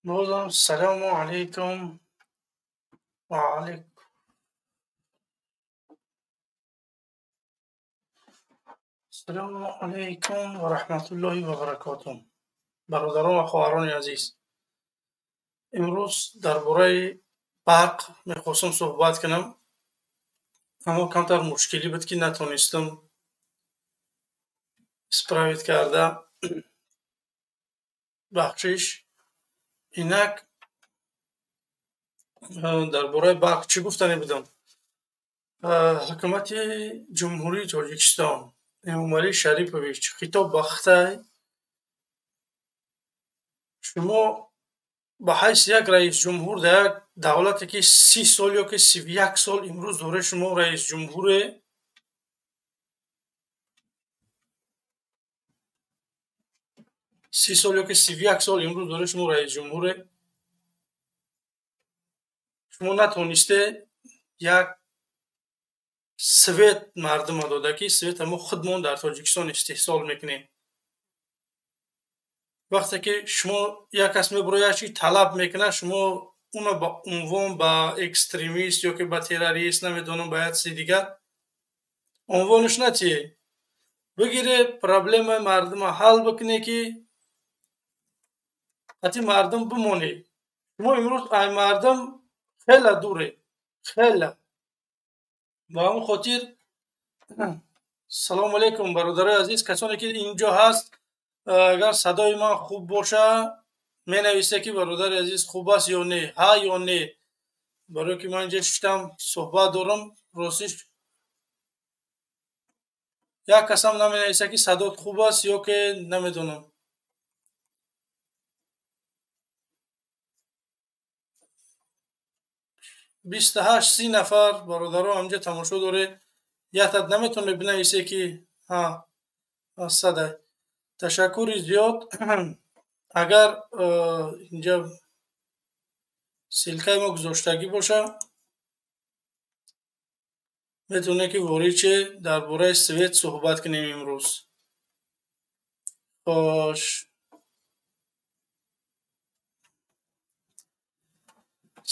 Бозам салому алайкум ва алайкум салому алайкум ва раҳматуллоҳи ва баракотуҳ. Бародарон ва хоҳарони азиз, имрӯз дар бораи барқ мехостам суҳбат кунам, аммо камтар мушкилӣ буд, ки натонистам исправить карда. Бахшиш. Инак дар бораи барқ чӣ гуфтанӣ будам? Ҳукумати Ҷумҳурии Тоҷикистон, Эмомалӣ Шарипович, хитоб ба Хитай: шумо ба ҳайси як раисҷумҳур дар як давлате, ки 30 сол ё ки 31 сол имрӯз доред, шумо раисҷумҳуре, 30 сол ё ки 31 сол имрӯз доред, шумо раисҷумҳуре, шумо натонисте як свет мардума дода, ки света мо худмон дар Тоҷикистон истеҳсол мекунем. Вақте ки шумо як кас мебурояд, як чиз талаб мекунад, шумо уно ба унвон ба экстремист ё ки ба террорист, намедонам, ба як чизи дигар унвонаш натиҳе. Бигире, проблемаи мардума ҳал бикуне, ки ҳати мардум бимонед. Шумо имрӯз ай мардум хеле дуре, хеле. Ба ҳамон хотир салому алайкум, бародарои азиз, касоне ки инҷо ҳаст, агар садои ман хуб боша, менависе, ки бародари азиз, хуб аст ё не, ҳа ё не, барое ки ман инҷа шиштам, суҳбат дорам. Ростиш, як касам наменависа, ки садот хуб аст ё ки намедонам. 28-30 нафар бародаро ҳамҷа тамошо доред, яктат наметавонед бинависе, ки ҳа садай. Ташаккури зиёд. Агар инҷа ссылка и мо гузоштагӣ боша, метавонед, ки ворид ше, дар бораи свет суҳбат кунем имрӯз. Хош,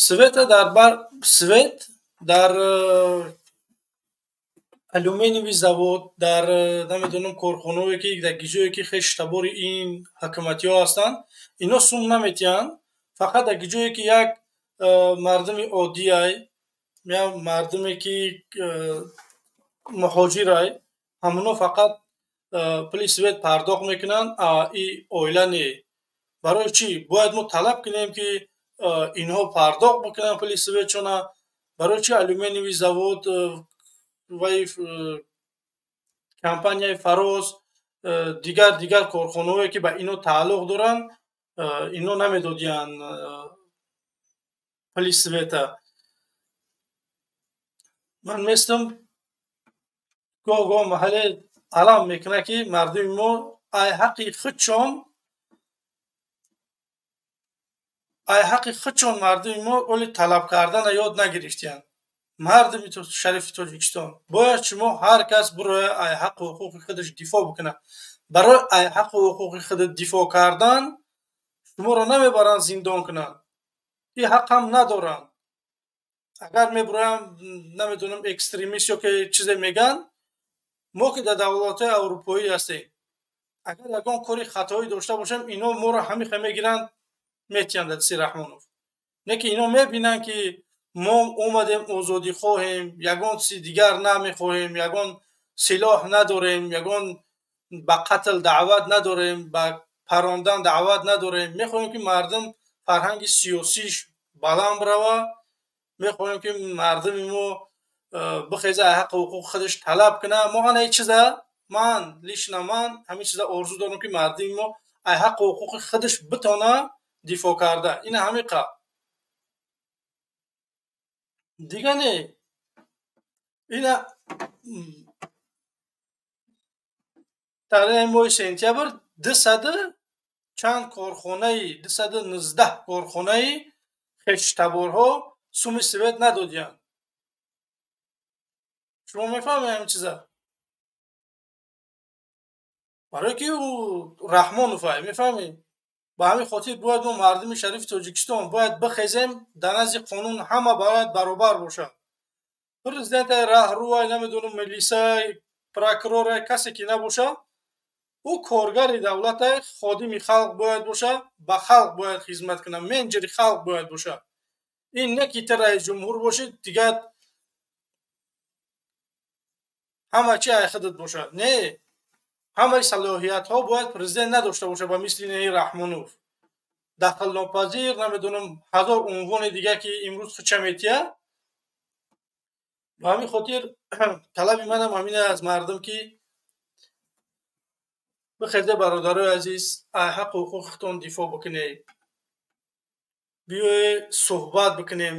света дар бар, свет дар алюминиевый завод, дар намедонам, корхонаое, ки дар гиҷое, ки хештабори ин ҳукуматиҳо ҳастанд, ино сум наметиҳанд. Фақат дар гиҷое, ки як мардуми оддиай, як мардуме, ки муҳоҷирай, ҳамоно фақат пули свет пардохт мекунанд, а и оила не. Барои чӣ бояд мо талаб кунем, ки инҳо пардохт бикунанд пули светшона? Барои чӣ алюминиевый завод вай компанияи Фароз, дигар дигар корхонаҳое, ки ба ино тааллуқ доранд, ино намедодиянд пули света? Ман местам, гоҳ гоҳ маҳалле алам мекунад, ки мардуми мо ай ҳаққи худшон, ай ҳаққи худшон мардуми мо оли талаб кардана ёд нагирифтиянд. Мардуми шарифи Тоҷикистон, бояд шумо ҳар кас бирояд, ай ҳаққу ҳуқуқи худаш дифоъ бикунад. Барои ай ҳаққу ҳуқуқи худ дифоъ кардан шуморо намебаранд зиндон кунанд, ин ҳаққам надоранд. Агар мебуроям, намедонам, экстремист ё ки чизе мегӯянд, мо ки дар давлатҳои аврупоӣ ҳастем, агар ягон кори хатоӣ дошта бошем, ино моро ҳамиха мегиранд, метиҳанд дасти Раҳмонов. Не ки ино мебинанд, ки мо омадем, озодӣ хоҳем, ягон чизи дигар намехоҳем, ягон силоҳ надорем, ягон ба қатл даъват надорем, ба парондан даъват надорем. Мехоҳем, ки мардум фарҳанги сиёсиш баланд бирава, мехоҳем, ки мардуми мо бихеза, ҳаққу ҳуқуқи худаш талаб кунад. Мо ана ин чиза, ман лично, ман ҳамин чиза орзу дорам, ки мардуми мо ай ҳаққу ҳуқуқи худаш битона дифоъ карда. Ина ҳамиқа, дига не. Ина дар моҳи сентябр дусаду чанд корхонаи, 219 корхонаи хештаборҳо суми свет надодиянд. Шумо мефаҳмед ҳамин чиза? Барое ки ӯ Раҳмонов ай, мефаҳмед? Ба ҳамин хотир бояд мо мардуми шарифи Тоҷикистон бояд бихезем, дар назди қонун ҳама бояд баробар бошад. Президент, раҳрӯай, намедонам, милисай, прокурор, касе ки набошад, ӯ коргари давлатай, ходими халқ бояд бошад, ба халқ бояд хизмат кунад, менеҷери халқ бояд бошад. Ин не ки ту раисҷумҳур бошӣ, дигар ҳама чи ай худат бошад. Не, ҳамаи салоҳиятҳо бояд президент надошта бошад, ба мисли неи Раҳмонов. Дахлнопазир, намедонам, ҳазор унвони дигар ки имрӯз худша метиҳад. Ба ҳамин хотир талаби манам ҳамин аз мардум ки бихезе, бародарои азиз, ай ҳаққу ҳуқуқи дифоъ бикунед. Биёед суҳбат бикунем.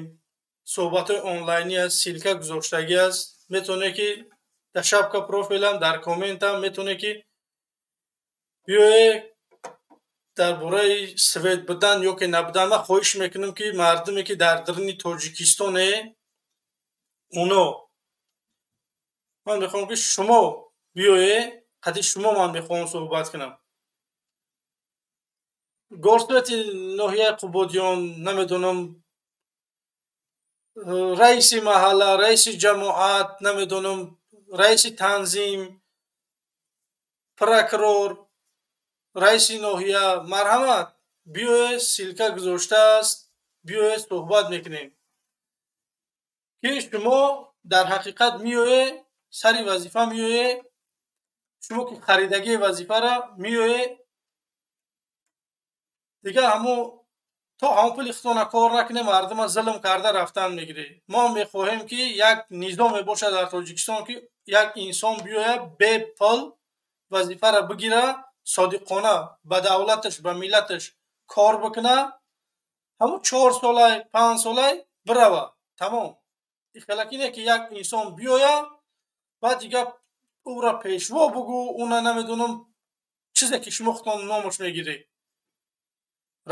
Суҳбатҳои онлайнӣ аст, ссылка гузоштагӣ аст. Метавонед ки дар шапка профилам, дар комментам метавонед ки биёед дар бораи свет будан ё ки набудан. Ман хоҳиш мекунам ки мардуме ки дар даруни Тоҷикистоне, уно, ман мехоҳам ки шумо биёед, қади шумо ман мехоҳам суҳбат кунам. Горсовети ноҳияи Қубодиён, намедонам, раиси маҳалла, раиси ҷамоат, намедонам, раиси танзим, прокурор, раиси ноҳия, марҳамат, биёед, ссылка гузоштааст, биёед суҳбат мекунем. Ки шумо дар ҳақиқат меоед, сари вазифа меоед, шумо ки харидагии вазифара меоед, дигар ҳамо то ҳамон пули худтона кор накунем, мардума зулм карда рафтан мегиред. Мо мехоҳем ки як низоме бошад дар Тоҷикистон, ки як инсон биёяд бепул вазифара бигира, содиқона ба давлаташ, ба миллаташ кор бикунад, ҳамон 4 солай, 5 солай бирава, тамом. Ихелаки не ки як инсон биёяд, баъд дигар ӯра пешво бугӯ, уна намедонам, чизе ки шумо худтон номаш мегиред.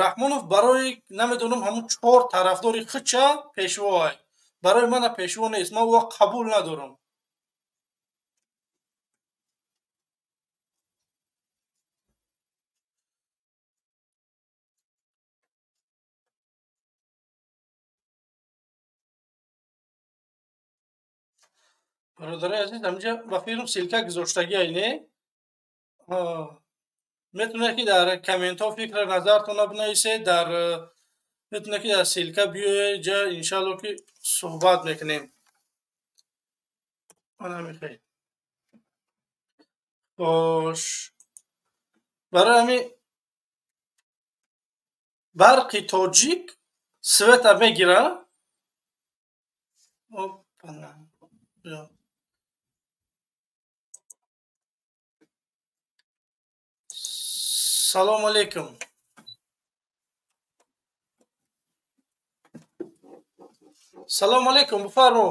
Раҳмонов барои намедонам ҳамон чор тарафдори худша пешвоай, барои мана пешво нест, ман ӯро қабул надорам. Бародарои азиз, ҳаминҷа ба филм ссылка гузоштагиай, не? Метавонед ки дар комментҳо фикра назартонро бинависед, дар метавонед ки дар ссылка биёед ҷа, иншаалло ки суҳбат мекунем. Ана мехоҳед. Бош. Барои ҳамин барқи тоҷик света мегира. Опана. Биё. Салому алейкум. Салому алейкум, бифармо.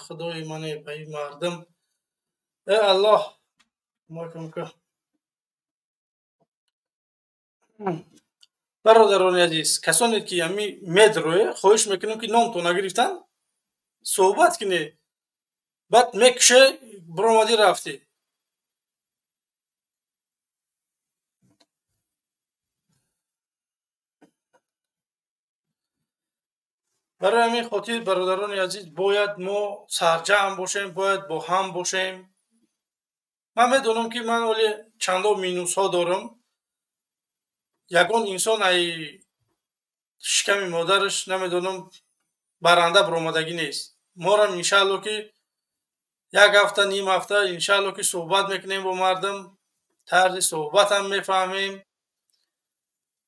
Худои мане, ба ин мардум. Э Аллоҳ, кӯмакам кун. Бародарони азиз, касоне ки ҳами медроe, хоҳиш мекунем ки номтон нагирифтан, суҳбат кунед. Баъд мекуше, биромадӣ, рафтӣ. Барои ҳамин хотир, бародарони азиз, бояд мо сарҷамъ бошем, бояд бо ҳам бошем. Ман медонам ки ман ҳоле чандо минусҳо дорам. Ягон инсон ай шиками модараш, намедонам, баранда баромадагӣ нест. Морам иншаалло ки як ҳафта, ним ҳафта иншаалло ки суҳбат мекунем бо мардум, тарзи суҳбатам мефаҳмем,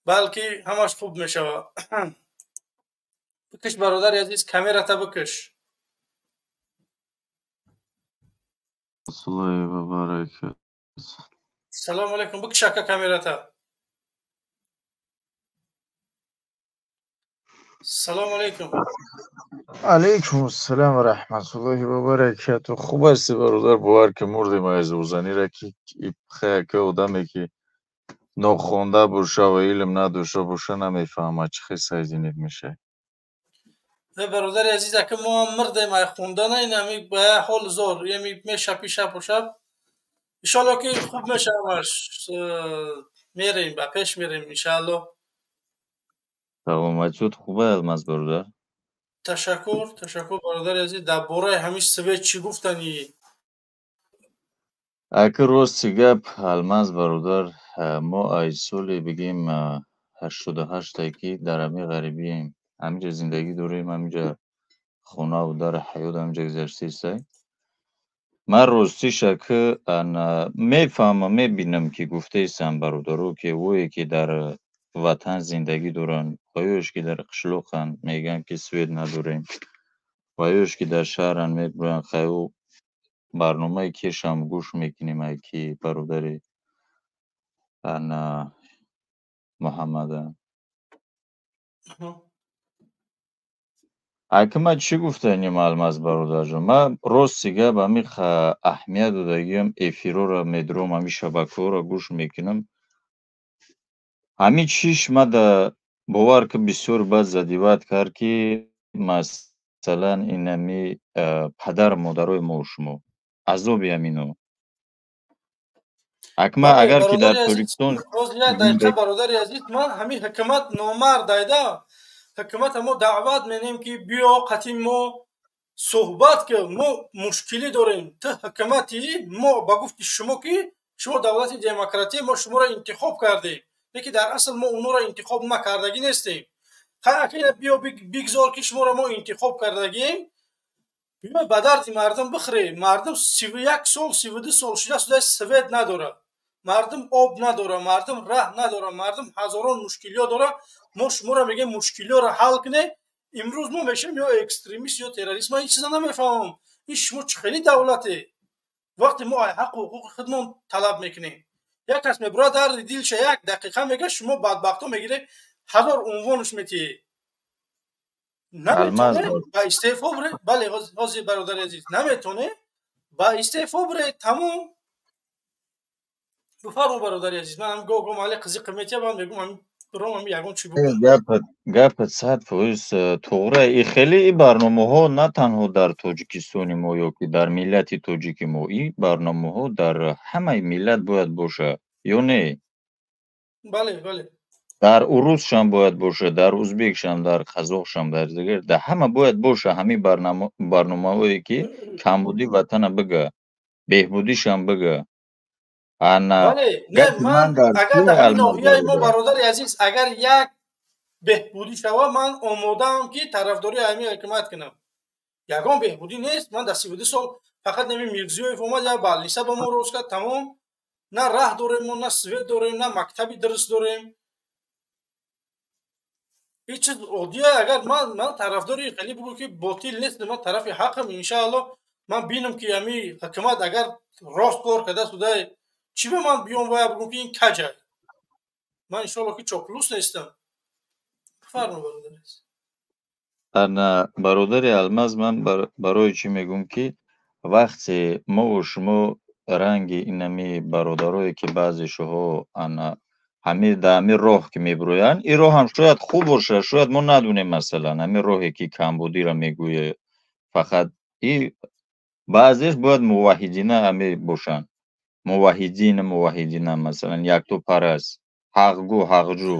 балки ҳамаш хуб мешавад. Бикиш, бародари азиз, камерата бикиш. Аллоҳи ва баракатуҳ. Салому алейкум, бикиш, ака, камерата. Салому алейкум. Алейкум ассалом ва раҳматуллоҳи ва баракатуҳ. Хуб ҳасти, бародар? Бовар ки мурдем аз ӯзанира, ки яке одаме ки нохонда боша ва илм надошта боша, намефаҳмад чӣ хел соединить мешавад. Бародари азиз, ака мо ҳам мирдем ай хондана, ин ҳами ба ҳол зор, ями мешапи шабу шаб. Иншоалло ки хуб мешавамаш, мерем, ба пеш мерем, иншоалло. Саломатиёт хуб, Алмаз бародар? Ташаккур, ташаккур, бародари азиз. Дар бораи ҳамин свет чӣ гуфтанӣ? Ака, рости гап, Алмаз бародар, мо ай соли бигем 88-е ки дар ҳамин ғарибием, ҳаминҷа зиндагӣ дорем, ҳаминҷа хонаву дар ҳаёт ҳаминҷа гузаштаистай. Ман ростиша ки мефаҳмам, мебинам, ки гуфтаистам бародаро, ки вое ки дар ватан зиндагӣ доранд, ваёш ки дар қишлоқанд, мегӯянд, ки свет надорем, ваёш ки дар шаҳранд, мебуранд. Хай, барномаи кешам гӯш мекунем, ай ки бародари ана Муҳаммада. Ака, ман чӣ гуфтанем, Алмаз бародарҷон? Ман рости гап, ҳамин аҳамият додагиам, эфирҳоро медурам, ҳамин шабакаҳоро гӯш мекунам. Ҳамин чиш мада бовар ки бисёр бад задевать кард, ки масалан инами падару модарои мо шумо азоби ҳамино. Акма, агар ки дар Тоҷикистон Як дақиқа, бародари азиз, ман ҳамин ҳукумат номард айда. Ҳукумата мо даъват менем, ки биё қатъи мо суҳбат, ки мо мушкилӣ дорем. Ту ҳукумати мо, ба гуфти шумо, ки шумо давлати демократия, мо шуморо интихоб кардем, лекин дар асл мо онҳоро интихоб накардагӣ нестем. Хайр, биё, бигзор, ки шуморо мо интихоб кардагием, биё ба дарди мардум бихӯре. Мардум 31 сол, 32 сол шуда шуда свет надорад, мардум об надорад, мардум раҳ надорад, мардум ҳазорон мушкилиҳо дорад. Мо шуморо мегӯем, мушкилиҳоро ҳал кунед. Имрӯз мо мешавем ё экстремист, ё террорист. Ман ин чиза намефаҳмам, ин шумо чӣ хели давлате, вақте мо ҳаққу ҳуқуқи худмон талаб мекунем, як кас мебурад, дарди дилша як дақиқа мега, шумо бадбахто мегиред, ҳазор унвонаш метиҳед. Наметоне, ба истеъфо бире. Бале, ҳозир, бародари азиз, наметоне, ба истеъфо бире, тамом. Бифармо, бародари азиз. Ман гоҳ гоҳ мали қизиқи метиҳам, ман мегӯм, ҳамин биром, ҳамин ягон чӣ бугӯм. Гапат 100% туғра. И хеле и барномаҳо на танҳо дар Тоҷикистони мо ё ки дар миллати тоҷики мо, и барномаҳо дар ҳамаи миллат бояд бошад ё не? Бале. Дар урусшам бояд бошад, дар узбекшам, дар қазоқшам, дар дигар, дар ҳама бояд боша ҳамин барномаҳое, ки камбуди ватана бига, беҳбудишам бига. Ана ман агар дар ҳамин ноҳияи мо, бародари азиз, агар як беҳбудӣ шава, ман омодаам, ки тарафдории ҳамин ҳукумат кунам. Ягон беҳбудӣ нест. Ман дар 32 сол фақат нами Мирзиёев омад, як балниса ба мо рост кард, тамом. На раҳ дорем мо, на свет дорем, на мактаби дуруст дорем. Ҳеҷ чиз оддия. Агар ман тарафдори хеле бугӯ, ки ботил нест, ман тарафи ҳақам, иншаалло. Ман бинам, ки ҳами ҳукумат агар рост кор карда судай, чӣ ба ман биём вая бугӯм, ки ин каҷа? Ман иншоалло ки чоплус нестам. Бифармо, бародари. Ана, бародари Алмаз, ман барои чӣ мегӯм, ки вақте мову шумо ранги инами бародарое, ки баъзешоҳо ана ҳами дар ҳамин роҳ ки мебироянд, ин роҳам шояд хуб бошад, шояд мо надонем, масалан ҳамин роҳе, ки камбудиро мегӯяд, фақат и баъзеш бояд муваҳидина ҳами бошанд, муваҳидина, муваҳидина, масалан яктопараст, ҳақгӯ, ҳақҷӯ.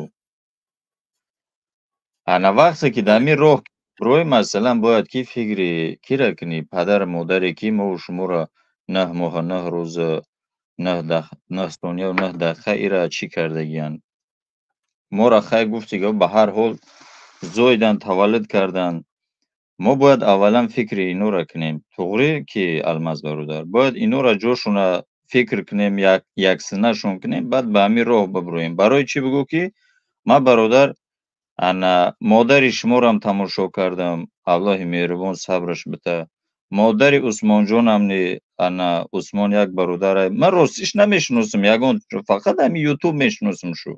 Ана вақте ки дар ҳамин роҳ роҳи, масалан, бояд ки фикри кира кунӣ? Падару модаре, ки мову шуморо 9 моҳу 9 рӯзу 9 сонияу 9 дақиқа ира чӣ кардагиянд моро. Хай, гуфти, ба ҳар ҳол зоидан, таваллуд карданд. Мо бояд аввалан фикри инора кунем. Туғрӣ ки, Алмаз бародар, бояд инора ҷошона фикр кунем, яксинашон кунем, баъд ба ҳамин роҳ бибироем. Барои чӣ бигӯ, ки ман, бародар, ана модари шуморам тамошо кардам, Аллоҳи меҳрубон сабраш бита. Модари Усмонҷонам ни, ана Усмон як бародарай, ман ростиш намешиносам ягон, фақат ҳамин Ютуб мешиносам шу.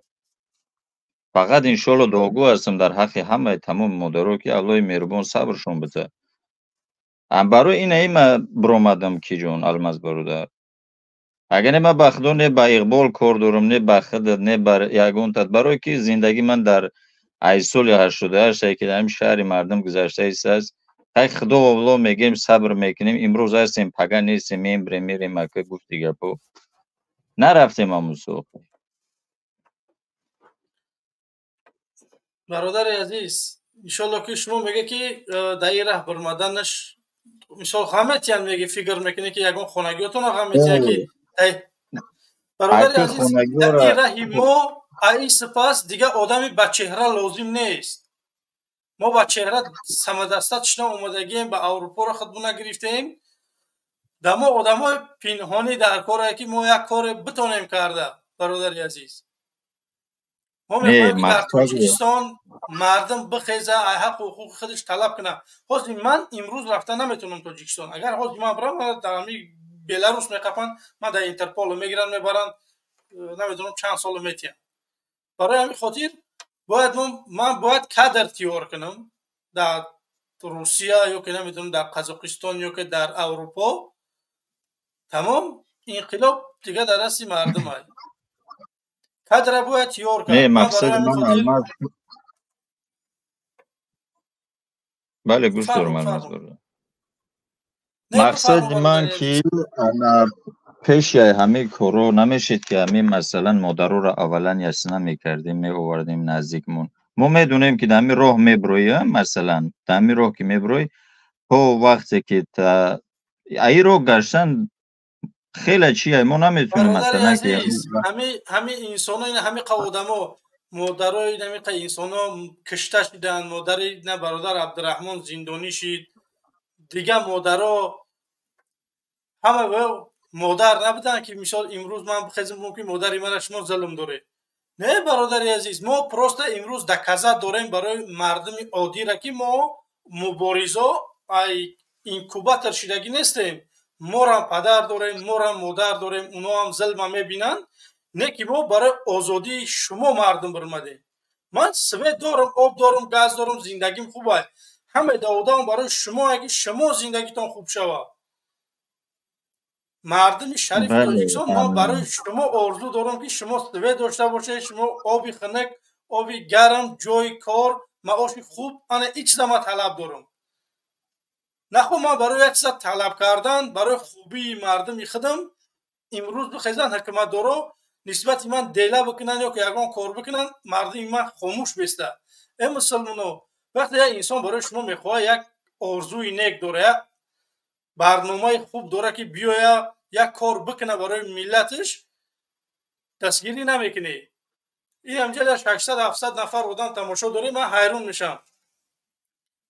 Фақат иншоалло дуогӯ ҳастам дар ҳаққи ҳамаи тамоми модаро, ки Аллоҳи меҳрубон сабршон бита. Барои ина има биромадам, ки ҷон, Алмаз бародар, агар не, ман ба худо не ба иқбол кор дорам, не ба худат, не ба ягонтат, барое ки зиндагӣ ман дар Ай соли 88 ки дар ҳамин шаҳри мардум гузашта истааст. Хай, худо валло мегем, сабр мекунем, имрӯз ҳастем, пага нестем, мембрем, мерем. Ака, гуфти гапо, нарафтем ҳамусо. Бародари азиз, иншолло, ки шумо меге, ки дар ин раҳ баромаданаш, мисол, ғам метиҳанд, меге, фикр мекунӣ, ки ягон хонагиётонро ғам метиҳанд, ки бародари азиз, дар ин раҳи мо аи сипас дигар одами ба чеҳра лозим нест. Мо ба чеҳра самадаста чишна омодагием, ба Аврупоро худбуна гирифтем. Дар мо одамои пинҳонӣ дар коре, ки мо як коре битонем карда. Бародари азиз, мо мехоҳем, ки дар Тоҷикистон мардум бихеза, ай ҳаққу ҳуқуқи худаш талаб кунад. Ҳозир ман имрӯз рафта наметавонам Тоҷикистон. Агар ҳозир ман бирам, дар ҳами Беларус меқапанд, ман дар Интерполо мегиранд, мебаранд, намедонам чанд соло метиҳанд. Барои ҳамин хотир бояд ман бояд кадр тиёр кунам дар Русия ё ки намедонам, дар Қазоқистон ё ки дар Аврупо. Тамом, инқилоб дига дар дасти мардум ай, кадра бояд тиёр кард. Не, мақсади ман, Алмаз, бале, гӯш дорам, Алмаз. Мақсади ман, ки пеши ҳамаи корро намешед, ки ҳамин, масалан, модароро аввалан ясна мекардем, меовардем наздикмон. Мо медонем, ки дар ҳамин роҳ меброӣ, масалан, дар ҳамин роҳ ки меброӣ, то вақте ки аи роҳ гаштан хеле чи, мо наметавонем, масалан, ки ҳамин инсоно, ҳамин қа одамо, модарои ҳамин қа инсоно кишта шиданд. Модари на бародар Абдураҳмон зиндонӣ шид, дигар модаро ҳама модар набуданд, ки мисол имрӯз ман бихезм, мумкин модари мана шумо зулм доред. Не, бародари азиз, мо просто имрӯз доказать дорем барои мардуми оддира, ки мо муборизо ай инкубатор шидагӣ нестем. Морам падар дорем, морам модар дорем, уноам зулма мебинанд. Не ки мо барои озодии шумо мардум бирмадем. Ман свет дорам, об дорам, газ дорам, зиндагим хуб ай. Ҳамаи даводам барои шумо, ки шумо зиндагитон хуб шавад. Мардуми шарифи Тоҷикистон, ман барои шумо орзу дорам, ки шумо свет дошта бошед, шумо оби хунук, оби гарм, ҷои кор, маоши хуб. Ана ин чиза ман талаб дорам. Нахо ман барои як чиза талаб кардан, барои хубии мардуми худам, имрӯз бихезанд ҳукуматдоро, нисбати ман дела бикунанд ё ки ягон кор бикунанд, мардуми ман хомӯш беста. Э мусулмоно, вақте як инсон барои шумо мехоҳад, як орзуи нек дора, як барномаи хуб дора, ки биёя як кор бикуна барои миллаташ, дастгирӣ намекунӣ. Ин ҳамҷа 600-700 нафар одам тамошо дорем, ман ҳайрон мешавам.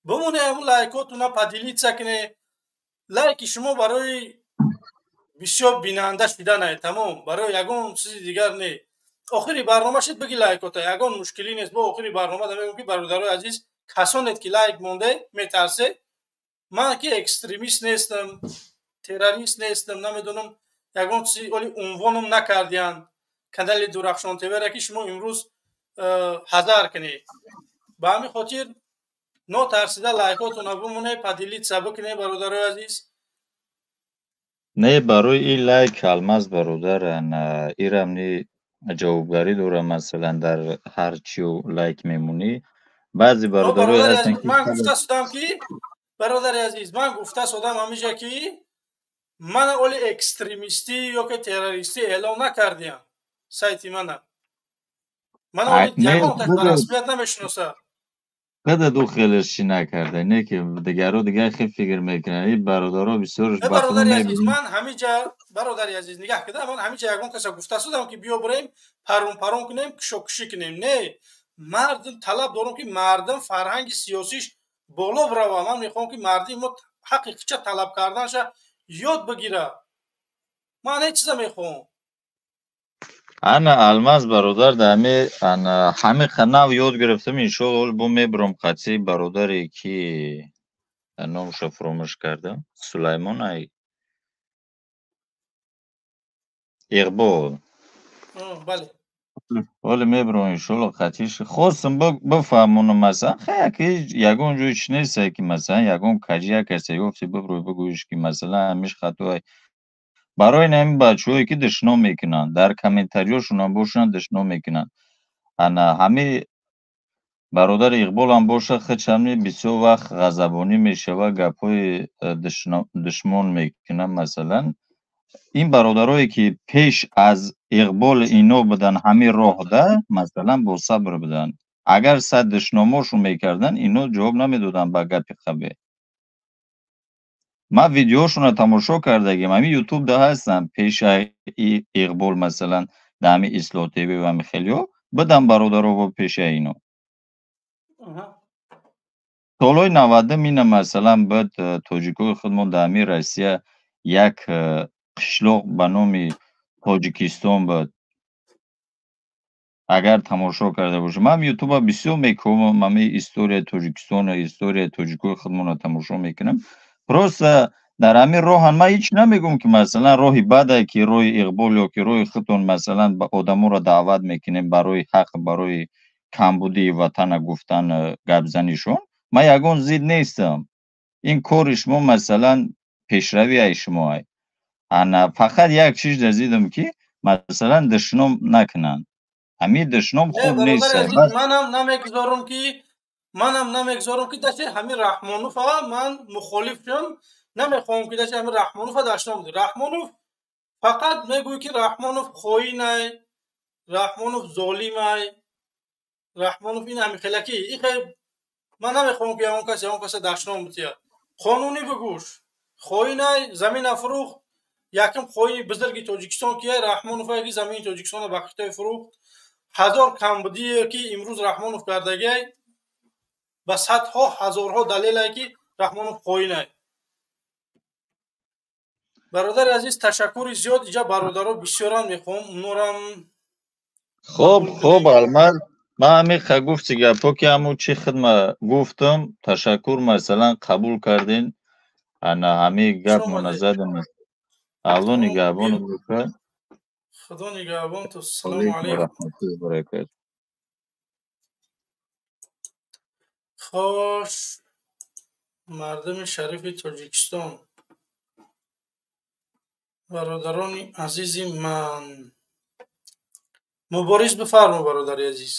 Бимоне, ҳамун лайкотуна поделиться куне. Лайки шумо барои бисёр бинанда шиданае, тамом, барои ягон чизи дигар не. Охири барнома шид, биги лайкота, ягон мушкилӣ нест. Бо охири барнома да мегӯм, ки бародарои азиз, касонед, ки лайк монде, метарсе. Ман ки экстремист нестам, террорист нестам, намедонам, ягон чизи оли унвоном накардиянд канали Дурахшон ТВра, ки шумо имрӯз ҳазар кунед. Ба ҳамин хотир нотарсида лайкотона бимоне, поделиться бикунед, бародарои азиз. Не, барои ин лайк, Алмаз бародар, ирам ни ҷавобгарӣ дорам. Масалан, дар ҳар чиу лайк мемонӣ, баъзе бародарое ҳастанд, ки ман гуфта судам, ки бародари азиз, ман гуфта судам ҳамиҷа, ки мана оли экстремистӣ ё ки террористӣ эълон накардиям сайти мана. Мана оли ягон так ба расмият намешиносад. Қада ду хеле ши накарда, не ки дигаро дигар хел фикр мекунанд. Ин бародаро бисёр Бародари азиз, ман ҳамиҷа, бародари азиз, нигаҳ кида, ман ҳамиҷа ягон каса гуфта судам, ки биё бирем, парон парон кунем, кишокушӣ кунем. Не, мардум талаб дорам, ки мардум фарҳанги сиёсиш боло бирава. Ман мехоҳам, ки мардуми мо ҳаққи хича талаб карданша ёд бигира. Ман ҳеҷ чиза мехоҳам. Ана, Алмаз бародар, дар ҳами ана ҳами нав ёд гирифтам, иншоалло, бо мебурам қатъи бародаре, ки номашро фуромӯш кардам, Сулаймон ай Иқбол. Бале. Ҳоле мебурам, иншоалло, қатъиш. Хостам бифаҳмонам, масалан, хай, ки ягон ҷой чи нестае, ки масалан ягон каҷи як касе ёфти, бибурӯй, бигӯиш, ки масалан ҳамиш хатоай. Барои ҳамин бачаҳое, ки душном мекунанд, дар комментариёшонам бошанд, душном мекунанд, ана ҳами Бародари Иқболам боша, хичамни бисёр вақт ғазабонӣ мешава, гапҳои душмон мекунам. Масалан, ин бародарое ки пеш аз Иқбол ино будан, ҳамин роҳда, масалан, босабр буданд. Агар сад душномошон мекарданд, ино ҷавоб намедоданд ба гапи қабеҳ. Ман видеошонро тамошо кардагим, ҳамин ютубда ҳастам. Пеши Иқбол, масалан, дар ҳамин Ислоҳ ТВ ва ҳамин хелиҳо будам бародаро пеши ино. Солҳои 90-ум ина, масалан, баъд тоҷикои худмон дар ҳамин Россия як қишлоқ ба номи Тоҷикистон буд. Агар тамошо карда бошед, ман ютуба бисёр мекунам, ҳамин историяи Тоҷикистона, историяи тоҷикои худмонро тамошо мекунам. Просто дар ҳамин роҳан ман ҳеҷ намегӯм, ки, масалан, роҳи баде, ки роҳи Иқбол ё ки роҳи худтон, масалан, одаморо даъват мекунем барои ҳақ, барои камбудии ватана гуфтан, гапзанишон, ман ягон зид нестам. Ин кори шумо, масалан, пешравии шумоа. Ана фақат як чиз дазидам, ки, масалан, душном накунанд. Ҳамин душном хуб нест. Манам намегузорам, ки дашти ҳамин Раҳмонова ман мухолиф шам. Намехоҳам, ки дашти ҳамин Раҳмонова дашном. Раҳмонов фақат мегӯй, ки Раҳмонов хоинай, Раҳмонов золимай, Раҳмонов ин ҳамин хелаки. Ихе ман намехоҳам, ки ягон кас ягон каса дашном битиҳад. Қонунӣ бигӯш, хоинай, замина фурӯхт. Якум хоини бузурги Тоҷикистон кия? Раҳмонов, ки замини Тоҷикистонро ба Хитой фурӯхт. Ҳазор камбудие, ки имрӯз Раҳмонов кардагиай, ба садҳо ҳазорҳо далелае, ки Раҳмонов хоинай. Бародари азиз, ташаккури зиёд. Иҷа бародаро бисёран, мехоҳам унорам. Хуб, Алмаз, ман ҳамин гуфти гапҳо, ки ҳамун чи хидма гуфтам, ташаккур, масалан, қабул кардин. Ана ҳамин гап муназзадам. Алло нигаҳбон бошад. Худо нигаҳбон ту. Салому алайкум. Баракат. Хош, мардуми шарифи Тоҷикистон, бародарони азизи ман, Мубориз, бифармо, бародари азиз.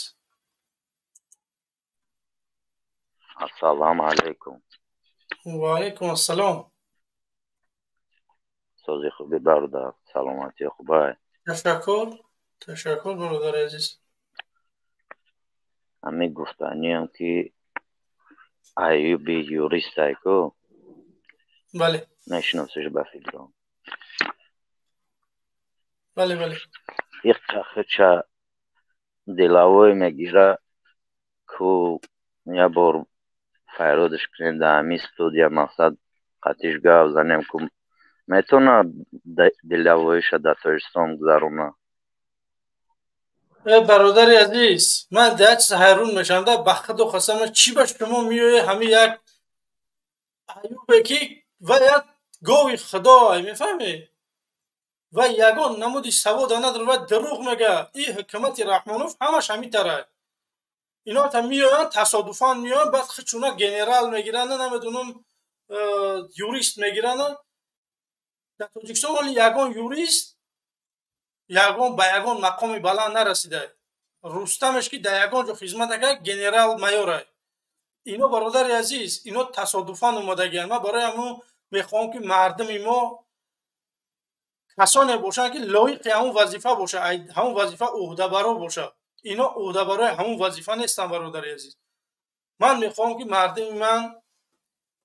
Ассалому алайкум. Ва алайкум ассалом. Сози, хуби, бародар? Саломатӣ хубай? Ташаккур, ташаккур, бародари азиз. Ҳамин гуфтаниям, ки Аюби юристай ку. Бале. Мешиносиш, ба фикрам. Бале. Иққа деловой мегира ку, я бор файродиш кунем дар ҳамин студия, мақсад, қатиш гап занем ку, метавона деловой иша дар Тоҷикистон гузарона? Э, бародари азиз, ман дар чиз ҳайрон мешавам. Да ба худу қасама, чӣ ба шумо меояд ҳамин як Аюбе, ки ва як гови худо, мефаҳмӣ, ва ягон намуди савода надорад ва дурӯғ мега. И ҳукумати Раҳмонов ҳамаш ҳамин тара. Ино та меоянд, тасодуфан меоянд, баъд хичуна генерал мегиранд, намедонам, юрист мегиранд. Дар Тоҷикистон ҳоли ягон юрист ягон ба ягон мақоми баланд нарасида. Рустамеш, ки дар ягон ҷо хизмат накард, генерал майорай. Ино, бародари азиз, ино тасодуфан омадагианд. Ман барои ҳамун мехоҳам, ки мардуми мо касоне бошанд, ки лоиқи ҳамун вазифа бошад, ҳамун вазифа ӯҳдабаро бошад. Ино ӯҳдабарои ҳамун вазифа нестанд, бародари азиз. Ман мехоҳам, ки мардуми ман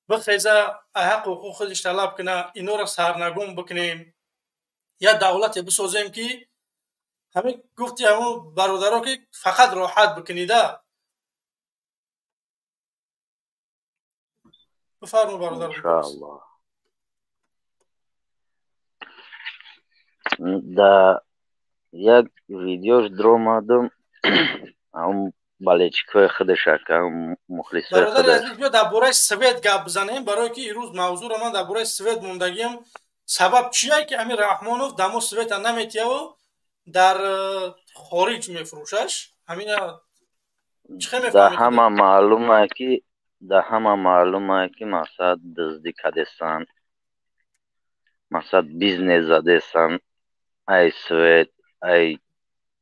бихеза, ҳаққу ҳуқуқ худаш талаб куна, инора сарнагун бикунем, як давлате бисозем, ки ҳамин гуфти ҳамун бародаро, ки фақат роҳат бикунида. Бифармо, бародар. Иншоаллоҳ. Да як видеош дромадам, ҳам болельщик ҳои худаша, мухлисои. Бародари азиз, биё дар бораи свет гап бизанем, барое ки ирӯз мавзӯъро ман дар бораи свет мондагиам. Сабаб чие, ки ҳамин Раҳмонов дамо света наметияву дар хориҷ мефурӯшаш? Ҳамина чӣ хел Да. Мефаҳмед? Ҳама маълума, ки мақсад, дуздӣ кадестан, мақсад, бизнес задестан, ай свет, ай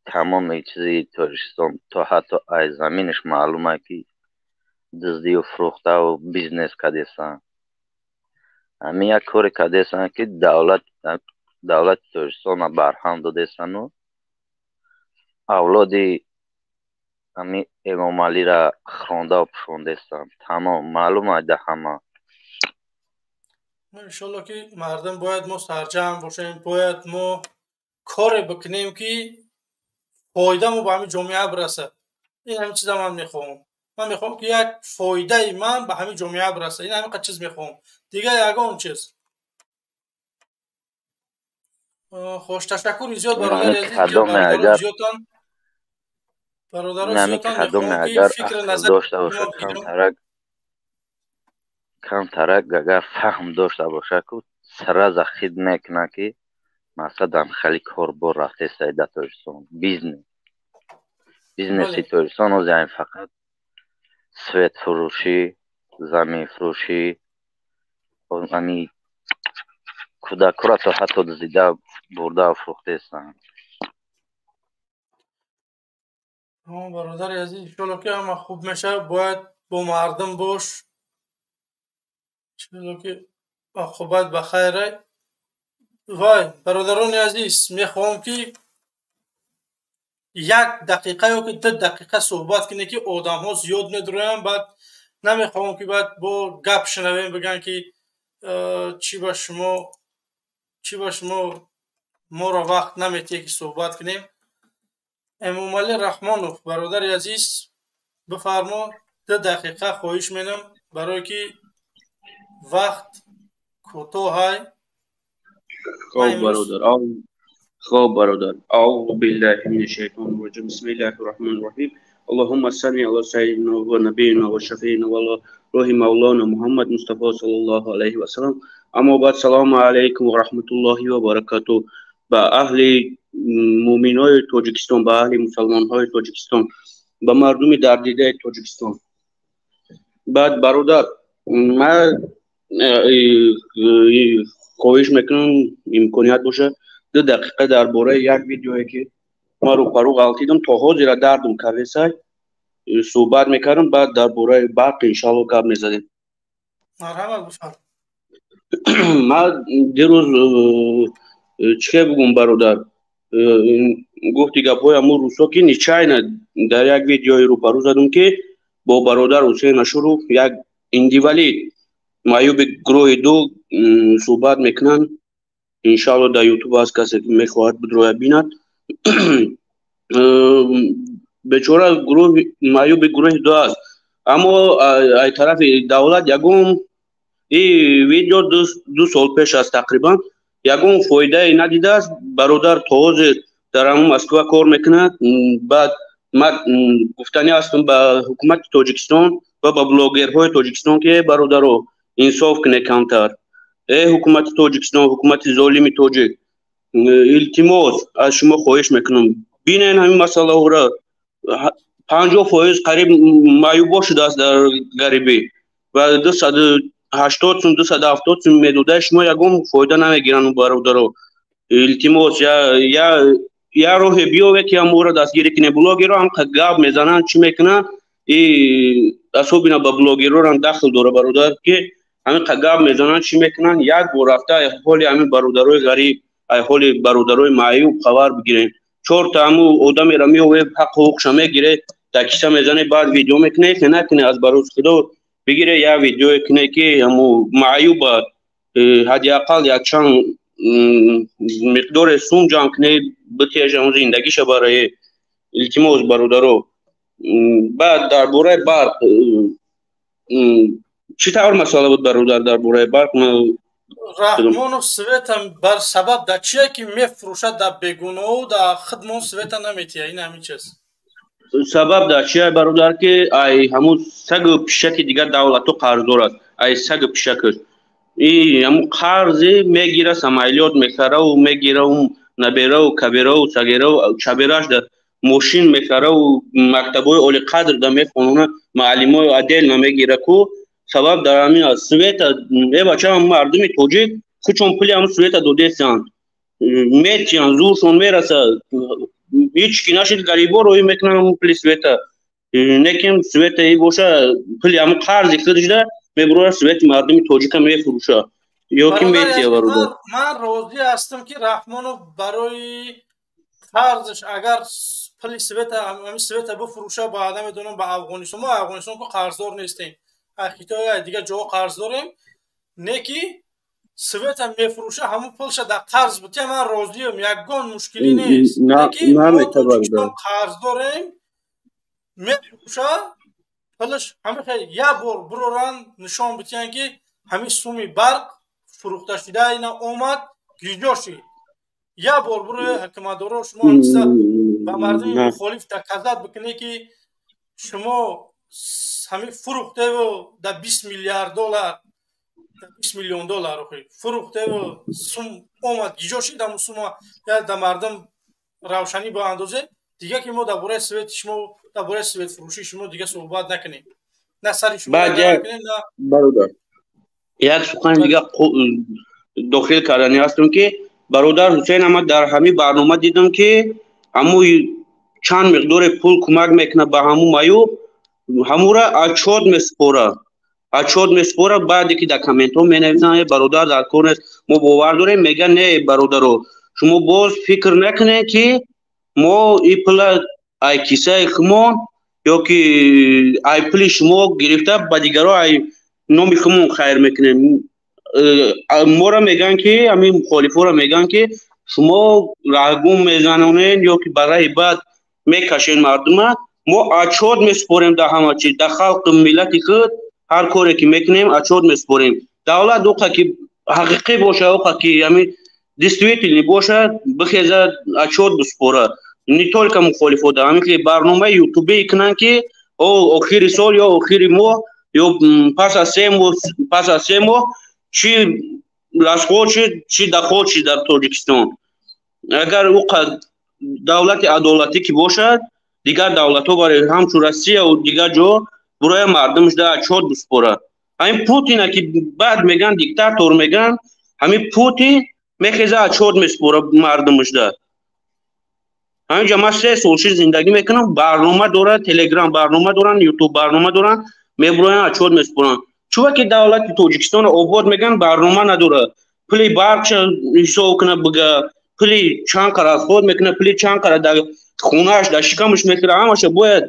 Тамоми чизи Тоҷикистон, то ҳатто ай заминаш маълума, ки дуздию фурӯхтаву бизнес кардесан. Ҳамин як коре кардесан, ки давлати Тоҷикистонро барҳам додесану авлоди ҳамин Эмомалиро хрондаву пӯшондестанд. Тамом, маълум айда ҳама. Иншолло, ки мардум бояд мо сарҷамъ бошем, бояд мо коре бикунем, ки фоидамо ба ҳамин ҷомеа бирасад. Ин ҳамин чиза ман мехоҳам. Ман мехоҳам, ки як фоидаи ман ба ҳамин ҷомеа бирасад. Ин ҳамин қадр чиз мехоҳам, дигар ягон чиз. Хош, ташаккури зиёд, бародари азиз. Зиёдтан бародаро зиёдтан мехоҳам, ки фикри назар дошта бошад, камтарак агар фаҳм дошта бошад, ку сразу хид мекунад, ки мақсадам хеле корбор рафтеста дар Тоҷикистон. Бизнеси Тоҷикистон ҳозир ҳамин фақат светфурӯшӣ, заминфурӯшӣ, ҳами кӯдакҳоро то ҳатто дуздида бурда фурӯхтестанд. Бародари азиз, иншолло, ки ҳама хуб мешавад. Бояд бо мардум бош. Иншолло, ки оқибат ба хайр. Вай, бародарони азиз, мехоҳам, ки як дақиқа ё ки 2 дақиқа суҳбат кунем, ки одамҳо зиёд медуроянд. Баъд намехоҳам, ки баъд бо гап шунавем, бигӯянд, ки чӣ ба шумо моро вақт наметиҳе, ки суҳбат кунем. Эмомалӣ Раҳмонов, бародари азиз, бифармо, 2 дақиқа хоҳиш менам, барое ки вақт кӯтоҳай. Хоб, бародар, хоб, бародар. Аузу биллаҳи минаш шайтони раҷим. Бисмиллаҳи раҳмони раҳим. Аллоҳумма салли ала саййидина ва набийина ва шафиина ва рӯҳи мавлона Муҳаммад Мустафо саллаллоҳу алайҳи ва саллам. Аммо баъд, салому алайкум ва раҳматуллоҳи ва баракатуҳ ба аҳли муъминои Тоҷикистон, ба аҳли мусалмонҳои Тоҷикистон, ба мардуми дардидаи Тоҷикистон. Баъд, бародар, ман хоҳиш мекунам, имконият боша, 2 дақиқа дар бораи як видеое, ки ман рӯпарӯ ғалтидам, то ҳозира дардум кардесай, суҳбат мекардам. Баъд дар бораи барқ иншалло гап мезадем. Марҳамат, бифарм. Ман дирӯз, чӣ хел бигӯм, бародар, гуфти гапҳои ҳамун рӯзҳо, ки нечаянно дар як видеои рӯпарӯ задам, ки бо бародар Ҳусейн Ашуров, як инвалид, маъюби гурӯҳи ду, суҳбат мекунанд. Иншалло, дар Ютуб аст, касе ки мехоҳад, бидрояд, бинад. Бечора маъюби гурӯҳи ду аст, аммо ай тарафи давлат ягон, и видео 2 сол пеш аст тақрибан, ягон фоидае надидааст. Бародар то ҳозир дар ҳамун Москва кор мекунад. Баъд ман гуфтанӣ ҳастам ба ҳукумати Тоҷикистон ва ба блогерҳои Тоҷикистон, ки, бародаро, инсоф кунед камтар. Э, ҳукумати Тоҷикистон, ҳукумати золими тоҷик, илтимос, аз шумо хоҳиш мекунам, бинен ҳамин масъалаҳоро. 50% қариб маъюбо шудааст дар гарибӣ ва 280 сум, 270 сум медодаи шумо ягон фоида намегиранд. Бародаро, илтимос, я роҳе биёве, ки ҳаморо дастгирӣ кунем. Блогерро ҳам гап мезананд, чӣ мекунанд, и особенно ба блогерорам дахл дора, бародар, ки ҳамин гап мезананд, чӣ мекунанд. Як бор рафта ҳоли ҳамин бародарои ғариб, ай ҳоли бародарои маъюб хабар бигирем. Чорта ҳаму одамеро меове, ҳаққу ҳуқуқша мегире, дар киса мезане, баъд видео мекуне. Накуне, аз барои худо бигире, як видеое куне, ки ҳаму маъюба ҳадди ақал якчанд миқдоре сум ҷамъ куне, битеж ҳаму зиндагиша барои. Илтимос, бародаро. Баъд дар бораи барқ чӣ тавр масъала буд, бародар, дар бораи барқ? Раҳмонов, света бар сабаб дар чие, ки мефурӯшад дар бегуноҳу дар хидмон света наметиҳа? Ин ҳамин чиз. Сабаб дар чия, бародар, ки ай ҳамун сагу пишаки дигар давлатҳо қарздор аст, ай сагу пишакаш и ҳамун қарзе мегира, самолёт мехараву мегираву набераву кабераву сагераву чабераш да мошин мехараву мактабҳои олиқадр да мехонона, муаллимои отдельно мегира ку. Сабаб дар ҳамин аст. Света, э бача, мардуми тоҷик хучон пули ҳамун света додесанд, метиҳанд, зуршон мерасад. Ҳеч ки нашид, гарибо роҳӣ мекунанд ҳамун пули света. Неким света и боша, пули ҳамун қарзи худашда мебурад, свети мардуми тоҷика мефурӯша ё ки метия, бародар. Ман розӣ ҳастам, ки Раҳмонов барои қарзаш агар пули света, ҳамин света бифурӯша, ба намедонам, ба Афғонистон. Мо Афғонистон ку қарздор нестем, Хитой, дигар ҷоҳо қарз дорем. Не ки света мефурӯша, ҳамун пулша дар қарз бутия, ман розиам, ягон мушкилӣ нест. Ки мо Тоҷикистон қарз дорем, мефурӯша пулаш, ҳамин як бор буроран нишон битиян, ки ҳамин суми барқ фурӯхта шуда ина омад, гиҷо шид. Як бор бурои ҳукуматдоро, шумо ҳамчиза ба мардуми мухолиф доказать бикунед, ки шумо ҳамин фурӯхтеву да 20 миллиард доллар, 20 миллион доллар фурӯхтеву сум омад, гиҷо шид, ҳамун сума да мардум равшанӣ ба андозе. Дига ки мо дар бораи свети шумо, дар бораи светфурӯшии шумо дига суҳбат накунем, на сари шумо. Бародар, як сухани дига дохил кардани ҳастам, ки бародар Ҳусейн, ама дар ҳамин барнома дидам, ки ҳаму чанд миқдоре пул кӯмак мекунад ба ҳамун маъюб, ҳамура отчёт месупора, отчёт месупора. Баъде ки дар комментҳо менависанд: «Бародар, дар кор нест, мо бовар дорем», мегӯянд: «Не, бародаро, шумо боз фикр накунед, ки мо и пула ай кисаи хумон ё ки ай пули шумо гирифта, ба дигаро ай номи хумон хайр мекунем». Моро мегӯянд, ки ҳамин мухолифоро мегӯянд, ки шумо раҳгум мезанонед ё ки ба раҳи бад мекашед мардума. Мо отчёт месупорем дар ҳама чиз, дар халқи миллати худ ҳар коре ки мекунем, отчёт месупорем. Давлат оқа ки ҳақиқӣ боша, оқа ки ҳамин действительный бошад, бихезад, отчёт бисупорад. Не только мухолифода, ҳамин ки барномаи ютубӣ кунанд, ки охири сол ё охири моҳ ё пас аз 3 моҳ, пас аз 3 моҳ чӣ расход шуд, чӣ доход шуд дар Тоҷикистон. Агар ӯ давлати адолатӣ ки бошад, дигар давлатҳо барои ҳамчун Россияву дигар ҷо буроя мардумаш да отчёт бисупорад. Ҳамин Путина ки баъд мегӯянд, диктатор мегӯянд, ҳамин Путин мехеза, отчёт месупорад мардумаш да. Ҳаминҷа ман 3 сол шид зиндагӣ мекунам, барнома дорад, Телеграм барнома доранд, Ютуб барнома доранд, мебуроянд, отчёт месупоранд. Чуба ки давлати Тоҷикистонро обод мегӯянд, барнома надорад, пули барқша ҳисоб кунад, бига пули чанд қара расход мекунад, пули чанд қара дар хонааш, дар шикамаш мехӯрад, ҳамаша бояд,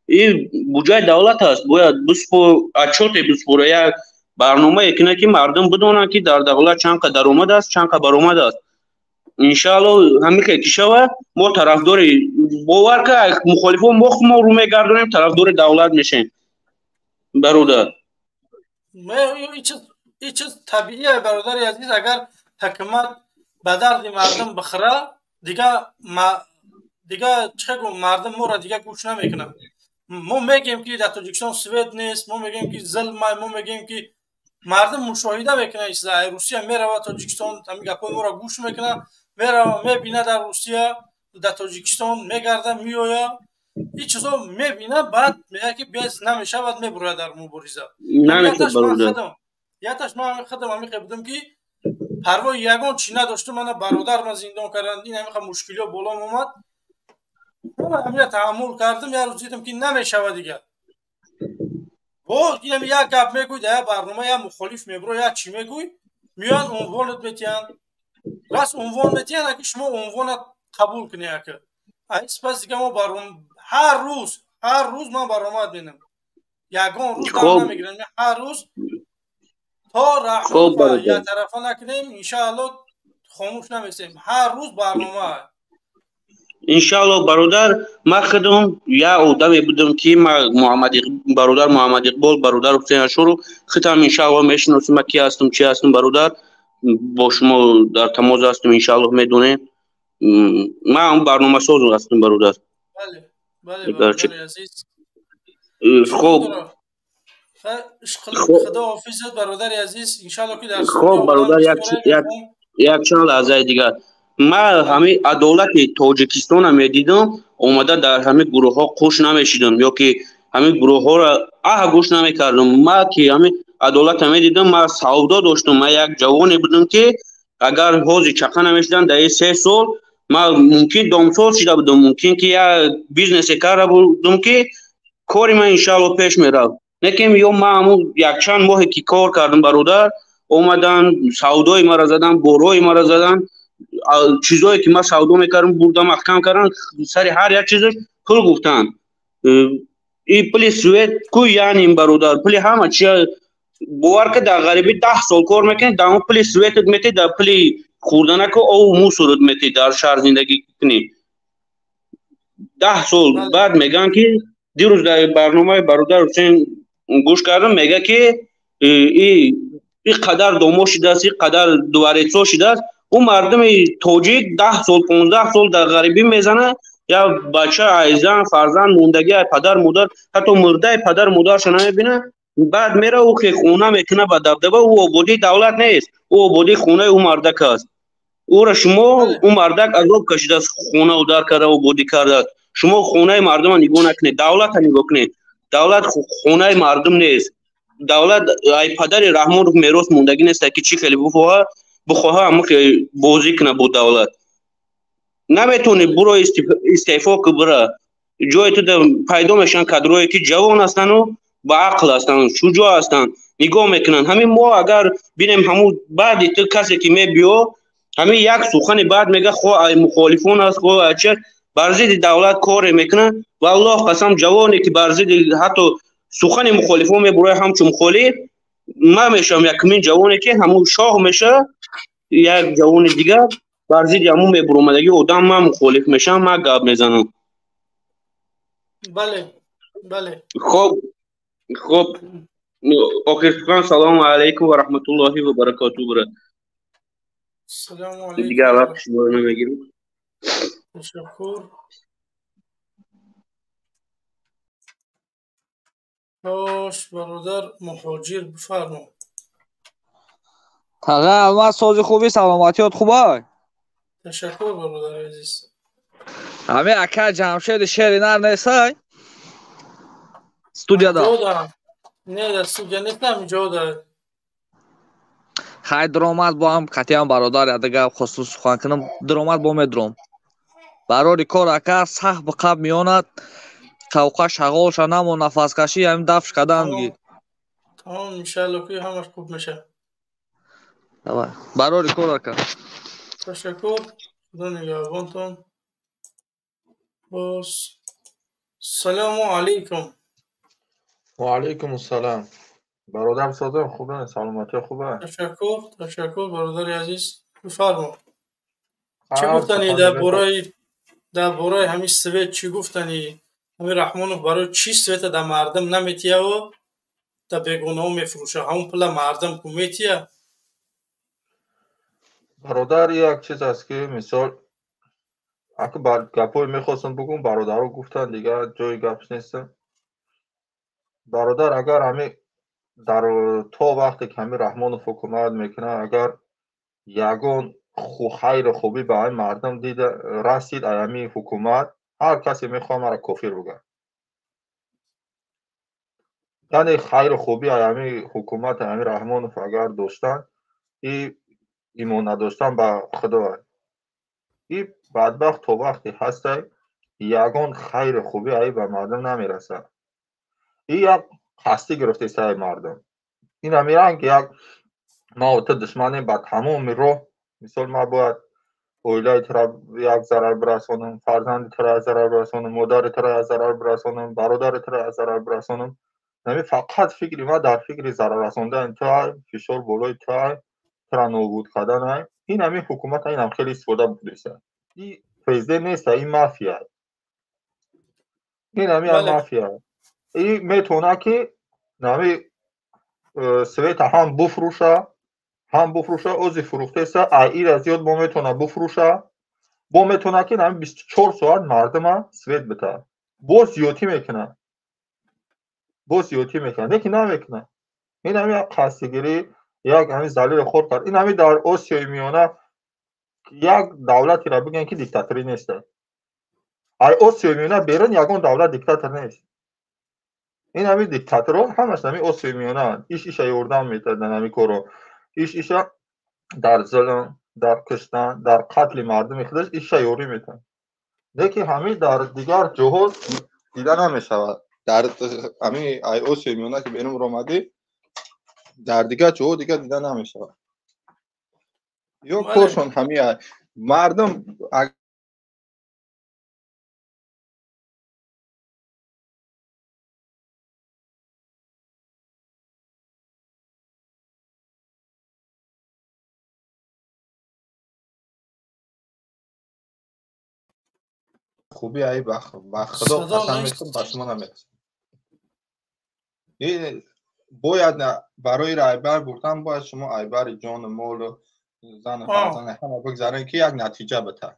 и буҷаи давлат аст, бояд отчёте биспора, як барномае кунад, ки мардум бидонанд, ки дар давлат чанд қа даромад аст, чанд қа баромад аст. Иншаалло, ҳамин хел ки шавад, мо тарафдори, бовар ка, мухолифон мо рӯ мегардонем, тарафдори давлат мешем, бародар. Ин чиз табиие, бародари азиз. Агар ҳукумат ба дарди мардум бихӯра, дига чӣ гум, мардум моро дига гӯш намекунад. Мо мегӯем, ки дар Тоҷикистон свет нест, мо мегӯем, ки зулмай, мо мегӯем, ки мардум мушоҳида мекунад. Русия меравад Тоҷикистон, ҳамин гапҳои моро гӯш мекунад, мерава, мебина, дар Русия, дар Тоҷикистон мегарда, меояд, ин чизо мебина, баъд мегӯяд, ки бес намешавад, мебурояд дар мубориза. Яташ ман ҳамин худам ҳамин хел будам, ки парвои ягон чӣ надоштум. Мана бародар ман зиндон карданд, ин ҳамин мушкилиҳо болом омад, ҳамина таҳаммул кардам. Як рӯз дидам, ки намешавад дигар. Боз инам як гап мегӯй дар як барнома, як мухолиф мебуро, як чӣ мегӯй, меоянд, унвонат метиҳанд, рас унвон метиҳанд, аки шумо унвонат қабул кунӣ. Ака, сипас дига мо ҳар рӯз, ҳар рӯз ман баромад менам, ягон рӯз намегирам, ҳар рӯз то раҳмат яктарафа накунем, иншаалло, хомӯш намесем, ҳар рӯз барнома. Иншаалло, бародар. Ман худам як одаме будам, ки бародар Муҳаммад Иқбол, бародар Ҳусейн Ашуров, худам иншаалло мешиносем, ман ки ҳастам, чӣ ҳастам, бародар. Бо шумо дар тамос ҳастам, иншаалло, медонем. Ман барномасоз ҳастам, бародар. Хоб. Худоҳофизат, бародари азиз, иншаалло, ки дар Хоб, бародар, як чанд лаҳзаи дигар. Ман ҳамин адолати Тоҷикистона медидам, омада дар ҳамин гурӯҳҳо қуш намешидам ё ки ҳамин гурӯҳҳоро аҳ гӯш намекардам. Ман ки ҳамин адолата медидам, ман савдо доштам, ман як ҷавоне будам, ки агар ҳозир чақа намешидам, дар ин 3 сол Ман мумкин домсоз шида будам, мумкин ки як бизнесе карда будам, ки кори ман иншаалло пеш мерафт. Лекин ё ман ҳамун якчанд моҳе ки кор кардам, бародар, омадан савдои маро задан, борҳои маро задан, чизое ки ман савдо мекардам бурда маҳкам кардан, сари ҳар як чизаш пул гуфтанд. И пули свет ку, яъне бародар, пули ҳама чи. Бовар ки дар ғарибӣ 10 сол кор мекунӣ, дар он пули светат метӣ, дар пули хӯрданаку ову мусорат метӣ, дар шаҳр зиндагӣ кунӣ 10 сол. Баъд мегӯянд ки дирӯз дар барномаи бародар Ҳусейн гӯш кардам, мега ки и қадар домо шидааст, и қадар дворец ҳо шидааст. Ӯ мардуми тоҷик 10 сол, 15 сол дар ғарибӣ мезанад, як бача айзан фарзанд мондагӣ, ай падар модар, ҳатто мурдаи падар модарша намебинад. Баъд мера ӯ ки хона мекунад ба дабдаба, ӯ ободии давлат нест, ӯ ободии хонаи ӯ мардак аст. Ӯра шумо, ӯ мардак азоб кашидааст, хона удар карда, ободӣ кардааст. Шумо хонаи мардума нигоҳ накунед, давлата нигоҳ кунед. Давлат хонаи мардум нест. Давлат ай падари Раҳмонов мерос мондагӣ нест, ки чӣ хеле бихоҳа, ҳамон бозӣ кунад бо давлат. Наметавонӣ, буро истеъфо ки, бира ҷои ту пайдо мешаванд кадрое ки ҷавон ҳастану ба ақл ҳастанд, шуҷоъ ҳастанд, нигоҳ мекунанд. Ҳамин мо агар бинем, ҳамун баъди ту касе ки мебиё, ҳамин як сухани баъд мега, хо ай мухолифон аст, хо ай чи, бар зидди давлат коре мекунад. Валлоҳ қасам, ҷавоне ки бар зидди ҳатто сухани мухолифон мебурояд, ҳамчун мухолиф ман мешавам якумин ҷавоне ки ҳамун шоҳ мешавад, як ҷавони дигар бар зидди ҳамун мебуромадагӣ одам ман мухолиф мешавам, ман гап мезанам. Бале, бале. Хоб, охир сухан: салому алайкум ва раҳматуллоҳи ва баракоту, брат. Салому алайкум. Дигар вақт шуморо намегирам. Ташаккур. Хош, бародар Муҳоҷир, бифармо. Таға, Алмаз, сози, хуби, саломатиёт хубай? Ташаккур, бародари азиз. Ҳами ака Ҷамшеди шери нар нестай студияда? Не, дар студия нестам, ҷода. Хай, дуромад, бо ҳам қатъиян бародар ядага хосту сухан кунам, дуромад, бо медуром. Барори кор, ака, сахт биқаб меонад, қавқа шағолша намо, нафаскашӣ ҳамин дафш кадан ги. Тамом, иншаалло ки ҳамаш хуб мешавад. Барори кор, ака. Ташаккур, худо нигаҳбонтон. Боз салому алайкум. Ва алайкум ассалом, бародар созем, хубе, саломатӣ хубе? Ташаккур, ташаккур, бародари азиз, бифармо. Чӣ гуфтанӣ дар бораи ҳамин свет? Чӣ гуфтанӣ? Ҳамин Раҳмонов барои чӣ света дар мардум наметияву дар бегонаҳо мефурӯша? Ҳамон пула мардум ку метия? Бародар, як чиз аст ки мисол ака гапҳое мехостам бугум, бародаро гуфтанд, дигар ҷои гапш нестам. Бародар, агар ҳамин дар то вақте ки ҳамин Раҳмонов ҳукумат мекунад, агар ягон хайру хубӣ ба ҳамин мардум дида расид ай ҳамин ҳукумат, ҳар касе мехоҳад маро кофир бугӯяд. Яъне хайру хубӣ ай ҳамин ҳукумат, ҳамин Раҳмонов агар доштан, и имон надоштан ба Худо. И бадбахт то вақте ҳастай, ягон хайру хубӣ ай ба мардум намерасад. И як қасдӣ гирифтаистаи мардум. Ина меранг як ма ту душманем ба тамоми роҳ. Мисол, ман бояд оилаи тура як зарар бирасонам, фарзанди тура як зарар бирасонам, модари тура як зарар бирасонам, бародари тура як зарар бирасонам. Нами фақат фикри ман дар фикри зарар расондани туай, фишор болои туай, тура нобуд карданай. Ин ҳамин ҳукумат инам хеле истифода будеса. И президент неста, ин мафия, ин ҳами як мафия. И метавонад ки нами света ҳам буфрӯша, ҳам буфрӯша, ози фурӯхтеса, а ира зиёд бо метавона буфрӯша, бо метавона ки нами 24 соат мардума свет битаҳад, боз зиёдтӣ мекунад, боз зиёдтӣ мекунад, лекин намекунад. Ин ҳами як қасдигирӣ, як ҳами залили хор кард. Ин ҳами дар Осиёи Миёна як давлатеро бигӯем ки диктаторӣ неста. Ай Осиёи Миёна берун ягон давлат диктатор нест. Ин ҳами диктаторҳо ҳамаш ҳами Осиёи Миёнаанд. Иш иша ёрдам метадан ҳами корро, иш иша дар зулм. Дар куштан, дар қатли мардуми худаш иша ёрӣ метавад. Лекин ҳамин дар дигар ҷоҳо дида намешавад. Дар ҳамин Осиёи Миёна ки берун омадӣ, дар дигар ҷоҳо дигар дида намешавад. Ё коршон ҳамин мардум. Хуби ай ба Худо қасам мехӯрам, ба шумо намерасам. Бояд барои райбар бурдан, бояд шумо айбари ҷону молу зану фарзанд ҳама бигзарен, ки як натиҷа битад.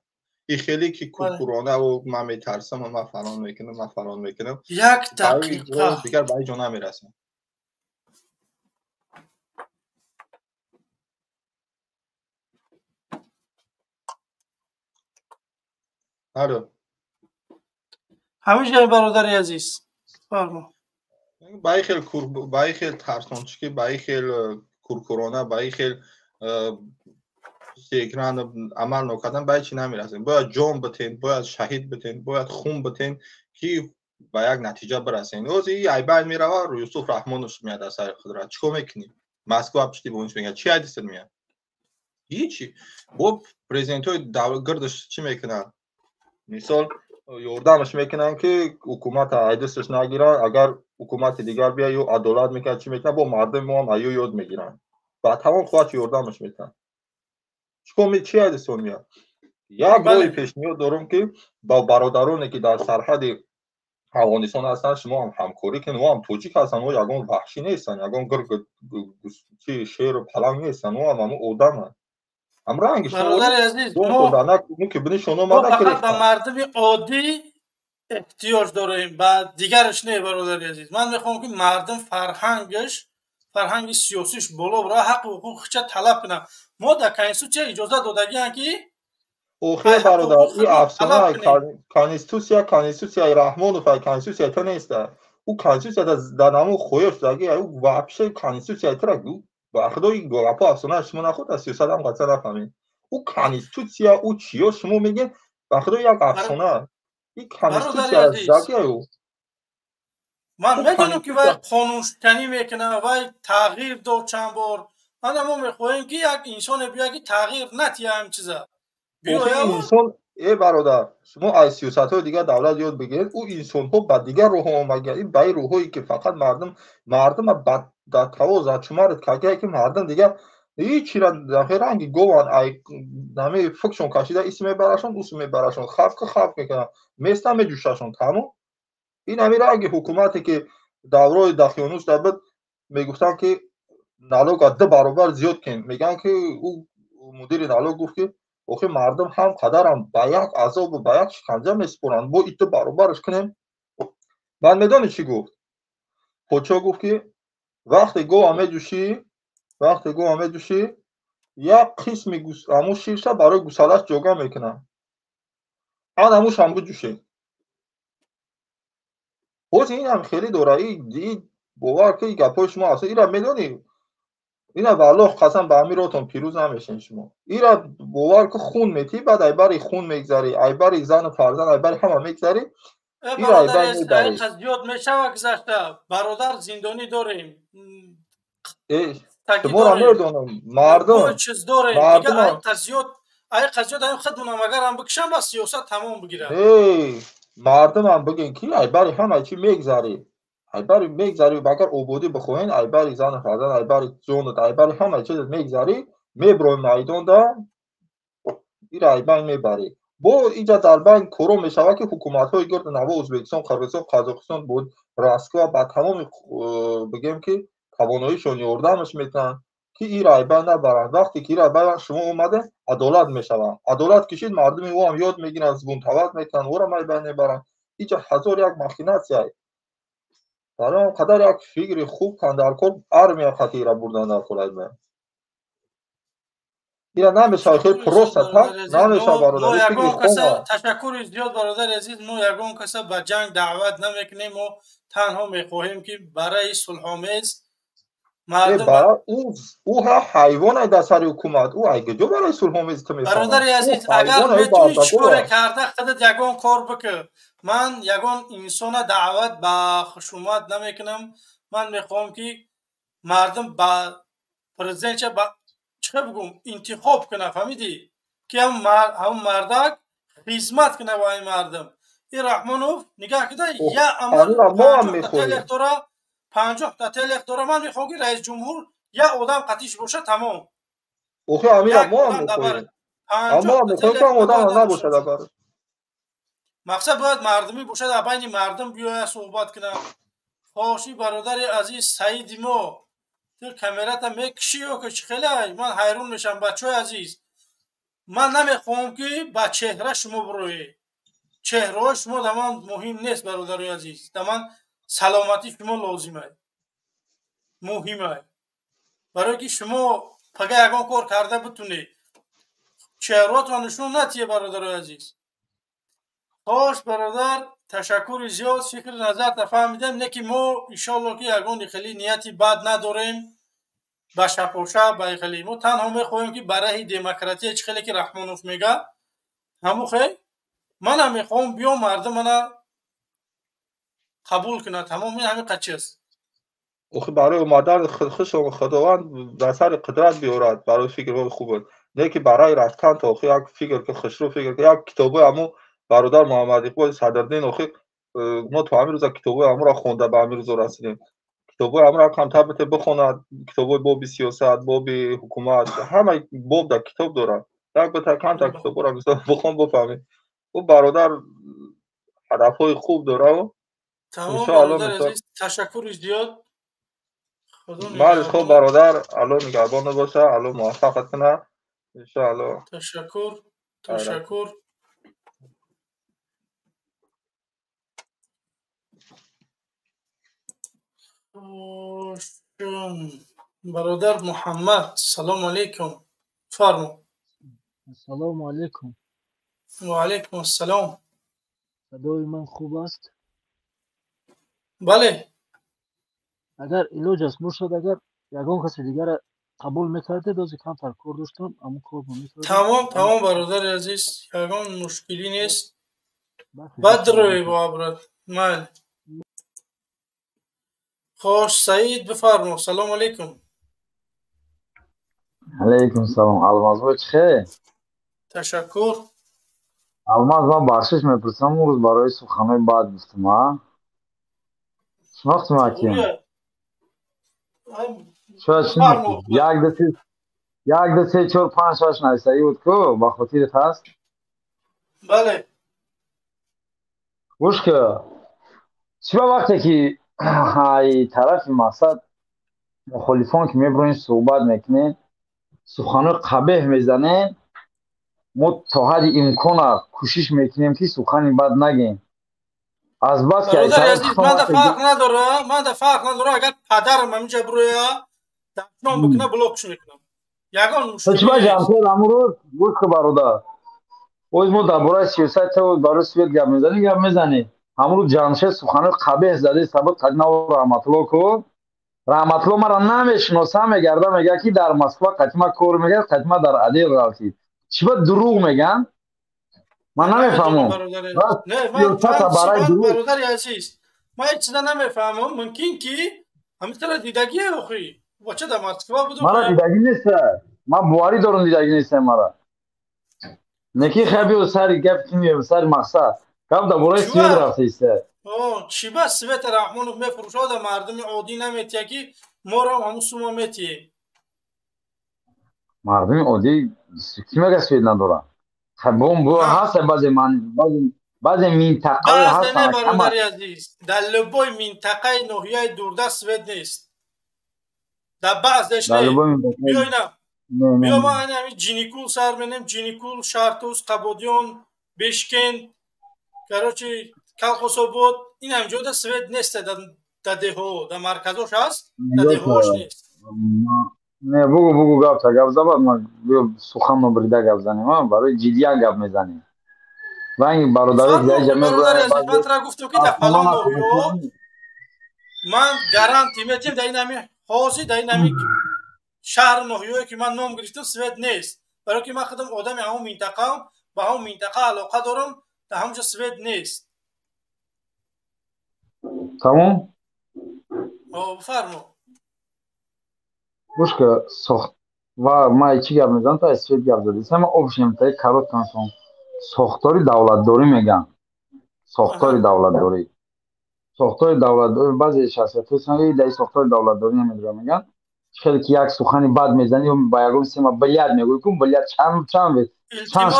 И хеле ки куркуронаву ман метарсам, ман фалон мекунам, ман фалон мекунам, як дақиқа дигар ба ҳеҷ ҷо намерасам. Алло. Ҳамин бародари азиз, фармо. Ба ин хел, ба ин хел тарсончикӣ, ба ин хел куркурона, ба ин хел экран амал нокардан ба ҳеҷ намерасем. Бояд ҷон битен, бояд шаҳид битен, бояд хун битен, ки ба як натиҷа бирасем. Оз и айбай мерава, Юсуф Раҳмонов меяд аз сари қудрат, чӣ кор мекунӣ? Москва пуштибониш мекунад, чӣ ҳадисат меяд? Ҳичи. Бо президентҳои гирдаш чӣ мекунанд? Мисол, ёрдамаш мекунанд, ки ҳукумат айдасташ нагиранд. Агар ҳукумати дигар бия, ё адолат мекунад, чӣ мекунад, бо мардуми мо ҳам аю ёд мегиранд, ба тамом қувват ёрдамаш метиҳанд. Чикор, чӣ ҳадисон меяд? Як роҳи пешниҳод дорам, ки ба бародароне, ки дар сарҳади Афғонистон ҳастанд, шумо ҳам ҳамкорӣ кунед. Мо ҳам тоҷик ҳастанд, мо ягон ваҳшӣ нестанд, ягон гург, чи шеру паланг нестанд, мо ҳам ҳамон одаманд, ҳамранги. Бародари азиз, ки бинишон омада. Фақат ба мардуми оддӣ эҳтиёҷ дорем, ба дигараш не. Бародари азиз, ман мехоҳам, ки мардум фарҳангаш, фарҳанги сиёсиш боло бира, ҳаққу ҳуқуқиша талаб кунад. Мо дар конститутсия иҷоза додагиам, ки Охир, бародар, и афсона. Конститутсия, конститутсияи Раҳмонов конститутсияи ту неста. Ӯ конститутсия дар намун хоя шудаги, ӯ вообще конститутсияи тура, ба худо, ин гапо афсона. Шумо нахуд аз сиёсат ҳам қатъа нафаҳмед. Ӯ конститутсия, ӯ чиё шумо мегӯед, ба худо, як афсона. Ин конститутсия заги ӯ. Ман медонам, ки вай қонуншиканӣ мекунад, вай тағйир дод чанд бор. Ана мо мехоҳем, ки як инсоне биёяд, ки тағйир натиҳа ҳам чиза. Инсон, э бародар, шумо аз сиёсатҳои дигар давлат ёд бигиред. Ӯ инсонҳо ба дигар роҳҳо омадагианд. Ин ба ин роҳҳое, ки фақат мардум, мардума дар таво зачумард кардае, ки мардум дигар ҳечира ранги гован, ҳами фукшон кашида, ис мебарашон, ус мебарашон, хавка хавк мекунанд, места меҷӯшашон, тамом. Ин ҳамин ранги ҳукумате, ки даврои Дахёнус дар буд, мегуфтанд, ки налога ду баробар зиёд кунед. Мегӯянд, ки ӯ мудири налог гуфт, ки охир мардум ҳам қадарам ба як азобу ба як шиканҷа месупоранд, бо иту баробараш кунем. Баъд медонӣ чӣ гуфт подшоҳ? Гуфт, ки вақте гова меҷӯшӣ, вақте гова меҷӯшӣ, як қисми ҳамун ширша барои гусалаш ҷога мекунад, ан ҳамушам биҷӯшед. Боз инам хеле дора. Бовар ки гапҳои шумо аст. Ира медонӣ, ина валлоҳ қасам, ба ҳамин роҳтон пирӯз намешен шумо. Ира бовар ки хун метӣ, баъд айбари хун мегзарӣ, айбари зану фарзанд, айбари ҳама мегзарӣ. Ира айбар мебарӣ. Зиёд мешава гузашта, бародар, зиндонӣ дорем. Шуморо медонам, мардум. Чиз дорем зиёд, айқа зиёд ҳам худмонам агарам бикушам, ба сиёсат тамом бигирам. Мардумам бигӯен, ки айбари ҳама чӣ мегзарӣ, айбари мегзарӣ. Агар ободӣ бихоҳен, айбари зану фарзанд, айбари ҷонат, айбари ҳама чизат мегзарӣ, меброи майдонда, ира айбай мебарӣ. Бо иҷа дар байн коро мешавад, ки ҳукуматҳои гирду наво, Ӯзбекистон, Қирғизистон, Қазоқистон, буд Москва, ба тамоми бигем, ки тавоноишон ёрдамаш метиҳанд, ки ира айбай набаранд. Вақте ки ира айбай шумо омада, адолат мешавад. Адолат кишид, мардуми ӯ ҳам ёд мегиранд, бунтовать мекунанд, ӯрам айбай мебаранд. Иҷа ҳазор як махинация. Барои он қадар як фикри хуб кан дар кор, армия қатъира бурдан дар кор айбай. Ира намешавад, хеле просто так намешавад, бародар. Ягон каса, ташаккури зиёд, бародари азиз, мо ягон каса ба ҷанг даъват намекунем. Мо танҳо мехоҳем, ки барои сулҳомез Мардум ӯ ҳайвон дар сари ҳукумат, ӯ ай куҷо барои сулҳомез ту мефаҳмад? Бародари азиз, агар метавонӣ чӣ коре карда, худат ягон кор бикун. Ман ягон инсона даъват ба хушумат намекунам. Ман мехоҳам, ки мардум ба президентша ба чӣ бигӯм, интихоб кунад, фаҳмидӣ, ки ҳамн мардак хизмат кунад ба ин мардум. Ин Раҳмонов нигаҳ кида, я амр дора, 50-та телех дора. Ман мехоҳам, ки раисҷумҳур я одам қатиш боша, тамом. Охи, амира мо ҳам мехоҳем, мо ҳам мехоҳем, ки одам набошад бар. Мақсад бояд мардумӣ бошад, а байни мардум биёяд, суҳбат кунад. Хоши, бародари азиз Саиди мо, ту камерата мекушӣ ё ки чӣ хелай? Ман ҳайрон мешавам, бачаҳои азиз. Ман намехоҳам, ки ба чеҳра шумо бироед. Чеҳраҳои шумо дар ман муҳим нест, бародарои азиз. Дар ман саломатии шумо лозимай, муҳимай, барое ки шумо пага ягон кор карда битунед. Чеҳраотро нишон натиҳе, бародарои азиз. Хош, бародар, ташаккури зиёд, фикри назарта фаҳмидем. Не ки мо иншоалло ки ягон хеле нияти бад надорем ба шапоша, ба хеле. Мо танҳо мехоҳем, ки ба раҳи демократия, чӣ хеле ки Раҳмонов мега, ҳамун хел манам мехоҳам биём, мардум мана қабул кунад, тамом. Ин ҳамин қачи аст. Охи, барои омадан худшон Худованд дар сари қудрат биёрад, барои фикрҳои хуб. Не ки барои рафтан то охи як фикр ки хушрӯ фикр ки як китобҳои ҳамун бародар Муҳаммад Иқбол Садриддин, охи, мо то ҳамин рӯза китобҳои ҳамонро хонда ба ҳамин рӯзо расидем. Китобҳои ҳамонро камтар бите бихонад, китобҳои боби сиёсат, боби ҳукумат, ҳама боб дар китоб дорад. Як бита камтар китобҳоро мисол бихон, бифаҳмӣ. Ӯ бародар ҳадафҳои хуб дорад. Тамом, бародар азиз, ташаккури зиёд. Бале, хуб, бародар, Алло нигаҳбон боша, Алло муваффақат кунад, иншоалло. Ташаккур, ташаккур. Бародар Муҳаммад, салому алайкум, фармо. Ассалому алайкум. Ва алайкум ассалом. Садои ман хуб аст? Бале. Агар илоҷ аст бошад, агар ягон каси дигара қабул мекардед, ози камтар кор доштам, ҳамун корро мекардам. Тамом, тамом, бародари азиз, ягон мушкилӣ нест. Баъд рӯй бо брат, майли. Хош, Саид, бифармо, салому алайкум. Алайкум салом. Алмазбой, чӣ хел? Ташаккур. Алмаз, ман бахшиш мепурсам, он рӯз барои суханҳои бад гуфтам, а? Шинохтим, аким? Шояд шинохтӣ. Як, ду, се, як, ду, се, чор, панҷ, шаш нависагӣ буд ку, ба хотират ҳаст? Бале. Гӯш ку, чӣ ба вақте ки ай тарафи мақсад мухолифон ки мебироем, суҳбат мекунем, суханҳои қабеҳ мезанем, мо то ҳадди имкона кӯшиш мекунем, ки сухани бад нагем, азбаски Бародари азиз, манда фарқ надора, манда фарқ надора. Агар падарам ҳаминҷа бироя, дашном бикуна, блокш мекунам, ягон мушкилӣ. Ҷамшед, ҳамун рӯз, гӯш ку, бародар, оз мо дар бораи сиёсат барои свет гап мезанем, гап мезанем. Ҳамун рӯз Ҷамшед суханои қабеҳ заде сабаб қадинав Раҳматулло ку. Раҳматулло мара намешиноса, мегарда мега, ки дар Москва қатима кор мекард, қатима дар адел ғалтид. Чӣ ба дурӯғ меган, ман намефаҳмам. Бародари азиз, ман ҳеҷ чиза намефаҳмам. Мумкин ки ҳамитара дидагие, охи бача дар Москва буд. Мара дидагӣ неста, ман боварӣ дорам, дидагӣ нестам мара. Неки хабио сари гап ки меем, сари мақсад гап дар бораи свет рафтаиста. Чӣ ба света Раҳмонов мефурӯшад, мардуми оддӣ наметия, ки моро ҳамун сума метиҳем? Мардуми оддӣ кӣ мега свет надорад? Ҳаст баъзе баъзе минтақаҳо ҳастанд. Бародари азиз, дар любой минтақаи ноҳияи дурдаст свет нест, дар баъзеш не. Биё ина, биё, ма ҳамин Ҷиникул сар менем, Ҷиникул, Шартуз, Қабодиён, Бешкент, короче, Калхособод, ин ҳамин ҷода свет нест. Дар деҳо, дар марказош ҳаст, дар деҳош нест. Не, бугу, бугу, гапта гап забад, ма суханно брида гап занем, барои ҷиддиян гап мезанем. Ранги бародари. Ман тра гуфтам, ки дар фалон ноҳиё ман гарантӣ метиҳам, дар ин ҳамин Ҳозир дар ин ҳамин шаҳру ноҳияое ки ман ном гирифтам, свет нест. Барое ки ман худам одами ҳамон минтақаам, ба ҳамон минтақа алоқа дорам, дар ҳамонҷо свет нест. Тамом. Бифармо. Гӯш ка, сохт ва ман чӣ гап мезанам, та свет гап задисам, ман общем та коротко мефаҳмам. Сохтори давлатдорӣ мегӯям. Сохтори давлатдорӣ. Сохтори давлатдорӣ, баъзе шахсиятҳо ҳастанд, дар сохтори давлатдорӣ намедонам, мегӯянд. Хеле ки як сухани бад мезанӣ ё ба ягон сема блядь мегӯӣ, ку блядь чанд чанд чанд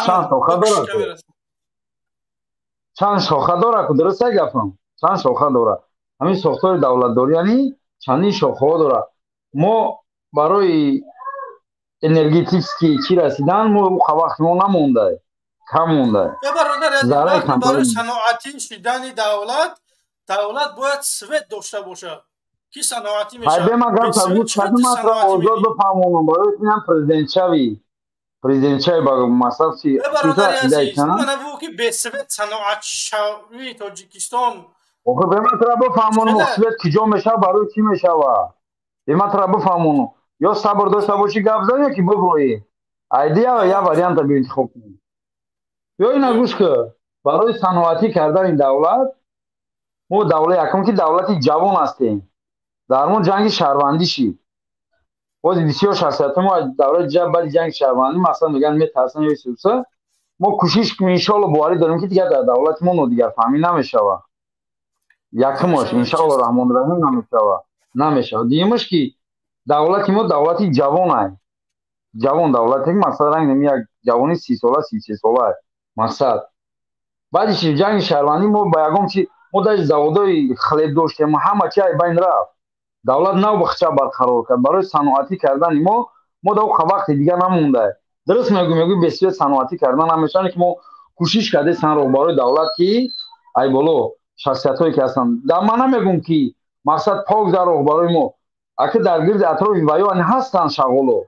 чанд шоха дорад, чанд шоха дорад, ку дуруст гапам, чанд шоха дорад ҳамин сохтори давлатдорӣ, яъне чандин шохаҳо дорад. Мо барои энергетический чӣ расидан, мо вақти мо намонда, кам монда. Барои саноатӣ шидани давлат, давлат бояд свет дошта бошад, ки саноатӣ мешавад. Озод бифаҳмонам, барои инам президентшави, президентшави ба масаб чи. Манаву ки бесвет саноатшавии Тоҷикистон. Охир беман тра бифаҳмонам, свет киҷо мешава, барои чӣ мешава, беман тра бифаҳмонам. Ё сабр дошта бошӣ, гап зан, ё ки биброӣ, айдия я варианта биинтихоб кунӣ. Ё ина гӯш ки, барои саноатӣ кардани давлат, мо давлат якум ки давлати ҷавон ҳастем, дар мо ҷанги шаҳрвандӣ шид. Боз бисёр шахсиятҳо мо давлати баъди ҷанги шаҳрвандӣ, масалан, мегӯянд, метарсанд ё суса. Мо кӯшиш, иншоалло, боварӣ дорем, ки дигар дар давлати мо нодигарфаҳмӣ намешавад. Якумаш, иншоалло раҳмони раҳим, намешава, намешава. Дуюмаш, ки давлати мо давлати ҷавонай, ҷавон давлате, масалан, ранг як ҷавони 30 сола, 33 сола. Мақсад, баъди ҷанги шаҳрвандӣ мо ба ягон чи, мо даже заводои хлеб доштем, ҳама чи ай байн рафт. Давлат нав бахча барқарор кард. Барои саноатӣ кардани мо, мо дар вақти дигар намонда. Дуруст мегӯ, мегӯ, бесвет саноатӣ кардан намешавад, ки мо кӯшиш кардесан роҳбарои давлат, ки ай боло шахсиятҳое ки ҳастанд. Дар ман намегӯм, ки мақсад пок дар роҳбарои мо, аки дар гирди атрофи ваёни ҳастанд шағоло,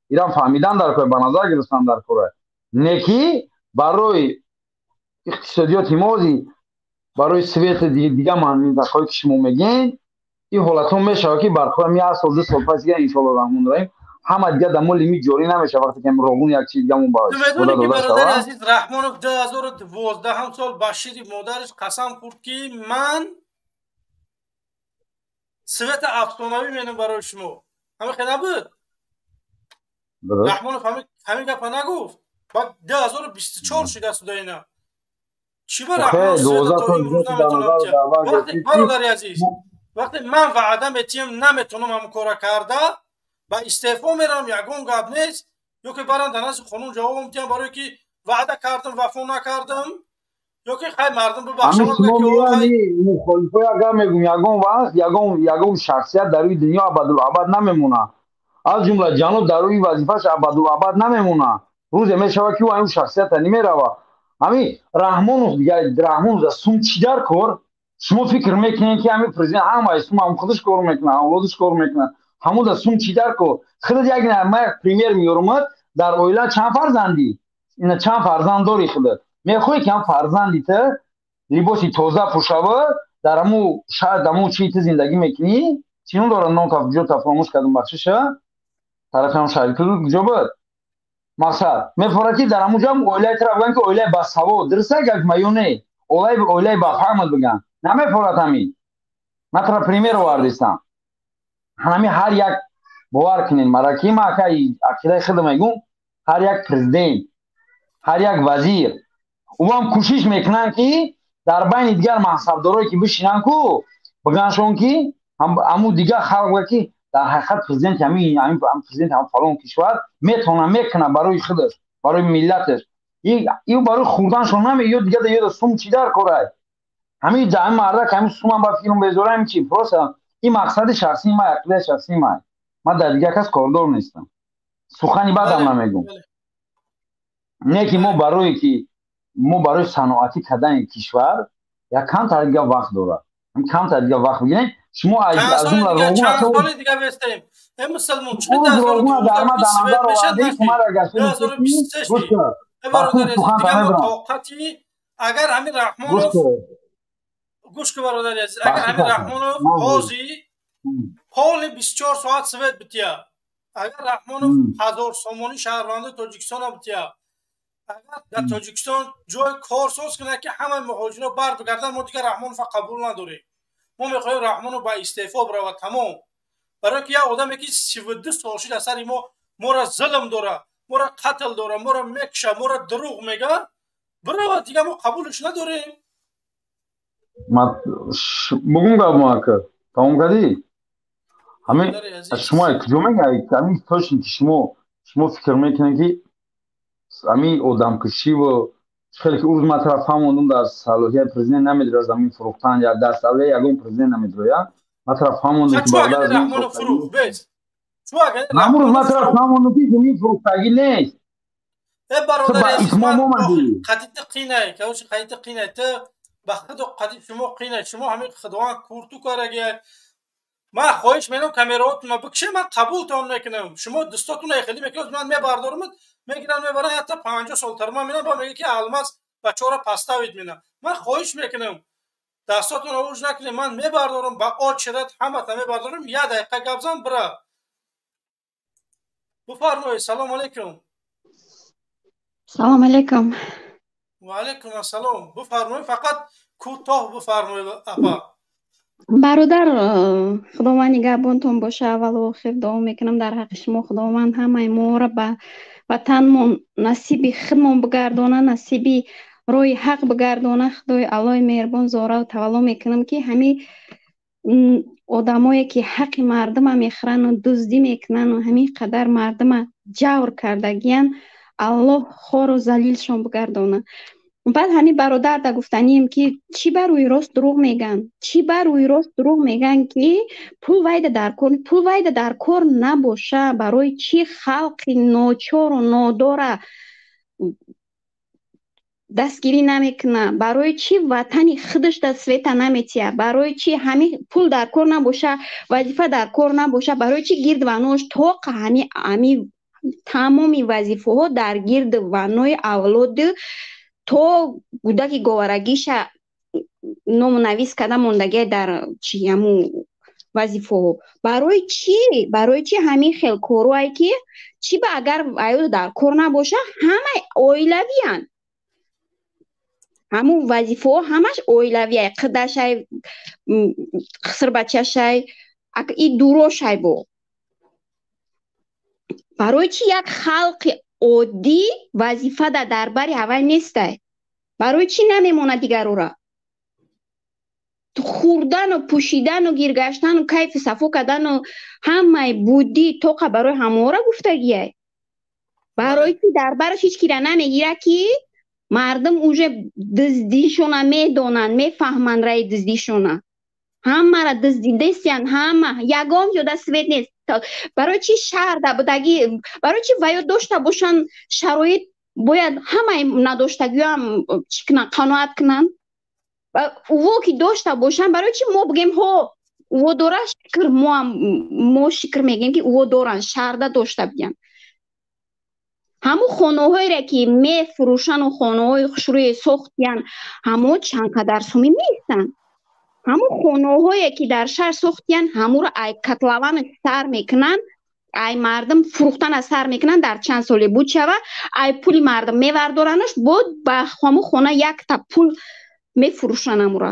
ирам фаҳмидан дар кор, ба назар гирифтан дар кора, не ки барои иқтисодиёти мози, барои свети дига минтақаҳое ки шумо мегӯед, ин ҳолатҳо мешавад, ки барқҳоям як сол, 2 сол пас дига, иншоалло раҳмон раҳим, ҳама дига дар мо лимит ҷорӣ намешавад, вақте ки роғун як чиз дигамон Медонӣ ки, бародари азиз, Раҳмонов 2012 сол ба шири модараш қасам хӯрд, ки ман света афсонавӣ менам барои шумо. Ҳамин хел набуд? Раҳмонов ҳамин гапа нагуфт? Баъд 2024 шида суда ина. Чӣ ба Раҳмонов света то имрӯз наметонам? Бародари азиз, вақте ман ваъда метиҳам, наметонам ҳамон кора карда, ба истеъфо меравам, ягон гап нест, ё ки барам дар назди қонун ҷавобам диҳам, барое ки ваъда кардам, вафо накардам, ё ки хай мардум бибахшам. Мухолифои, агар мегӯм, ягон вақт ягон шахсият дар рӯи дунё абадулабад намемонад, аз ҷумла ҷаноб дар рӯи вазифааш абадулабад намемонад. Рӯзе мешавад, ки ӯ ҳамин шахсията намерава. Ҳамин Раҳмонов дигар, Раҳмонов сум чӣ дар кор? Шумо фикр мекунед, ки ҳамин президент ҳамаи сум ҳам худаш кор мекунад, авлодаш кор мекунад? Ҳамуда сум чӣ дар кор? Худат як, ма як пример меёрумад. Дар оила чанд фарзандӣ? Ина, чанд фарзанд дорӣ худат? Мехоҳӣ, ки ҳам фарзанди ту либоси тоза пӯшава? Дар ҳаму шаҳр, даму чи ту зиндагӣ мекунӣ, чӣ ном дорад, ном ҷо фаромӯш кардам, бахшиша, тарафи ҳам шаҳри ту куҷо буд? Мақсад, мефорад, ки дар ҳамун ҷо оилаи тура бигӯянд, ки оилаи басавод. Дуруст гап ма ё не? Оилаи бафаҳмат бигӯянд, намефорад ҳамин. Ман тура пример овардистам. Ҳамин ҳар як, бовар кунед мара, ки ма ака ақидаи худам мегӯм, ҳар як президент, ҳар як вазир, ӯам кӯшиш мекунанд, ки дар байни дигар мансабдорое ки бишинанд, ку бигӯяндшон, ки ҳамун дигар халқ, ки дар ҳақиқат президенти ҳамин, президенти ҳам фалон кишвар метавона, мекунад барои худаш, барои миллаташ. Ю барои хӯрданшон наме, ё дигар ё сум чӣ дар корай? Ҳамин ҳамин мардак ҳамин сумам ба филм безора, ҳамин чи просто ин мақсади шахсии ман, ақидаи шахсии ман. Ман дар дигар кас кордор нестам, сухани бадам намегӯм. Не ки мо барое ки мо барои саноатӣ кардани кишвар як камтар дигар вақт дорад, камтар дигар вақт бигирем. Шумо аз ҷумла роғун дига вестем, э мусалмон, чӣ свет мешад? Тоқати агар ҳамин Раҳмонов, гӯш ки, бародари азиз, агар ҳамин Раҳмонов ҳозир Полный 24 соат свет бития. Агар Раҳмонов 1000 сомонӣ шаҳрванди Тоҷикистона бития. Агар дар Тоҷикистон ҷои кор соз кунад, ки ҳамаи муҳоҷиро бар бигарданд, мо дигар Раҳмонова қабул надорем. Мо мехоҳем Раҳмонов ба истеъфо биравад, тамом. Барои ки як одаме ки 32 сол шид аз сари мо, моро зулм дора, моро қатл дора, моро мекуша, моро дурӯғ мега, биравад, дигар мо қабулш надорем. Бугун гап мо ака, тамом кардӣ? Ҳамин шумо куҷо мегаед? Ҳамин точно ки шумо фикр мекунед, ки ҳамин одамкушиву хеле ки урӯз ман тараф фаҳмондум, дар салоҳияти президент намедирояд замин фурӯхтан, я дар салоҳияти ягон президент намедирояд. Ман тараф фаҳмондум, ки бародар ҳамун рӯз ман тараф фаҳмондум, ки замин фурӯхтагӣ нест. Бародари азиз, ман қадити қинай, короче, қадити қинай, ту ба худу қадити шумо қинай, шумо ҳамин худованд курту карагиай. Ман хоҳиш менам, камераотонро бикшед, ман қабултон мекунам. Шумо дастотонро хеле мекунед, ман мебардорамад, мегирам, мебарам, ҳатто 50 сол тарма менам, ба мега ки алмаз бачаҳоро поставид менам. Ман хоҳиш мекунам, дастотонро уж накунед, ман мебардорам, ба очерат ҳамата мебардорам, як дақиқа гап зан, бира. Бифармоед, салом алейкум. Салом алейкум. Ва алейкум ассалом. Бифармоед, фақат кӯтоҳ бифармоед, апа. Бародар, худованд нигаҳбонтон боша. Аввалу охир дуо мекунам дар ҳаққи шумо, худованд ҳамаи моро ба ватанмон насиби худмон бигардона, насиби роҳи ҳақ бигардона. Худои Аллоҳи меҳрубон зораву тавалло мекунам, ки ҳамин одамое ки ҳаққи мардума мехӯрану дуздӣ мекунану ҳамин қадар мардума ҷавр кардагиян, Аллоҳ хору залилшон бигардона. Баъд ҳамин бародарда гуфтанием, ки чӣ ба рӯи рост дурӯғ мегӯянд, чӣ ба рӯи рост дурӯғ мегӯянд, ки пул вайда дар кор, пул вайда дар кор набоша, барои чӣ халқи ночору нодора дастгирӣ намекуна, барои чӣ ватани худашда света наметия, барои чӣ ҳамин пул дар кор набоша, вазифа дар кор набоша, барои чӣ гирд ванош тоқа ҳами тамоми вазифаҳо дар гирди ванои авлоди то гудаки говарагиша ному навис карда мондагия дар чи ҳамун вазифаҳо. Барои чӣ, барои чӣ ҳамин хел корое, ки чӣ ба агар аёд дар кор набоша, ҳамаи оилавиянд, ҳамун вазифаҳо ҳамаш оилавияй, қидашай, қисрбачашай, и дурошай. Бо барои чӣ як халқи оддӣ вазифада дар бари ҳавай нестай? Барои чӣ намемонад дигарора? Хӯрдану пӯшидану гиргаштану кайфу сафо кардану ҳамаи буддӣ тоқа барои ҳамоора гуфтагиай. Барои чӣ дар бараш ҳеҷ кира намегирад, ки мардум уже дуздишона медонанд, мефаҳманд раи дуздишона, ҳамаро дуздидесиянд, ҳама ягон ҷода свет нест. Барои чӣ шаҳрда будагӣ, барои чӣ ваё дошта бошанд шароит, бояд ҳамаи надоштагиҳоам чӣ кунанд, қаноат кунанд? Уво ки дошта бошанд, барои чӣ мо бигем, ҳо, уво дора, шукр, моам мо шукр мегӯем, ки уво доранд, шаҳрда дошта будиянд. Ҳамун хонаҳоере ки мефурӯшану хонаҳои хушрӯе сохтиянд, ҳамо чанд қадар сумӣ меистанд. Ҳамун хонаҳое ки дар шаҳр сохтиянд, ҳамуро ай котлована сар мекунанд, ай мардум фурӯхтана сар мекунанд, дар чанд соле буд шава, ай пули мардум мевардоранаш, бод ба ҳамун хона якта пул мефурӯшанд амура.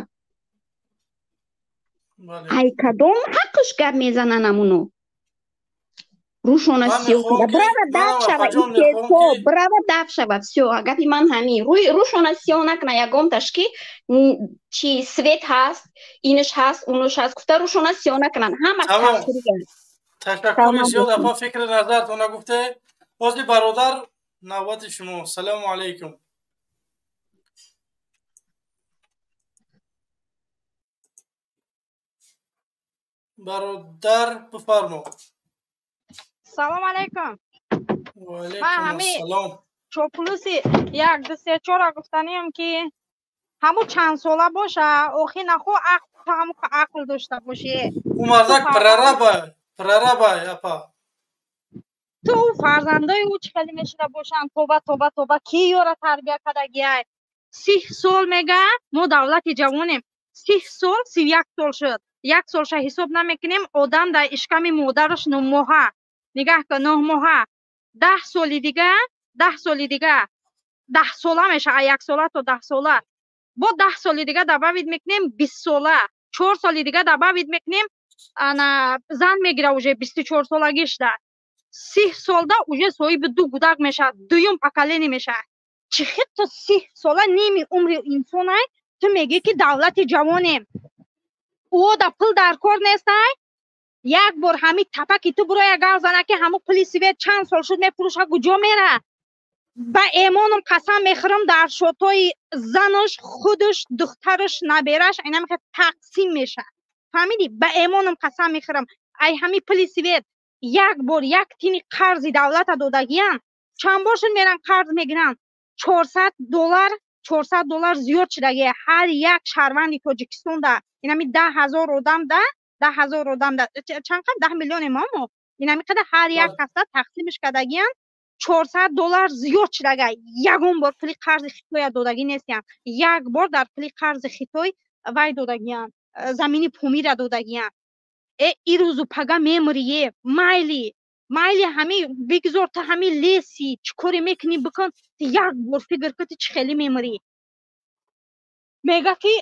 Ай кадом ҳаққш гап мезананд амуно? Рӯшона сиёҳ куда, брава даф шава, истеъфо, брава даф шава, всё, гапи ман ҳамин. Рӯшона сиёҳ накуна ягонташ, ки чи свет ҳаст, инаш ҳаст, унаш ҳаст гуфта, рӯшона сиёҳ накунанд, ҳама. Ташаккури зиёд, апа, фикри назартона гуфте. Бози бародар, навбати шумо. Салому алайкум. Бародар, бифармо. Салом алейкум. Ман ҳами чоплуси як ду се чора гуфтанием, ки ҳамун чанд сола боша, охи нахо ҳаму ақл дошта бошӣ. Ӯ мардак прораба, прораба, апа. Ту фарзандои ӯ чӣ хеле мешуда бошанд? Тоба, тоба, тоба, ки ёра тарбия кардагиай? 30 сол мега, мо давлати ҷавонем, 30 сол, 31 сол шуд. Як солша ҳисоб намекунем, одам дар ишками модараш 9 моҳа. Нигаҳ кун, 9 моҳа. 10 соли дига, 10 соли дига 10 сола мешавад, 1 сола то 10 сола. Бо 10 соли дига добавить мекунем 20 сола. 4 соли дига добавить мекунем, ана зан мегира уже 24 солагишда. 30 солда уже соҳиби 2 гудак мешавад, дуюм поколение мешавад. Чӣ хел то 30 сола ними умри инсонай, ту мегӣ ки давлати ҷавонем. Ӯ да пул дар кор нестай? Як бор ҳами тапаки ту буроя гав зана ки ҳаму пули свет чанд сол шуд мефурӯша, куҷо мера? Ба эмоном қасам мехӯрам, дар шотои занаш, худаш, духтараш, набераш ина мехоҳад тақсим мешавад. Фаҳмидӣ? Ба эмоном қасам мехӯрам, ай ҳами пули свет як бор як тини қарзи давлата додагиян, чанд бор шуд меран қарз мегиранд? $400, $400 зиёд шудагия ҳар як шаҳрванди Тоҷикистонда. Инами 10,000 одам да, 10,000 одам да, чанд қад? 10 миллионе мамо. Инами қадар ҳар як каса тақсимиш кардагиян, $400 зиёд шудага. Ягон бор пули қарзи Хитоя додагӣ нестиян. Як бор дар пули қарзи Хитой вай додагиян, замини Помира додагиян. Э ирӯзу пага мемирие, майли, майли ҳами бигзор ту ҳами леси, чӣ коре мекунӣ бикун, ту як бор фикр кун, ту чӣ хеле мемирӣ. Мега ки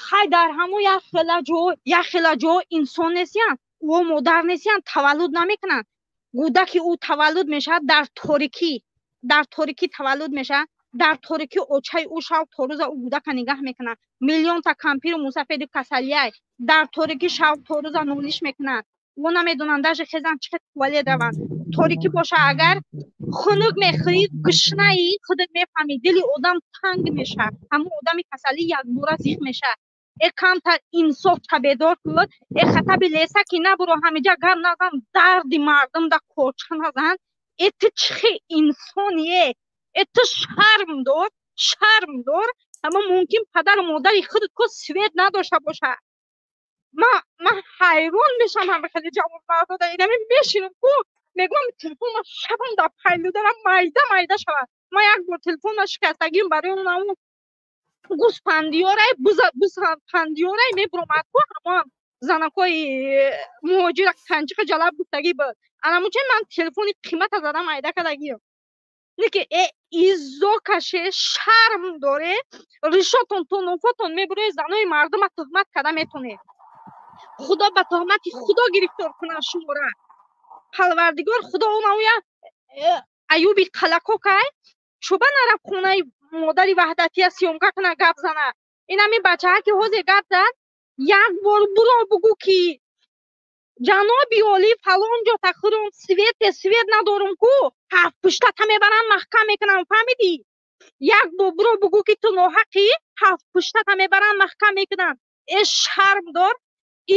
хай дар ҳамо як хела ҷо, як хела ҷо инсон нестиян, ӯ модар нестиян, таваллуд намекунанд. Гудаки ӯ таваллуд мешавад дар торикӣ, дар торикӣ таваллуд мешавад, дар торикӣ очаи ӯ шав то рӯза ӯ гудака нигаҳ мекунад. Миллионта кампиру мусафеду касалияй дар торикӣ шав то рӯза нолиш мекунанд. Ӯ намедонанд даже хезан чӣ хел туалет раванд. Торикӣ боша агар хунук мехӯрӣ, гушнаӣ, худат мефаҳмӣ, дили одам танг мешавад. Ҳамон одами касалӣ якбора зиқ мешавад. Э камтар инсоф табедор кун, э хатаби леса ки набуро ҳамиҷа гап назан, дарди мардум да коча назан. Э ту чӣ хел инсоние? Э ту шарм дор, шарм дор. Аммо мумкин падару модари худат ко свет надошта бошад. Ман ҳайрон мешам ҳама хеле ҷавонмардода. Инами мешинам ку, мегӯям телефонма шабам дар пайлу дарам майда майда шавад. Ман як бор телефонма шикастагим барои он ҳамон гӯспандиёрай, бузпандиёрай мебуромад ку, ҳамон занакҳои муҳоҷира канҷиқа ҷалаб гуфтагӣ буд. Анамуча ман телефони қимата задам майда кардагиам. Не ки э иззо каше, шарм доре, ришотон то нофотон мебурои, занои мардума туҳмат карда метонед. Худо ба туҳмати Худо гирифтор кунад шумора. Парвардигор Худо онауя Аюби қалакокай, чӯба нарафт хонаи модари ваҳдатия съёмка куна гап зана. Инами бачаҳа ки ҳозир гап зад, як бор буро бугӯ ки ҷаноби олӣ фалон ҷо тахӯрум, свете свет надорум ку, ҳафт пуштата мебарам маҳкам мекунам, фаҳмидӣ? Як бор буро бугӯ ки ту ноҳақӣ, ҳафт пуштата мебарам маҳкам мекунам. Э шарм дор,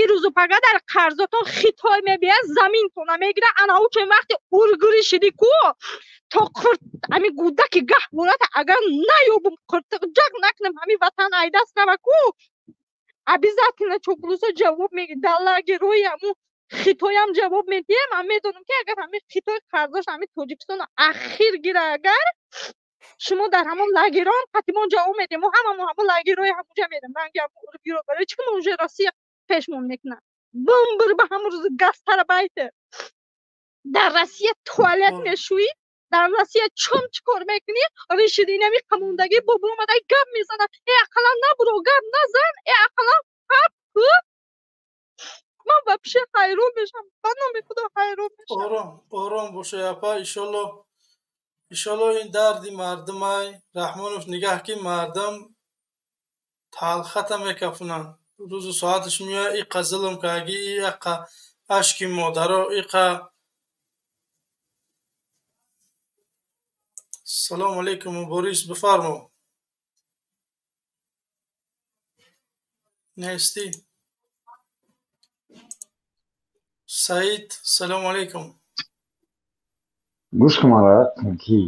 ирӯзу пага дар қарзотон Хитой мебияд, заминтона мегирад. Ана ӯ чун вақти ургурӣ шидӣ ку, то қурт ҳами гудаки гаҳвората агар наёбум, қуртиқҷақ накунам, ҳами ватан айдаст рава ку, обязательно чоклусо ҷавоб мегирад. Дар лагерҳои ҳамун Хитоям ҷавоб медиҳем. Ман медонам ки агар ҳамин Хитой қарзош ҳамин Тоҷикистоно ахир гира, агар шумо дар ҳамон лагерҳоам қатимон ҷавоб медиҳем. Мо ҳамамон ҳамон лагерҳои ҳамунҷа мерем. Ранги ҳамон ургиро барои чӣ мо уже Россия пешмон мекунад? Бумбир ба ҳамон рӯзи гастарбайтер. Дар Россия туалет мешӯӣ, дар Россия чом чӣ кор мекунӣ? Ришиди инами қамондагӣ бобо омада гап мезанад. Э ақаллан набуро гап назан, э ақаллан фарқ ку. Ман вообще ҳайрон мешам, ба номи Худо ҳайрон мешам. Ором, ором боша апа, иншолло, иншолло ин дарди мардумай. Раҳмонов нигаҳ ки мардум талхата мекафунанд. Рӯзу соаташ меояд, иқа зулм карги, иқа ашки модаро, иқа. Салому алейкум, Борис, бифармо. Нестӣ? Саид, салому алейкум. Гӯш кун мара ки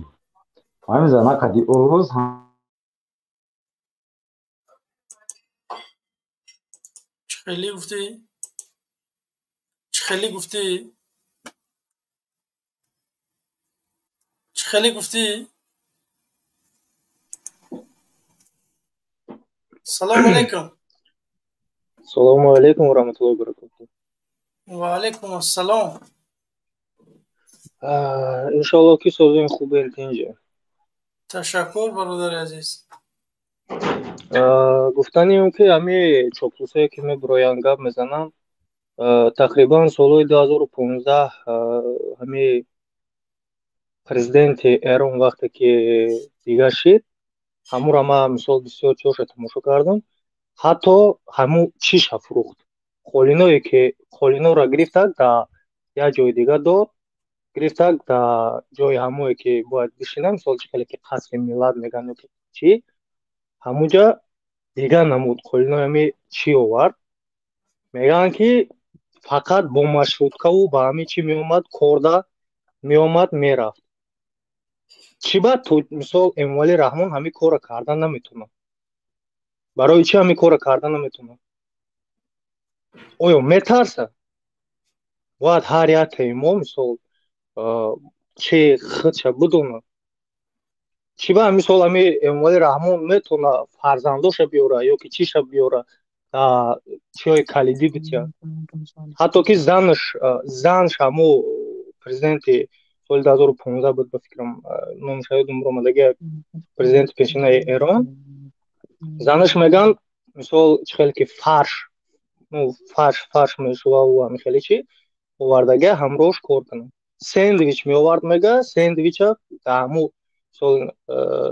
ҳамин зана қади оз Чӣ хеле гуфтӣ? Чӣ хеле гуфтӣ? Чӣ хеле гуфтӣ? Салому алейкум. Салому алейкум ва раҳматуллоҳи ва баракатуҳ. Ва алейкум ассалом. Иншоаллоҳ ки созем хубем тинҷа. Ташаккур, бародари азиз. Гуфтанием ки ҳами чоплусое ки мебироянд гап мезананд, тақрибан солҳои 2015 ҳами президенти Эрон вақте ки дига шид, ҳамура ман мисол бисёр чоша тамошо кардам, ҳатто ҳаму чиша фурӯхт. Қолиное ки қолинора гирифтак дар як ҷои дига дод, гирифтак дар ҷои ҳамое ки бояд бишинад, мисол чӣ хеле ки қасри миллат мегӯянд ё ки чӣ, ҳамуҷа дига намуд қолинои ҳами чӣ овард. Мегӯянд ки фақат бо маршруткаву ба ҳамин чӣ меомад, корда меомад, мерафт. Чӣ баъд мисол Эмомалӣ Раҳмон ҳамин корро кардан наметавонад? Барои чӣ ҳамин корро кардан наметавонад? Оё метарсад? Бояд ҳар яктаи мо мисол чӣ худша бидонад. Чӣ ба мисол ҳами Эмомалӣ Раҳмон метавонад фарзандоша биёра ё ки чиша биёра, чиҳои калидӣ битиҳад? Ҳатто ки занш ҳамо президенти соли 2015 буд, ба фикрам, номаш ёдам омадаги, президенти пешинаи Эрон, занаш мегӯянд мисол чӣ хеле ки фарш, фарш мешуваву ҳами хеле чӣ овардага ҳамроҳш кор кунад. Сендвич меовард, мега сендвича дар ҳаму мисол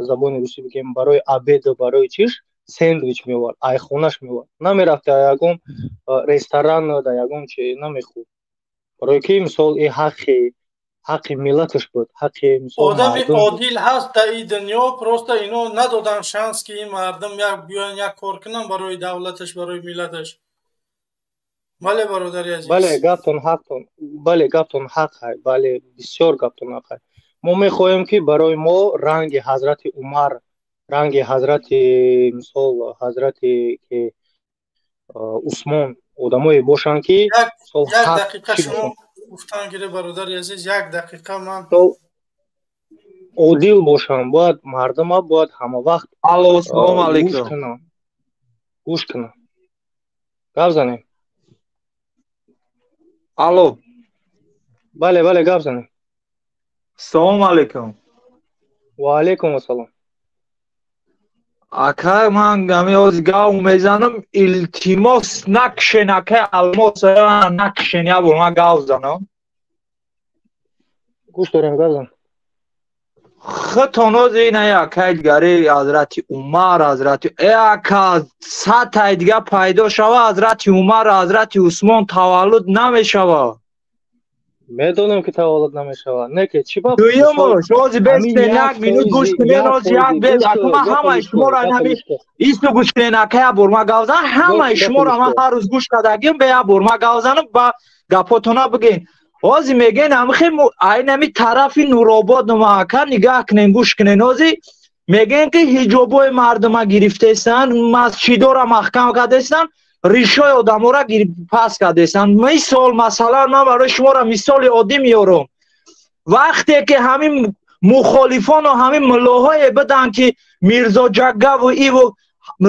забони русӣ бигем, барои обеду барои чиш сендвич меовард, айхонаш меовард. Намерафт дар ягон ресторан, дар ягон чи намехӯрд. Барои ки мисол и ҳаққи миллаташ буд, ҳаққи мисол одами одил ҳаст дар ин дунё, просто ино надодан шанс ки ин мардум як биёян як кор кунанд барои давлаташ, барои миллаташ. Бале, бародари азиз. Бале, гаптон ҳақтон. Бале, гаптон ҳақ ҳай. Бале, бисёр гаптон ҳақ ҳай. Мо мехоҳем ки барои мо ранги ҳазрати Умар, ранги ҳазрати мисол ҳазрати ки Усмон одамое бошанд ки як дақиқа шумо гуфтан гире, бародари азиз, як дақиқа ман одил бошанд, бояд мардума бояд ҳама вақт. Алло, ассалому алайкум. Гӯш кунанд. Гап занем. Алло. Бале, бале, гап занем. Салому алайкум. Ва алайкум ассалом. Ака, ман ҳамин ҳозир гап мезанам, илтимос накшен, ака, алмос накшен, як бор ман гап занам. Гӯш дорем, гап зан. Худтон ҳозир ина акаи дигари ҳазрати Умар, ҳазрати ака садтаи дига пайдо шава, ҳазрати Умар, ҳазрати Усмон таваллуд намешава. Медонам ки таваллуд намешавад. Не ки чӣ ба дуюмаш ҳозир бестен як минут гӯш кунен, ҳозир як бес ака ман ҳамаи шуморо ҳами исту гӯш кунен, ака, як бор ман гап занам, ҳамаи шуморо ман ҳар рӯз гӯш кардагим, бе як бор ман гап занам, ба гапотона бигӯен. Ҳозир мегӯен ҳамихе айн ҳами тарафи Нуробод нума, ака, нигаҳ кунен, гӯш кунен, ҳозир мегӯен ки ҳиҷобҳои мардума гирифтаистанд, масҷидора маҳкам кардаистанд, ришои одамора пас кардаистанд. Мисол, масалан, ман барои шуморо мисоли оддӣ меорам. Вақте ки ҳамин мухолифону ҳамин муллоҳое буданд ки Мирзо Ҷаггаву иву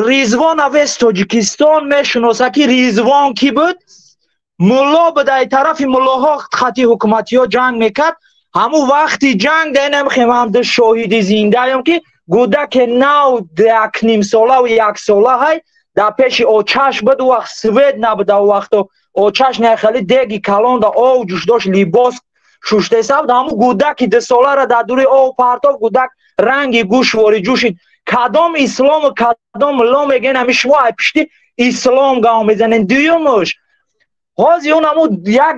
Ризвон авес Тоҷикистон мешиносад ки Ризвон кӣ буд, мулло буд, ай тарафи муллоҳо хати ҳукуматиҳо ҷанг мекард. Ҳамун вақти ҷанг денамхемам шоҳиди зиндаем ки гӯдаке нав якнимсолаву яксола ҳай дар пеши очаш буд, ӯ вақт свет набуд, дар вақто очаш нахели деги калон да ов ҷӯш дошт, либос шуштеса буд. Ҳамун гӯдаки дусоларо дар дури ов партофт, гӯдак ранги гӯш вори ҷӯшид. Кадом ислому кадом мулло мегӯен ҳами шумо ай пишти ислом гав мезанен? Дуюмуш ҳозир он ҳамун як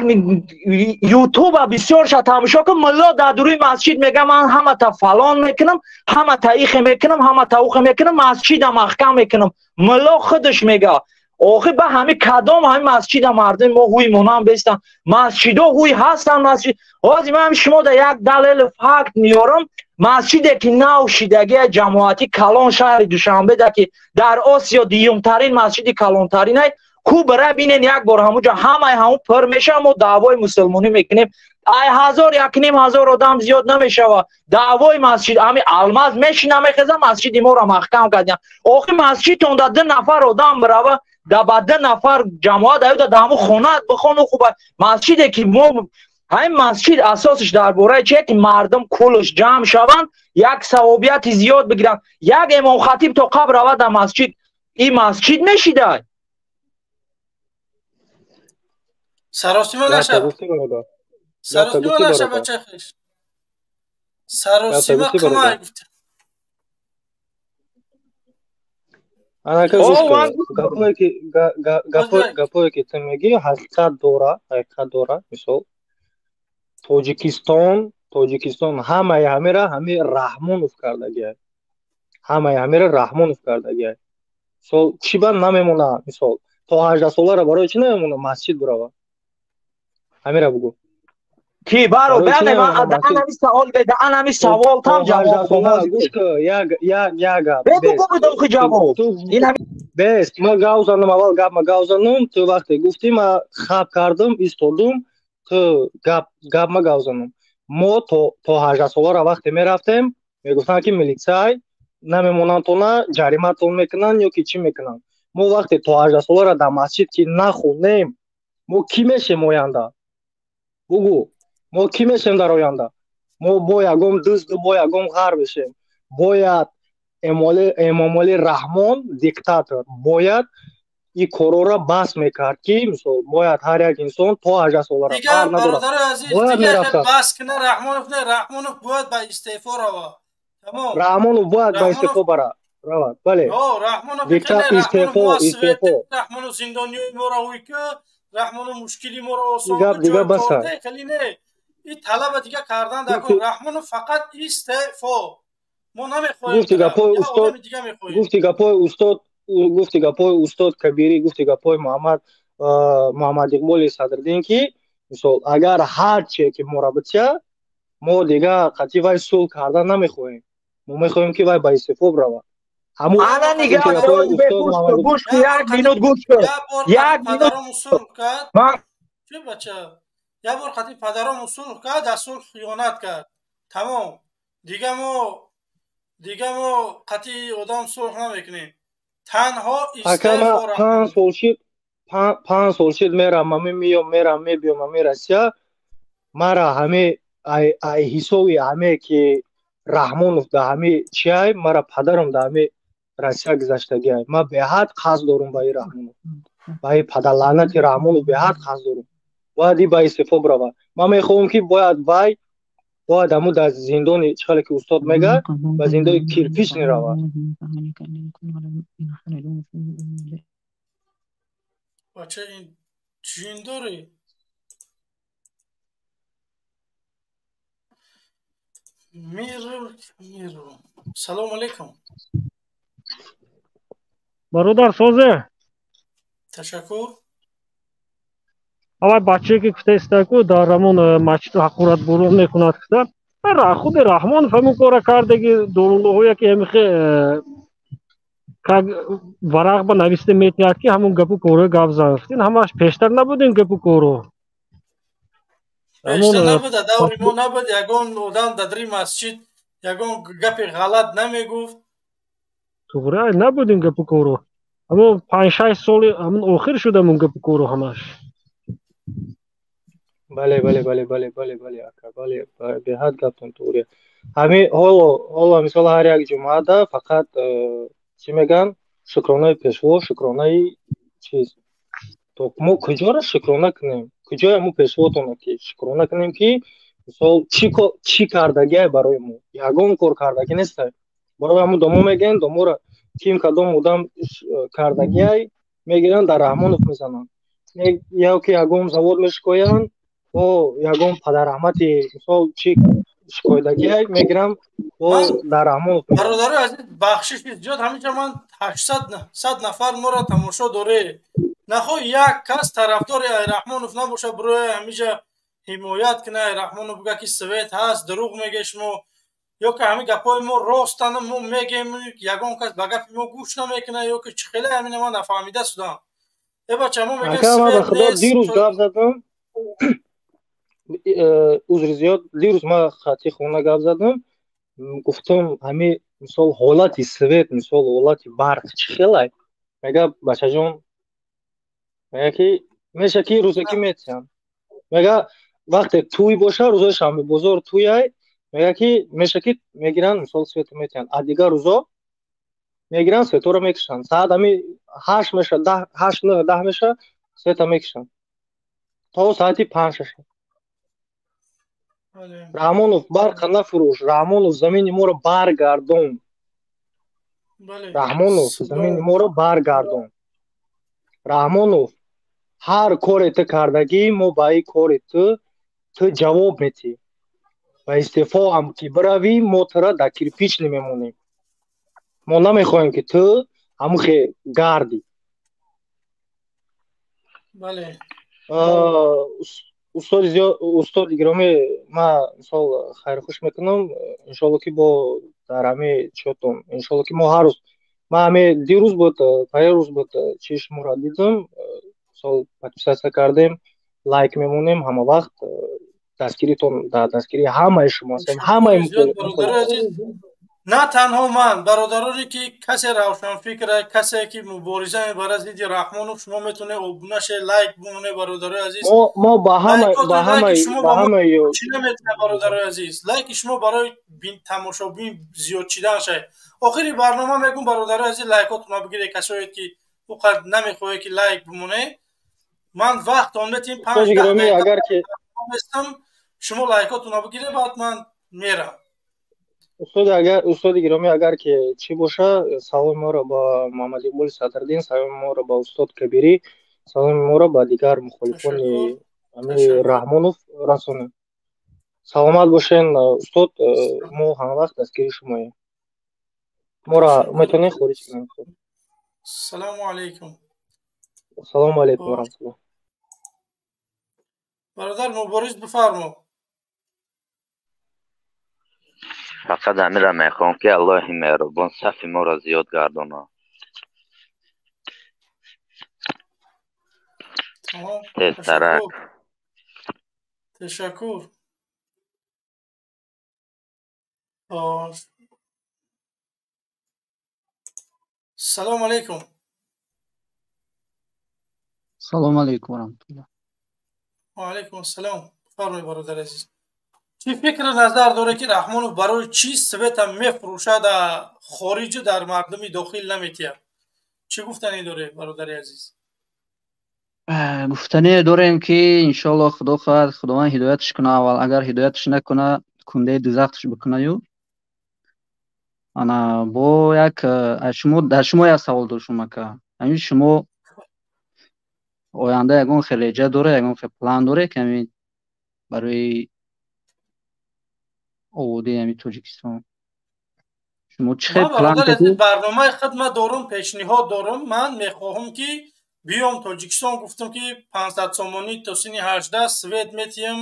ютуба бисёрша тамошо кун, мулло дар дуруи масҷид мега ман ҳамата фалон мекунам, ҳамата ихе мекунам, ҳамата ухе мекунам, масҷида маҳкам мекунам. Мулло худаш мега. Охир ба ҳами кадом ҳами масҷида мардуми мо ҳуй монанд бестанд? Масҷидо ҳуй ҳастанд, масҷид. Ҳозир ман шумо да як далели факт меорам. Масҷиде ки нав шидагия ҷамоати калон шаҳри Душанбе да ки дар Осиё дуюмтарин масҷиди калонтаринай, ку бара бинен як бор ҳамуҷа ҳамаи ҳамун пур мешава, мо даъвои мусулмонӣ мекунем. Ай ҳазор 1,5 ҳазор одам зиёд намешава. Даъвои масҷид ҳами алмаз мешина мехеза, масҷиди моро маҳкам кардям. Охир масҷидтон да 2 нафар одам бирава, Да ба ду нафар ҷамоат аюда да ҳамун хонаат бихону хуб. Масҷиде ки мо ҳамин масҷид асосиш дар бораи чие ки мардум кулш ҷамъ шаванд, як савобияти зиёд бигиранд. Як имомхатиб то қабр равад дар масҷид, ин масҷид мешидай. Саросима наша. Саросима наша бачахиш. Саросима қимай гуфта. Анака гӯш кун. Гапое ки ту мегӣ ҳақиқат дора, ҳақиқат дора. Мисол Тоҷикистон ҳамаи ҳамира ҳами Раҳмонов кардагиай. Ҳамаи ҳамира Раҳмонов кардагиай. Мисол чӣ ба намемона, мисол то 18 солара барои чӣ намемона масҷид бурава? Ҳамира бугӯ. Ки баро бане ман ана савол беда, ана ми савол там ҷавоб гӯш кун, як як як гап. Бегу бигӯ ки ҷавоб. Ин бес, ма гап занам, аввал гап ма гап занам, ту вақте гуфтӣ ма хаб кардам, истодум, ту гап гап ма гап занам. Мо то 18 солара вақте мерафтем, мегуфтанд ки милитсай намемонанд тона, ҷариматон мекунанд ё ки чӣ мекунанд. Мо вақте то 18 солара дар масҷид ки нахонем, мо кӣ мешем оянда? Бугӯ, мо кӣ мешем дар оянда? Мо бо ягон дузд, бо ягон ғар мешем. Бояд Эмомалӣ Раҳмон диктатор бояд ин корора бас мекард ки мисол бояд ҳар як инсон то 18 солара дигар бародари азиз, дигар бас кина Раҳмонов не, Раҳмонов бояд ба истеъфо равад. Тамом. Раҳмонов бояд ба истеъфо равад. Бале. Раҳмонов истеъфо, истеъфо. Раҳмонов зиндониёи моро ӯй ки, Раҳмонов мушкили моро осон гап дига баса. Хеле не. Ин талаба дига кардан дар кор. Раҳмонов фақат истеъфо. Мо намехоҳем. Гуфти гапои устод, гуфти гапои устод, гуфти гапои устод Кабирӣ, гуфти гапои Муҳаммад Иқболи Садриддин ки мисол агар ҳар чие ки моро битя, мо дига қатъи вай сулҳ кардан намехоҳем. Мо мехоҳем ки вай ба истеъфо равад. Ана нигаҳ гӯш кун, як минут гӯш кун. Як минут. Чӣ бача? Як бор қатъи падарому сулҳ кард, аз сулҳ хиёнат кард. Тамом. Дига мо қатъи одам сулҳ намекунем. Танҳо истеъфо. 5 сол шид мерам, ами миём, мерам, мебиём, ами Россия. Мара ҳаме ай ҳисоби ҳаме ки Раҳмонов да ҳаме чиай, мара падарам да ҳаме Россия гузаштагиай. Ман беҳад қасд дорум ба ин Раҳмонов. Ба ин падарлаънати Раҳмонов беҳад қасд дорум. Бояд ин ба истеъфо бирава. Ман мехоҳам ки бояд вай бояд ҳамун дар зиндони чӣ хеле ки устод мегӯяд, ба зиндони кирпич меравад. Бача ин ҷин дорӣ? Миру. Салом алейкум. Бародар созе? Ташаккур. Аввал бачае ки гуфтаистаку дар ҳамон масҷид ҳақорат бурон мекунад гуфта, худи Раҳмонов ҳамин кора кардаги доруллоҳое ки ҳамихе как варақ ба нависта метиҳад ки ҳамон гапу коро гап зан. Ин ҳамаш пештар набуд ин гапу коро. Пештар набуда, даври мо набуд, ягон одам дар дари масҷид ягон гапи ғалат намегуфт. Туғри набуд ин гапу коро. Ҳамон 5-6 соли ҳамон охир шуд ҳамон гапу коро ҳамаш. Бале, бале, бале, бале, бале, бале, ака, бале, беҳад гаптон туғри. Ҳами ҳоло мисол ҳар як ҷумъада фақат чӣ мегӯянд? Шукронаи пешво, шукронаи чиз. То мо куҷоро шукрона кунем? Куҷоя мо пешвотона ки шукрона кунем ки мисол чӣ кардагиай барои мо? Ягон кор кардагӣ нестай. Барои ҳамун домо мегӯянд, доморо ким кадом одам кардагиай мегиранд, дар Раҳмонов мезананд. Ё ки ягон завод мешикоянд, бо ягон падарраҳмати мисол чӣ шикоядагиай мегирам, бо дар Раҳмонов. Бародарои азиз, бахшиши зиёд, ҳаминҷа ман 800 нафар моро тамошо доред. Нахоҳ як кас тарафдори Раҳмонов набошад, барои ҳаминҷа ҳимоят кунад Раҳмонов, бигӯяд ки свет ҳаст, дурӯғ мегӯед шумо, ё ки ҳамин гапҳои мо ростанд, мо мегӯем, ягон кас ба гапи мо гӯш намекунад, ё ки чӣ хеле ҳамина ман нафаҳмида шудам. Э бача, мо мегӯем свет нест. Дирӯз гап задам, узри зиёд, дирӯз ман хати хона гап задам, гуфтам ҳамин мисол ҳолати свет, мисол ҳолати барқ чӣ хелай? Мегӯяд бачаҷон, Мега ки меша ки рӯзаки метиҳанд. Мега вақте тӯй боша, рӯзои шанбе бозор тӯяй, мега ки меша ки мегиранд, мисол света метиҳанд. А дигар рӯзо мегиранд, светоро мекушанд. Саат ҳами 8 меша, 10, 8, 9, 10 меша, света мекушанд. То саати 5-6. Раҳмонов барқа нафурӯш, Раҳмонов замини моро баргардон. Раҳмонов замини моро баргардон. Раҳмонов, ҳар коре ту кардагӣ, мо ба ин кори ту ҷавоб метиҳӣ. Ба истеъфо ҳам ки биравӣ, мо тура дар кирпични мемонем. Мо намехоҳем ки ту ҳамухе гардӣ. Бале. Устоди зиёд, устоди гиромӣ, ман мисол хайрхуш мекунам. Иншоалло ки бо дар ҳами чиётон, иншоалло ки мо ҳар рӯз, ман ҳами дирӯз буд, парирӯз буд, чи шуморо дидам, мисол подписаться кардем, лайк мемонем ҳама вақт, дастгиритон дар дастгирии ҳамаи шумо ҳастем, ҳамаи На танҳо ман, бародароне ки касе равшанфикра, касе ки мубориза мебарад зидди Раҳмонов, шумо метавонед обуна шавед, лайк бимонед, бародарои азиз. Мо ба ҳама, ба ҳама, ба ҳама чӣ наметавонад, бародарои азиз? Лайки шумо барои тамошобин зиёд шидан шавед. Охири барнома мегӯм, бародарои азиз, лайкотонро бигиред, касое ки ӯ қадр намехоҳед ки лайк бимонед. Ман вақт он метим 5 дақиқа местам, шумо лайкотонро бигиред, баъд ман мерам. Устоди, агар устоди гиромӣ, агар ки чӣ боша, саломи моро ба Муҳаммад Иқболи Садриддин, саломи моро ба устод Кабирӣ, саломи моро ба дигар мухолифони ами Раҳмонов расонем. Саломат бошен, устод, мо ҳама вақт дастгири шумоем. Моро метавонед хориҷ кунед. Салому алайкум. Салому алайкум ва раҳматуллоҳ. Бародар Мубориз, бифармо. Фақат ҳамира мехоҳам ки Аллоҳи меҳрубон сафи моро зиёд гардонад. Тезтарак. Ташаккур. Салому алайкум. Салому алайкум ва раҳматуллоҳ. Ва алайкум ассалом. Бифармоед, бародари азиз. Чӣ фикр назар доред ки Раҳмонов барои чӣ света мефурӯшад хориҷу дар мардуми дохил наметиҳад? Чӣ гуфтанӣ доред, бародари азиз? Гуфтанӣ дорем ки иншоаллоҳ худо хоҳад Худованд ҳидоятш кунад аввал, агар ҳидоятш накунад кундаи дузахтш бикунаю. Ана бо як шумо дар шумо як савол доштум ака. Ҳамин шумо оянда ягон хел реҷа доред, ягон хел план доред ки ҳамин барои ободии ҳамин Тоҷикистон? Шумо чӣ хел план кардед? Барномаи худ ман дорум, пешниҳод дорум. Ман мехоҳам ки биём Тоҷикистон, гуфтам ки 500 сомонӣ то синни 18 свет метиҳам,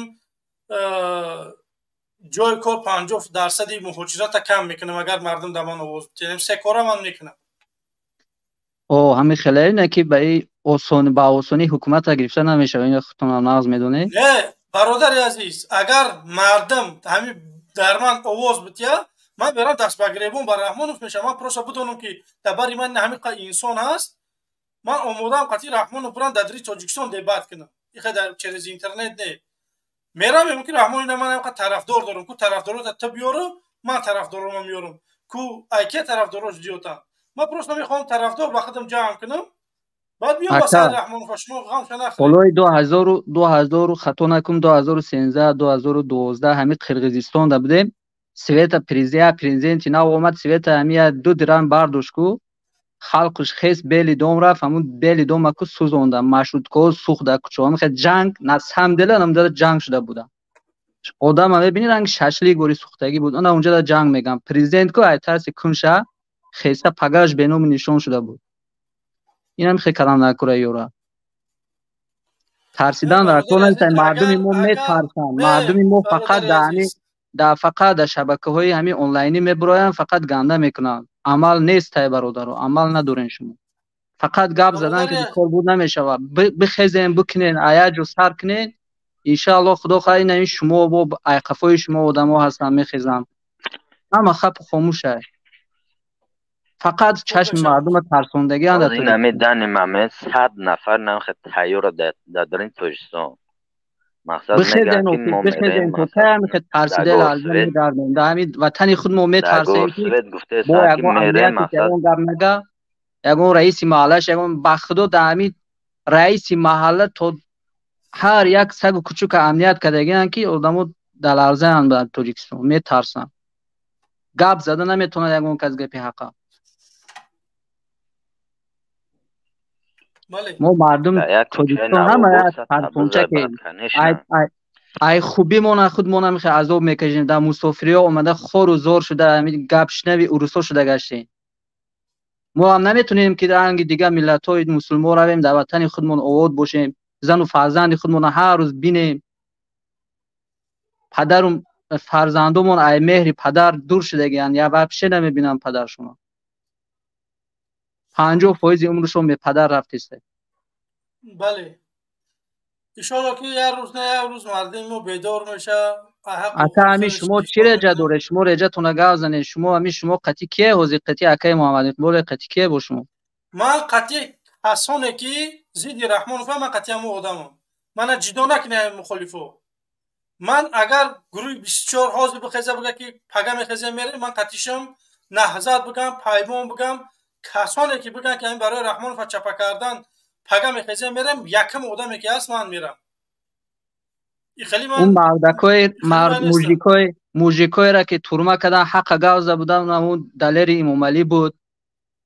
ҷои кор 50% муҳоҷирата кам мекунам, агар мардум дар ман овоз бидиҳанд. Се кора ман мекунам. О, ҳамин хеле не ки ба ин осон, ба осонӣ ҳукумата гирифта намешавад, инро худтонам нағз медонед. Не, бародари азиз, агар мардум ҳамин дар ман овоз бидиҳад, ман мерам даст ба гиребон ба Раҳмонов мешавам. Ман просто бидонам ки дар бари ман ҳамин қадр инсон ҳаст, ман омодаам қатъи Раҳмонов бирам дар дари Тоҷикистон дебат кунам. Ихе дар через интернет не. Мерам мегӯям ки Раҳмон, ина ман ҳамин қадр тарафдор дорам, ку тарафдорота ту биёру, ман тарафдорома меёрам. Ку айке тарафдорош зиёданд. Ман просто мехоҳам тарафдор ба худам ҷамъ кунам, баъд биём ба сари Раҳмонов, шумо ғамша нахӯред. Солҳои 2000, хато накунам, 2013, 2012 ҳамин Қирғизистонда будем. Света президенти нав омад, света ҳамин 2 дирам бардошт ку, халқш хес бели дом рафт, ҳамун бели дома ку сӯзонда, маршруткаҳо сӯхта кӯчаҳо. Ҳамин хел ҷанг, на самдела, намдала ҷанг шуда буда. Одама мебинӣ ранги шашлик бори сӯхтагӣ буд. Ана унҷа ҷанг мегам. Президент ку ай тарси кунша хеста пагаш беноми нишон шуда буд. Инам хел калам накура ёра. Тарсидан дар кор нест, мардуми мо метарсанд. Мардуми мо фақат дар ҳамин, дар фақат дар шабакаҳои ҳамин онлайнӣ мебироянд, фақат ганда мекунанд. Амал нест тай бародаро, амал надорен шумо. Фақат гап задан ки кор буд намешавад. Бихезен, бикунен, аяҷо сар кунен. Иншааллоҳ худо хоҳад ин ҳамин шумо бо айқафои шумо одамо ҳастанд, мехезанд. Ҳама хапу хомӯшай. Фақат чашми мардума тарсондагианд дар Ин ҳами дани момент 100 нафар намхе тайёра дар даруни Тоҷикистон. Мақсад мегӯянд, ки мо мерем, мақсад тарсида ларза мегардем. Дар ҳамин ватани худ мо метарсем, ки бо ягон амнияти ягон гап нага, ягон раиси маҳаллаш, ягон ба худо дар ҳамин раиси маҳалла то ҳар як сагу кучука амният кардагианд, ки одамо дар ларзаанд дар Тоҷикистон, метарсанд. Гап зада наметавонад ягон кас гапи ҳақа. Мо мардум Тоҷикистон ҳама тарсончаке. Ай хубимона худмона мехе азоб мекашем. Дар мусофириҳо омада хору зор шуда, ҳамин гапшнави урусҳо шуда гаштем. Мо ҳам наметонем, ки ранги дигар миллатҳои мусулмон равем, дар ватани худмон овод бошем, зану фарзанди худмона ҳар рӯз бинем. Падару фарзандомон ай меҳри падар дур шудагианд, я вообще намебинанд падаршонро. 50% умршон бепадар рафтиста. Бале. Иншоалло, ки як рӯз на як рӯз мардуми мо бедор меша. Ака, ҳамин шумо чӣ реҷа доред? Шумо реҷатона гап занед. Шумо ҳамин шумо қатъи кие ҳозир? Қатъи акаи Муҳаммад Иқболе, қатъи кие бо шумо? Ман қатъи касоне, ки зидди Раҳмонов, ман қатъи ҳамон одамам. Мана ҷидо накунед, мухолифо. Ман агар гурӯҳи 24 ҳозир бихеза, бигӯя, ки пага мехезем, мерем, ман қатъишам, наҳзат бигам, паймон бигам, касоне ки бигӯянд, ки ҳамин барои Раҳмонова чапа кардан пага мехезем, мерем, якум одаме ки ҳаст, ман мерам. Он мардакои мужикоеро, ки турма кардан, ҳаққа гап зада будан, унаму Далери Имомалӣ буд,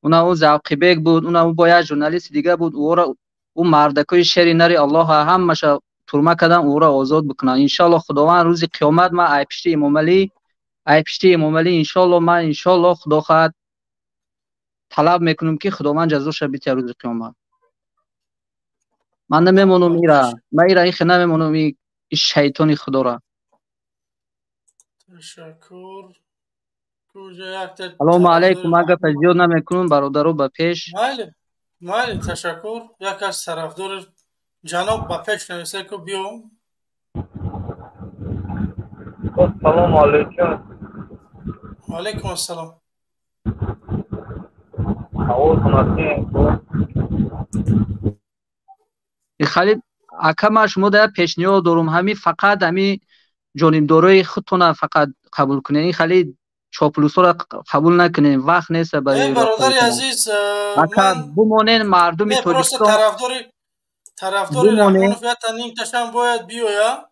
унаму Завқибек буд, унаму бо як журналисти дига буд. Ӯро, ӯ мардакои шери нари Аллоҳ, ҳамаша турма кардан, ӯро озод бикунанд, иншоалло. Худованд рӯзи қиёмат ман ай пишти Имомалӣ, ай пишти Имомалӣ, иншоалло, ман, иншоалло, Худо хоҳад, талаб мекунем, ки Худованд ҷазоша бития рӯзи қиёмат. Ман намемонам ира, ман ира ихе намемонам, и шайтони худора. Ташаккур. Салому алайкум. Ман гапа зиёд намекунам, бародаро, ба пеш. Майли, майли, ташаккур. Як аз тарафдори ҷаноб ба пеш нависа, ку биё. Ассалому алайкум. Алайкум ассалом. Овозатон Хали ака, ман шумо дар пешниҳод дорум, ҳами фақат ҳами ҷонибдорои худтона фақат қабул кунед, ин хали чоплусоро қабул накунед, вақт нест барои бародари азиз. Ака, бумонен мардуми Тоҷикистон. Тарафдори Раҳмонов ята нимташам бояд биёя.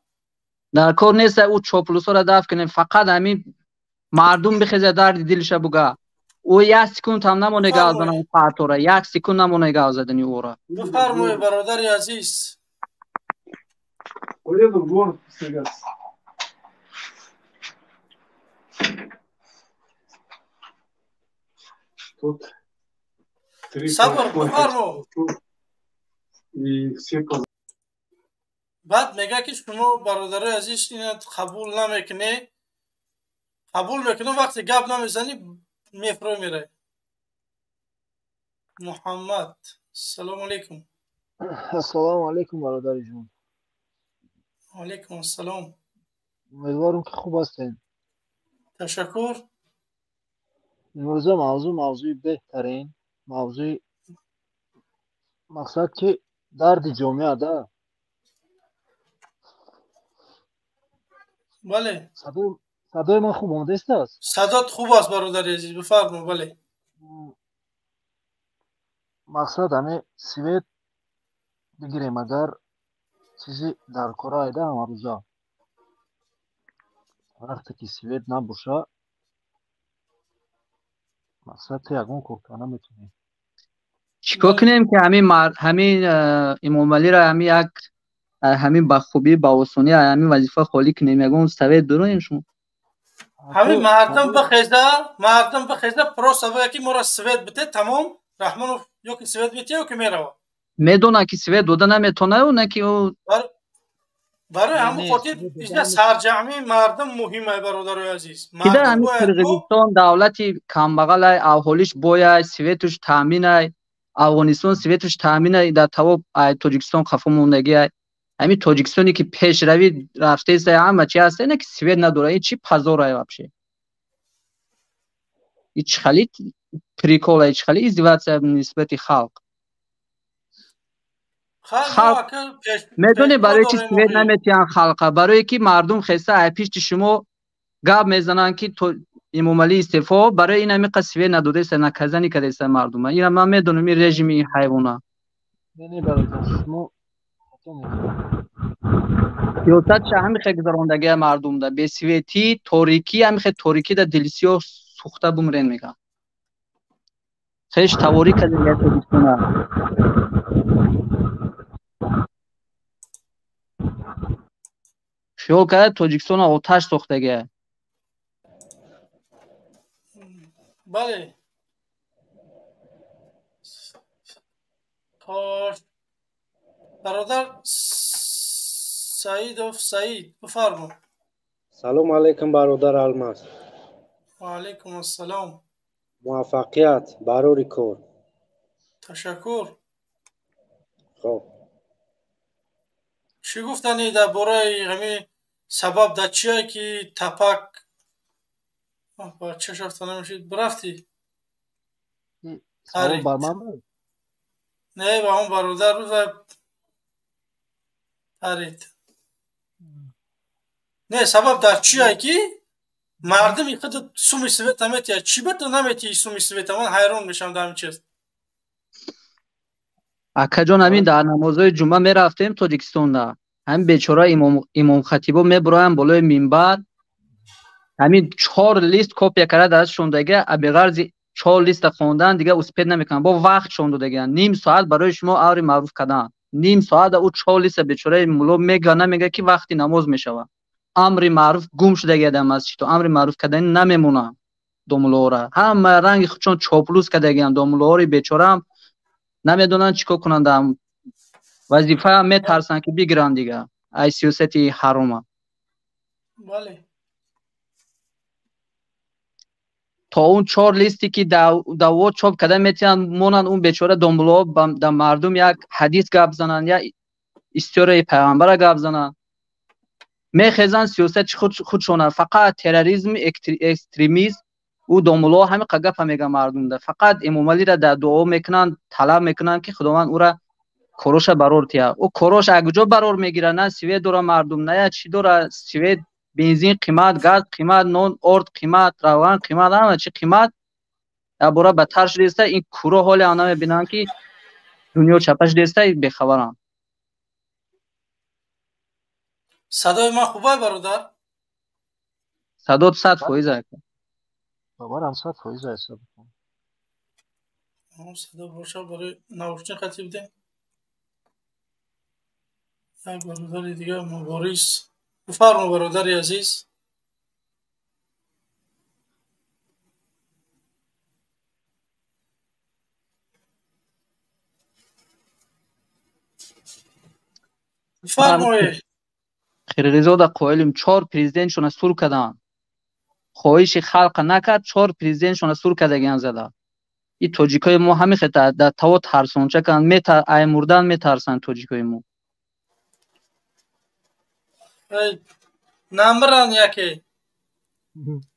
Дар кор нест, ӯ чоплусоро дафт кунем, фақат ҳамин мардум бихеза, дарди дилша буга. Ӯ як секунд ҳам намоне гап занам партора, як секунд намоне гап задани ӯро. Бифармоед, бародари азиз. Уеду в город постригаться. Тут три Сабр, бифармо. И все Баъд мега, ки шумо, бародарои азиз, ина қабул намекунед. Қабул мекунам, вақте гап намезанӣ, мефрой мерай. Муҳаммад, ассалому алайкум. Ассалому алайкум, бародари ҷон. Алайкум ассалом. Умедворам, ки хуб ҳастед. Ташаккур. Имрӯза мавзӯъ мавзӯи беҳтарин мавзӯи, мақсад, ки дарди ҷомеа да. Бале. Садои ман хуб омодаистааст? Садот хуб аст, бародари азиз, бифармо, бале. Мақсад, ҳами свет бигирем, агар чизи дар кора айда, ҳамарӯза вақте ки свет набоша, мақсад, ту ягон кор карда наметавонӣ. Чӣ кор кунем, ки ҳамин Имомалиро ҳамин як ҳамин ба хубӣ, ба осонӣ ҳамин вазифа холӣ кунем? Ягон совет дорем шумо? Ҳамин мардум бихеза, мардум бихеза, просто бигӯя, ки моро свет бите, тамом. Раҳмонов ё ки свет метия, ё ки мерава. Медонад, ки свет дода наметавонад, на ки ӯ. Барои ҳамон хотир иҷа сарҷамъии мардум муҳим ай, бародарои азиз. Кида ҳамин Қирғизистон давлати камбағалай, аҳолиш бояй, светуш таъминай. Афғонистон светуш таъминай, дар тавоб ай Тоҷикистон қафо мондагиай. Ҳамин Тоҷикистоне, ки пешравӣ рафтаеста, ҳама чи ҳаста, ина ки свет надорад, ин чӣ позорай вообще? Ин чӣ хали прикол ай, чӣ хеле издевация нисбати халқ. Халқ медонӣ барои чӣ свет наметиҳанд халқа? Барое ки мардум хеста ай пишти шумо гап мезананд, ки Эмомалӣ истеъфо. Барои ин ҳамиқа свет надодаеста, наказание кардаеста мардума. Ина ман медонам, ин режими ин ҳайвона. Не, бародар, шумо хато мекунед. Сиёсатша ҳамихе гузарондагия мардумда, бесветӣ, торикӣ, ҳамихе торикида дилсиёҳ сӯхта бумрен мегӯям. Хеш таворӣ кардагия Тоҷикистона. Хиёл карда Тоҷикистона оташ сохтагия. Бале. Хош. Бародар Саидов Саид, бифармо. Салом алейкум, бародар Алмаз. Ва алейкум ассалом. Муваффақият барори кор. Ташаккур. Хоб. Чӣ гуфтанӣ дар бораи ҳамин сабаб дар чие ки тапак чаш рафта намешид, бирафтӣ? Савол бар ман буд? Не, ба он бародар буд ва парид. Не, сабаб дар чие ки мардуми худ суми света наметиҳад? Чӣ ба ту наметиҳӣ суми света? Ман ҳайрон мешавам дар ҳамин чиз. Акаҷон, ҳамин дар намозҳои ҷумъа мерафтем Тоҷикистонда. Ҳамин бечора имомхатибо мебуроянд болои минбар. Ҳамин чор лист копия карда дастшон дага, беғарзи чор листа хондан дига успеть намекунанд. Бо вақтшон додагиянд. Ним соат барои шумо амри маъруф кардан. Ним соата ӯ чор листа бечораи мулло мега намега ки вақти намоз мешавад. Амри маъруф гум шудагия дар масҷидҳо. Амри маъруф кардани намемонанд домуллоҳора. Ҳама ранги худшон чоплус кардагиянд. Домуллоҳори бечораам намедонанд чӣ кор кунанд. Вазифаам метарсанд ки бигиранд дига. Ай сиёсати ҳарома. Бале. То он чор листе ки даво чоп карда метиҳанд, монанд он бечора домуллоҳо дар мардум як ҳадис гап зананд, як историяи пайғамбара гап зананд. Мехезанд сиёсати худшона, фақат терроризм, экстремизм. Ӯ домуллоҳо ҳамин қа гапа мегӯянд мардумда. Фақат Эмомалиро дар дуо мекунанд, талаб мекунанд ки Худованд ӯра короша барор тиҳад. Ӯ корош аз куҷо барор мегирад? На свет дора мардум, на як чӣ дора. Свет, бензин қимат, газ қимат, нон, орд қимат, равған қимат, ҳама чӣ қимат. Як бора бадтар шудааста. Ин куро ҳоле ҳам намебинанд ки дунё чапа шудааста, бехабаранд. Садои ман хубай, бародар? Садот 100% ака. Бабарам 100% ҳисоб. Садо боша, барои наушник хати бидем. Як бародари дига Муборис. Бифармо, бародари азиз. Бифармоед. Қирғизода қоилим чор президентшона сур карданд. Хоҳиши халқа накард, чор президентшона сур кардагиян зада. И тоҷикои мо ҳамин хел дар таво тарсонча карданд, ай мурдан метарсанд тоҷикои мо. Намиранд яке.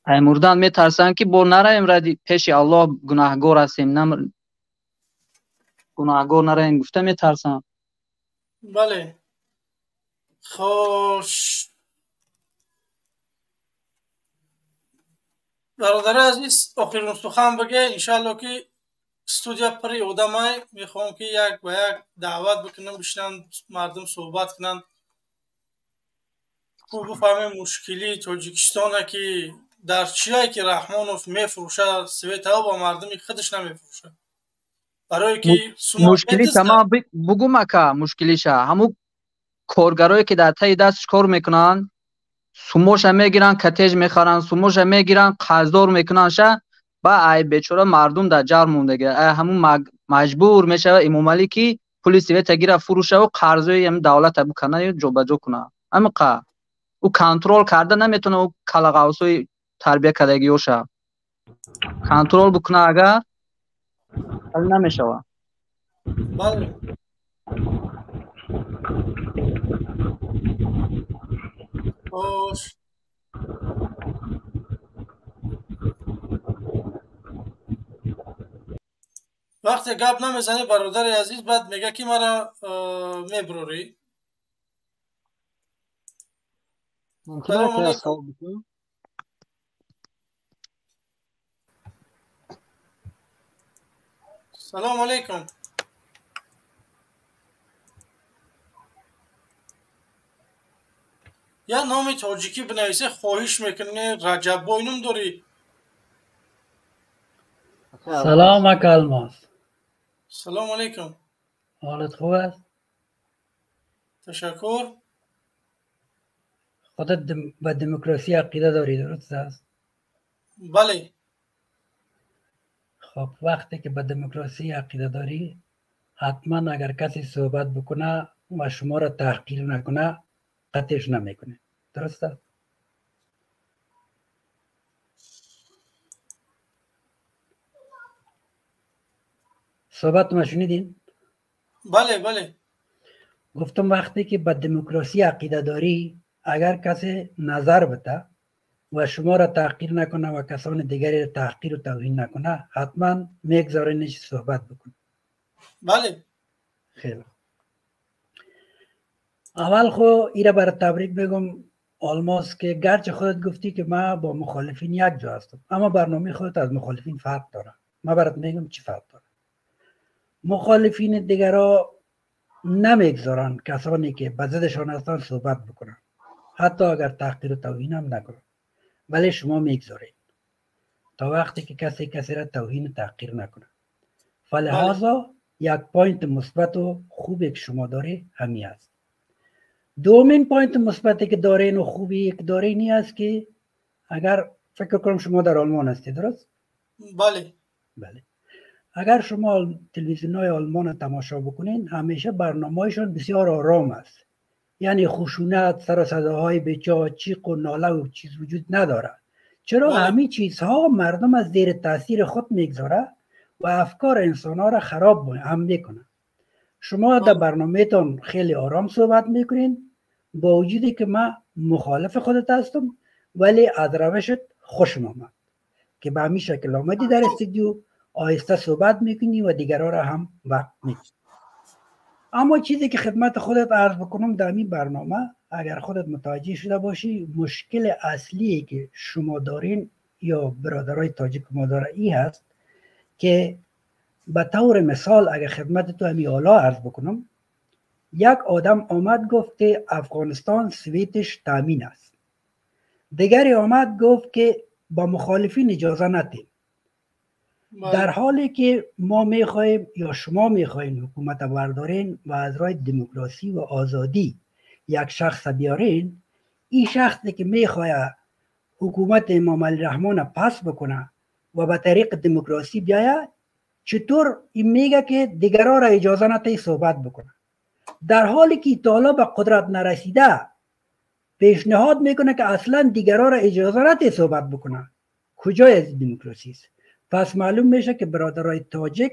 Ай мурдан метарсанд ки бо нараем ради пеши Аллоҳ гунаҳгор ҳастем, гунаҳгор нараем гуфта метарсанд. Бале. Хош. Бародари азиз, охирин сухан бигӯ, иншаалло ки студия пури одамай, мехоҳам ки як ба як даъват бикунам, бишинанд мардум суҳбат кунанд. Хуб бифаҳмем мушкилии Тоҷикистона ки дар чие ки Раҳмонов мефурӯшад светао ба мардуми худаш намефурӯшад. Барое ки мушкилиша ман бугум ака, мушкилиша ҳамун коргарое ки дар таи дастш кор мекунанд, сумоша мегиранд, катеж мехаранд, сумоша мегиранд, қарздор мекунанд ша, ба ай бечора мардум дар ҷар мондага. Ай ҳамун маҷбур мешавад Эмомалӣ ки пули света гира фурӯшаву қарзои ҳамин давлата бикана ё ҷобаҷо кунад. Ҳамин қа. Ӯ контрол карда наметавонад ӯ калағавсои тарбия кардагиёша. Контрол бикунад агар, ҳал намешавад. Бале. Хош. Вақте гап намезанӣ, бародари азиз, баъд мега ки мара мебурорӣ. Мумкин аст савол бикунам? Салому алейкум. Я номи тоҷикӣ бинависе, хоҳиш мекунем. Раҷаббой ном дорӣ? Салом, ака Алмос. Салому алейкум. Ҳолат хуб аст? Ташаккур. Худат ба демократия ақида дорӣ, дуруст аст? Бале. Хоб, вақте ки ба демократия ақида дорӣ, ҳатман агар касе суҳбат бикуна ва шуморо таҳқир накуна, қатъиш намекунӣ, дуруст аст? Суҳбати ма шунидин? Бале, бале. Гуфтам, вақте ки ба демократия ақида дорӣ, агар касе назар бита ва шуморо таҳқир накуна ва касони дигареро таҳқиру тавҳин накуна, ҳатман мегзорениш суҳбат бикунӣ. Бале. Хеле аввал хо ира бара табрик бегум, Алмос, ки гарчи худат гуфтӣ ки ман бо мухолифин як ҷо ҳастам, аммо барномаи худат аз мухолифин фарқ дорад. Ман барат мегум чӣ фарқ дорад. Мухолифини дигаро намегзоранд касоне ки ба зиддашон ҳастанд суҳбат бикунанд, ҳатто агар таҳқиру тавҳин ҳам накунанд, вале шумо мегзоред то вақте ки касе касеро тавҳину таҳқир накунад. Фалиҳозо як point мусбату хубе ки шумо дорӣ ҳамин аст. دومین point مثبتی که دارین و خوبی که دارین این است که اگر فکر کنم شما در آلمان هستید، درست؟ بله. بله. اگر شما تلویزیون های آلمان رو تماشا بکنین، همیشه برنامه‌هایشان بسیار آرام است. یعنی خشونت، سر و صداهای بجا، چیق و ناله و چیز وجود نداره. چرا؟ بله. همین چیزها مردم از زیر تاثیر خود میگذاره و افکار انسان ها را خراب هم میکنه. شما در برنامه‌تان خیلی آرام صحبت میکنین، با وجودی که من مخالف خودت هستم، ولی از روشت خوشم آمد که به همین شکل آمدی در استودیو، آهسته صحبت میکنی و دیگرها را هم وقت میدی. اما چیزی که خدمت خودت عرض بکنم در این برنامه، اگر خودت متوجه شده باشی، مشکل اصلی که شما دارین یا برادرای تاجیک ما داره ای هست که به طور مثال اگر خدمت تو همی حالا عرض بکنم، یک آدم آمد گفت که افغانستان سویتش تامین است، دیگری آمد گفت که با مخالفین اجازه ندیم. در حالی که ما میخواهیم یا شما میخواهیم حکومت بردارین و از راه دموکراسی و آزادی یک شخص بیارین، این شخصی که میخواه حکومت امام علی رحمان پس بکنه و به طریق دموکراسی بیاید، چطور این میگه که دیگران را اجازه نده صحبت بکنه، در حالی که تا به قدرت نرسیده پیشنهاد میکنه که اصلا دیگران را اجازه نده صحبت بکنه؟ کجای از دموکراسی است؟ پس معلوم میشه که برادرای تاجک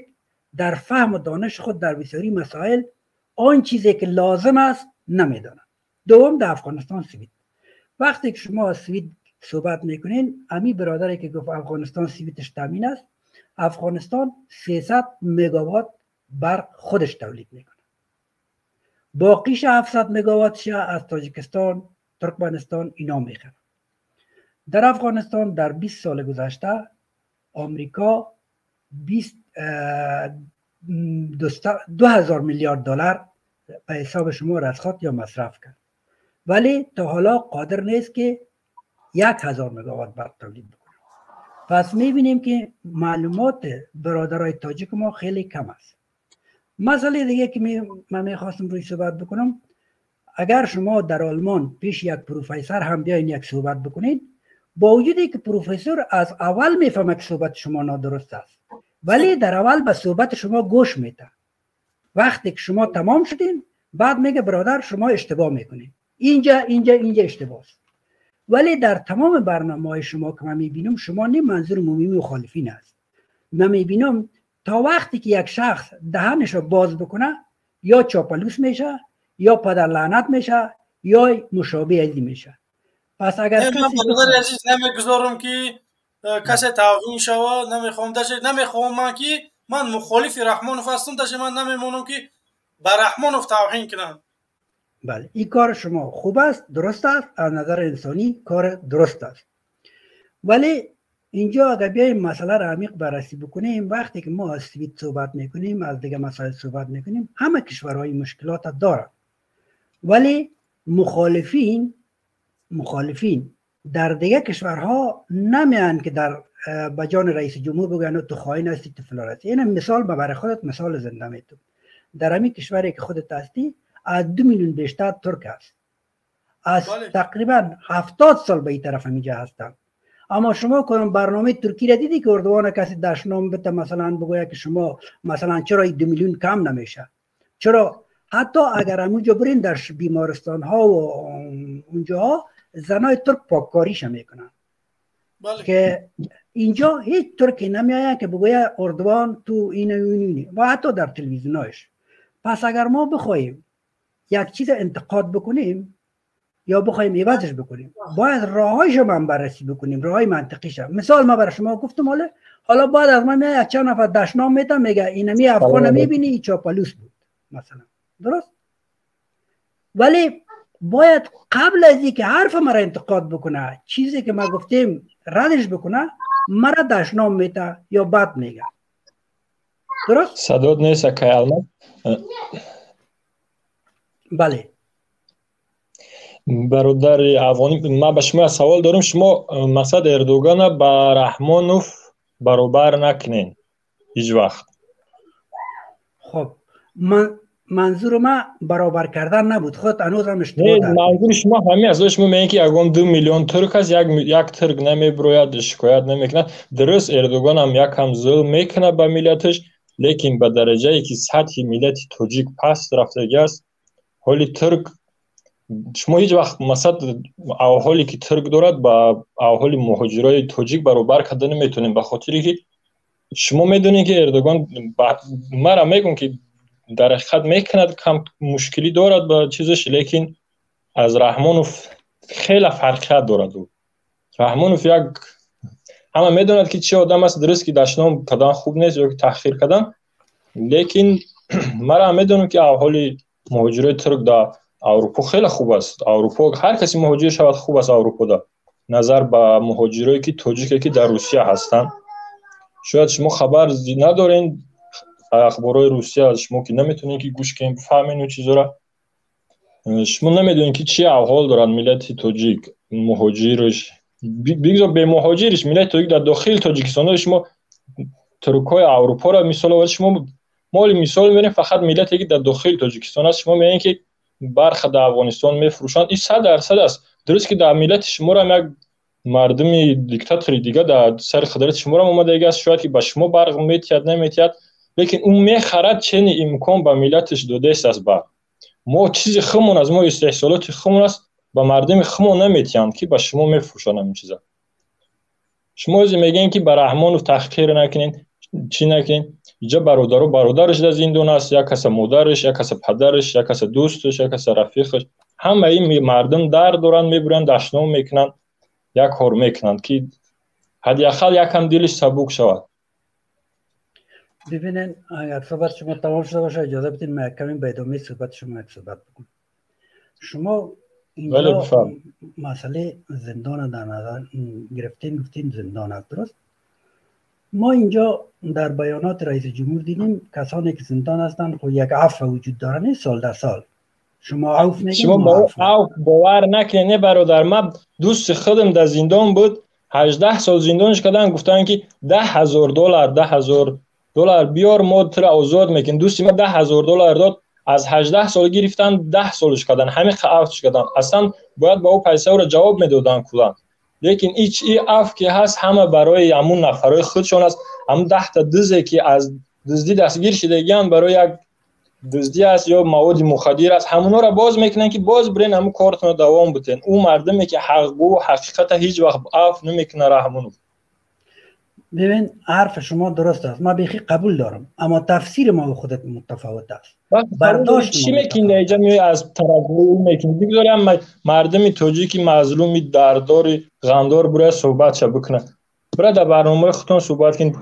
در فهم و دانش خود در بسیاری مسائل آن چیزی که لازم است نمیدانند. دوم، در افغانستان سوید. وقتی که شما از سوید صحبت میکنین، امی برادری که گفت افغانستان سویدش تامین است، افغانستان 300 مگاوات برق خودش تولید میکنه، باقیش 700 مگاواتش از تاجیکستان، ترکمنستان اینا میخرن. در افغانستان در 20 سال گذشته آمریکا 2000 میلیارد دلار به حساب شما رسخات یا مصرف کرد، ولی تا حالا قادر نیست که 1000 مگاوات برق تولید بکنه. پس میبینیم که معلومات برادرای تاجیک ما خیلی کم است. مسئله دیگه که من میخواستم روی صحبت بکنم، اگر شما در آلمان پیش یک پروفسور هم بیاین یک صحبت بکنید، با وجودی که پروفسور از اول میفهمه که صحبت شما نادرست است، ولی در اول به صحبت شما گوش میده. وقتی که شما تمام شدین، بعد میگه برادر شما اشتباه میکنید، اینجا اینجا اینجا اشتباه است. ولی در تمام برنامه‌های شما که من میبینم، شما نه منظور عمومی مخالفین است، من میبینم تا وقتی که یک شخص دهنش رو باز بکنه یا چاپلوس میشه یا پدر لعنت میشه یا مشابه ازی میشه. پس اگر من کسی برادر عزیز نمیگذارم که کسی توهین شوه، نمیخوام داشت، نمیخوام من که Ман мухолифи Раҳмонов ҳастам, даже ман намемонам ки ба Раҳмонов тавҳин кунам. بله، این کار شما خوب است، درست است، از نظر انسانی کار درست است. ولی اینجا اگر بیایم مسئله را عمیق بررسی بکنیم، وقتی که ما از سوئد صحبت میکنیم، از دیگه مسائل صحبت میکنیم، همه کشورهای مشکلات دارند، ولی مخالفین در دیگه کشورها نمیان که در به جان رئیس جمهور بگن تو خائن هستی، تو فلان هستی. این مثال برای خودت مثال زنده میتونم. در همین کشوری که خودت هستی از 2 میلیون بیشتر ترک است، از تقریبا 70 سال به این طرف اینجا هستند. اما شما کنم برنامه ترکی را دیدی که اردوان کسی دشنام بده، مثلا بگوید که شما مثلا چرا این 2 میلیون کم نمیشه؟ چرا حتی اگر همونجا برین در بیمارستان ها و اونجا زنای ترک پاککاریش میکنن. بله. که اینجا هیچ ترکی نمیآید که بگوید اردوان تو این و این و حتی در تلویزیوناش. پس اگر ما بخوایم یک چیز انتقاد بکنیم یا بخوایم عوضش بکنیم، باید راهایش هم بررسی بکنیم، راههای منطقیش. مثال ما برای شما گفتم، حالا بعد از من میاد چند نفر دشنام میتم میگه اینمی افغان میبینی ای چاپلوس بود مثلا، درست؟ ولی باید قبل از اینکه حرف مرا انتقاد بکنه، چیزی که ما گفتیم ردش بکنه، مرا دشنام میته یا بد میگه. درست؟ صدات نیست که الماس. بله برادر افغانی، من به شما سوال دارم. شما مقصد اردوغان با رحمانوف برابر نکنین هیچ وقت. خب منظور ما برابر کردن نبود، خود هنوز هم اشتباه دارم. منظور شما همین است. شما میگین که اگه 2 میلیون ترک است، یک ترک نمیبروید، شکایت نمیکنه. درست اردوغان هم یک هم ظلم میکنه به ملتش، لیکن به درجه ای که سطح ملت تاجیک پست رفتگی است. حالی ترک شما هیچ وقت مثلا اهالی که ترک دارد با اهالی مهاجرای تاجیک برابر کردن نمیتونیم، به خاطری که شما میدونید که اردوغان مرا میگم که در حقیقت میکند کم مشکلی دارد با چیزش، لیکن از رحمانوف خیلی فرقیت دارد. او رحمانوف یک همه میدوند که چه آدم است، درست که دشنام کردن خوب نیست یا که تحقیر کردن، لیکن مرا میدونم که اهالی مهاجرای ترک در اروپا خیلی خوب است. اروپا هر کسی مهاجر شود خوب است اروپا ده، نظر به مهاجرایی که تاجیکی که در روسیه هستند. شاید شما خبر ندارین اخبارهای روسیه، از شما که نمیتونین که گوش کنین بفهمین و چیزا را. شما نمیدونین که چی احوال دارن ملت تاجیک مهاجرش، بگذار به مهاجرش، ملت تاجیک در داخل تاجیکستان. شما ترکای اروپا را مثال آورد، شما مال مثال میرین فقط ملتی که در داخل تاجیکستان است. شما میگین که برخ در افغانستان میفروشند، این 100% است. درست که در ملت شما را یک مردم دیکتاتوری دیگه در سر قدرت شما را آمده است، شاید که به شما برق میتید نمیتید، لیکن اون میخرد چنین امکان به ملتش داده است از برق. ما چیزی خمون از ما استحصالات خمون است، به مردم خمون نمیتیند که به شما میفروشند این چیزا. شما از میگین که بر رحمانوف تحقیر نکنین، چی نکنین، اینجا برادر و برادرش در زندان است، یک کس مادرش، یک کس پدرش، یک کس دوستش، یک کس رفیقش، همه این مردم درد دارن، میبرن دشنام میکنن، یک کار میکنن که حداقل یکم دلش سبک شود. ببینن اگر صحبت شما تمام شده باشه اجازه بدین من کمی به ادامه صحبت شما یک صحبت بکنم. شما اینجا مسئله زندان در نظر گرفتین، گفتین زندان است، درست؟ ما اینجا در بیانات رئیس جمهور دیدیم کسانی که زندان هستند خب یک عفو وجود داره، سال در سال شما عفو میگین، شما با عفو باور نکنید برادر. من دوست خودم در زندان بود، 18 سال زندانش کردن، گفتن که 10,000 دلار 10,000 دلار بیار ما تو را آزاد میکنیم. دوستی من 10,000 دلار داد، از 18 سال گرفتن 10 سالش کردن، همین عفوش کردن. اصلا باید با او پیسه را جواب میدادن کلا، لیکن هیچ ای عفو که هست همه برای همون نفرای خودشون است. هم 10 تا دزدی که از دزدی دستگیر شدگان برای یک دزدی است یا مواد مخدر است، همونا را باز میکنن که باز برین همون کارتون رو دوام بدین. او مردمی که حقگو و حقیقت هیچ وقت عفو نمیکنه رحمونو. ببین حرف شما درست است، ما بیخی قبول دارم، اما تفسیر ما خودت متفاوت است. برداشت چی میکنی اینجا میای از طرف میکنی؟ بگذاریم مردم تاجیکی مظلومی درددار غمدار برای صحبت شه بکنه. Бира дар барномаи худтон суҳбат кунед.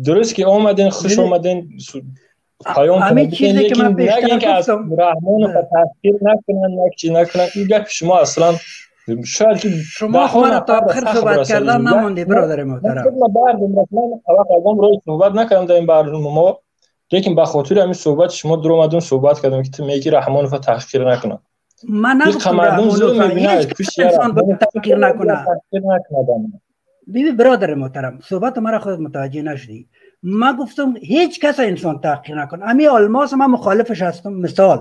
Дуруст ки омаден, хуш омаден, паём лекин нагин ки аз Раҳмонов таҳқир накунанд, як чиз накунанд. Ин гапи шумо аслан шояд ки шумо маро то охир суҳбат кардан намондӣ, бародари муҳтарам. Ман ягон рӯз суҳбат накардам дар ин барномаҳо, лекин ба хотири ҳамин суҳбати шумо дуромадум, суҳбат кардам ки ту мегӣ Раҳмонова таҳқир накунад. Ман нагуфтам Раҳмонова, ҳеҷ кас инсон бояд таҳқир накунад. Биби, бародари муҳтарам, суҳбати маро худат мутаваҷҷеҳ нашудӣ. Ман гуфтам ҳеҷ кас инсон таҳқир накунад. Ҳамин Алмос ман мухолифаш ҳастам, мисол,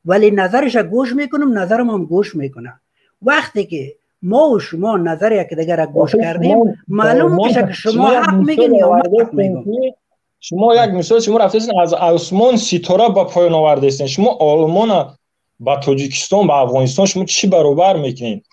вале назараш гӯш мекунам, назарам ҳам гӯш мекунад. وقتی که ما و شما نظر یکدیگر را گوش کردیم، معلوم میشه که شما حق میگین یا من حق میگم. شما یک مثال، شما رفتید از آسمان ستاره با پایین آوردید. شما آلمان با تاجیکستان با افغانستان شما چی برابر میکنید؟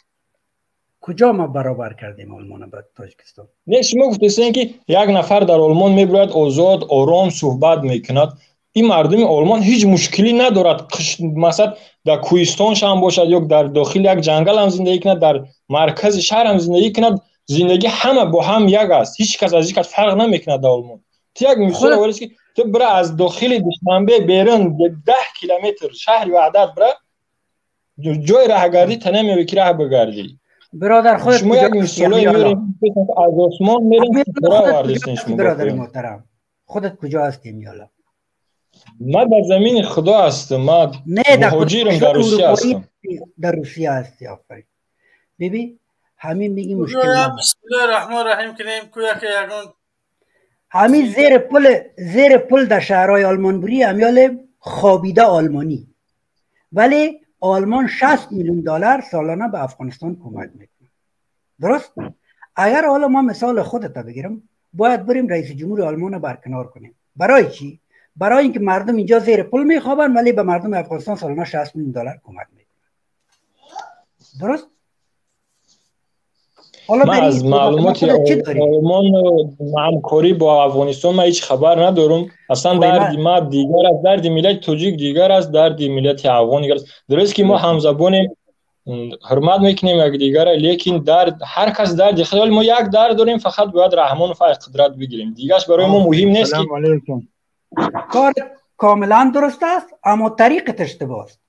کجا ما برابر کردیم آلمان با تاجیکستان؟ نه، شما گفتید که یک نفر در آلمان میبرد آزاد آرام صحبت میکند. این مردم آلمان هیچ مشکلی ندارد. مثلا در کوهستان هم باشد یا در داخل یک جنگل هم زندگی کند، در مرکز شهر هم زندگی کند، زندگی همه با هم یک است، هیچ کس از هیچ کس فرق نمیکند در آلمان. تو یک مثال آوردی که تو برا از داخل دوشنبه بیرون 10 کیلومتر شهر وحدت برا جای راهگردی تا نمی‌بینی که راه بگردی. برادر خودت شما یک مثال میارید از آسمان میرین برا آوردید شما. برادر محترم، خودت کجا هستی میالا؟ من در زمین خدا هستم، من مهاجرم، در روسیه هستم. در روسیه هستی، آفرین. ببین همین میگی مشکل نداره. بسم الله الرحمن الرحیم کنیم کویا که یگان همین زیر پل در شهرهای آلمان بری همیال خوابیده آلمانی، ولی آلمان 60 میلیون دلار سالانه به افغانستان کمک میکنه. درست؟ اگر حالا ما مثال خودت بگیرم، باید بریم رئیس جمهور آلمان رو برکنار کنیم. برای چی؟ برای اینکه مردم اینجا زیر پل میخوابن ولی به مردم افغانستان سالانه 60 میلیون دلار کمک میکنن. درست؟ حالا من از معلومات آلمان همکاری با افغانستان من هیچ خبر ندارم. اصلا درد ما دیگر است، درد ملت تاجیک دیگر است، درد ملت افغان دیگر است. درست که ما همزبانیم، حرمت میکنیم یکدیگر، لیکن درد هر کس درد خود. ما یک درد داریم، فقط باید رحمان و قدرت بگیریم، دیگرش برای ما مهم نیست. سلام علیکم. کار کاملا درست است، اما طریق اشتباه است.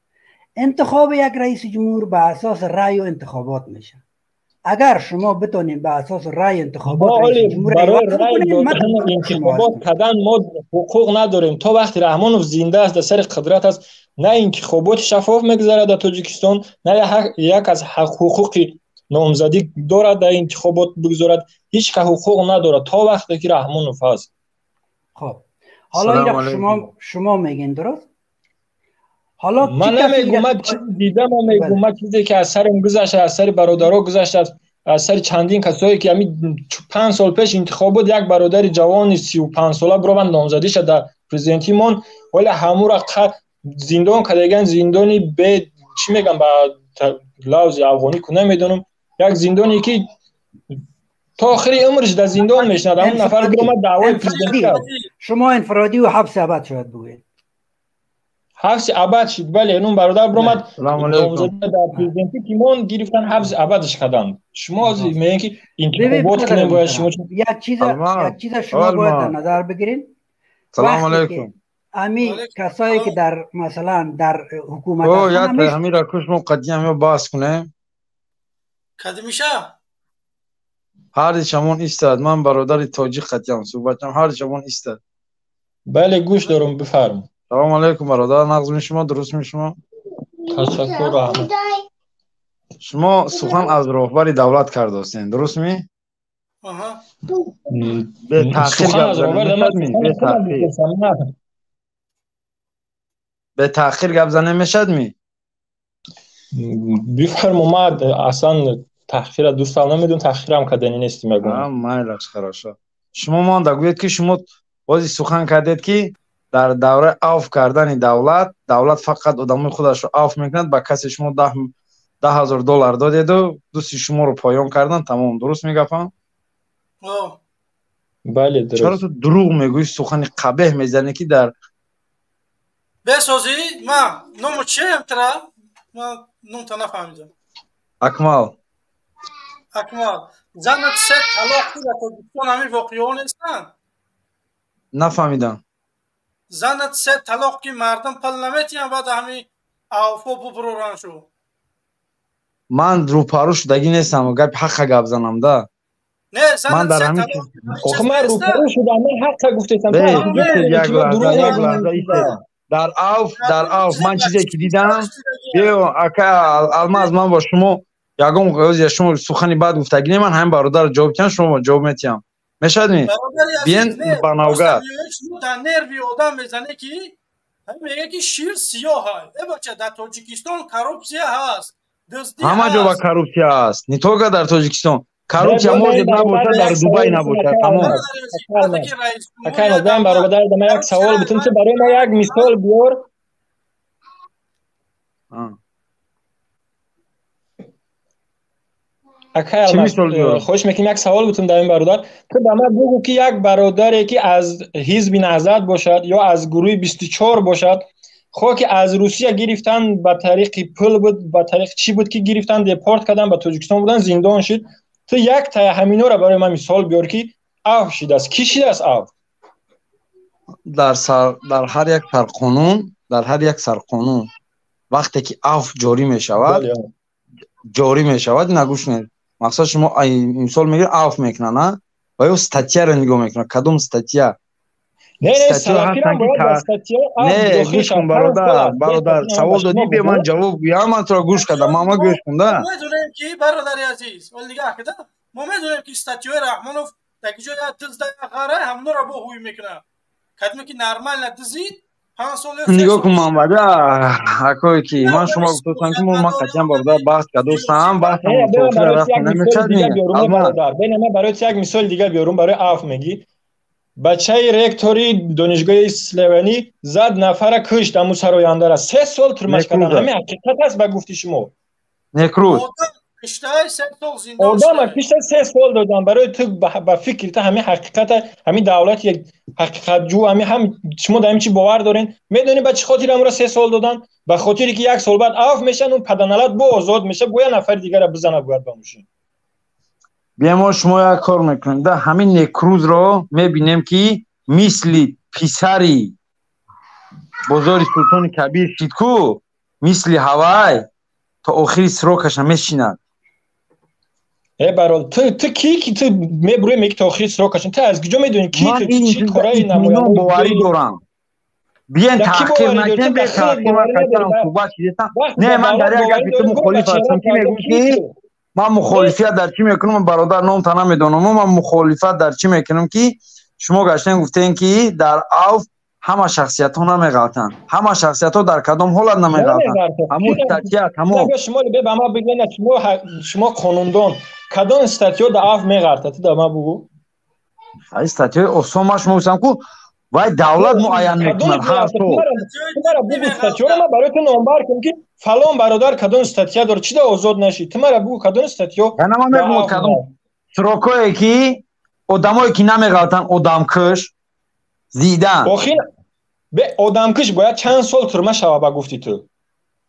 انتخاب یک رئیس جمهور به اساس رأی و انتخابات میشه. اگر شما بتونید به اساس رأی انتخابات رئیس جمهور برای رأی انتخابات کردن ما حقوق نداریم. تا وقتی رحمانوف زنده است، در سر قدرت است، نه انتخابات شفاف میگذرد در تاجیکستان، نه یک از حقوق نامزدی دارد در انتخابات بگذارد. هیچ که حقوق ندارد تا وقتی که رحمانوف هست. خب حالا شما میگین درست؟ حالا من نمیگم، من چیز دیدم و میگم، من چیزی که از سرم گذشته، از سر برادرها گذشته، از سر چندین کسایی که همین 5 سال پیش انتخابات یک برادر جوان 35 ساله برآمد نامزدی شد در پرزیدنتی مان، ولی همو را زندان کردن، زندانی به چی میگم با لفظ افغانی که نمیدونم، یک زندانی که تا آخر عمرش در زندان میشند. اون نفر برآمد دعوای پرزیدنتی کرد. شما انفرادی و حبس ابد شاید بگویید. حبس ابد شد، بله. اون برادر برآمد نامزدی در پرزیدنتی تیمون گرفتن، حبس ابدش کردن. شما میگین که انتخابات کنیم باید شما یک چیز شما باید در نظر بگیرین. سلام علیکم. امی کسایی که در مثلا در حکومت هستن، همین را کش ما قدیم باز کنه کدمیشه هر شمون ایستاد. من برادر تاجیک قدیم صحبت کنم، هر شمون ایستاد. بله گوش دارم، بفرم. سلام علیکم برادر، نغز می شما، درست می شما؟ تشکر رحمت. شما سخن از رهبر دولت کرداستین، درست می؟ آها. به تأخیر گپ زنه میشد می؟ به تأخیر گپ زنه میشد می؟ بفرم. ما اصلا تأخیر دوست نمیدون، تأخیرم کردنی نیستیم میگم. مایلش خراشا. شما مانده گوید که شما بازی سخن کردید که در دوره عفو کردن دولت، دولت فقط آدمای خودش رو عفو میکند، با کسی شما 10,000 دلار دادید و دوستی شما رو پایان کردن، تمام. درست میگم؟ بله درست. چرا تو دروغ میگویی، سخن قبیح میزنی که در بسازی؟ ما نومو چیم ترا؟ ما نوم تا نفهمیدم. اکمال. اکمال. Занат се талоқ дар Тоҷикистон ҳамин воқеаҳо нестанд? Нафаҳмидам. Занат се талоқ ки мардум пул наметиҳанд, баъд ҳамин авфо бубуроранд шу. Ман рӯпарӯ шудагӣ нестам, гапи ҳаққа гап занам да. Не, ман занат дар се ҳамин талоқ Охи ман рӯпарӯ шудам, ман ҳаққа гуфтесам. Бе, истед, як лаҳза, як лаҳза истед. Дар авф ман чизе ки дидам, биё, ака Алмаз, ман бо шумо ягон ози шумо сухани бад гуфтагӣ не, ман ҳамин бародарро ҷавоб тиҳам, шумо ҷавоб метиҳам. Мешавад ми? Бародари азиз, Биен не, ба навгат. шумо дар нерви одам мезане ки ҳамин мега ки шир сиёҳ ай. Э бача, дар Тоҷикистон коррупсия ҳаст, дуздӣ Ҳама ҷо ба ҳаст. коррупсия ҳаст. Не только дар Тоҷикистон. Коррупсия может набошад, дар Дубай набошад, тамом. Акай, ман бародар, ман як савол бутум, ту барои ман як мисол биёр. Акай Чӣ Алмаз, мисол биёрам? Хоҳиш мекунем, як савол бутум дар ин бародар. Ту ба ман бугӯ ки як бародаре ки аз ҳизби Наҳзат бошад ё аз гурӯҳи 24 бошад, хоҳ ки аз Русия гирифтан ба тариқи пул буд, ба тариқи чӣ буд ки гирифтан, депорт кардан, ба Тоҷикистон будан, зиндон шид. Ту як тая ҳаминора барои ман мисол биёр ки афв шидааст. Кӣ шидааст афв? Дар ҳар як сарқонун, дар ҳар як сарқонун вақте ки афв ҷорӣ мешавад, ҷорӣ мешавад, ина гӯш кунед. Мақсад шумо имсол мегиред, афв мекунанд, а? Ва ё статьяро нигоҳ мекунад, кадом статья? Не, не, Статья салафирам ҳастанд ки бояд ба статья афв не, дохил гӯш кун, шавад. 5 сол бародар, аст. бародар, Бе савол статья ба додӣ, шумо бе ман бугӯ. ҷавоб гӯям, ман туро гӯш кардам, мама гӯш кун да. Мо медонем ки, бародари азиз, вале нигаҳ кида, мо медонем ки статьяи Раҳмонов дар ки ҷоя дизда ғара ҳамнора бо ҳуй мекунад. Кадме ки нормально дизид, 5 сол ё 3 Нигоҳ сол. кун, Мамбада, акое ки ман шумо гуфтам ки ман қатъиян бародар баҳс кардостам, баҳсам Не, бе, ман то охира барои рафта як мисоли намешавад дига ми? биёрум, Алмаз. бародар. Бе, ман барои як мисоли дига биёрум, барои афв мегӣ. Бачаи ректори донишгоҳи Слевенӣ зад нафара кушт, аму сарояндара 3 сол турмаш кардан. Некрӯза. Ҳамин ҳақиқат аст ба гуфти шумо? Некрӯз. Одам киштай 3 сол зиндон Одама шуда. кишта 3 сол додан барои ту, ба фикри ту ҳамин ҳақиқата, ҳамин давлати як ҳақиқатҷӯ, ҳамин ҳам шумо дар ҳамин чӣ бовар дорен? Медонӣ ба чӣ хотир амро 3 сол додан? Ба хотире ки як сол баъд афв мешаванд, он паданалат бо озод мешавад, бо як нафари дигара бизана бояд ба мошин. Бия, мо шумо як кор мекунем да, ҳамин некрӯзро мебинем ки мисли писари бозори Султони Кабир шид ку, мисли ҳавай то охири срокаша мешинад. Э барол, ту ки ки ту мебурӯи, меги то охири срокашон, ту аз куҷо медонӣ ки Ман ту ин чӣ чиза кораи итминон намояндаи боварӣ дорам. Биен Да кӣ таҳқиқ боварӣ дорӣ? накунем, Ту бе ба худат таҳқиқ ман боварӣ қатъиян надорӣ. суҳбат шидестам. Вақте Не, ба ман дар давлат як боварӣ гапи ту дорӣ, бо ба мухолиф чеҳра ҳастам ки карда мегӯм ки ки ту ман мухолифият дар чӣ мекунам, бародар, номта намедонам, ман мухолифат дар чӣ мекунам ки шумо гаштем гуфтем ки дар авф ҳама шахсиятҳо намеғалтанд. Ҳама шахсиятҳо дар кадом ҳолат намеғалтанд? Намеғалтад. Ҳамун статья, тамом. Шумо бе ба ман бигӯед, шумо қонундон, кадом статьё дар афв меғалтад, ту дар ман бугӯ. Ай статьяи осон, ман шумо гуфтам ку, вай давлат муайян мекунад ҳар сол. Ту мара бугӯ статьёро, ман барои ту номбар кунам ки фалон бародар кадом статья дорад, чӣ да озод нашид. Ту мара бугӯ кадом статьё Яна ман дар мегӯм афв кадом срокое ки одамое ки намеғалтанд, одамкуш зидан. Охир бе одамкуш бояд чанд сол турма шава ба гуфти ту?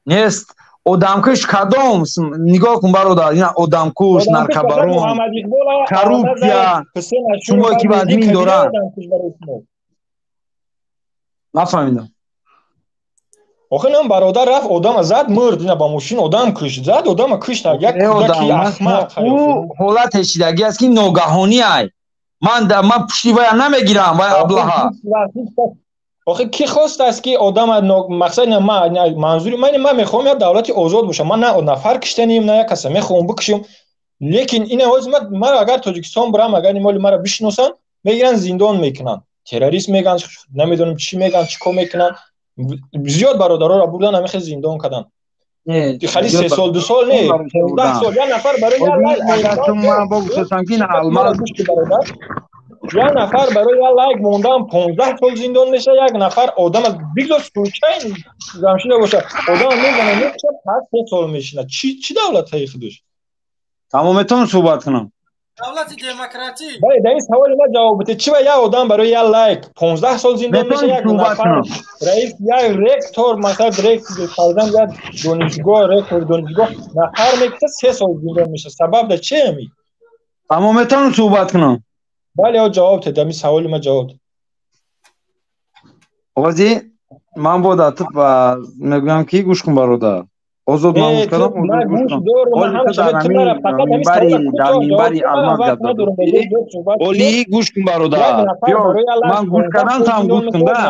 Нест, одамкуш кадом, нигоҳ кун, бародар, ина одамкуш, Одамкуш фақат наркобарон, Муҳаммад Иқбол, коррупсия, Ҳусейн Ашуров, шумое ки вазмин Кабир доранд. одамкуш барои шумо. Нафаҳмидам. Охир нам бародар рафт, одама зад, мурд, ина ба мошин одам кушт, зад, одама кушт, як Э, одам, кӯдаки ман ахмақ. ӯ ҳолате шидагӣ аст ки ногаҳонӣ ай. Ман пушти вая намегирам, вай аблаҳа. Охир кӣ хостааст ки одама мақсад манзури ман мехоҳам як давлати озод бошам, ман на нафар киштанем, на як каса мехоҳам бикушем, лекин ина ҳозир мара агар Тоҷикистон бирам, агар ин моли мара бишиносанд, мегиранд, зиндон мекунанд, террорист мегӯянд, намедонам чӣ мегӯянд, чӣ кор мекунанд. Зиёд бародароро бурдан, ҳамихел зиндон карданд. Хали 3 сол, 2 сол не, 15 сол. Як нафар барои як лайк Ман бо гуфтам ки алмаз, як нафар барои як лайк мондан 15 сол зиндон мешавад. Як нафар одам бигзор случайно замшида бошад, одам мезана, мекушад, пас 3 сол мешинад. Чӣ давлатҳои худуш? Тамом, метавонам суҳбат кунам? Давлати демократӣ. Бале, дар ин саволи ман ҷавоб бите. Чӣ ба як одам барои як лайк 15 сол зиндон мешавад, як нафар раис, як ректор, масалан ректор, фарзанд як донишгоҳ, ректори донишгоҳ нафар мекушад, 3 сол зиндон мешавад? Сабаб дар чи ами? Аммо метавонам суҳбат кунам? Бале, ҷавоб дед, ҳамин саволи ман ҷавоб дед. Ози ман бо дату мегӯям ки гӯш кун, бародар. Озод ман гӯш кардам, озод гӯш кун. Дар минбари Алмаз гап зад. Оли гӯш кун, бародар. Биё, ман гӯш кардам, ту ҳам гӯш кун да.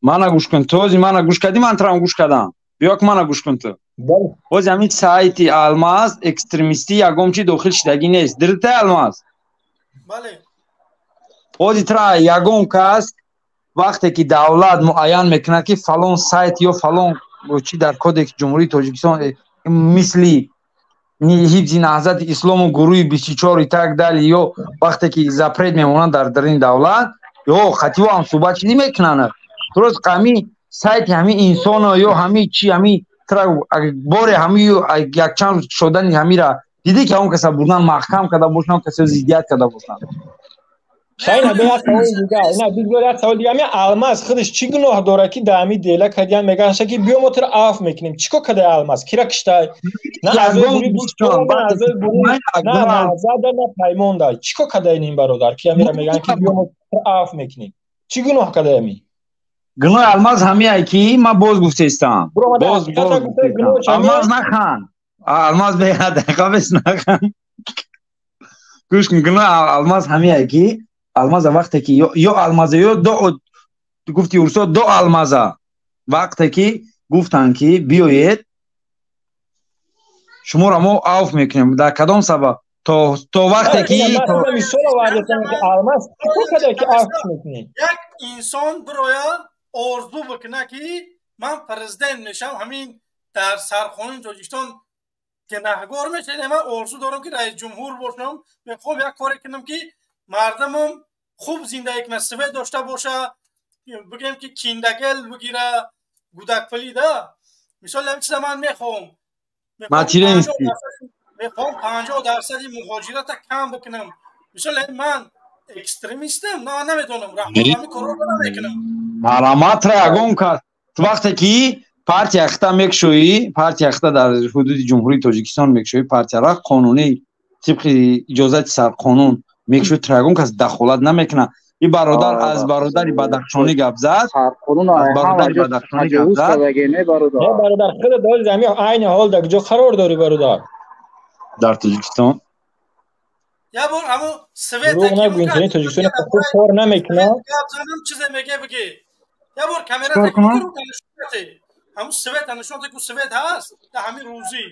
Мана гӯш кун, ту ози мана гӯш кардӣ, ман туро ҳам гӯш кардам. Биё ки мана гӯш кун ту. Боз ҳамин сайти Алмаз экстремистӣ ягон чи дохил шидагӣ нест. Дирта Алмаз? Бале. Ози тура ягон кас вақте ки давлат муайян мекунад ки фалон сайт ё фалон чи дар кодекси Ҷумҳурии Тоҷикистон мисли ҳифзи наҳзати ислому гурӯҳи 24 и так далее, ё вақте ки запрет мемонанд дар дарини давлат, ё хативо ҳам суҳбат чизи мекунанд. Дуруст, ҳамин сайти ҳамин инсоно ё ҳамин чи ҳамин тура боре ҳамин якчанд рӯз шудани ҳамира дидӣ ки он каса бурдан маҳкам карда бошанд, он каса зиддият карда бошанд. Шайна, бе як савол дигар, ина бигзор як савол дигар. Ҳамин Алмаз худаш чӣ гуноҳ дорад ки дар ҳамин дела кардиян мегӯянд ки биё мо туро афв мекунем? Чӣ кор карда Алмаз? Кира киштай? На аъзои гурӯҳи 24, на аъзои гурӯҳи на Наҳзада, на Паймонда. Чӣ кор карда ин бародар ки ҳамира мегӯянд ки биё мо туро афв мекунем? Чӣ гуноҳ карда ҳамин? Гуноҳи Алмаз ҳамияе ки ман боз гуфтаистам. Боз Алмаз нахан. Алмаз бе дақиқа бес нахан. Гӯш кун, гуноҳи Алмаз ҳамияе ки Алмаза вақте ки ё Алмаза ё до гуфти урсо до Алмаза вақте ки гуфтанд ки биёед шуморо мо авф мекунем, дар кадом сабаб? То вақте ки Алмаз чӣ кор карда ки афв мекунем? Як инсон бироя орзу бикунад ки ман президент мешавам, ҳамин дар сарқонуни Тоҷикистон гунаҳгор мешавам, ман орзу дорам ки раис ҷумҳур бошам, мехоҳам як коре кунам ки мардумам хуб зиндагӣ кунад, свет дошта боша, бигӯем ки киндагел бигира, гудакпулӣ да. Мисол ҳамин чиза ман мехоҳам. Мехоҳам 50% муҳоҷирата кам бикунам. Мисол ман экстремистам, ман намедонам, раҳмон ҳамин корро намекунам. Мараматра ягон кас вақте ки партия хита мекушоӣ, партия хита дар ҳудуди Ҷумҳурии Тоҷикистон мекушоӣ, партияра қонунӣ тибқи иҷозати сарқонун мекушоӣ, тура ягон кас дахолат намекунад. Ин бародар аз бародари Бадахшонӣ гап зад, аз бародари Бадахшонӣ гап зад. Не бародар, худат дори ҳамин айни ҳол дар куҷо қарор дорӣ бародар? Дар Тоҷикистон. Я бор ҳамон свет дурӯғ нагӯ, интернет Тоҷикистон хуб кор намекунад. Гап занам чизе меге бигӣ. Я бор камера ҳамон свет нишон де ку свет ҳаст дар ҳамин рӯзӣ.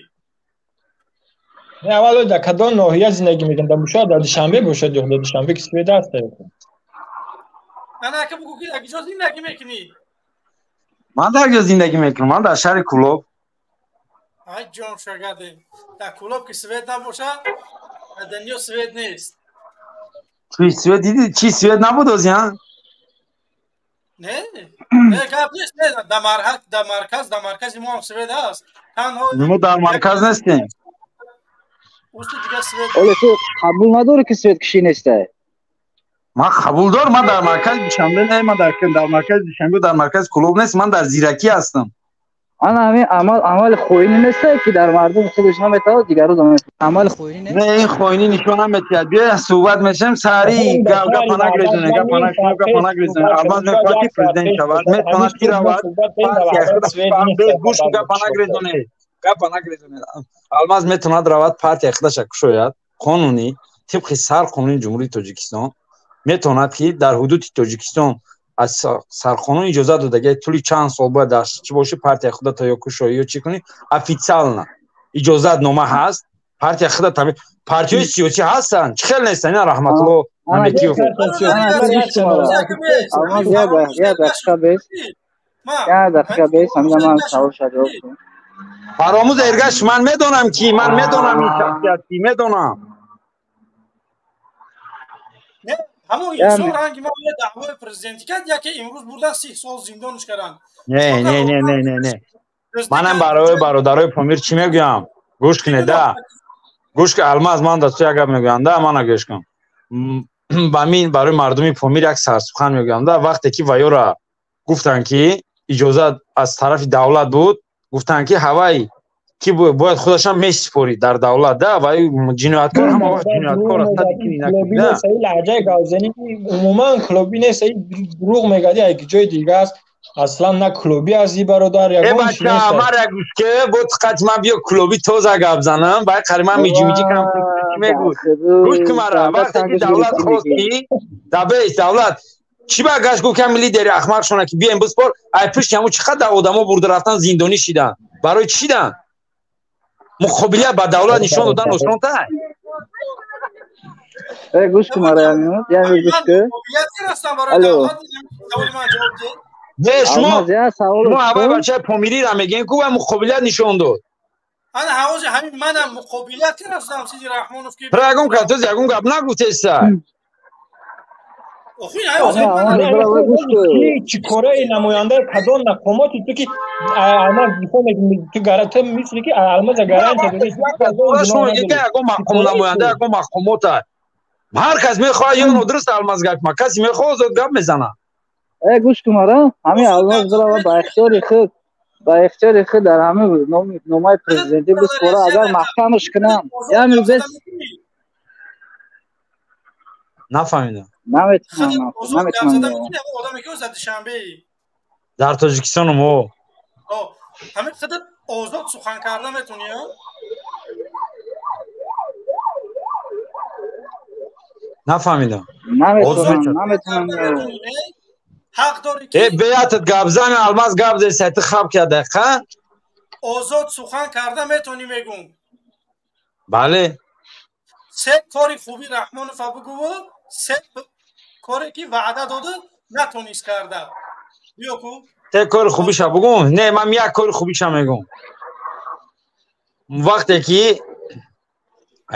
Не, аввал дар кадом ноҳия зиндагӣ мекунад? Дар Бушоҳ, дар Душанбе бошад ё дар Душанбе ки свет ҳаст? Ана ака бугӯ ки дар куҷо зиндагӣ мекунӣ? Ман дар куҷо зиндагӣ мекунам? Ман дар шаҳри Кӯлоб. Ай ҷон шагаде. Дар Кӯлоб ки свет набошад, дар дунё свет нест. Чӣ свет дидӣ? Чӣ свет набуд ози, ҳа? Не, не, гап нест, не, дар марказ, дар маркази мо ҳам свет ҳаст. Танҳо мо дар марказ нестем. Оле ту қабул надорӣ ки свет кишӣ нестай? Ман қабул дорам, ман дар маркази Душанбе не, ман дар маркази Душанбе, дар маркази Кӯлоб нест, ман дар Зиракӣ ҳастам. Ана ҳамин амал амали хоинӣ нестай ки дар мардум худаш наметавонад, дигарро амали хоинӣ нест. Не, ин хоинӣ нишон наметиҳад. Биё суҳбат мешавем, сари гапа нагрезонем, гапа накунем, гапа нагрезонем. Алмаз мехоҳад ки президент шавад, метавонад ки равад, партия гӯш гапа нагрезонед, гапа нагрезонед. Алмаз метавонад равад партия худаша кушояд, қонунӣ, тибқи сарқонуни Ҷумҳурии Тоҷикистон, метавонад ки дар ҳудуди Тоҷикистон аз сарқонун иҷозат дода, тӯли чанд сол бояд дар чӣ бошӣ партия худата ё кушоӣ ё чӣ кунӣ, официально иҷозатнома ҳаст, партия худата. Партияҳои сиёсӣ ҳастанд, чӣ хел нестанд? Ина Раҳматулло Мамекиев. Як дақиқа бес, як дақиқа бес, ҳамина ман саволша ҷавоб кунам. Фаромӯз Эргаш, ман медонам ки, ман медонам ин шахсият ки, медонам. Ҳамон инсон ранги ман я даъвои президентӣ кард, яке имрӯз бурдан 30 сол зиндонш карданд. Не, не, не, не, не, не. Манам барои бародарои Помир чӣ мегӯям? Гӯш кунед, да. Гӯш кун, Алмаз, ман да ту як гап мегӯям, да, мана гӯш кун. Ба мин барои мардуми Помир як сарсухан мегӯям, да, вақте ки ваёра гуфтанд ки иҷозат аз тарафи давлат буд, гуфтанд ки ҳавай Ки бояд худашам месупорид дар давлат, да, ва ҷинояткор ҳама вақт ҷинояткор аст, на лаҳҷаи гавзанӣ умуман клубӣ нест, дурӯғ мегӯяд, як ҷои дига аст. Аслан на клубӣ ҳасти бародар, ягон чиз нест. Мара гӯш ки бо диққати ман биё клубӣ тоза гап занам, баъд қари ман миҷи-миҷи кам мегӯ. Гӯш ки мара, вақте ки давлат хост ки дабес давлат чӣ ба гашт гуфт ки ҳам лидери ахмақшона ки биёем биспор, ай пушти ҳамун чӣ қадар одамо бурда рафтан зиндонӣ шидан. Барои чӣ шидан? Муқобилият ба давлат нишон додан осонтар. Гӯш ки мара, яъне гӯш ки. Алло. Не, шумо аввал бачаи помириро мегӯем ку ва муқобилият нишон дод. Ана ҳавози ҳамин манам муқобилият кардам сиди Раҳмонов ки. Тра ягон кас тоз ягон гап нагуфтеста. Чӣ кораи намояндаи кадом мақомоти ту ки алмаз дифоъ мекунӣ, ту ту мисли ки алмаза гарантия додӣ. Шумо мегӯед ки ягон мақом намоянда ягон мақомота. Ҳар кас мехоҳад ё нодуруст алмаз гап кунад, касе мехоҳад озод гап мезанад. Гӯш кун мара, ҳамин алмаз бирава ба ихтиёри худ, ба ихтиёри худ дар ҳамин номаи президентӣ биспора, агар маҳкамаш кунам, яъне бес нафаҳмидам. Наметавонам, наметавонам. Дар Тоҷикистонум о. Ҳамин худат озод сухан карда метавонӣ? Нафаҳмидам. Наметавонам, наметавонам. Ҳақ дорӣ ки беятат гап зан, алмаз гап зеса, ту хаб ки дақиқа. Озод сухан карда метавонӣ мегум. Бале. Се кори хуби Раҳмонова бугӯ, се коре ки ваъда дода натонист карда. Биё ку. Се кори хубиша бугум? Не, ман як кори хубиша мегум. Вақте ки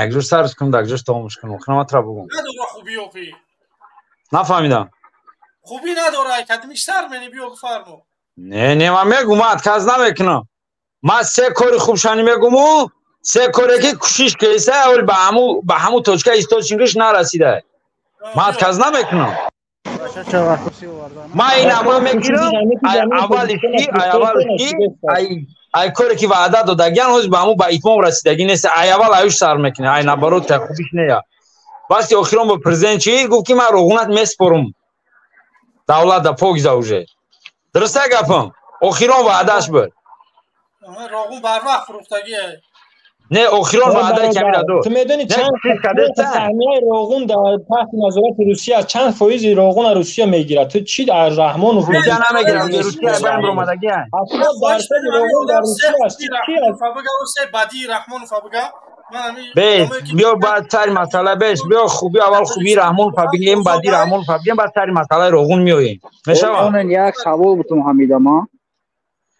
якҷош сарш кунам, якҷош тамомш кунам, хунам тра бугум. Надора хуби охи. Нафаҳмидам. Хуби надора, кадмиш сар мени биё бифармо. Не, не, ман мегум, ман отказ намекунам. Ман се кори хубшани мегуму, се коре ки кӯшиш киса, аввал ба ҳамун точка источникаш нарасида. Ман отказ намекунам. Ман ин аввал мегирам, аввалиш ки, ай коре ки ваъда додагиан, ҳозир ба ҳамун ба итмом расидагӣ нест. Ай аввал аюш сар мекунад, ай наоборот, хубиш нея. Вақти охирон ба президент чӣ гуфт ки ман роғунат меспорум. Давлат да покиза уже. Дуруст гапам? Охирон ваъдаш буд. Роғун барвақт фурӯхтагӣ. Не, охирон ваъдаи камира дод. Ту медонӣ чанд саҳмияи роғун дар таҳти назорати Русия, чанд фоизи роғуна Русия мегирад? Ту чӣ аз Раҳмонов Русия намегирад, Русия байм ромадагӣ. 70% роғун дар Русия аст. Чӣ аз се бадии Раҳмонов бигӯ? Бес, биё баъд сари масъала бес, биё хуби аввал хуби Раҳмонов бигем, баъди Раҳмонов бигем, баъд сари масъалаи роғун меоем. Мешавад? Як савол бутум ҳамида ма.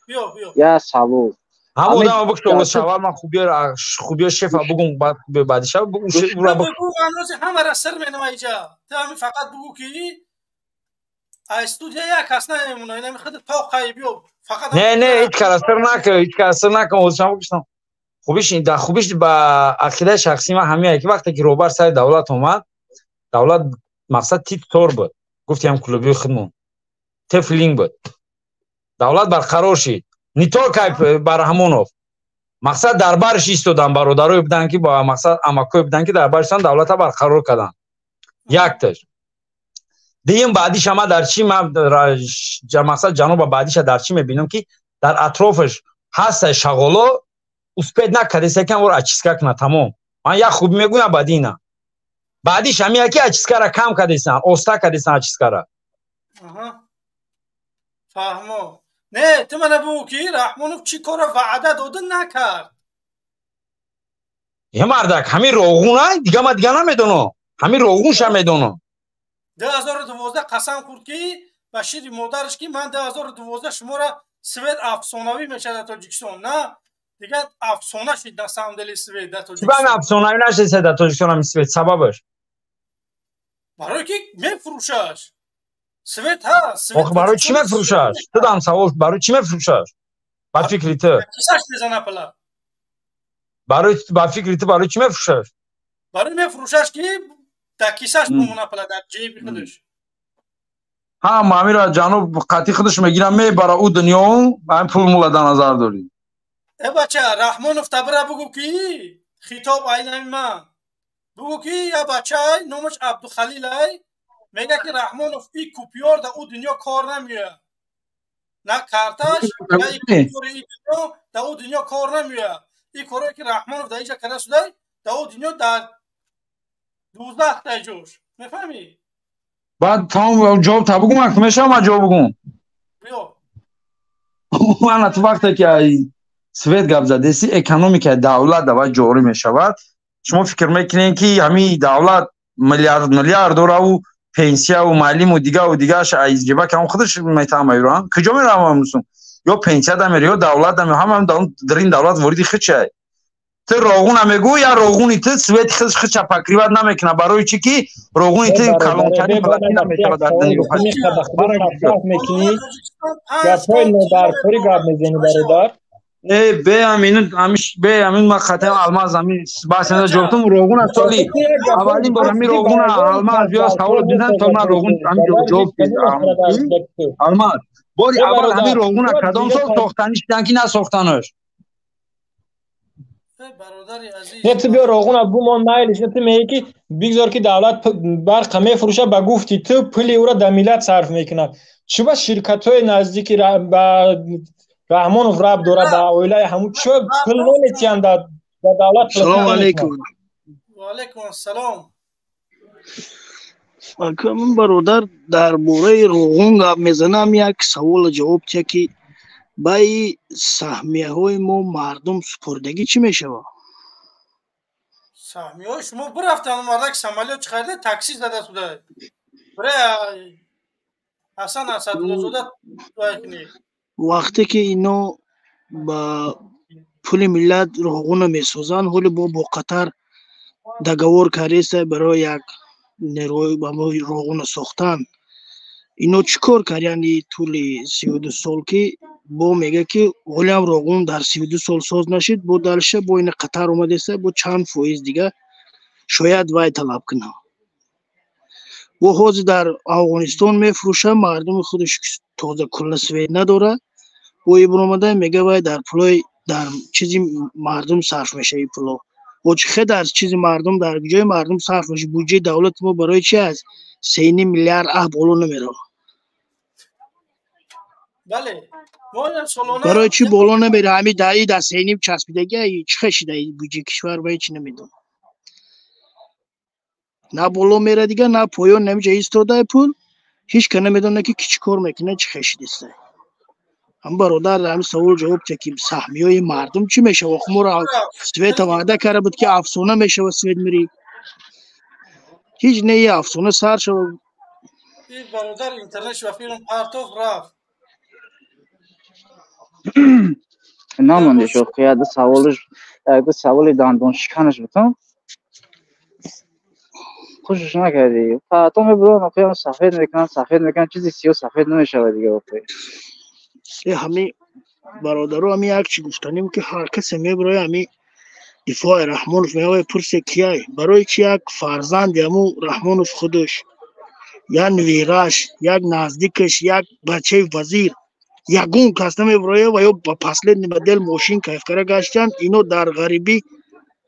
Биё, биё. Як савол. Ҳамон одам бикш аввал ман хубиё шефа бугум, баъд хубиё баъди шаб бугум. Бугу, ҳанӯз ҳамара сир менама иҷа. Ту ҳамин фақат бугу ки аз студия як кас намемона, инами худ тоқай биё. Фақат Не, не, ҳеҷ кара сир накун, ҳеҷ кара сир накун, ҳозир бикшам. Хубиш дар хубиш ба ақидаи шахсии ман ҳамин ки вақте ки роҳбар сари давлат омад, давлат мақсад тит тор буд. Гуфтем клубии худмон. Тефлинг буд. Давлат барқарор шид. Не только ба Раҳмонов. Мақсад дар барш истодан, бародарое буданд ки ба мақсад амакое буданд ки дар барш истоданд, давлатро барқарор карданд. Якташ. Дуюм баъдиша ман дар чӣ ман мақсад ҷаноба баъдиша дар чӣ мебинам ки дар атрофаш ҳаста шағоло успед накарда, кам вор очистка кунад, тамом. Ман як хуб мегӯям баъди ина. Баъдиш ҳамин ки очисткара кам кардесан, оста кардесан очисткара. Фаҳмо. Не, ту мана бугӯ ки Раҳмонов чӣ корро ваъда дода накард. Е мардак, ҳамин роғуна, дига ман дига намедонам. Ҳамин роғунша медонам. 2012 қасам хӯрд ки ба шири модараш ки ман 2012 шуморо свет афсонавӣ мешавад дар Тоҷикистон. На, дигар афсона шид на самом деле свет дар Тоҷикистон. Чӣ ба афсонавӣ нашид дар Тоҷикистон ҳамин свет? Сабабаш? Барои ки мефурӯшаш. Свет ҳаст. Охи барои чӣ мефурӯшаш? Ту дам савол, барои чӣ мефурӯшаш? Ба фикри ту. Кисаш мезана пала. Барои ба фикри ту барои чӣ мефурӯшаш? Барои мефурӯшаш ки дар кисаш бимона пала, дар ҷейби худаш. Ҳа, ҳамиро ҷаноб қатъи худаш мегирам, мебара ӯ дунё, ҳамин пул мула дар назар дорӣ. Э бача, Раҳмонов табира бугӯ, ки хитоб айнами ман бугӯ, ки я бачаай номаш Абдухалилай, мега ки Раҳмонов и купёр да ӯ дунё кор намеояд, на карташ, на и купёри и дунё да ӯ дунё кор намеояд. И корое ки Раҳмонов дар инҷа карда шудай, да ӯ дунё дар дузах дай ҷош, мефаҳмӣ? Баъд тамом, ҷавоб та бугум, ак мешавам, ман ҷавоб бугум. Биё. Ана, ту вақте ки ай свет гап задеси, экономикаи давлат давай ҷорӣ мешавад. Шумо фикр мекунед, ки ҳамин давлат миллиард миллиард дораву пенсияву маълиму дигаву дигааш аз ҷиба кам худаш метаҳам, куҷо меравам? Ё пенсия дамер, ё давлат дамер, ҳама дар ин давлат вориди худшай. Ту роғуна мегӯ, я роғуни ту свети худш худша покрывать намекунад. Барои чӣ ки роғуни ту калонтарин плотина мешавад дар дунё? Гапҳои нодаркорӣ гап мезанӣ, бародар. Э, бе амин, амиш бе амин, ма хатам алмаз, амин басена ҷофтум роғуна. Соли аввалин бор ҳамин роғуна алмаз биё савол дидан, то ман роғун ҳамин ҷавоб. Алмаз, бори аввал ҳамин роғуна кадом сол сохтанӣ шидан ки насохтанаш? Не, ту биё роғуна бумон, майлиш. Не, ту мегӣ, ки бигзор ки давлат барқа мефурӯша, ба гуфти ту пули ӯро да миллат сарф мекунад. Чӣ ба ширкатҳои наздики ба Раҳмонов рабт дорад, ба оилаи ҳамун, чӣ пул наметиҳанд ба давлат? Салому алайкум. Ваалайкум ассалом. Акамин бародар дар бораи роғун гап мезанам, як савола ҷавоб тия, ки баи саҳмияҳои мо мардум супурдагӣ чӣ мешавад? Саҳмияҳои шумо бирафтан, мардак самолёт чӣ харида, такси зада суда. Бира, Ҳасан Асадуллозода. Вақте ки ино ба пули миллат роғуна месозанд, ҳоле бо Қатар договор кардеста барои як нерӯи ба роғуна сохтан, ино чӣ кор кардяни тӯли 32 сол, ки бо мега ки ҳолиам роғун дар 32 сол соз нашид, бо дальше бо ина Қатар омадеста, бо чанд фоиз дига шояд вай талаб кунад, бо ҳозир дар Афғонистон мефурӯша, мардуми худаш тоза кулла свет надорад, бо ибромада мега вай дар пулои дар чизи мардум сарф мешава. Пуло бо чӣ хе дар чизи мардум, дар ҷои мардум сарф меша? Буҷаи давлати мо барои чи аз 3,5 миллиард боло намерава? Барои чӣ боло намера? Ҳами даи дар сеним часпидаги чӣ хе шида буҷаи кишвар? Ба ҳеч намедонам, на боло мера дига, на поён, намиҷа истодаи пул. Ҳеч ка намедонад, ки ки чӣ кор мекунад, чӣ хе шидиста. Ҳам бародар, ҳами савол ҷавоб те, ки саҳмиёи мардум чӣ мешава? Моро света ваъда карда буд, ки афсона мешава, свет мири, ҳеҷ не, афсона сар шава. Бародар интернет ва филм партов рафт. Намонде шо қияда саволиш, ду саволи дандоншиканаш бутон, хушш накардӣ. Фато мебурам, охиам сафед мекунам, сафед мекунам, чизи сиёҳ сафед намешавад дига охи. Ҳами бародаро, ҳами як чи гуфтанем, ки ҳар касе мебуроя, ҳами дифои Раҳмонов меоя, пурсе кияй, барои чи як фарзанди ҳаму Раҳмонов худаш, як нвираш, як наздикаш, як бачаи вазир, ягон кас намебуроя ва ё ба последний модель мошин кайфкара гаштанд. Ино дар ғарибӣ,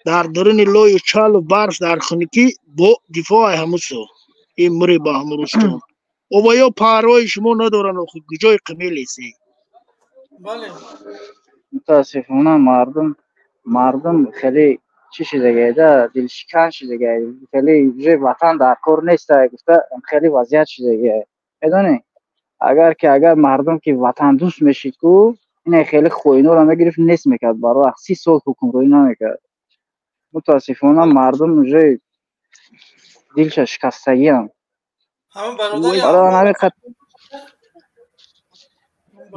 дар даруни лою чалу барф, дар хунукӣ бо дифои ҳамусо ин мури ба ҳаму рустон ова ё парвои шумо надоранд. Охи куҷои қимелесе? Мутаассифона, мардум хеле чӣ шидагайда, дилшикан шидагай, хеле уже ватан дар кор неста гуфта, хеле вазъият шидагай, медонӣ. Агар ки агар мардум ки ватандӯст мешид ку, ина хеле хоиноро мегирифт, нест мекард, барвақт 30 сол ҳукмронӣ намекард. Мутаассифона, мардум уже дилша шикастагиам. Барои ҳамин.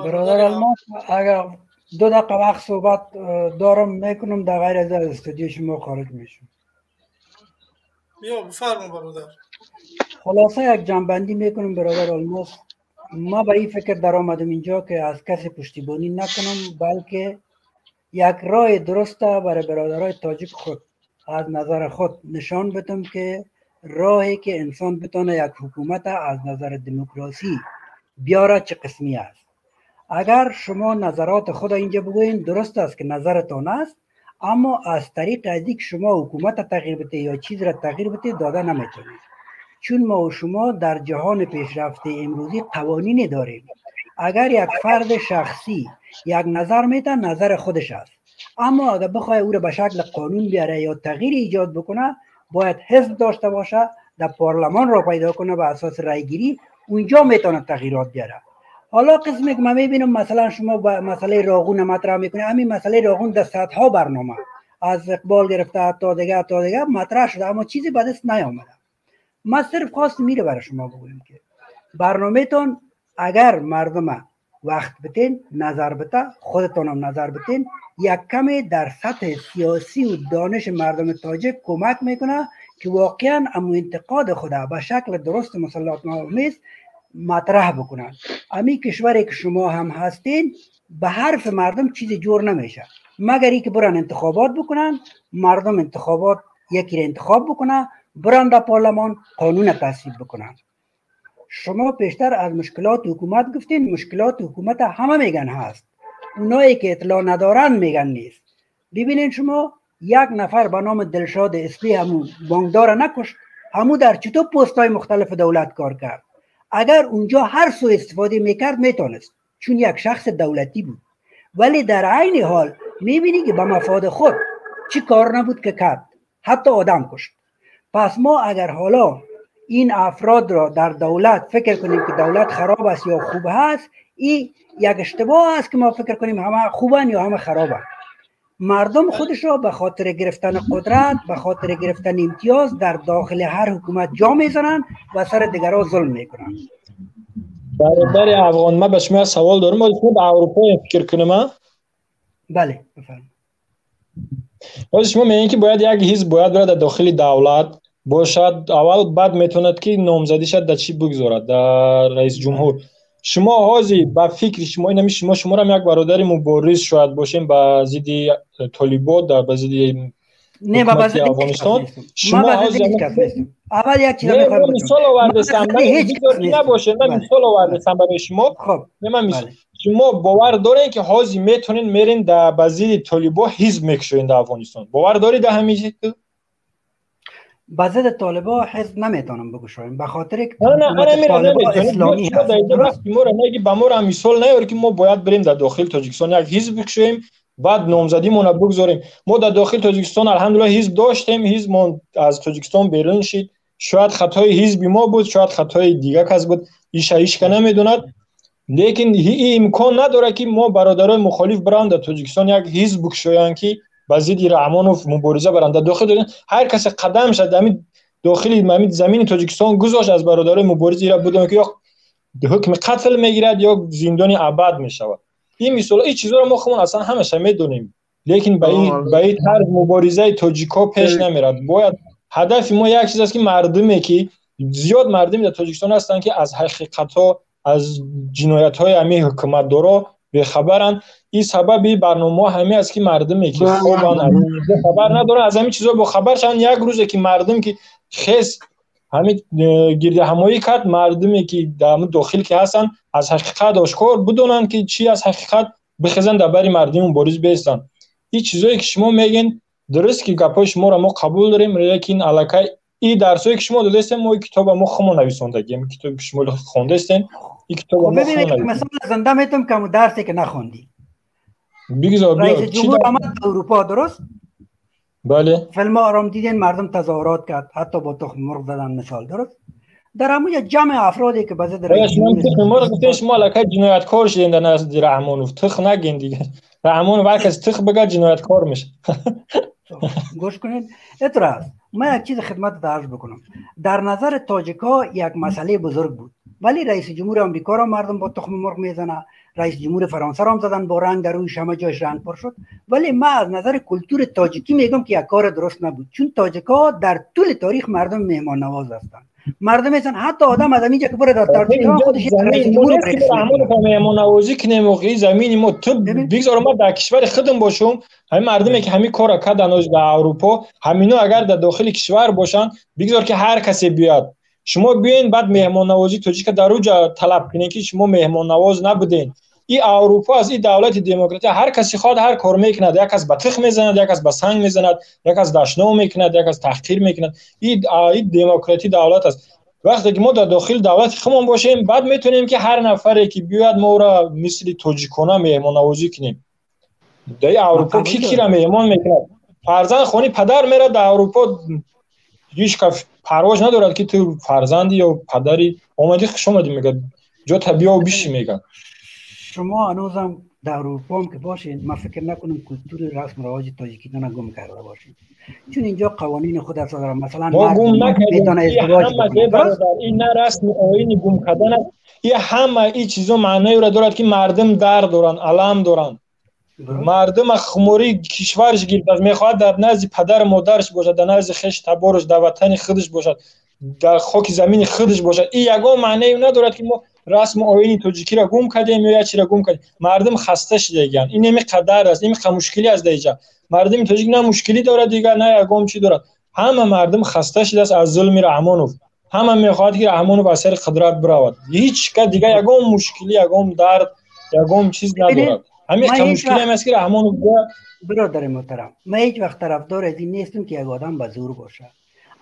Бародар Алмос, агар 2 дақиқа вақт صحبت دارم میکنم، در غیر از استودیو شما خارج میشم. بیا بفرما برادر. خلاصه یک جمع‌بندی میکنم برادر الماس. ما به این فکر در آمدم اینجا که از کسی پشتیبانی نکنم، بلکه یک راه درست برای برادرای تاجیک خود از نظر خود نشان بدم که راهی که انسان بتانه یک حکومت از نظر دموکراسی بیاره چه قسمی است. اگر شما نظرات خود اینجا بگوین درست است که نظرتان است، اما از طریق از اینکه شما حکومت تغییر بده یا چیز را تغییر بده داده نمیتونید، چون ما و شما در جهان پیشرفته امروزی قوانینی داریم. اگر یک فرد شخصی یک نظر میده نظر خودش است، اما اگر بخواه او را به شکل قانون بیاره یا تغییر ایجاد بکنه باید حزب داشته باشه، در پارلمان را پیدا کنه به اساس رای گیری، اونجا میتونه تغییرات بیاره. حالا قسمی که من میبینم مثلا شما با مسئله راغون مطرح میکنه، همین مسئله راغون در صدها برنامه از اقبال گرفته تا دیگه تا دیگه مطرح شده، اما چیزی به دست نیامده. من صرف خواست میره برای شما بگویم که برنامه تون اگر مردم وقت بتین نظر بته، خودتون هم نظر بتین، یک کمی در سطح سیاسی و دانش مردم تاجک کمک میکنه که واقعا امو انتقاد خود به شکل درست مسلط آمیز مطرح بکنن. امی کشوری که شما هم هستین به حرف مردم چیزی جور نمیشه، مگر اینکه برن انتخابات بکنن، مردم انتخابات یکی را انتخاب بکنه، برن در پارلمان قانون تصویب بکنن. شما پیشتر از مشکلات حکومت گفتین، مشکلات حکومت همه میگن هست، اونایی که اطلاع ندارن میگن نیست. ببینین شما یک نفر به نام دلشاد اصلی همون بانکدار نکشت، همون در چطور پست‌های مختلف دولت کار کرد. اگر اونجا هر سو استفاده میکرد میتونست، چون یک شخص دولتی بود، ولی در عین حال میبینی که به مفاد خود چی کار نبود که کرد، حتی آدم کشت. پس ما اگر حالا این افراد را در دولت فکر کنیم که دولت خراب است یا خوب هست، این یک اشتباه است که ما فکر کنیم همه خوبن یا همه خرابن. مردم خودش را به خاطر گرفتن قدرت، به خاطر گرفتن امتیاز در داخل هر حکومت جا میزنن و سر دیگران ظلم میکنن. برادر افغان، من به شما سوال دارم. ما به اروپا فکر کنم. بله بفرمایید. شما میگین که باید یک حزب باید در داخل دولت باشد اول، بعد میتوند که نامزدی شد در چی بگذارد در رئیس جمهور. شما حاضی با فکر شما اینمی شما را یک برادر مبارز شاید باشیم با ضد طالبان در با ضد نه با ضد افغانستان. شما حاضی اول یک چیز میخوام بگم، مثال آوردم، نباشه من مثال آوردم برای شما. خب من شما باور دارین که حاضی میتونین میرین در با ضد طالبان حزب میکشین در افغانستان؟ باور داری در همین چیز؟ با ضد طالبان حزب نمیتونم بگشایم به خاطر که طالبان اسلامی هست. ما را نگی به ما را مثال نیاری که ما باید بریم در داخل تاجیکستان یک حزب بکشیم بعد نامزدیمون را بگذاریم. ما در داخل تاجیکستان الحمدلله حزب داشتیم، حزب ما از تاجیکستان بیرون شد. شاید خطای حزب ما بود، شاید خطای دیگه کس بود، ایش هیچ که نمیدوند، لیکن این امکان نداره که ما برادرای مخالف برند در تاجیکستان یک حزب بکشایند که با ضد رحمانوف مبارزه برند. در داخل هر کس قدم شد همین داخل همین زمین تاجیکستان گذاشت از برادرای مبارز را بودن که یا حکم قتل میگیرد یا زندانی ابد میشود. این مثال این چیزا رو ما خودمون اصلا همش میدونیم، لیکن به این طرز مبارزه تاجیکا پیش نمیرد. باید هدف ما یک چیز است که مردمی که زیاد مردمی در تاجیکستان هستند که از حقیقت ها از جنایت های همین حکومت دارا بی‌خبرن. این سبب برنامه همه است که مردمی که خوبن خبر ندارن از همین چیزا با خبر شن. یک روزه که مردم که خس همین گرد همایی کرد، مردمی که در داخل که هستن از حقیقت آشکار بدونن که چی از حقیقت بخزن در بری مردم مبارز بیستن. این چیزایی که شما میگین درست که گپای شما را ما قبول داریم، لیکن الکی این درسایی که شما دادستین ما این کتاب ما خودمون نویسوندگیم، کتابی که شما خوندستین این کتاب ما خودمون. مثلا زنده میتونم که درسی که نخوندی بگذار رئیس جمهور آمد اروپا، درست؟ بله. فیلم آرام دیدین مردم تظاهرات کرد، حتی با تخم مرغ زدن مثال، درست؟ در همون جمع افرادی که بزد رئیس جمهور تخم مرغ گفتین شما الکی جنایتکار شدین در نزد رحمانوف. تخ نگین دیگه، رحمانوف هر کس تخ بگه جنایتکار میشه. گوش کنید اعتراض. من یک چیز خدمت عرض بکنم. در نظر تاجیکا یک مسئله بزرگ بود، ولی رئیس جمهور آمریکا را مردم با تخم مرغ میزنه، رئیس جمهور فرانسه را هم زدن با رنگ، در رویش همه جایش رنگ پر شد. ولی من از نظر کلتور تاجیکی میگم که یک کار درست نبود، چون تاجیکا در طول تاریخ مردم مهمان نواز هستند. مردم هستن حتی آدم از اینجا که بره در تاجیکستان خودش رئیس جمهور مهمان نوازی کنه موقعی زمین ما تو بگذار ما در کشور خودم باشم. همین مردمی که همین کارا کردن در اروپا، همینا اگر در داخل کشور باشن بگذار که هر کسی بیاد. شما بیاین بعد مهمان نوازی تاجیک در اونجا طلب کنین که شما مهمان نواز نبودین. И Аврупо аст, и давлати демократия, ҳар касе хоҳад ҳар кор мекунад, як кас ба тих мезанад, як кас ба санг мезанад, як кас дашном мекунад, як кас таҳқир мекунад. И демократӣ давлат аст. Вақте ки мо дар дохили давлати худмон бошем, баъд метавонем ки ҳар нафаре ки биёяд, мо ӯро мисли тоҷикона меҳмоннавозӣ кунем. Дар Аврупо ки кира меҳмон мекунад? Фарзанд хони падар мерад дар Аврупо, ҳеҷ кас парвош надорад ки ту фарзанди ё падари омадӣ, хуш омадӣ мегӯяд, ҷота биё биши мегӯяд. Шумо ҳанӯзам дар Аврупо ҳам ки бошед, ман фикр накунам культури расму равоҷи тоҷикистона гум карда бошед, чун инҷо қавонини худ аст дорад. Масалан, мо гум накардем. метавона издивоҷ бикунад. Ин на расми оини гум кардан аст, и ҳама и чизо маъноеро дорад ки мардум дард доранд, алам доранд. Мардум хумории кишварш гирифтааст, мехоҳад дар назди падару модараш бошад, дар назди хеш табораш, дар ватани худаш бошад, дар хоки замини худаш бошад. И ягон маъное надорад ки мо расму оини тоҷикиро гум кардем ё як чиро гум кардем. Мардум хаста шудагианд. Ин ҳами қадар аст, ин мушкилӣ аст. Дар инҷа мардуми тоҷик на мушкилӣ дорад дигар, на ягон чӣ дорад. Ҳама мардум хаста шудааст аз зулми Раҳмонов. Ҳама мехоҳад ки Раҳмонов аз сари қудрат биравад. Ҳеҷ кас дигар ягон мушкилӣ, ягон дард, ягон чиз надорад. Ҳамин мушкилӣ ҳам аст ки Раҳмонов. Бародари муҳтарам, ман ҳеҷ вақт тарафдор аз ин нестам ки як одам ба зӯр бошад,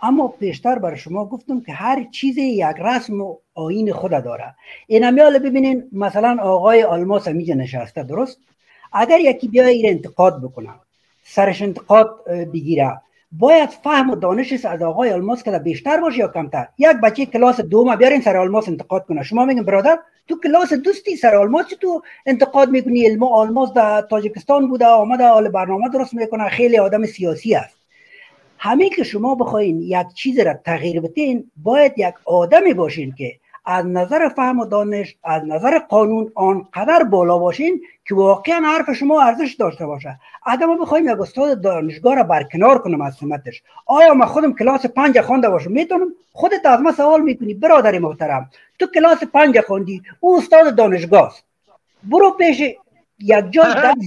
аммо пештар бар шумо гуфтам ки ҳар чизе як расму оини худ дорад. Инамиёле бибинин, масалан, оғои Алмос ҳамиҷа нишаста, дуруст? Агар яки биёяд ира интиқод бикунад, сараш интиқод бигира, бояд фаҳму донишаш аз оғои Алмос када бештар боше ё камтар? Як бачаи класс дуюма биёрин, сари Алмос интиқод кунад, шумо мегин: бародар, ту класс дусти, сари Алмос чӣ ту интиқод мекунӣ? Илмо Алмос дар Тоҷикистон буда, омада, ҳол барнома дуруст мекунад, хеле одами сиёсӣ аст. Ҳамин ки шумо бихоҳин як чизро тағйир бидин, бояд як одаме бошин ки аз назар фаҳму дониш, аз назар қонун он қадар боло бошин ки воқеан ҳарфи шумо арзиш дошта бошад. Агар мо бихоҳем як устоди донишгоҳро барканор кунем аз симаташ, оё ман худам класси панҷ хонда бошам метавонам? Худат аз ман савол мекунӣ, бародари муҳтарам, ту класси панҷ хондӣ, ӯ устоди донишгоҳ аст. Бурو пеши як ҷой дарс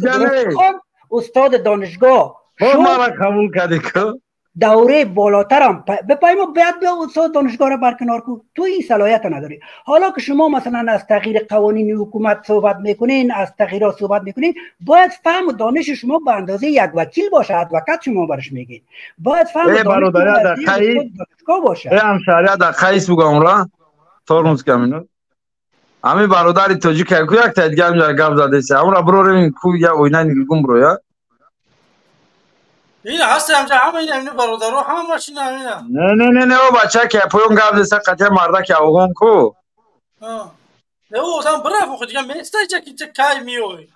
хон, устоди донишгоҳ маро қабул кардӣ ку. Давраи болотарам бипаймо, бояд биё устод донишгоҳро барканор кун. Ту ин салоҳиятро надорӣ. Ҳоло ки шумо масалан аз тағйири қавонини ҳукумат суҳбат мекунин, аз тағйирот суҳбат мекунин, бояд фаҳму дониши шумо ба андозаи як вакил бошад, адвокат шумо бараш мегин, бояд фаҳму донишгоҳ бошад. Ҳамшаҳрия дар қайс бугамра тормоз камино ҳамин бародари тоҷик ку як та дига ҳамҷа гап задеса, ҳамра бирорем ку, я оина нилгум броя. Ин ҳаст ҳамҷа, ҳама ин ҳамин бародаро, ҳамаш ин ҳамина. Не, не, не, не, о бача ки поён гап деса, қатъия мардаки афғон ку. Не, ӯ одам бирафт, охи дига места иҷа ки кай меои.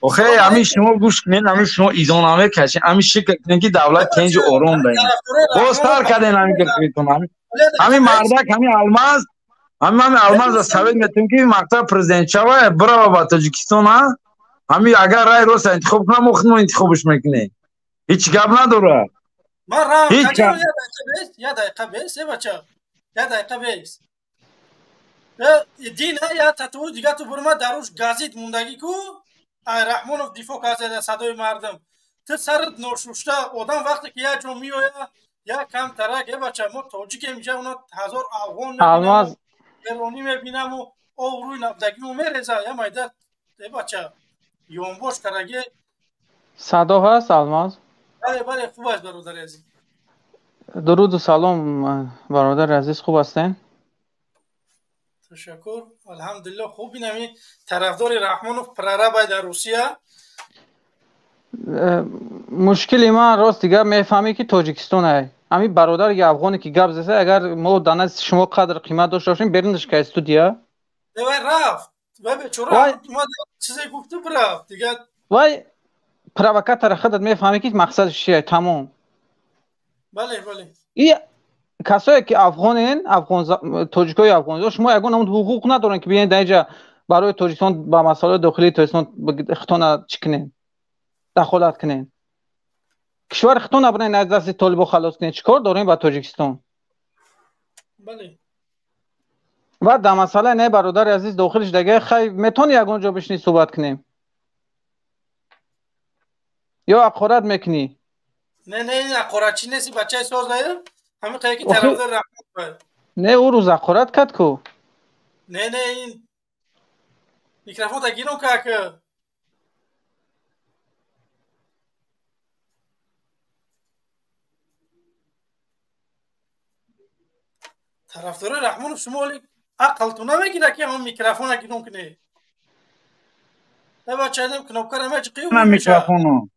Охе, ҳамин шумо гӯш кунед, ҳамин шумо изонома кашед, ҳамин шикр кунед ки давлат тенҷи ором даҳед. Боз тар карден ҳамин гирфитон. Ҳамин мардак, ҳамин Алмаз, ҳамин Алмаз совет метавон ки мактаб президент шава, бирава ба Тоҷикистон, а? Ҳамин агар рай рост интихоб кунам, мо худмон интихобш мекунем. Ҳеҷ гап надорад. Ман рам, я дақиқа бес, э бача, я дақиқа бес. Дина я тату дига ту бурма даруш газит мондагӣ ку, ай Раҳмонов дифоъ карда садои мардум. Ту сарат ношушта одам вақте ки як ҷо меоя, як камтарак, э бача, мо тоҷикем, инҷа оно ҳазор афғон Алмаз эронӣ мебинаму обрӯи набдагиму мереза, я майда, э бача, ёнбош кардаги. Садо ҳаст, Алмаз? Бале, бале, хуб аст, бародари азиз. Дуруду салом, бародари азиз, хуб ҳастен? Ташаккур, алҳамдулилло, хуб. Инами тарафдори Раҳмонов прорабай дар Русия. Мушкили ман, рост дигар мефаҳмӣ ки Тоҷикистон ай. Ҳамин бародари афғоне ки гап заса, агар мо дар назди шумо қадр қимат дошта бошем, берунаш ка студия. Вай рафт, вай бечора чизе гуфту бирафт дигар. Вай провокатора худат мефаҳмӣ ки мақсадаш чия, тамом. Бале, бале. И касое ки афғонен, афғон, тоҷикои афғон, шумо ягон ҳуқуқ надорен ки биёен дар инҷа барои Тоҷикистон ба масъалаи дохилии Тоҷикистон хитона чӣ кунен, дахолат кунен. Кишвари хитона бирен аз дасти толибо халос кунен. Чӣ кор дорем ба Тоҷикистон? Бале. Ва дар масъалаи не, бародари азиз, дохилиш дега, хай метавонӣ ягон ҷо бишинӣ суҳбат кунем ё ҳақорат мекунӣ? Не, не, ин ҳақоратчӣ нест, бачаи созае, ҳамин қадар ки тарафдор Раҳмон. Не, ӯ рӯз ҳақорат кард ку. Не, не, ин Микрофонта гирон как. Тарафдорои Раҳмонов, шумо оли ақлтон намегирад, ки ҳамон микрофона гирон кунед. Бачаидам кнопкара меҷиқӣ. На микрофоно.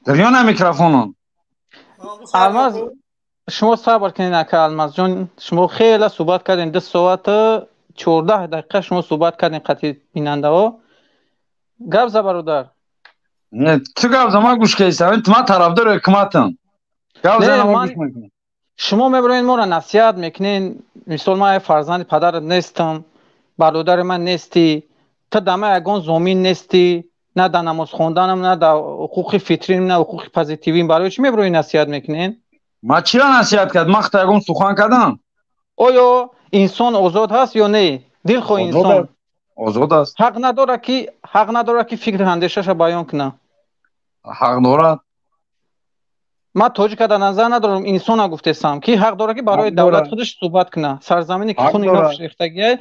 Дарёна микрофоно. Алмаз, шумо сабр кунед, ака Алмазҷон, шумо хеле суҳбат кардем, 2 соат 14 дақиқа шумо суҳбат кардем қатъи бинандаҳо. Гап за, бародар. Не, ту гап за, ман гӯш кардам, ман тарафдори ҳукуматам. Гап за, ман гӯш мекунам. Шумо мебароед, моро насиҳат мекунед. Мисол, ман фарзанди падарат нестам, бародари ман нестӣ, ту дар ман ягон зомин нестӣ, на дар намоз хонданам, на дар ҳуқуқи фитрим, на ҳуқуқи позитивим. Барои чӣ мебарои насиҳат мекунед? Ман чиро насиҳат кардам? Ман хато ягон сухан кардам? Оё инсон озод ҳаст ё не? Дилхоҳ инсон озод аст. Ҳақ надорад, ки фикру андешаашро баён кунад? Ҳақ дорад. Ман тоҷика дар назар надорам, инсона гуфтесам, ки ҳақ дорад, ки барои давлати худаш суҳбат кунад, сарзамине ки хуни ино рехтагиай.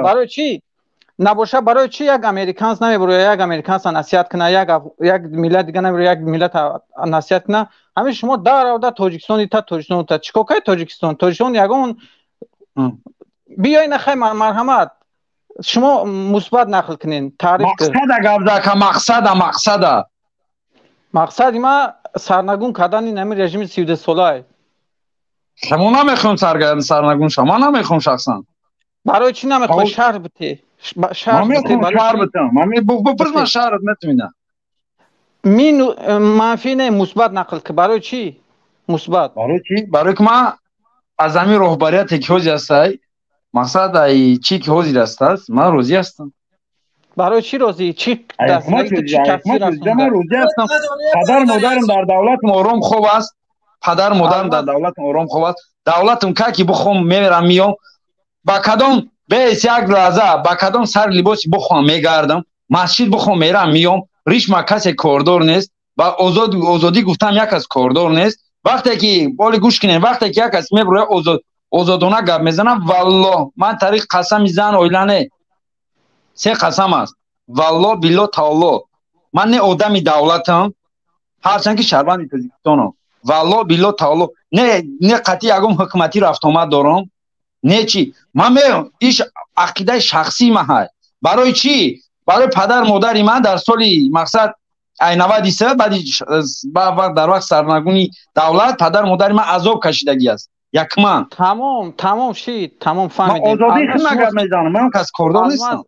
Барои чӣ набоша? Барои чӣ як американс намебурояд, як американса насиҳат кунад, як миллат дига намебурояд, як миллат насиҳат кунад? Ҳамин шумо даравда Тоҷикистони та Тоҷикистон та чӣ кор кардед? Тоҷикистон, Тоҷикистон ягон биёй нахай, марҳамат, шумо мусбат нақл кунед, таъриф. Мақсада гап зака, мақсада, мақсада. Мақсади ма сарнагун кардани ҳамин режими 32-солае. Шумо намехоҳем сарнагун шавам, ман намехоҳам шахсан. Барои чӣ намехоҳӣ? Шаҳр бите. Шаҳр бите. Шаҳр битам. Ман бипурс, ман шаҳрат метавонам. Мин манфӣ не, мусбат нақл ки. Барои чӣ? Мусбат. Барои чӣ? Барои ки ман аз ҳамин роҳбарияте ки ҳозир ҳастай, мақсад ай чӣ ки ҳозир ҳастааст, ман розӣ ҳастам. Барои чӣ розӣ? Чӣ ман розӣ ҳастам. Падар модарам дар давлатам ором хоб аст. Падар модарам дар давлатам ором хоб аст. Давлатам ка ки бихоҳам мемерам, миём. Ба кадом бес як лаҳза, ба кадом сари либоси бихоҳам мегардам, масҷид бихоҳам мерам, миём. Ришма касе кордор нест. Ба озодӣ гуфтам як кас кордор нест. Вақте ки боли гӯш кунем, вақте ки як кас мебурояд, озодона гап мезанам, валлоҳ, ман тариқ қасами зан оила не. Се қасам аст. Валлоҳ, биллоҳ, таоллоҳ. Ман не одами давлатам, ҳарчанд ки шаҳрванди Тоҷикистонам. Валлоҳ, биллоҳ, таоллоҳ. Не қатъи ягон ҳукуматӣ рафтомад дорам, не чӣ. Ман иш ақидаи шахсии ман ҳаст. Барои чӣ? Барои падар модари ман дар соли мақсад ай 93 баъди дар вақт сарнагуни давлат падар модари ман азоб кашидагӣ аст. Якман. Тамом, тамом шид, тамом, фаҳмидем. Ман озодии худ гап мезанам, ман кас кордор нестам.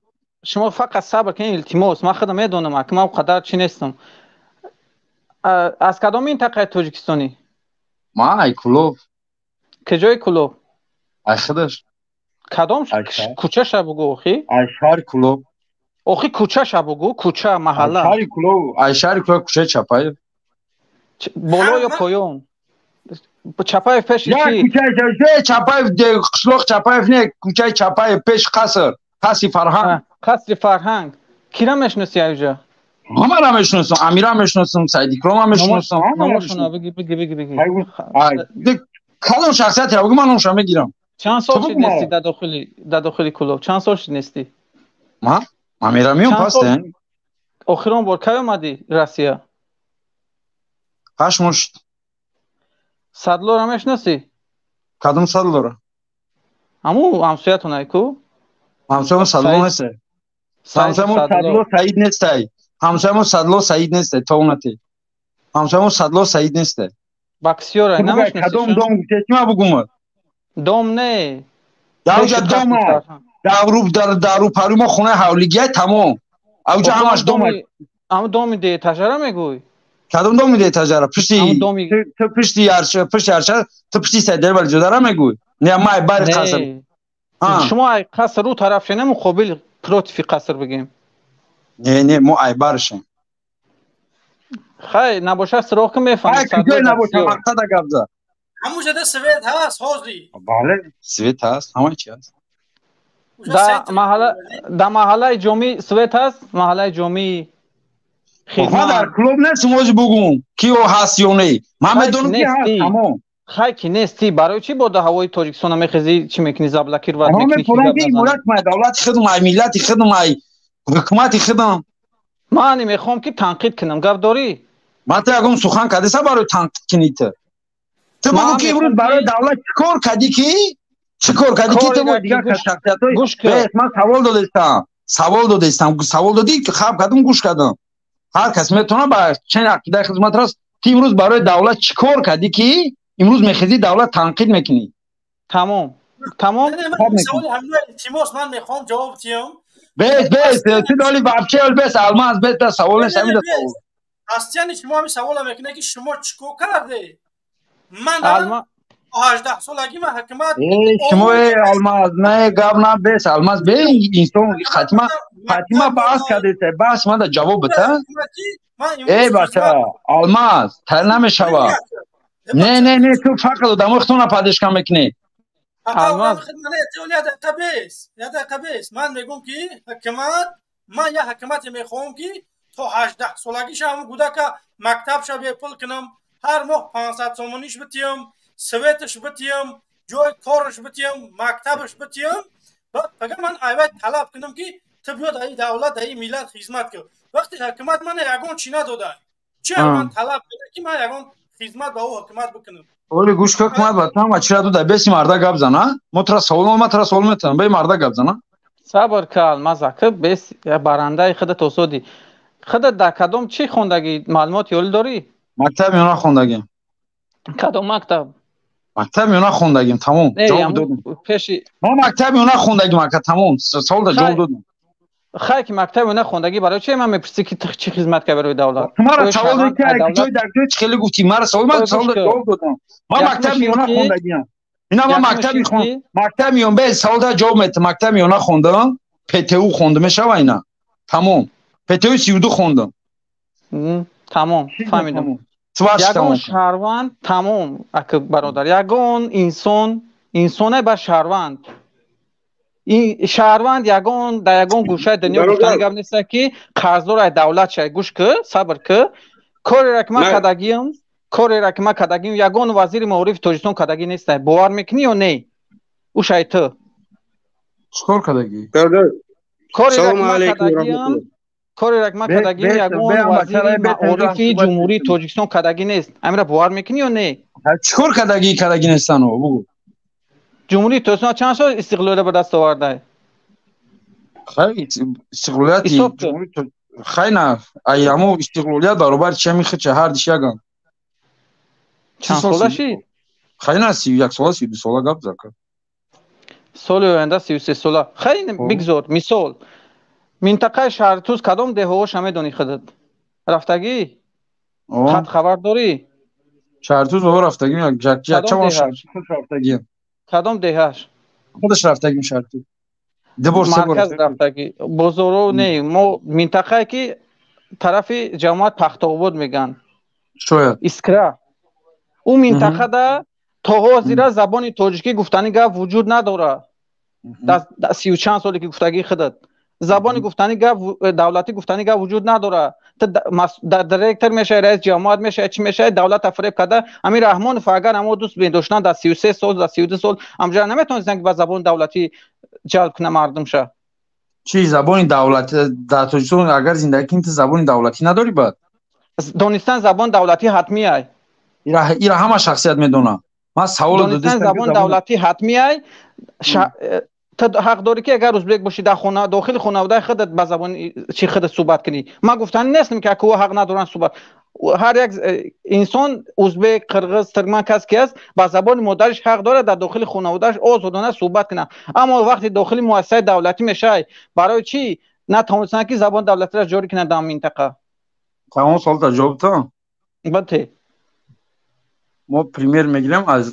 Шумо фақат сабр кунед, илтимос. Ман худам медонам, ки ман қадар чӣ нестам. Аз кадом минтақаи Тоҷикистонӣ? Ман ай Кулоб. Куҷои Кулоб? Ай худаш. Кадом кӯчаша бугӯ, охи? Ай шаҳри Кулоб. Охи, кӯчаша бугӯ, кӯча, маҳалла. Шаҳри Кулоб, ай шаҳри Кулоб, кӯчаи Чапаев. Боло ё поён? Чапаев пеши чӣ? Кӯчаи Чапаев, қишлоқ Чапаев не, кӯчаи Чапаев пеш қаср, қасри фарҳанг. Қасри фарҳанг. Кира мешиносӣ аюҷа? Ҳамаро мешиносам, Амира мешиносам, Саидикрома мешиносам. Номошона биги, биги, биги, биги. Кадом шахсиятеро бугӯ, ман номашро мегирам. Чанд сол шид нестӣ дар дохили Кулоб? Чанд сол шид нестӣ? Ман? Ман мерам, миём паст. Охирон бор кай омадӣ Россия? 8 моҳ шуд. Садлоро мешиносӣ? Кадом Садлоро? Ҳамун ҳамсоятон ай ку? Ҳамсоямон Садло нестай. Ҳамсоямон Садло Саид нестай. Ҳамсоямон Садло Саид нестай, то унате. Ҳамсоямон Садло Саид нестай. Баксиёра намешиносӣ? Кадом дом гуфтӣ, ки ман бугум? Дом не. Дар дом дар рӯпарӯи мо хонаи ҳавлигиай, тамом. Авҷа ҳамаш дом. Ҳамун доми деэтажара мегӯй? Кадом доми деэтажара? Пушти ту, пушти арша, пушти арша, ту пушти Сайдали Валиҷодара мегӯй? Не, ман бари қаср. Шумо ай қаср рӯ тараф шена, муқобил, против қаср бигем. Не, не, мо ай баршем. Хай, набоша суроғ ки мефаҳмӣ. Хай, куҷое набоша, мақсада гап зад. Ҳамун ҷода свет ҳаст ҳозир? Бале, свет ҳаст, ҳама чи ҳаст. Дар маҳаллаи ҷомӣ свет ҳаст? Маҳаллаи ҷомӣ. Ман дар клуб нестам, ҳозир бугум ки ё ҳаст ё не. Ман медонам ки ҳаст, тамом. Хай ки нести, барои чӣ бо ҳавои Тоҷикистона мехези, чӣ мекунӣ, заблокировать мекунӣ? Давлати худам, ай миллати худам, ай ҳукумати худам. Ман мехоҳам ки танқид кунам, гап дорӣ? Ман ту ягон сухан кардеса барои танқид кунӣ ту? Ту бугӯ ки имрӯз барои давлат чӣ кор кардӣ ки? Чӣ кор кардӣ ки ту бо дигар шахсиятҳои ман савол додестам. Савол додестам, савол додӣ, хаб кардам, гӯш кардам. Ҳар кас метавонад ба чен ақидаи хизмат раст. Ту имрӯз барои давлат чӣ кор кардӣ ки имрӯз мехезӣ давлат танқид мекунӣ? Тамом. Тамом. Илтимос, ман мехоҳам ҷавоб диҳам. Бес, бес, ту доли вообще бес, алмаз, бес, да савол нест, ҳамин да савол. Астияни шумо ҳамин савола мекунед ки шумо чӣ кор карде? Ман 18 солагӣ ман ҳукумат шумо алмаз, не гап на бес, алмаз бе инсон хатима, хатима баҳс кардед, баҳс ман да ҷавоб бита. Эй бача, алмаз, тар намешава. Не, не, не, ту фақат одамои худтонро падишка мекунӣ. Алмаз, я дақиқа бес. Ман мегӯм ки ҳукумат, ман як ҳукумате мехоҳам ки то 18 солагиша ҳамун кӯдака мактабша бепул кунам, ҳар моҳ 500 сомониш битиям, светаш битиям, ҷои кораш битиям, мактабаш битиям. Баъд фақат ман айвай талаб кунам ки ту биё дар ин давлат, дар ин миллат хизмат кун. Вақте ҳукумат мана ягон чӣ надода, чӣ ман талаб кунам ки ман ягон хизмат ба ӯ ҳукумат бикунам? Оли гӯш кун, ҳукумат ба ту чира дода? Беси марда гап зана. Мо тура савол, ма тура савол метавонам. Бе марда гап зана. Сабр ка, алмаз ака, бес барандаи худат осодӣ. Худат дар кадом чӣ хондагӣ? Маълумот ёлӣ дорӣ? Мактаб миёна хондагим. Кадом мактаб? Мактаб миёна хондагим, тамом. Ҷавоб додам. Пеши мо мактаб миёна хондагим ака, тамом. Саволда ҷавоб додам. Хай ки мактаб миёна хондагӣ, барои чӣ ман мепурсӣ ки ту чӣ хизмат кардӣ барои давлат? Мара савол додӣ ки ҷой дар ҷой чӣ хеле гуфтӣ? Мара савол, ман саволда ҷавоб додам. Ман мактаб миёна хондагиам. Ина ман мактаб мехондам. Мактаб миён бе саволда ҷавоб метам. Мактаб миёна хондам, ПТУ хондам мешава ина. Тамом. ПТУ 32 хондам. Тамом, фаҳмидам. Ягон шаҳрванд, тамом, ака бародар, ягон инсон, инсоне ба шаҳрванд. Ин шаҳрванд ягон дар ягон гӯшаи дунё гуфтани гап нест ки қарздор ай давлат шай. Гӯш ки, сабр ки, кореро ки ман кардагиам, кореро ки ман кардагиам, ягон вазири маорифи Тоҷикистон кардагӣ нест. Бовар мекунӣ ё не? Ӯ шай ту. Чӣ кор кардагӣ? Кореро ки ман кардагиам, кореро ки ман кардагиам, ягон вазири маорифи Ҷумҳурии Тоҷикистон кардагӣ нест. Амира бовар мекунӣ ё не? Чӣ кор кардагӣ, кардагӣ нестан, бугӯ. Ҷумҳурии Тоҷикистон чанд сол истиқлолиятро ба даст оварда? Хай истиқлолияти Ҷумҳурии хай на, ай ҳамо истиқлолият баробар чи ҳамин хича ҳар диш яган. Чанд сола шид? Хай на, 31 сола, 32 сола гап зака. Соли оянда 33 сола. Хай бигзор, мисол. Минтақаи Шаҳритуз кадом деҳаҳоша медонӣ худат? Рафтагӣ? Хат хабар дорӣ? Шаҳритуз бобо рафтагӣ, якча рафтагӣ. Кадом деҳаш? Худаш рафтагим Шаҳритуз. Ду бор, се бор. Марказ рафтагӣ. Бозоро не, мо минтақае ки тарафи ҷамоат Пахтобод мегӯянд. Шояд. Искра. Ӯ минтақада то ҳозира забони тоҷикӣ гуфтани гап вуҷуд надорад. Дар сию чанд соле ки гуфтагии худат. Забони гуфтани гап, давлатӣ гуфтани гап вуҷуд надорад. Ту директор мешавӣ, раис ҷамоат мешавӣ, чӣ мешавӣ, давлатро фиреб карда. Амир Раҳмонов агар ҳамо дӯст медоштанд дар 33 сол, дар 32 сол, ҳамҷоя наметавонистанд ки ба забони давлатӣ ҷалб кунад мардумша. Чӣ забони давлатӣ дар Тоҷикистон агар зиндагӣ кунӣ, ту забони давлатӣ надорӣ баъд? Донистан забони давлатӣ ҳатмӣ ай. Ира ҳама шахсият медонад. Ман савол донистан забони давлатӣ ҳатмӣ ай. Ту ҳақ дорӣ ки агар узбек бошӣ дар хона, дохили хонаводаи худат ба забони чи худат суҳбат кунӣ. Ман гуфтанӣ нестам ки аку ҳақ надоранд суҳбат. Ҳар як инсон, узбек, қирғиз, туркман, кас ки аст, ба забони модариш ҳақ дорад дар дохили хонаводааш озодона суҳбат кунад. Аммо вақте дохили муассисаи давлатӣ мешавад, барои чӣ натавонистанд ки забони давлатиро ҷорӣ кунанд дар минтақа? Тамом саволта ҷавоб та? Бате. Мо пример мегирем аз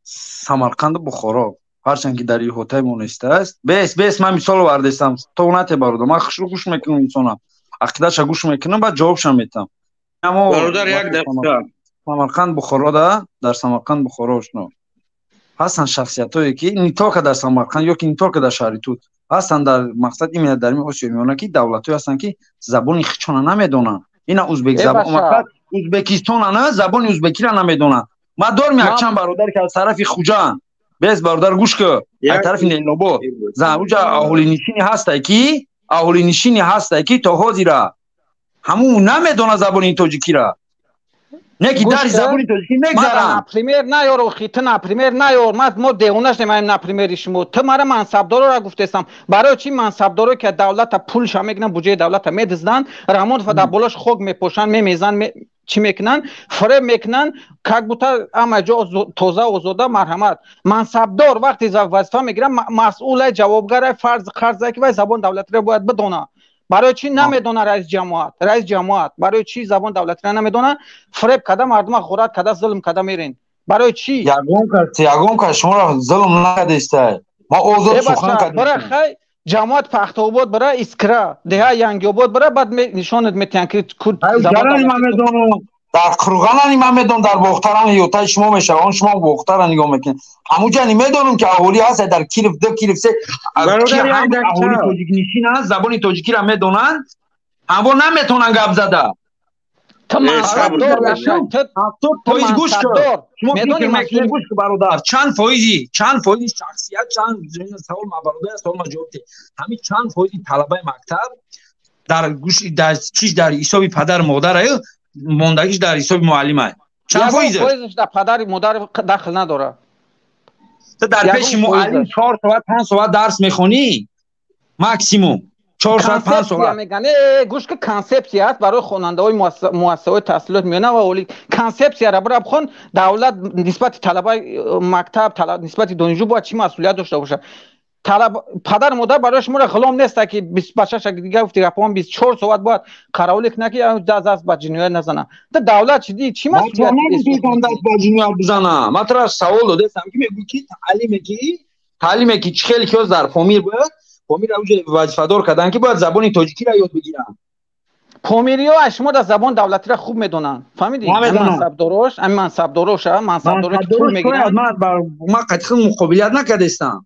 Самарқанду Бухоро. Ҳарчанд ки дар иҳотаи мо нестааст. Бес, бес, ман мисол овардестам. То нате бародар, ман хушрӯ гӯш мекунам инсонам. Ақидаша гӯш мекунам, баъд ҷавобшам метам. Бародар, як дақиқа. Самарқанд Бухоро да, дар Самарқанд Бухоро ошно. Ҳастанд шахсиятҳое ки не только дар Самарқанд ё ки не только дар шаҳри Тут, ҳастанд дар мақсад именно дар Осиёи Миёна ки давлатҳое ҳастанд ки забони хичона намедонанд. Ина узбек забон, мақсад Узбекистон ана забони узбекиро намедонанд. Ман дорам якчанд бародар ки аз тарафи Хуҷанд. Бес бародар гӯш кун. Аз тарафи Ленинобод. Зан уҷа аҳолинишини ҳастай ки, аҳолинишини ҳастай ки то ҳозира ҳамун намедона забони тоҷикира. Не ки дари забони тоҷикӣ мегзаранд. Например наёр, охи, ту например наёр. Ман мо девона шудем ҳамин напримери шумо. Ту мара мансабдорора гуфтестам. Барои чӣ мансабдоро ки давлата пулша мегиранд, буҷаи давлата медизданд, Раҳмонов дар болош хок мепошанд, мемезанд, чӣ мекунанд, фиреб мекунанд, как будто ҳама ҷо тоза озода. Марҳамат, мансабдор вақте вазифа мегирад, масъулай, ҷавобгарай, фарз қарзай ки вай забони давлатиро бояд бидона. Барои чӣ намедона раис ҷамоат? Раис ҷамоат барои чӣ забони давлатиро намедона? Фиреб карда мардума ғорат карда, зулм карда мерен. Барои чӣ? Ягон кас шуморо зулм накардестай. Ма озод сухан кардем. Бара хай ҷамоат Пахтобод бара, Искра, деҳа Янгиобод бара, баъд нишонат метиҳанд ки забони ман медонам. Дар Қурғанани ман медонам, дар Бохтарани ётаи шумо мешавад, он шумо Бохтара нигоҳ мекунед. Ҳамуҷани медонам ки аҳолӣ ҳаст дар Киров 2, Киров 3, аҳоли тоҷикнишин ҳаст, забони тоҷикиро медонанд, аммо наметавонанд гап зада. Ту мансабдор нашав, ту фоиз гӯш кун. Шумо фикр мекунед, гӯш кун бародар, чанд фоизи шахсият, чанд савол ма бародар, савол ма ҷавоб деҳ. Ҳамин чанд фоизи талабаи мактаб дар гӯш дар чиш дар ҳисоби падар модар мондагиш дар ҳисоби муаллима. Чанд фоизаш дар падари модар дахл надорад. Ту дар пеши муаллим 4 соат 5 соат дарс мехонӣ, максимум 4 соат 5 соат. Меган гӯш ки консепсия аст барои хонандаҳои муассисаҳои таҳсилот миёна ва олӣ. Консепсияро бира бихон, давлат нисбати талабаи мактаб, нисбати донишҷӯ бояд чӣ масъулият дошта бошад. Талаб падар модар барои шуморо ғулом нест ки бачаша дига гуфти гапон 24 соат бояд қаровулӣ кунад ки даст ба ҷиноят назанад. Ту давлат чӣ ди чӣ масъулият даст ба ҷиноят бизана? Ман туро савол додастам ки мегӯӣ ки таълиме ки чӣ хеле киёз дар Помир бояд, Помирро уҷа вазифадор карданд ки бояд забони тоҷикиро ёд бигиранд. Помириҳо аз шумо дар забони давлатиро хуб медонанд. Фаҳмидӣ? Мансабдорош, ҳамин мансабдорош, мансабдоро ки пул мегиранд. Ман қатъи муқобилият накардастам.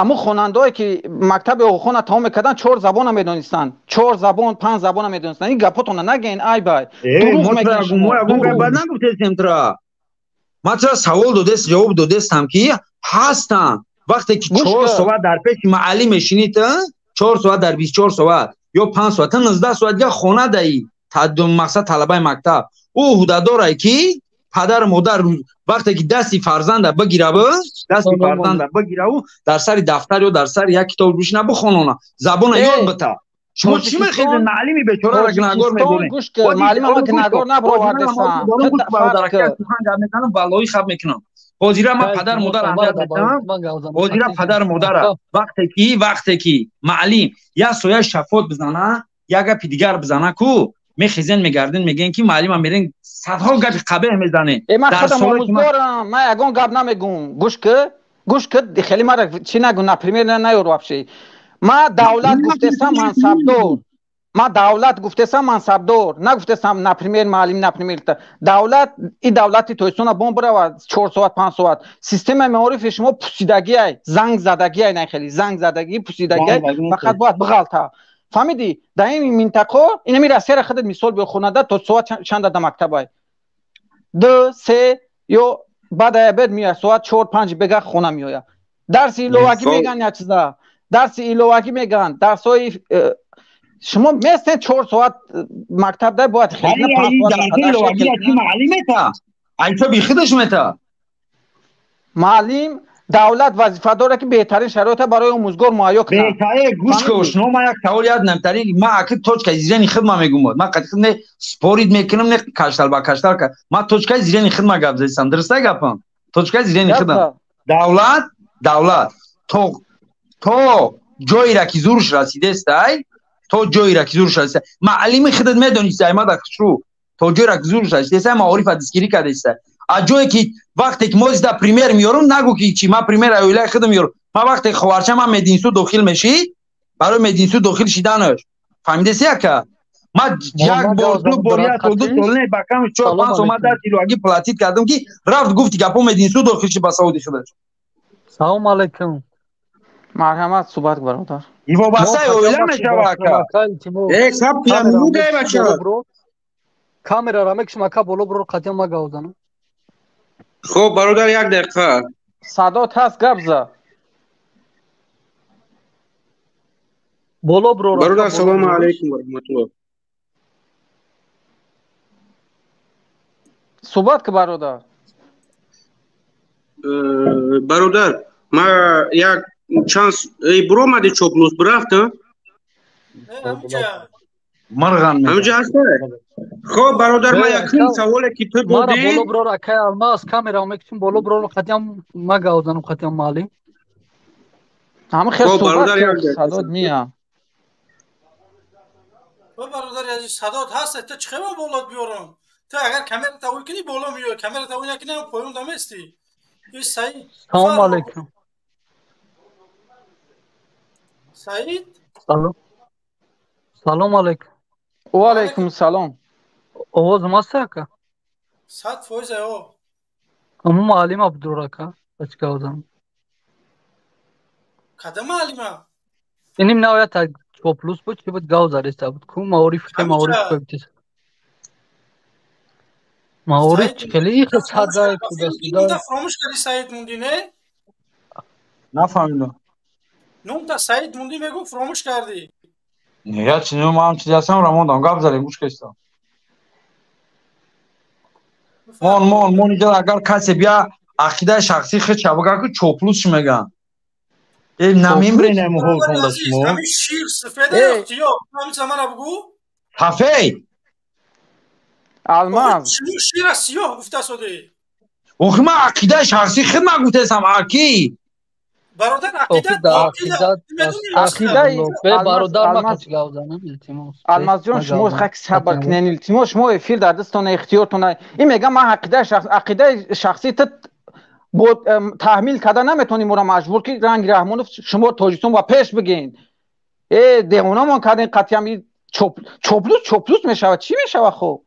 Аммо хонандаҳое ки мактаби оғохона тамом мекарданд, 4 забона медонистанд, 4 забон, 5 забона медонистанд. Ин гапотона нагӯен, айбай. Дурӯғ мегӯед шумо. Ягон гап бад нагуфтестем тура. Ман тура савол додест, ҷавоб додестам ки ҳастанд. Вақте ки 4 соат дар пеши муаллим мешинӣ, ту 4 соат дар 24 соат ё 5 соат, ту 19 соат дига хона даӣ, мақсад талабаи мактаб. Ӯ ӯҳдадорае ки падар модар вақте ки дасти фарзанда бигираву, дасти фарзанда бигираву, дар сари дафтар ё дар сари як китоб бишина бихонона, забона ёд бита. Шумо чӣ мехезед муаллими бечораро гунаҳгор медонед? Гӯш кун, муаллима ман гунаҳгор набаровардастам. Сухан гап мезанам, валлоҳи хаб мекунам. Ҳозира ман падар модар аҳамият медиҳам. Ҳозира падар модара вақте ки муаллим як соя шафот бизана, як гапи дигар бизана ку мехезен, мегарден, мегӯен ки муаллима мерен садҳо гапи қабеҳ мезанед. Ман худам омӯзгорам, ман ягон гап намегӯм. Гӯш ки хеле мара чӣ нагӯ, например наёр вообще. Ман давлат гуфтесам мансабдор. Ман давлат гуфтесам мансабдор. Нагуфтесам например муаллим, например давлат. И давлати Тоҷикистона бомб бирава 4 соат 5 соат. Системаи маорифи шумо пусидагиай, занг задагиай, на хеле занг задагӣ, пусидагиай, фақат бояд биғалта. Фаҳмидӣ? Дар ин минтақа инами Россияро худат мисол биёр, хонанда то соат чанд дар мактабай? 2, 3 ё баъд обед меояд, соат 4, 5 бега хона меояд. Дарси иловагӣ меган як чиза. Дарси иловагӣ меган, дарсҳои шумо местен 4 соат мактаб дар бояд хеле 5 соат дарси иловагӣ ки муаллим мета? Айсоби худаш мета. Муаллим давлат вазифа дорад ки беҳтарин шароитро барои омӯзгор муҳайё кунад. Беҳтарин гӯш кун, шумо ман як савол ёд намтарин, ман аки точкаи зирени худ ман мегӯм. Ман қатъи худ не спорид мекунам, не каштал ба каштал. Ман точкаи зирени худ ман гап задам. Дуруст гапам? Точкаи зирени худам. Давлат то ҷойеро ки зурш расидестай, то ҷойеро ки зурш расида, муаллими худат медонистай, ма дар хушрӯ, то ҷойеро ки зурш расидестай, маорифа дастгирӣ кардестай. А ҷое ки вақте ки мо зида пример меёрам, нагӯ ки чӣ, ман пример оилаи худам меёрам. Ман вақте ховарча ман мединститут дохил мешид, барои мединститут дохил шиданаш, фаҳмидеси ака? Ман як бор, ду бор, як сол, ду сол не, ба кам 4-5 сол ман дарси иловагӣ платит кардам ки рафт гуфти гапо мединститут дохил шид ба саводи худаш. Салом алейкум. Марҳамат, суҳбат бародар. Вобастаи оила мешава ака. Саб я минута бача. Камерара мекушам ака, боло биро, қатъиян ма гап занам. Хуб, бародар, як дақиқа. Садот ҳаст, гап за. Боло биро. Бародар, салому алайкум ва раҳматуллоҳ. Суҳбат ки, бародар. Бародар, ма як чанд биромади, чоплус бирафта. Мирған. Ҳамҷа ҳаста. Хоб, бародар, ма якум саволе ки ту Мара додӣ. Боло биро, акай Алмаз, камера мекушам, боло биро, қатъиян ма гап занам, қатъиян маълим. Ҳама хел Хоб, суҳбат бародар, ки як дақиқа. Садот мия. О, бародари азиз, садот ҳаст, ту чӣ хел болот биёрам? Ту агар камера тавой кунӣ, боло меоӣ, камера тавой накунӣ, ҳам поён даместӣ. И Саид. Салому алайкум. Саид. Салом, салому алайкум. Ва алайкум салом. Овозам ҳаст, ака? 100%, о. Ҳамун муаллим Абдур, ака, ба чӣ гап занам? Кадом муаллима? Иним навояд чоплус буд, чӣ буд, гав зареста буд ку, маориф хе, маориф битис, маориф чӣ хеле ихе садай туда-сюда. Нумта фаромӯш кардӣ, Саид мунди, не? Нафаҳмидам. Нумта Саид мунди, мегӯ, фаромӯш кардӣ. Я чи нум ҳам чизи ҳастам, рамондам, гап задем, гӯш кестам. Мон, мон, мон, иҷа агар касе бия ақидаи шахсии худша бигӯяд ку, чоплус чӣ мегӯянд? Э, намембрен ами ҳолтонда шумо. Ҳамин шир сафеда ё сиёҳ? Ҳамин чиза мана бугӯ. Сафед. Алмаз. Шумо шира сиёҳ гуфта содӣ. Охи, ман ақидаи шахсии худ ман гуфтаистам, аки. Бародар, ақида Ақидаи бародар, ма чӣ гап занам, илтимос. Алмазҷон, шумо хак сабр кунед, илтимос, шумо эфир дар дастона, ихтиёртона. Ин мегам, ман ақидаи шахс, ақидаи шахсӣ ту бо таҳмил карда наметавонӣ, моро маҷбур ки ранги Раҳмонов шумо Тоҷикистон ба пеш бигин. Э, девонамон кардин, қатъиям чоплус чоплус мешавад, чӣ мешавад хоб?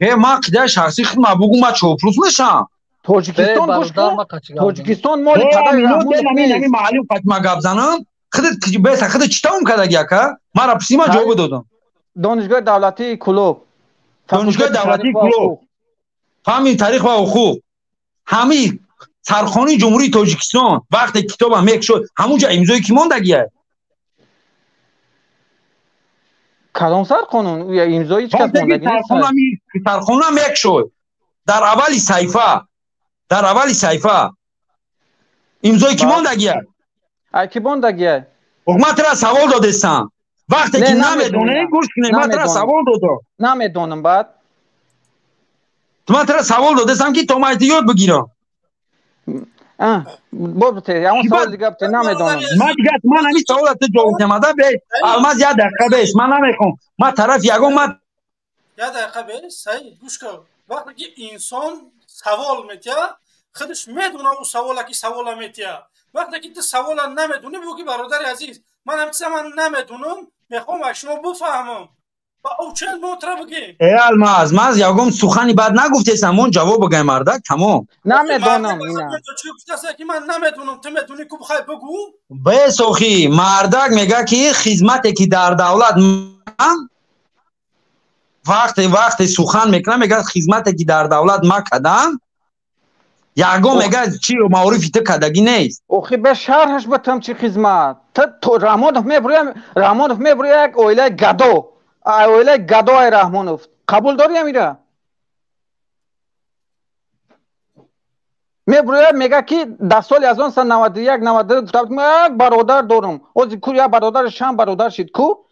Э, ман ақидаи шахсии худ ма бугу, ман чоплус мешавам. Тоҷикистон, гӯш кун, Тоҷикистон моли падари Раҳмонов нест. Маълум қати ма гап занам, худат беса, худат чӣ тамом кардаги, ака? Мара пурсӣ, ман ҷавоб додам. Донишгоҳи давлатии Кӯлоб. Донишгоҳи давлатии Кӯлоб, фаҳми таърих ва ҳуқуқ. Ҳамин сархонаи Ҷумҳурии Тоҷикистон вақте китобам мекушод, ҳамунҷа имзои кӣ мондагия? Кадом сарқонун? Имзои ҳеҷ кас мондагӣ нест. Сархона мекушод, дар аввали саҳифа, дар аввали саҳифа имзои кӣ мондагия? Ай, кӣ мондагия? Ман тура савол додестам. Вақте ки намедонӣ, гӯш кунед, ман тура савол додам. Намедонам, баъд. Ман тура савол додестам, ки то ман ёд бигирам. Бобте, ягон савол дига бте, намедонам. Ман дига, ман ҳамин савола ту ҷавоб темада бе, Алмаз, як дақиқа бес, ман намехоҳам. Ман тарафи ягон ман Як дақиқа бес, Саид, гӯш кун. Вақте ки инсон савол метиҳад, худаш медонад ӯ савола ки савола метиҳад. Вақте ки ту савола намедонӣ, бигӯ ки бародари азиз, ман ҳамин чиза ман намедонам, мехоҳам аз шумо бифаҳмам. Ба ӯ чанд мотра бигем. Э, Алмаз, ман ягон сухани бад нагуфтесам, мон ҷавоб бигӯем, мардак, тамом. Намедонам ина. Чӣ гуфтаст ки ман намедонам, ту медонӣ ку, бихай бигӯ? Бес, охи, мардак мегӯяд ки хизмате ки дар давлат ман вақте сухан мекунам, мегӯяд, хизмате ки дар давлат ма кардам, ягон мегӯяд, чи маорифи ту кардагӣ нест. Охи, бе шарҳаш батам, чӣ хизмат? Ту Раҳмонов мебурӯя, Раҳмонов мебурӯя, як оилаи гадо, оилаи гадо, ай Раҳмонов. Қабул дорӣ амира? Мебурӯя, мега ки дар соли 1991, 92 гуфта буд, як бародар дорам. Ози ку, як бародари шам бародар шид ку?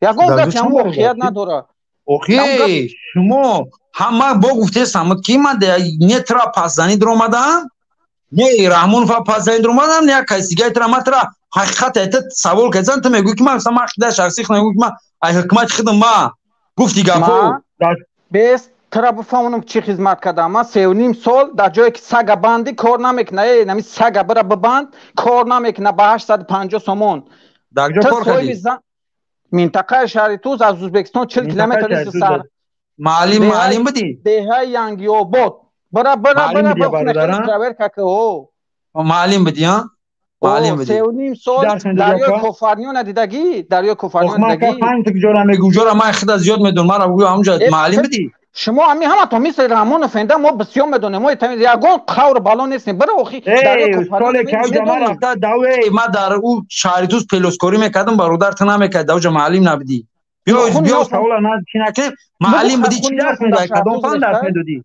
Ягон гапи ҳам воқеият надорад. Охи, шумо ҳама бо гуфтесам, ки ман не тра пасзанӣ дуромадам, не Раҳмонова пасзанӣ дуромадам, не як каси дигари тра. Ман тра ҳақиқат это савол кардам, ту мегӯӣ ки ман ман ақидаи шахсии худам мегӯӣ, ки ман ай ҳукумати худам ма гуфти гапо. Бес тра бифаҳмонам, чӣ хизмат кардам. Ман 3,5 сол дар ҷое ки сага банди кор намекуна, э, нами сага бира бибанд, кор намекуна ба 850 сомон. Дар ҷо кор кардӣ? Минтақаи шаҳри Туз, аз Ӯзбекистон 40 километр сар. Маълим, маълим будӣ? Деҳаи Янгиобод. Бира, бира, бира, проверка ки, о. Маълим будӣ, а? Маълим будӣ. 3,5 сол дарёи Кофарниёна дидагӣ? Дарёи Кофарниёна дидагӣ? Ман ҷора мегӯ, ҷора ман худа зиёд медонам, мара бигӯ, ҳамунҷа маълим будӣ? Шумо ами ҳаматон мисли Раҳмонов энда мо бисёр медонем, мо ягон қавр бало нестем. Бира охи соли ки ҷама рафта даве ма дар ӯ шаҳри Тус пелоскорӣ мекардам, бародар, ту намекард, давҷа маълим набудӣ. Биё, биё, савола на чӣ накунем. Маълим будӣ, чӣ дарс медодӣ? Кадом фан дарс медодӣ?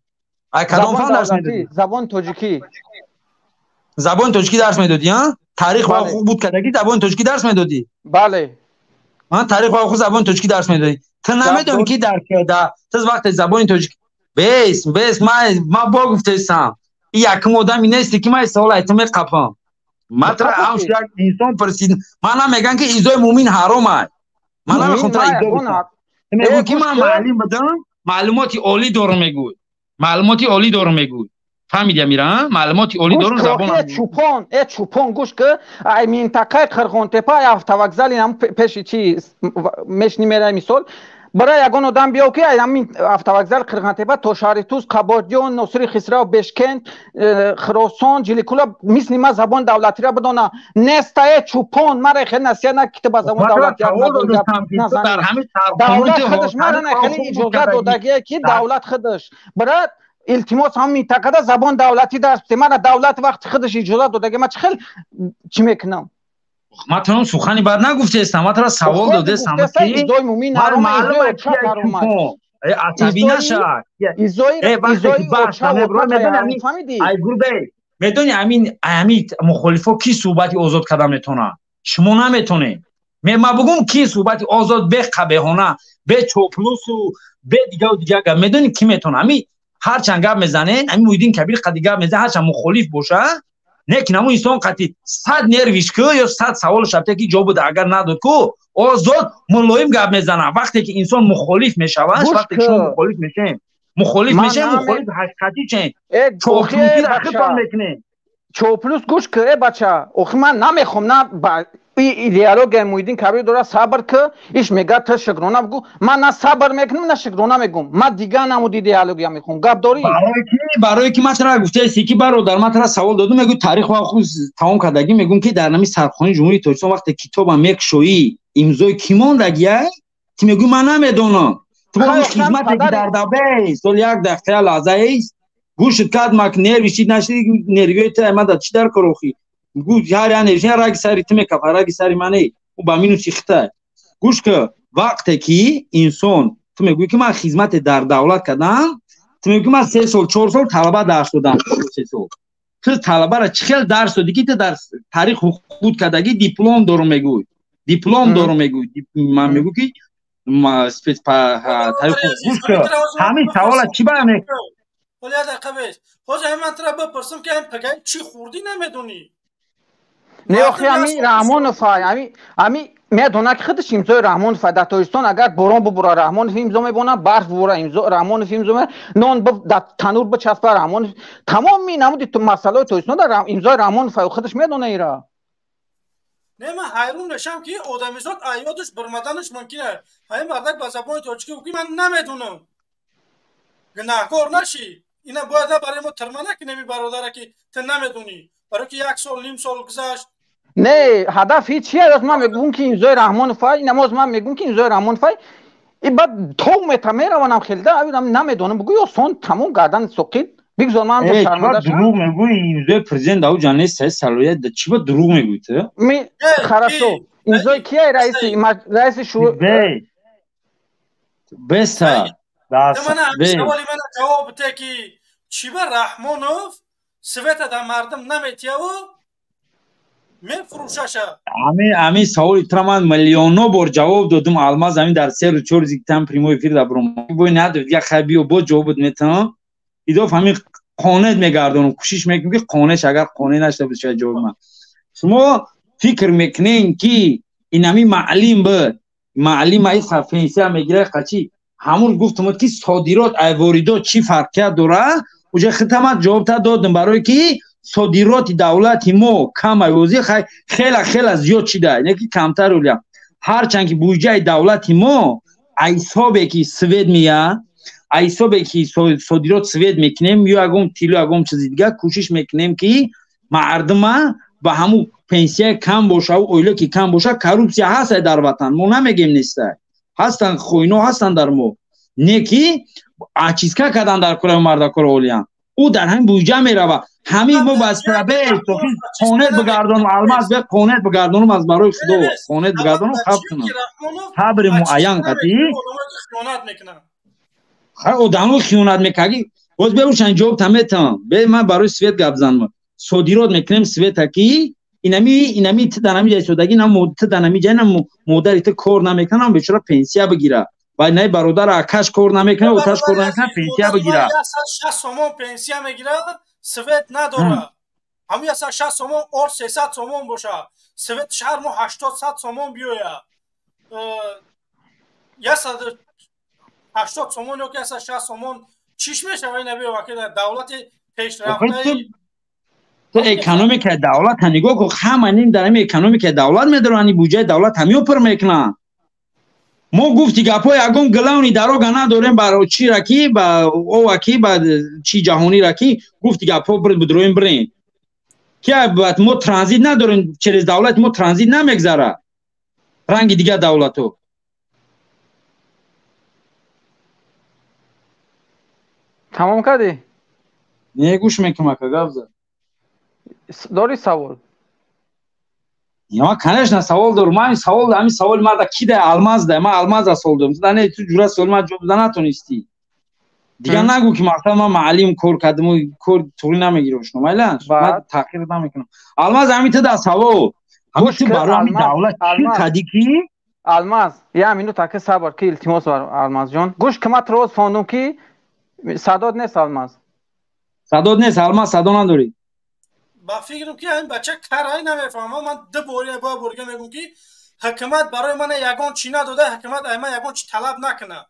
Ай кадом фан дарс медодӣ? Забони тоҷикӣ. Забони тоҷикӣ дарс медодӣ, а? Таърих ва ҳуқуқ буд кардагӣ, забони тоҷикӣ дарс медодӣ? Бале. Таърих ва ҳуқуқ, забони тоҷикӣ дарс медодӣ. Ту намедонӣ ки дар ту вақте забони тоҷикӣ бес бес ма бо гуфтесам, и якум одами нести ки ман савол ай ту меқапам. Ма тура ҳамчун як инсон пурсид. Ман намегам ки изои мӯмин ҳаром ай. Ман намехоҳам тура изо бикунам. Ту мегӯӣ ки ман маълим будам, маълумоти олӣ дорам, мегӯй. Маълумоти олӣ дорам, мегӯй. Фаҳмиди, Амира? Маълумоти олӣ дорам, забон чӯпон, э чӯпон, гӯш ки, ай минтақаи Қирғонтепа, ай автовокзали ам пеши чи мешни мерай, мисол барои ягон одам биё ки ай ҳамин автовокзал Қирғонтепа то шаҳри Тус, Қабодиён, Носири Хисрав, Бешкент, Хиросон, Ҷиликула мисли ма забони давлатиро бидона неста. Э чӯпон, мара хеле насиҳат на ки ту ба забони давлати давлат худаш мара хеле иҷозат додагие ки давлат худаш брат, илтимос, ҳам минтақада забон давлатӣ дарс бите. Мара давлат вақти худаш иҷозат додаги, ма чӣ хел чӣ мекунам? Ман туро сухани бад нагуфтестам, ман туро савол додестам ки асабӣ наша. Ай гурбе, медони, ами мухолифо ки суҳбати озод карда метавонад? Шумо наметонед. Ма бугум ки суҳбати озод бе қабеҳона, бе чоплусу бе дигаву дигар гап, медони ки метавонад? Ами ҳарчанд гап мезанед, ами Муҳиддин Кабир қади гап мезанед, ҳарчанд мухолиф боша, лекин ҳамун инсон қати 100 нервиш ку ё 100 савол шабте ки ҷавоб буда, агар надод ку, озод мулоим гап мезанад. Вақте ки инсон мухолиф мешавад, вақте ки шумо мухолиф мешавем, мухолиф мешавем, мухолиф ҳақиқатӣ чен чоплусиро худтон мекунем. Чоплус, гӯш ки, э бача, охи ман намехом на идеологияи Муҳиддин Кабир дора. Сабр ки, иш мега ту шукрона бигӯ. Ман на сабр мекунам, на шукрона мегӯм. Ман дигар намуд идеология мехоҳам. Гап дорӣ? Барое ки ман тура гуфтаеси ки, бародар, ман тура савол додум, мегӯ таърих ва ҳуқуқ тамом кардагӣ. Мегӯм ки дар нами сархонаи Ҷумҳурии Тоҷикистон вақте китобам мекушоӣ, имзои кӣ мондагия? Ту мегӯӣ ман намедонам. Ту бо хизмате ки дар давбе сол як дақиқа лаҳзаест, гӯшт кард мак нерви шид нашид, нервиёи ту ман дар чӣ дар кор охӣ? Гӯ ҳар я нерви раги сари ту мекафа, раги сари мане, ӯ ба минуси хита. Гӯш ки, вақте ки инсон, ту мегӯӣ ки ман хизмате дар давлат кардам, ту мегӯӣ ман 3 сол, 4 сол талаба дарс додам, 3 сол ту талабаро чӣ хел дарс додӣ ки ту дар таърих ҳуқуқ кардагӣ, диплом дорум мегӯй, диплом дорум мегӯй? Ман мегӯ ки таърих. Гӯш ки, ҳамин савола чӣ ба Ҳоли як дақиқа бес. Ҳозир ҳамин ман тура бипурсам ки ҳамин пагай чӣ хӯрдӣ, намедонӣ. Не, охи ами Раҳмонов ами медона ки худаш имзои Раҳмонов дар Тоҷикистон. Агар борон бубура, Раҳмонов имзо мебона, барф бубура, имзо Раҳмонов имзо, нон дар танур бичаспа, Раҳмонов. Тамоми намуди масъалаҳои Тоҷикистон дар имзои Раҳмонов, худаш медона ира. Не, ман ҳайрон мешавам ки одамизод аёдаш бирмаданаш мумкин аст. Ҳамин мардак ба забони тоҷикӣ гуфт ки ман намедонам. Гунаҳкор нашӣ. Ина бояд барои мо тирма накунем ин бародара ки ту намедонӣ. Барои ки як сол, ним сол гузашт. Не, ҳадаф ҳеҷ чи аст? Ман мегӯм ки имзои Раҳмонов, намоз, ман мегӯм ки имзои Раҳмонов и баъд тов мета мераванам хелда, намедонам бугӯ, осон, тамом, гардан соқит бигзор, ман шарманда. Дурӯғ мегӯӣ, имзои президент ауҷа нест, салоҳият чӣ ба дурӯғ мегӯӣ ту? Ми хорошо, имзои кия? Раиси шу беса. Саволи мана ҷавоб бите ки чӣ ба Раҳмонов света дар мардум наметияву мефурӯшаша? Ами саволи тура ман миллионҳо бор ҷавоб додум, Алмаз. Ами дар 3 рӯз, 4 рӯзи там прямой эфир дар бурум бой надод, я хай биё, боз ҷавобот метавон. Идоф ҳамин қонеъ мегардонам, кӯшиш мекунем ки қонеъш, агар қонеъ нашуда бошад ҷавоби ман. Шумо фикр мекунем ки инами маълим буд, маълим ай пенсия мегирад, қачи ҳамун гуфтумуд ки содирот ай воридот чӣ фарқият дорад? Уҷа хитама ҷавобта додам, барое ки содироти давлати мо кам айвозӣ хела хела зиёд шида, не ки камтар уля. Ҳарчанд ки буҷаи давлати мо ҳисобе ки свет меяд, ҳисобе ки содирот свет мекунем ё ягон тилло, ягон чизи дигар, кӯшиш мекунем ки мардума ба ҳамун пенсия кам бошаву оила ки кам боша. Коррупсия ҳаст дар ватан, мо намегем неста, ҳастанд, хоино ҳастанд дар мо. Не ки очистка кардан дар кораи мардакоро олиян. Ӯ дар ҳамин буҷа мерава. Ҳамин мо ба сабаб қонет бигардонам, Алмаз бе қонет бигардонам аз барои Худо, қонет бигардонам, хаб кунам. Сабри муайян кати. Хай одамо хиёнат мекаги. Боз бебушан ҷавоб таметам. Бе ман барои свет гап занам. Содирот мекунем света ки инами ту дар ҳамин ҷай содагӣ, на ту дар ҳамин ҷай, на модари ту кор намекунам, бечора пенсия бигира. Ва най бародар акаш кор намекунад, оташ кор намекунад, пенсия бигира. 160 сомон пенсия мегирад, свет надорад. Ҳамин 160 сомон ор 300 сомон боша. Свет шаҳр мо 80 сомон биёяд. 180 сомон ё ки 160 сомон чиш мешава ина биё вакил давлати пешрафтаи ту экономикаи давлат нигоҳ кун, ҳама ним дар ҳамин экономикаи давлат медоранд, ин буҷаи давлат ҳамиё пур мекунанд. Мо гуфти гапҳои ягон главни дорога надорем бар чира ки ба ова ки ба чи ҷаҳонира ки гуфти гапҳо бидроем бирем. Ки мо транзит надорем, через давлати мо транзит намегзара. Ранги дигар давлатҳо. Тамом кардӣ? Не, гӯш мекунам ака, гап зад. Дори савол? Я, конечно, савол дорам. Ман савол, ҳамин саволи марда ки дай Алмаз дай, ман Алмаз савол дорам. Ту не, ту ҷура савол ман ҷавоб дода натонистӣ. Дигар нагӯ ки мақсад ман маълим кор кардам, кор туғри намегирам шумо, майлаш? Ман таъхир намекунам. Алмаз ҳамин ту да савол. Ҳамин ту барои ҳамин давлат чӣ кардӣ ки? Алмаз, я минут ака сабр ки илтимос бар Алмаз ҷон. Гӯш ки ман туро хондум ки садод нест Алмаз. Садод нест Алмаз, садо надорӣ. Ба фикрам ки ҳамин бача карай намефаҳмад. Ман ду бор я бо борга мегӯм ки ҳукумат барои ман ягон чӣ надода, ҳукумат ай ман ягон чӣ талаб накунад.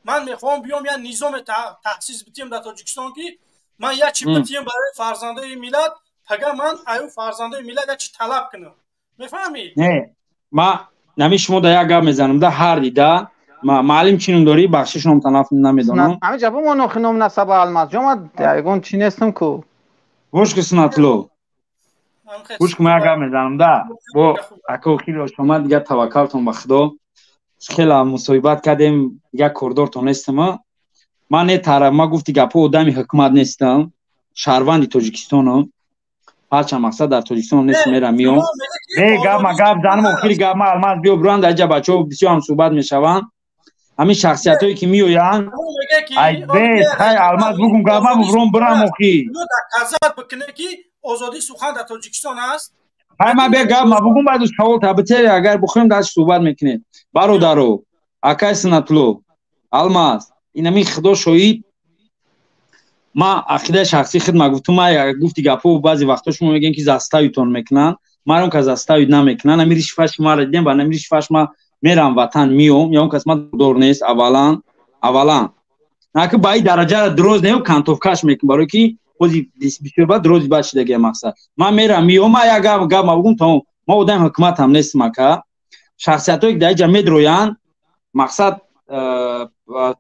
Ман мехоҳам биём я низоме таҳсис битием дар Тоҷикистон ки ман як чӣ битием барои фарзандои миллат, пага ман аю фарзандои миллат як чӣ талаб кунам. Мефаҳмӣ? Не, ма нами шумо да як гап мезанам да ҳар дида маълим чӣ ном дорӣ? Бахшиш ном танаф намедонам. Ҳамин ҷа бумон охи ном насаба Алмаз ҷон, ман ягон чӣ нестам ку. Гӯш ки Сунатулло. Гӯш ки ман як гап мезанам да. Бо ака охири шумо дигар таваккалтон ба Худо. Хеле мусоҳибат кардем, дигар кордортон нестам. Ман не тараф, ман гуфти гапҳо одами ҳукумат нестам, шаҳрванди Тоҷикистонам. Ҳарчанд мақсад дар Тоҷикистон нест, мерам миём. Не гап, ма гап занам охири гап, ма Алмаз биё буранд, дар ҷа бачаҳо бисёр ҳам суҳбат мешаванд. Ҳамин шахсиятҳое ки меоянд, ай бес, хай Алмаз бугум гап, ман бубром бирам охи. Доказат бикунед ки озодии сухан дар Тоҷикистон аст. Хай ман бе гап, ма бугум баъд савол табите, агар бихоҳем дар суҳбат мекунем. Бародаро, акай Сунатулло, Алмаз, инами Худо шоҳид, ман ақидаи шахсии худ ма гуфтум, ман гуфти гапҳо баъзе вақтҳо шумо мегӯем ки заставитон мекунанд, ман он кас заставит намекунанд. Ами ришфаш маро дидем, ба нами ришфаш ма мерам ватан миём, ё он кас ман дор нест аввалан, аввалан. Наки ба ин дараҷаро дроз нею кантовкаш мекунам, барои ки бози бисёр баъд дрози баъд шидагия мақсад. Ман мерам миём, ман як гап гап ма бугум тамом. Ма одами ҳукумат ҳам нестам ака. Шахсиятҳое ки дар инҷа медроянд, мақсад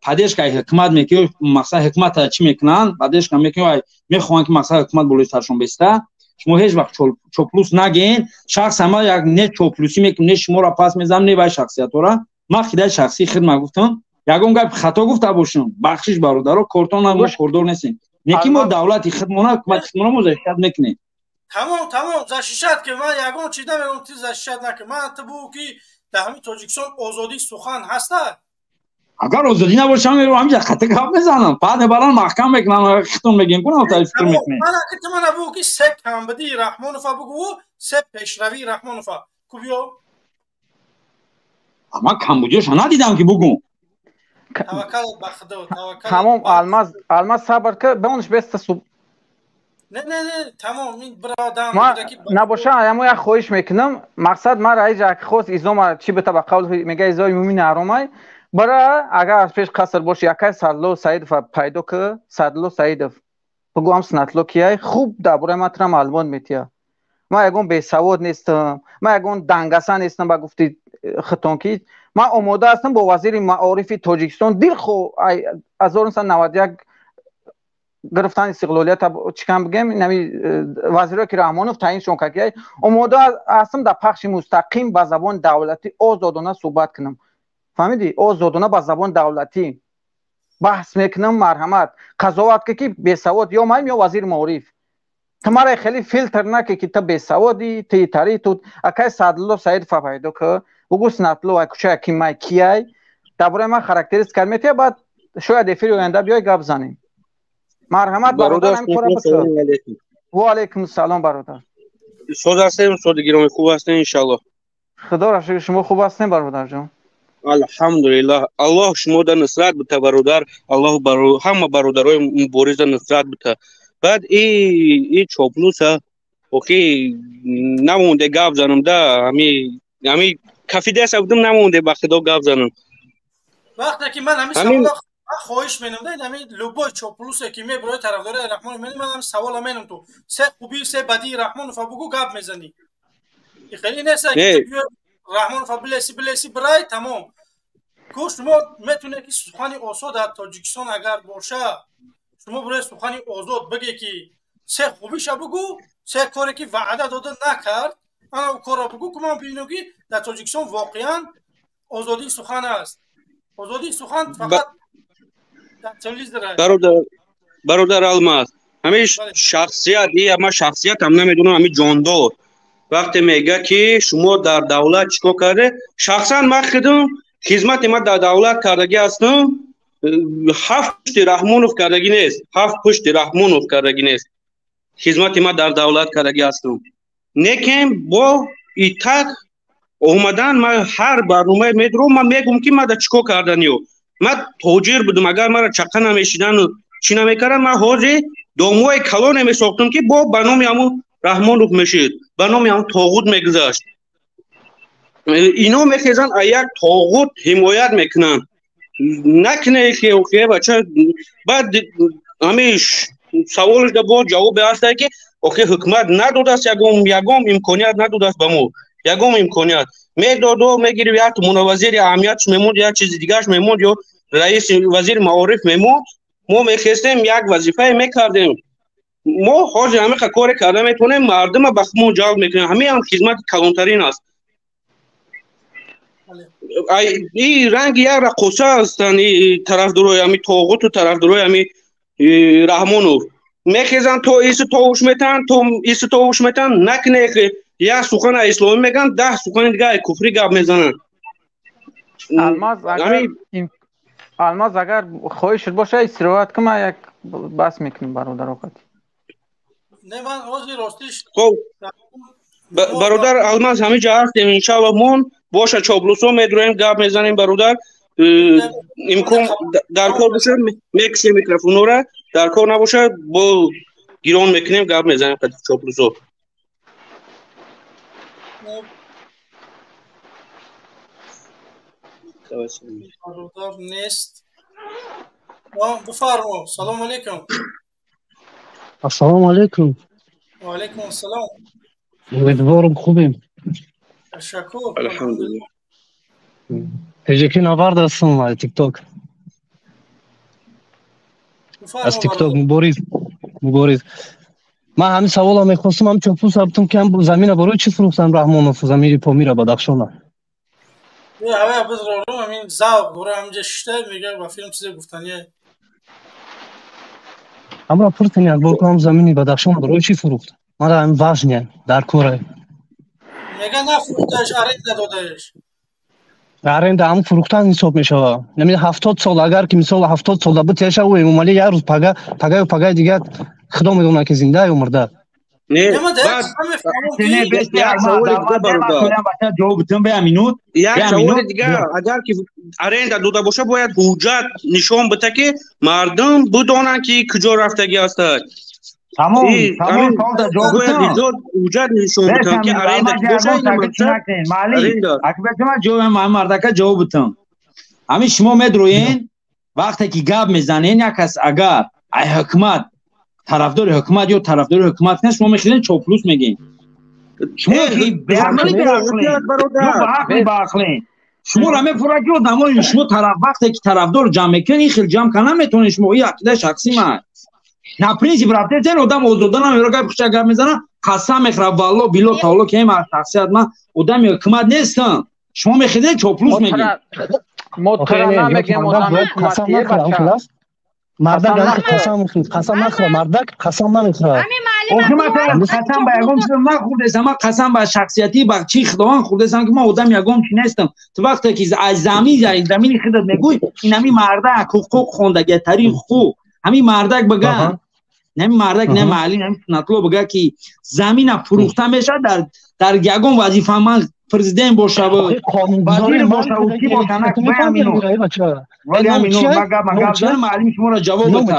поддержкаи ҳукумат мекунанд, мақсад ҳукумат чӣ мекунанд? Поддержка мекунанд, мехоҳанд ки мақсад ҳукумат болои саршон беста. Шумо ҳеҷ вақт чоплус нагин, шахс ҳама як не чоплусӣ мекунем, не шуморо пас мезанам, не вай шахсиятҳоро. Ман хидаи шахсии худ ма гуфтам, ягон гап хато гуфта бошам, бахшиш бародаро, кортон мо кордор нестем. Не ки мо давлати худмона, ҳукумати худмона мо защищат мекунем. Тамом, тамом, защищат ки ман ягон чиз намегӯям, ту защищат накун. Ман ту бугӯ ки дар ҳамин Тоҷикистон озодии сухан ҳаста? Агар озодӣ набошам, меравам ҳаминҷа хата гап мезанам. Баъд мебарам маҳкам мекунам, хитон мегӯем, кунам тари фикр мекунем. Ман аки ту мана бугӯ ки се камбудии Раҳмонова бугӯ, се пешравии Раҳмонова. Ку биё? Ман камбудиёша надидам ки бугӯм. Таваккал ба Худо, таваккал. Тамом, Алмаз, Алмаз сабр ки, бемонш беста суб. Не, не, не, тамом, ин биродам. Ма набоша, ямо як хоҳиш мекунам, мақсад ман раиҷа аки хост изома чӣ бита ба қавл мега изои мумин ҳаромай. Бара агар аз пеш қаср боши, якай Садло Саидов пайдо ки, Садло Саидов. Бугӯ ҳам Сунатулло кияй, хуб дар бораи ман тура маълумот метиҳад. Ман ягон бесавод нестам, ман ягон дангаса нестам ба гуфти хитон ки ман омода ҳастам бо вазири маорифи Тоҷикистон дилхоҳ 1991 гирифтани истиқлолият чӣ кам бигем, инами вазиро ки Раҳмонов таъиншон кард, ки омода ҳастам дар пахши мустақим ба забони давлатӣ озодона суҳбат кунам. Фаҳмидӣ? Озодона ба забони давлатӣ. Баҳс мекунам, марҳамат. Қазоват ки бесавод ё маем ё вазири маориф. Ту мара хеле филтр наки ки ту бесаводӣ, ту итари ту акай Саъдулло Саидов пайдо ки бугӯ Снатло ай кӯча ки май кияй, дар бораи ман характеристика метия, баъд шояд эфири оянда биёй гап занем. Марҳамат бародар, ҳамин кора бикун. Ва алайкум ассалом бародар. Соз ҳастем, устоди гиромӣ, хуб ҳастем иншаллоҳ. Худоро шукр, шумо хуб ҳастем бародарҷон? Алҳамдулиллаҳ. Аллоҳ шумода нусрат бита бародар, Аллоҳ ҳама бародарои мубориза нусрат бита. Баъд и чоплуса охи намонде гап занам да, ҳами кафидеса будам, намонде ба худо гап занам. Вақте ки ман ҳамин савола хоҳиш менам, да, ҳамин любой чоплусе ки меброи тарафдори Раҳмонов менам, ман ҳамин савола менам: ту се хубӣ, се бадии Раҳмонова бугӯ, гап мезанӣ. Хеле нест ки Раҳмонова билеси билеси бирай, тамом. Ку шумо метавонед ки сухани озод дар Тоҷикистон агар боша, шумо бирои сухани озод бигӣ ки се хубиша бугӯ, се коре ки ваъда дода накард, ана корро бугӯ, ки ман бинам ки дар Тоҷикистон воқеан озодии сухан аст. Озодии сухан фақат дар телевизор аст. Бародар Алмаз, ҳамин шахсият, ман шахсиятам намедонам, ҳамин ҷондор вақте мега ки шумо дар давлат чӣ кор карде, шахсан ман худам хизмати ман дар давлат кардагӣ ҳастам, ҳафт пушти Раҳмонов кардагӣ нест, ҳафт пушти Раҳмонов кардагӣ нест, хизмати ман дар давлат кардагӣ ҳастам. Лекин бо итак омадан ман ҳар барномае медурам, ман мегӯм ки ман дар чӣ кор карданиё. Ман тоҷир будам, агар маро чақа намешидану чӣ намекардам, ман ҳозир домҳои калоне месохтам ки бо ба номи ҳамун Раҳмонов мешид, ба номи ҳамун тоғут мегузашт. Ино мехезанд, аз як тоғут ҳимоят мекунанд. Накунед ки бача, баъд ҳамин саволаш да боз ҷавобе ҳастае ки охи ҳукумат надодааст, ягон имконият надодааст ба мо, ягон имконият медоду мегирифт, як мунавазири аҳамиятш мемонд, як чизи дигараш мемонд, ё раиси вазири маориф мемонд, мо мехестем як вазифае мекардем. Мо ҳозир ҳамиқа коре карда метавонем, мардума ба худмон ҷалб мекунем. Ҳамин ҳам хизмати калонтарин аст. И ранги як раққоса ҳастанд тарафдорои ҳами тоғуту тарафдорои ҳами Раҳмонов. Мехезанд то ису товуш метаҳанд, то ису товуш метаҳанд, накунед ки як сухан аз исломӣ мегӯянд, 10 сухани дигар аз куфрӣ гап мезананд. Алмаз, агар хоҳишат боша истироҳат кун, ман як баҳс мекунем бародаро қати. Не, ман ҳозир ростиш. Хоб бародар Алмаз, ҳамин ҷо ҳастем иншааллоҳ, мон боша чоплусо медуроем, гап мезанем бародар. Имкон дар кор бошад мекушем микрофонора, дар кор набошад бо гирон мекунем, гап мезанем қати чоплусо. Бародар нест. Бифармо. Салому алейкум. Ассалому алейкум. Ва алейкум ассалом. Умедворам хубем. Ташаккур. Алҳамдулиллаҳ. Теҷаки навард ҳастам аз ТикТок. Аз ТикТок Мубориз. Мубориз. Ман ҳамин саволам мехостам, ҳам чопус ҳабтум ки ҳам замина барои чӣ фурӯхтан Раҳмонов замини Помира Бадахшона? Ҳава бизрорум, ҳамин завқ дора, ҳаминҷа шишта мега ба филм чизе гуфтание. Ҳамра пурсен як бор ҳам замини Бадахшона барои чӣ фурӯхт? Мара ҳамин важне дар кора. Мега нафурӯхтааш, аренда додаеш. Аренда ҳам фурӯхтан ҳисоб мешавад. Яъне 70 сол агар ки мисол 70 сол буд теша ӯ Эмомалӣ як рӯз пага пагаю пагаи дигар худо медонад ки зинда ё мурда. Не, як саволи дигар, агар ки аренда дода боша, бояд ҳуҷҷат нишон бита ки мардум бидонанд ки куҷо рафтагӣ ҳастад. Тамом, тамом, саволда ҷавоб битам. Ҳуҷҷат нишон битам ки аренда боша. Маъли, акбар ҷавоб мардака ҷавоб битам. Ҳамин шумо медроен, вақте ки гап мезанен, як кас агар ай ҳукумат тарафдори ҳукумат ё тарафдори ҳукумат нест, шумо мехезен чоплус мегӯед. Шумо ки беақлӣ баақлӣ. Шуморо мефурад ки одамои шумо тараф вақте ки тарафдор ҷамъ мекунед, ин хел ҷамъ карда наметавонед шумо. Ин ақидаи шахсӣ ман. На принсип рафтед, одам озода намеро гап хушак гап мезанад, қасам мехӯрад валло било таоло ки ин шахсият ман одами ҳукумат нестам. Шумо мехезед чоплус мегӯед. Мо тура намегем одами ҳукуматие, бача. Мардак қасам нахӯра, мардак қасам намехӯрад. Охи ман қасам ба ягон чиз нахӯрдесам, ман қасам ба шахсиятӣ, ба чӣ Худованд хӯрдесам, ки ман одам ягон чи нестам. Ту вақте ки аз замини худат мегӯй, ин ҳамин мардак ҳуқуқ хондагия, тарих ҳуқуқ, ҳамин мардак бага, ҳамин мардак, не маълим, ҳамин Суннатло бага, ки замина фурӯхта мешавад, дар ягон вазифа ман президент бошаву вазир бошаву ки боша, вали ҳамино мага маълим шуморо ҷавоб бата.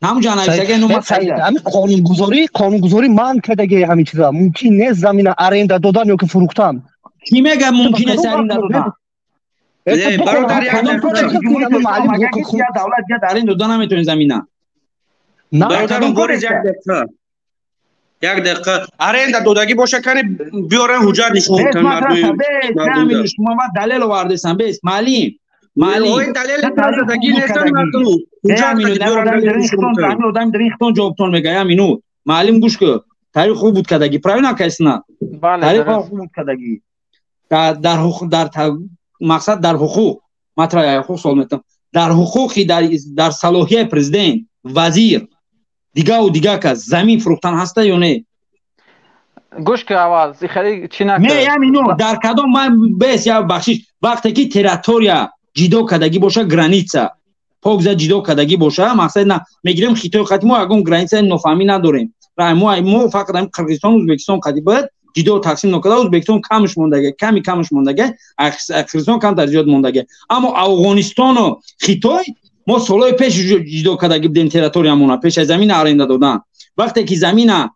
Ҳамунҷа нависага нома Саида. Ҳамин қонунгузорӣ манъ кардаги ҳамин чиза. Мумкин нест замина аренда додан ё ки фурӯхтан. Кӣ мега мумкин нест аренда додан? Бародар, як давлат ҷа аренда дода наметавонед замина. Бародарон, борез як дақиқа. Як дақиқа. Аренда додагӣ боша, кани биёран ҳуҷҷат нишон кунанд мардум. Шумо ма далел овардесам, бес маълим. Маълим. Далел додагӣ нестан мардум. Ҳуҷҷат ҳамин одам дар ин хитон ҷавобтон мега, ҳамину. Маълим, гӯш кун. Таърих хуб буд кардагӣ. Правильно кайсина? Таърих хуб буд кардагӣ. Дар дар мақсад дар ҳуқуқ, ман тра ҳуқуқ савол метам. Дар ҳуқуқи дар салоҳияи президент, вазир, дигаву дига кас замин фурӯхтан ҳаста ё не? Гӯш ки, аввал хеле чӣ накард. Не, ҳамино дар кадом ман бес я бахшиш, вақте ки территория ҷидо кардагӣ боша, граница покза ҷидо кардагӣ боша, мақсад на мегирем Хитой қати мо ягон границаи нофаҳмӣ надорем. Мо фақат ҳамин Қирғизистон, Ӯзбекистон қати бояд ҷидо тақсим накарда, Ӯзбекистон камш мондаги, ками камш мондаги, Қирғизистон камтар зиёд мондаги. Аммо Афғонистону Хитой мо солҳои пеш ҷидо кардаги будем территориямона, пеш аз замина аренда додан. Вақте ки замина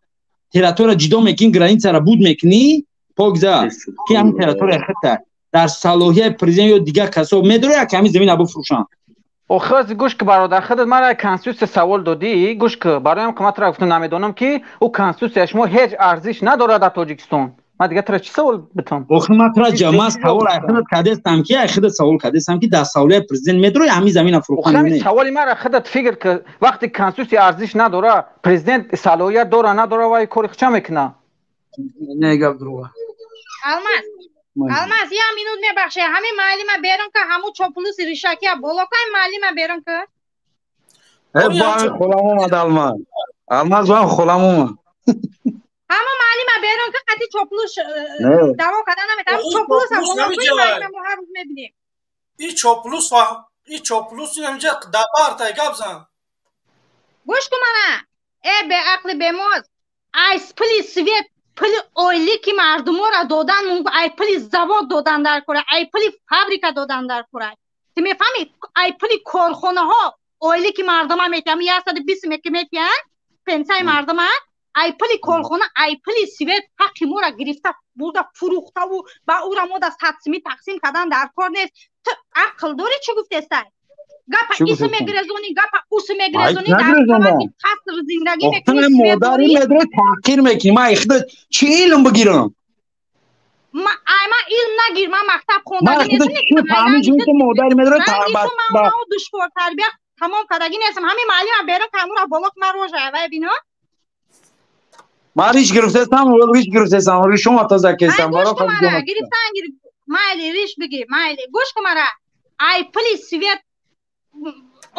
территория ҷидо мекунӣ, границаро буд мекунӣ, покза ки ҳамин территория хита дар салоҳияи президент ё дигар касо медорад, ки ҳамин замина бифурӯшанд. Охир гӯш ки, бародар, худат мара конститутсия савол додӣ, гӯш ки, бароям ки ман тура гуфтам намедонам, ки ӯ конститутсия шумо ҳеҷ арзиш надорад дар Тоҷикистон. Ман дигар тура чӣ савол битам? Охир ман тура ман савол ай худат кардестам, ки ай худат савол кардестам, ки дар салоҳияи президент медорад ҳамин замина фурӯхтан. Охир саволи мара худат фикр ки, вақте конститутсия арзиш надорад, президент салоҳият дора надора, вай кори ча мекунад? Не, гап друга. Алмаз, Алмаз, як минут мебахше. Ҳамин маълима берун ка, ҳамун чоплуси ришакия боло ка, маълима берун ка. Э, бо ҳамин холам омад Алмаз. Алмаз, бо ҳам холам омад. Ҳамун маълима берун ка, қати чоплус даво карда наметавонам. Ҳамун чоплуса боло ка, маълима мо ҳар рӯз мебинем. И чоплус ва и чоплус инҷа дабартай гап зан. Гӯш кун мана. Э, беақли бемоз. Ай пули свет, пули ойлики мардуморо додан мумкин, ай пули завод додан дар кора, ай пули фабрика додан дар кора. Ту мефаҳмӣ? Ай пули корхонаҳо ойлики мардума метиҳам, 120 ки метиҳанд пенсияи мардума, ай пули корхона, ай пули свет ҳаққи моро гирифта бурда фурӯхтаву ба ӯра мо да 100 сими тақсим кардан дар кор нест. Ту ақл дорӣ, чӣ гуфтестай? Гапа ису мегирезонӣ, гапа усу мегирезонӣ, дар қабати қаср зиндагӣ мекунӣ. Модари медро таҳқир мекунӣ. Ман ихда чӣ илм бигирам? Ай ман илм нагир, ман мактаб хондагӣ нестам. Модари медро душвор тарбия тамом кардагӣ нестам. Ҳамин маълима берун камура боло ман рожа вай бино. Ман риш гирифтестам, риш гирифтестам, ришома тоза кестам. Гирифтан майли, риш бигир, майли. Гӯш кун мара, ай пули свет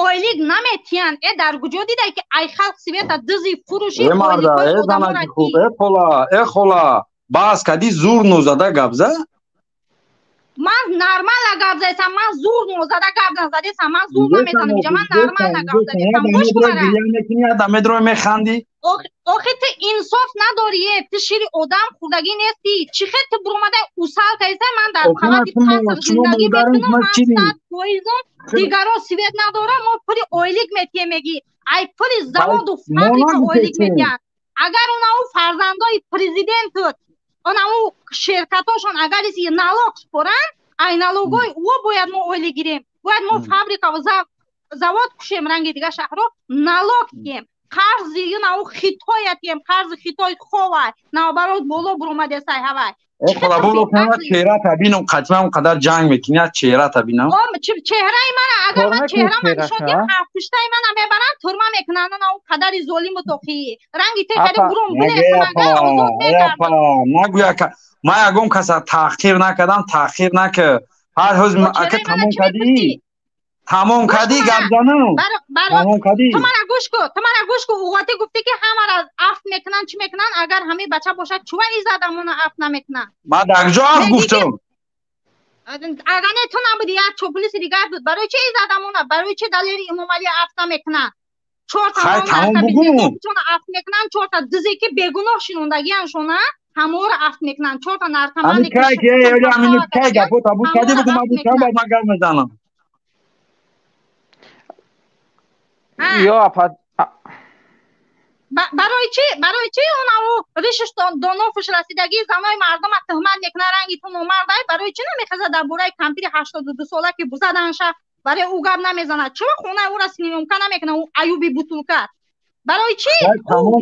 ойлик наметиҳанд. Э, дар куҷо дидай, ки ай халқ света дызи фурӯши? Э, марда, э, занаки хуб, э, хола, э, хола, бас кади, зур нозада гап за. Ман нормально гап задесам, ман зур нозада гап назадесам, ман зур наметанам иҷа, ман нормально гап задесам. Гӯш кун мара. Мара, медрои механди. Охи ту инсоф надорӣ, е, ту шири одам хӯрдагӣ нестӣ. Чӣ хел ту буромадай усал кардиса? Ман дар қабати қаср зиндагӣ мекунам, ман 100%-ам, дигаро свет надорам, мо пули ойлик метиҳем мегӣ. Ай пули заводу фабрика ойлик метиҳанд. Агар онау фарзандои президентут, онау ширкатошон агар налог споранд, ай налогои ӯ бояд мо ойлик гирем. Бояд мо фабрика завод кушем, ранги дигар шаҳрҳо налог диҳем, қарзи юнау Хитоя тием, қарзи Хитой ховай, наоборот, боло буромадесай ҳавай. Чеҳрата бинам, қатъан он қадар ҷанг мекунӣ, чеҳрата бинам. Чеҳраи мана, агар ман чеҳрама нишон диҳам, ҳафтпуштаи мана мебаранд, турма мекунанд, ана он қадари золиму тоқӣ. Ранги те кари бурум озод мекардам. Нагӯя, ман ягон каса таҳқир накардам, таҳқир накар. Ҳар ҳоз ака тамом кардӣ? Тамом кардӣ гап занам? Тамом кардӣ? Ту мана гӯш кун, ту мана гӯш кун. Уғоти гуфтӣ ки ҳамаро афт мекунанд, чӣ мекунанд? Агар ҳамин бача бошад, чува иззат амона афт намекунанд? Ман дар куҷо афт гуфтам? Агар не, ту набудӣ, як чоплиси дигар буд. Барои чӣ иззат амона? Барои чӣ Далери Эмомалӣ афт намекунанд? Чорта афт мекунанд, чорта дизе ки бегуноҳ шинондагиан шона, ҳаморо афт мекунанд, чорта наркомане ки кай гапота буд кардӣ, бугу ман буд, баъд ман гап мезанам. Ё апа, барои чӣ, барои чӣ онаву ришиш донофуш расидагӣ занои мардума туҳмат мекунад, ранги ту номардай? Барои чӣ намехезад дар бораи кампири 82 сола ки бузаданша, барои ӯ гап намезанад? Чаро хонаи ӯра съёмка намекунад, ӯ аюби бутулка? Барои чӣ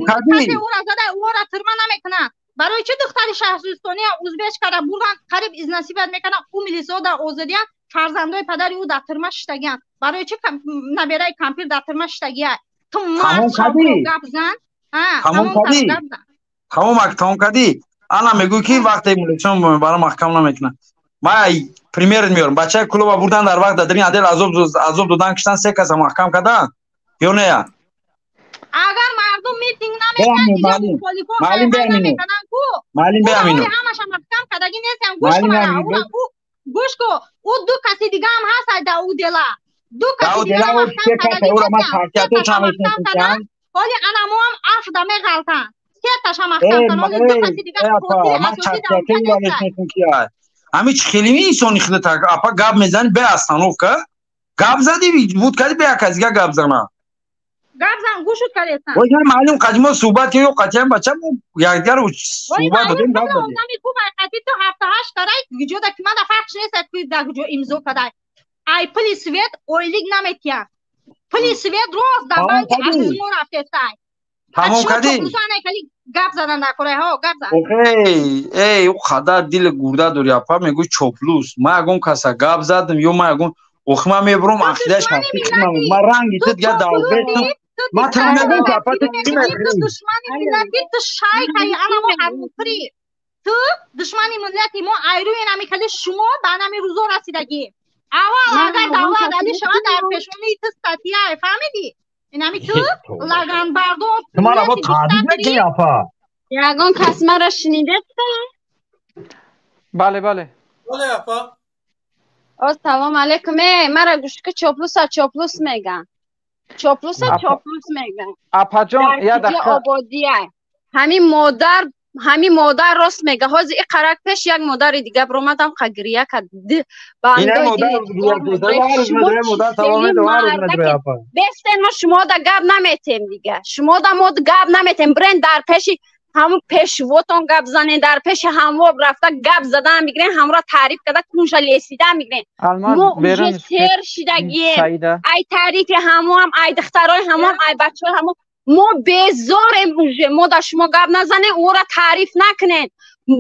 касе ӯра зада, ӯра тюрьма намекунад? Барои чӣ духтари шаҳристония узбечкара бурдан, қариб изнасиловать мекунад, ӯ милисиҳо дар озодиянд, фарзандои падари ӯ дар тюрьма шиштагианд? Барои чӣ набераи кампир дар тюрьма шиштагия? Ту мард гап зан. Тамом кардӣ? Тамом, тамом кардӣ? Ана мегӯй ки вақте милицион бара маҳкам намекунад. Ман пример меорам: бачаи клуба бурдан, дар вақт дар ин отдел азоб додан, киштан, се каса маҳкам кардан ё не? Агар мардум митинг намекард, иҷо мухолифо намекардан ку, ҳамаша маҳкам кардагӣ нестам. Гӯш кун, гӯш ку, ӯ ду каси дига ҳам ҳаст дар ӯ дела, ду каси дигара маҳкам кардагӣ нестам. Ҳоли анамоам афда меғалтанд, сеташа маҳкам карданд, ҳоли ду каси дига қотили асосӣ дар уҷа нестанд. Ҳами чӣ хеле инсони худат, апа, гап мезанӣ бе остановка. Гап задӣ, буд кардӣ, бе як касига гап зана. Гап зан, гӯшут кардестан. Ой, маълум, қадимо суҳбат ки ё қатъиян бача мо якдигар суҳбат додем, гап задем. Одами хуб ай, қатъи ту ҳафтаҳашт карай, куҷода ки мада фарқ нест, ки дар куҷо имзо кадай. Ай пули свет ойлик наметиҳад. Пули свет рост дар банки азизмо рафтестай. Тамом кардӣ? Гап задан дар кораи ҳо, гап зан. Эй, эй, ӯ қадар дили гурда дорӣ, апа, мегӯй чоплус. Ман ягон каса гап задам ё ман ягон охи ман мебурам ақидаи шахсӣ, ман ранги ту дига давбетам. Ман ту мегӯям ки апа, ту чӣ мекунӣ? Душмани миллати, ту шайкаи анамо ҳармукри. Ту душмани миллати мо, айрӯи намикали шумо ба нами рӯзо расидагӣ. Аввал агар давлат али шавад, дар пешонии ту статья, фаҳмидӣ? Инами ту лаганбардор. Ту мара бо таҳдид мекунӣ, апа? Ягон кас маро шунидеста? Бале, бале. Бале, апа. О, салом алейкум. Э, мара гӯш ки, чоплуса чоплус меган. Чоплуса чоплус меган. Апаҷон, я дақиқа. Ободия. Ҳамин модар, ҳамин модар рост мега. Ҳозир и қарак пеш як модари дига биромадам, ха гирия кард. Бестен, мо шумода гап наметем дига. Шумода мо гап наметем. Бирен дар пеши ҳамун пешвотон гап занен, дар пеши ҳамво рафта гап задан мегирен, ҳамро таъриф карда, кунша лесидан мегирен. Мо уже сер шидагием ай таърифи ҳамоам, ай духтарои ҳамоам, ай бачаҳои ҳамо. Мо безорем уже. Мо дар шумо гап назанем, ӯро таъриф накунен,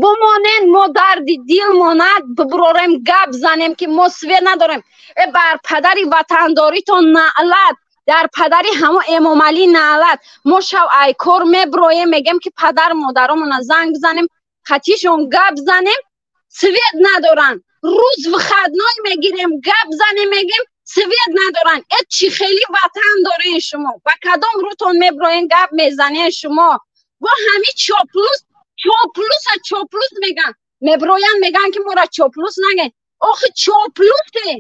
бимонен. Мо дарди дил монад, бибурорем, гап занем ки мо свет надорем. Э, бар падари ватандоритон наълат, дар падари ҳамо Эмомалӣ наълат. Мо шав ай кор меброем, мегем ки падару модаромона занг бизанем, хатишон гап занем, свет надоранд. Рӯз выходной мегирем, гап занем, мегем, свет надоранд. Э, чӣ хели ватан дорен шумо? Ба кадом рӯтон меброен, гап мезанен шумо? Бо ҳами чоплус, чоплуса чоплус меган, меброян, меган ки мора чоплус наген. Охи, чоплусен,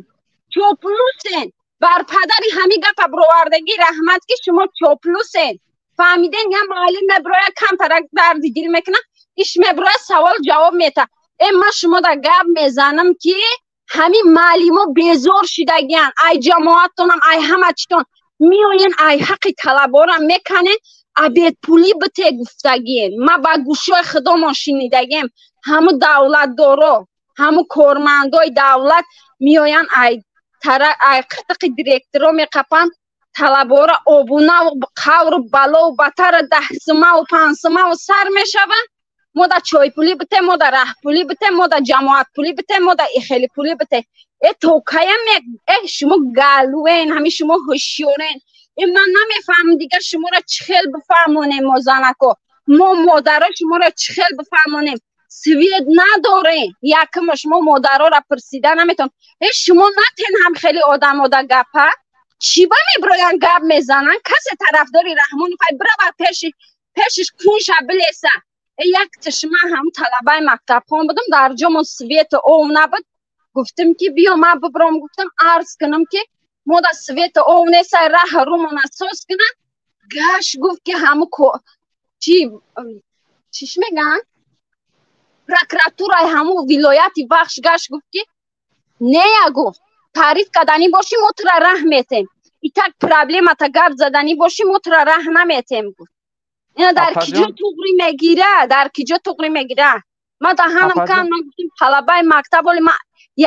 чоплусен. Бар падари ҳами гапа бировардагӣ раҳмат, ки шумо чоплусен, фаҳмиден? Я муаллим меброя, камтарак дарди дил мекуна, иш меброя, савол ҷавоб мета. Э, ман шумо да гап мезанам ки ҳамин маълимо безор шидагиян ай ҷамоатонам, ай ҳама читон. Меоен, ай ҳаққи талабора меканен, обед пулӣ бите гуфтагиен. Ма ба гӯшои худомон шинидагием, ҳаму давлатдоро, ҳаму кормандои давлат меоянд, ай ай қитиқи директоро меқапанд, талабора обунаву қавру балову батара 10 сумаву 5 сумаву сар мешаванд. Мо да чойпулӣ бите, мо да раҳпулӣ бите, мо да ҷамоатпулӣ бите, мо да ихелипулӣ бите. Э токая э шумо галуен, ҳами шумо ҳушёрен. Э ман намефаҳмам дигар шуморо чӣ хел бифаҳмонем, мо занако, мо модаро шуморо чӣ хел бифаҳмонем? Свет надорем, якма шумо модароро пурсида наметон. Э шумо натен ҳам хеле одамо да гапа чӣ ба меброян, гап мезанан. Касе тарафдори Раҳмонов ай, бирава пеши пешиш кунша билеса. Э як тишма ҳам талабаи мактабхон будам, дар ҷомон свету ов набуд. Гуфтам ки биё ман бибром, гуфтам арз кунам ки мо да свету ов несай, раҳ румона соз кунам. Гаш гуфт ки ҳаму чи чиш меган, прокуратураи ҳаму вилояти Вахш гаш гуфт ки нея, гуфт, таъриф карданӣ бошӣ, мо тура раҳ метем, итак проблемата гап заданӣ бошӣ, мо тура раҳ наметем, гуфт. Ина дар киҷо туғри мегира, дар киҷо туғри мегира? Ман даҳанам кан. Ман гуфтам талабаи мактаб, оли ман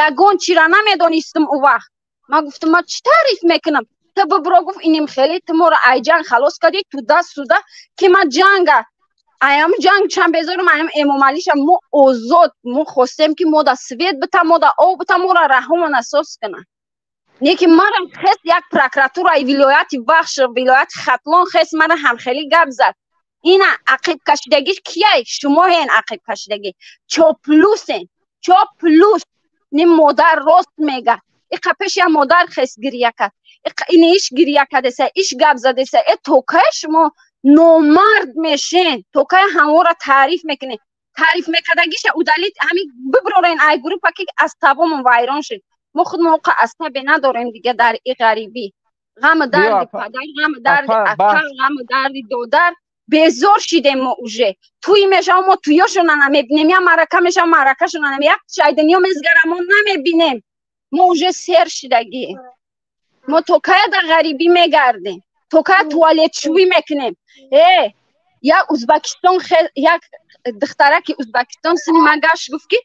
ягон чира намедонистам ӯ вақт. Ман гуфтам ман чӣ таъриф мекунам? Ту бибро, гуфт, иним хеле ту моро ай ҷанг халос кардӣ, туда суда ки ман ҷанга аям ҷанг чанд безорум, аям Эмомалиша. Мо озод, мо хостем ки мо да свет бита, мо да об бита, моро раҳумона соз кунам. Не ки мара хес як прокуратураи вилояти Вахш, вилояти Хатлон хес мара ҳамхелӣ гап зад. Ина ақиб кашидагӣ кияй? Шумоҳен ақиб кашидагӣ, чоплусен, чоплус. Не, модар рост мега. Иқа пеш я модар хес гиря кард, ин иш гиря кардеса, иш гап задеса. Э токай шумо номард мешен, токай ҳамора таъриф мекунед, таъриф мекардагиша удалить, ҳами биброрен ай группа ки аз табомон вайрон шуд. Мо худмон оқа асабе надорем дига дар и ғарибӣ. Ғаму дарди падар, ғаму дарди ака, ғаму дарди додар, безор шидем мо уже. Туй мешава, мо туёшона намебинем, я маърака мешава, маъракашона намебинем, як чай дунё мезгара, мо намебинем. Мо уже сер шидагӣ. Мо то кая дар ғарибӣ мегардем? То кая туалетшӯӣ мекунем? Э як Узбакистон, як духтараки Узбакистон сини ман гашт, гуфт ки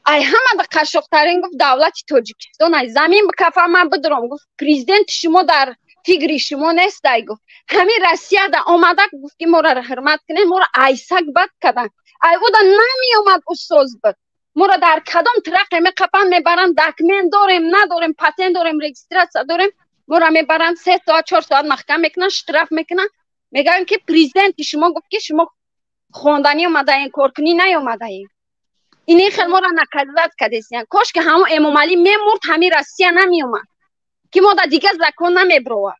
ай ҳама да қашшоқтарин, гуфт, давлати Тоҷикистон, ай замин бикафа ман бидурам, гуфт, президенти шумо дар фикри шумо нест, ай гуфт, ҳамин Россияда омада, гуфт ки моро ҳурмат кунед, моро айсак бад кадан, ай уда намеомад, устоз буд. Моро дар кадом трақе меқапанд, мебаранд, документ дорем, надорем, патент дорем, регистрация дорем, моро мебаранд, 3 соат, 4 соат маҳкам мекунанд, штраф мекунанд, мегӯянд ки президенти шумо гуфт ки шумо хонданӣ омадаем, коркунӣ наёмадаем. Ини хел моро наказать кардесиян. Кош ки ҳамон Эмомалӣ мемурд, ҳамин Россия намеомад, ки мо да дигар закон намебровад.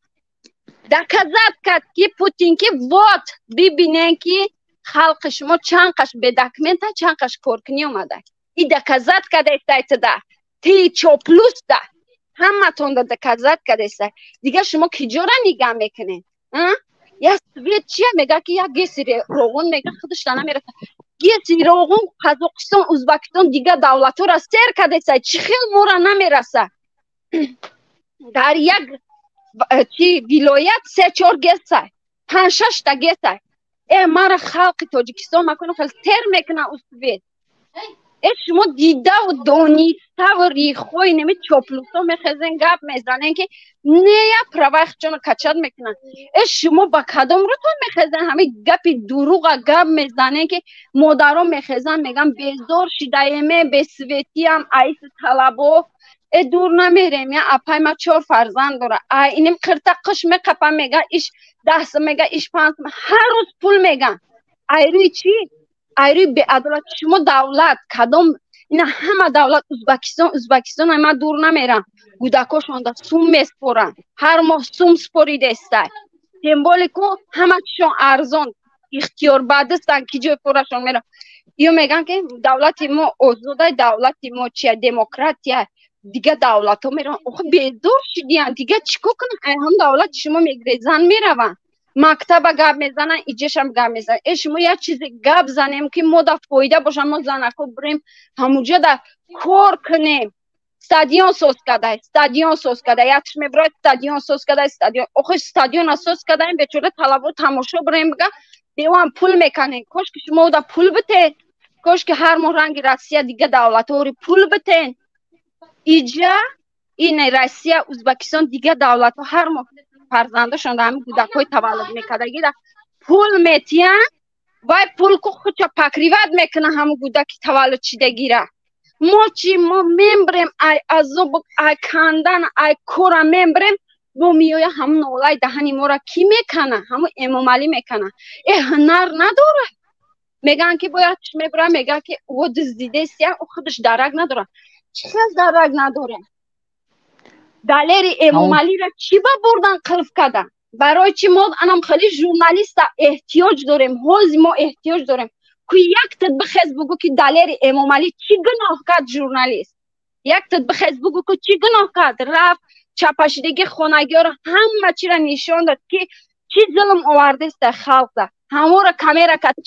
Доказать кард ки Путин ки вот бибинен ки халқи шумо чанд қаш бедокумента, чанд қаш коркунӣ омада. И доказать кардестай туда ти чоплус да ҳаматонда доказать кардестай. Дигар шумо киҷора нигаҳ мекунед? Як свет чия мега ки як ГЭСи Роғун мега худашта намераса. ГЭСи Роғун Қазоқистон, Узбакистон, дигар давлатҳоро сер кардесай, чӣ хел мора намераса? Дар як чи вилоят се чор ГЭСай, панҷ шашта ГЭСай. Э мара халқи Тоҷикистон макону хел сер мекунам свет. Э шумо дидаву дониставу рихои неми чоплусо мехезен, гап мезанен ки нея праваи худшонро качать мекунанд. Э шумо ба кадом рӯтон мехезен, ҳамин гапи дуруға гап мезанен ки модарон мехезан, меган безор шидаеме, бесветиам, аиси талабо. Э дур намерем, я апай ма чор фарзанд дора, ай иним қирта қиш меқапа, мега иш 10 сум, мега иш 5 сум, ҳар рӯз пул меган. Ай рӯи чӣ? Ай рӯи беадолат. Шумо давлат кадом? Ина ҳама давлат, Узбакистон, ай ман дур намерам, кӯдакошонда сум меспоранд, ҳар моҳ сум споридестай. Тем более ку ҳама чишон арзон, ихтиёр бадистан, ки ҷои порашон мера. Ё меган ки давлати мо озодай, давлати мо чия, демократия. Дигар давлатҳо мераванд, охи безор шидиян, дигар чӣ кор кунанд? Ай ҳам давлати шумо мегрезан, мераванд, мактаба гап мезананд, иҷешам гап мезананд. Э шумо як чизе гап занем ки мо да фоида бошам, мо занако бирем ҳамуҷа да кор кунем. Стадион соз кадай, стадион соз кадай, якш мебирояд, стадион соз кадай, стадион. Охи стадиона соз кадаем, бечора талабо тамошо бирем, бига бевам пул меканем. Кош ки шумо да пул битен, кош ки ҳар моҳ ранги Россия, дигар давлатҳори пул битен. Иҷа ин Россия, Узбекистон, дигар давлатҳо ҳар моҳ фарзандошон ҳамин кӯдакҳои таваллуд мекардагида пул метиҳанд. Вай пул ку худша покрывать мекуна ҳамун кӯдаки таваллуд шидагира. Мо чӣ, мо мембрем, ай азоб, ай кандан, ай кора мембрем, бо меоя ҳамун нолаи даҳани мора кӣ мекана? Ҳамун Эмомалӣ мекана. Э, ҳунар надорад. Мегӯянд ки бояд мебурад, мегӯяд ки ӯ дуздидест, ӯ худаш дарак надорад. Чӣ хел дарак надорад? Далери Эмомалиро чӣ ба бурдан қилф кардан? Барои чӣ мо анам хеле журналиста эҳтиёҷ дорем? Ҳози мо эҳтиёҷ дорем. Ку яктат бихез бугӯ, ки Далери Эмомалӣ чӣ гуноҳ кард? Журналист яктат бихез бугӯ, ки чӣ гуноҳ кард? Рафт чапашидагӣ хонагиёро ҳама чиро нишон дод, ки чӣ зулм овардест дар халқда. Ҳаморо камера кард.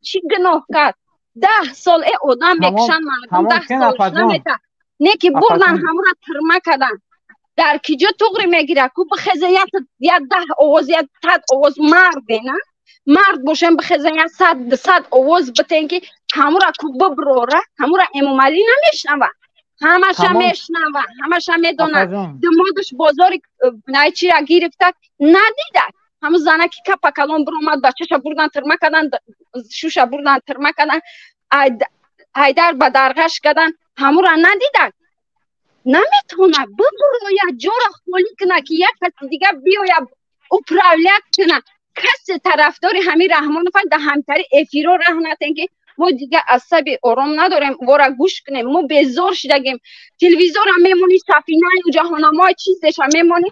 Чӣ гуноҳ кард? 10 сол э одам мекушанд, мардум 10 сол намета не, ки бурдан ҳамора тирма кардан. Дар киҷо туғри мегирад? Ку бихезе як 10 овоз, як 100 овоз. Марде на мард бошем, бихезен, як 100 овоз битен, ки ҳамура ку биброра. Ҳамура Эмомалӣ намешнава, ҳамаша мешнава, ҳамаша медонад. Думодаш бозори найчира гирифта надида. Ҳамун занаки капа калон биромад, бачаша бурдан тирма кардан, шуша бурдан тирма кардан, айдар ба дарғаш кардан, ҳамура надида. Наметавонад бибурояд, ҷора холӣ кунад, ки як каси дигар биёяд, управлять кунад. Касе тарафдори ҳамин Раҳмонов дар ҳамтари эфиро раҳ натен, ки мо дигар асаби ором надорем вора гӯш кунем. Мо безор шидагем. Телевизорам мемонӣ, сафинаю ҷаҳонамои чизеша мемонӣ,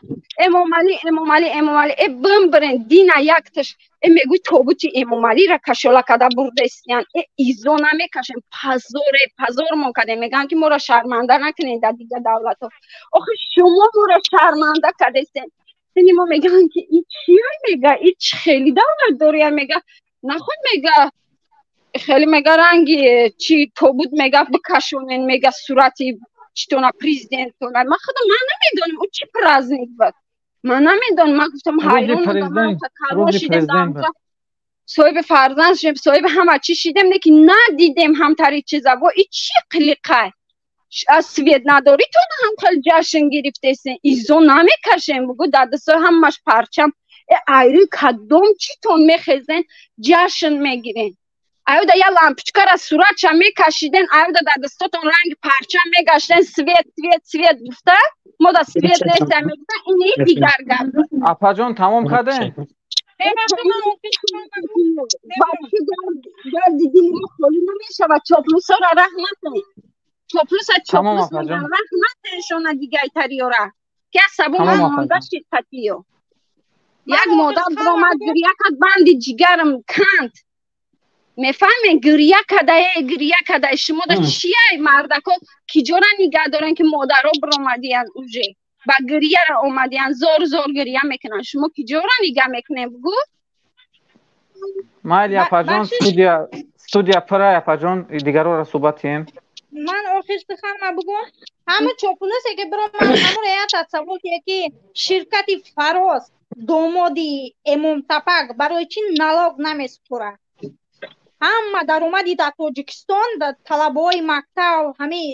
Эмомалӣ, Эмомалӣ, Эмомалӣ. Э, бимбирен дина якташ э мегӯй тобути Эмомалиро кашола када бурдестиян. Э, изо намекашем, пазоре пазормон кардем. Мегӯянд, ки моро шарманда накунед дар дигар давлатҳо. Охи, шумо моро шарманда кардестен. Яъне мо мегӯянд, ки и чия, мега, и чӣ хеле давлат дория, мега, наход, мега, хеле, мега, ранги чи тобут, мега, бикашонен, мега, сурати читона, президентона. Ман худам ман намедонам, ӯ чӣ праздник буд, ман намедонам. Ман гуфтам, ҳайрон шидем, соҳиби фарзанд шудем, соҳиби ҳама чӣ шидем, не ки надидем ҳамтари чиза. Во, и чӣ қилиқай? Аз свет надорӣ, то ҳам хеле ҷашн гирифтесен. Изо намекашем, бугӯ, дадасои ҳамаш парчам. Э, айрӯи кадом читон мехезен, ҷашн мегирен? Аюда я лампочкара суратша мекашиден, аюда дар дастотон ранги парчам мегаштен, свет, свет, свет гуфта, мо да свет неста мегуфта, ин дигар гап. Апаҷон, тамом кардем. Дарди дили мо холӣ намешавад. Чоплусора раҳ накун, чоплуса, чоплус раҳ натеншона, дигайтариёра, ки аз сабоба монда шид қатиё. Як модар биромад, гиря кард, банди ҷигарам канд. Мефаҳмем, гиря кардае, гиря кардае. Шумо да чияй, мардако, ки ҷора нигаҳ дорен, ки модаро биромадиян, уже ба гиряра омадиян, зор зор гиря мекунанд. Шумо ки ҷора нигаҳ мекунем, бугӯ? Майли, апаҷон, студия пура, апаҷон, дигарора суҳбат кунем. Ман охир суханма бугӯм. Ҳама чопулусе ки биромад, ҳамуро як савол, ки ширкати Фароз, домоди Эмомтапак, барои чӣ налог намесупорад? Ҳама даромади дар Тоҷикистон, талабаҳои мактаб, ҳамин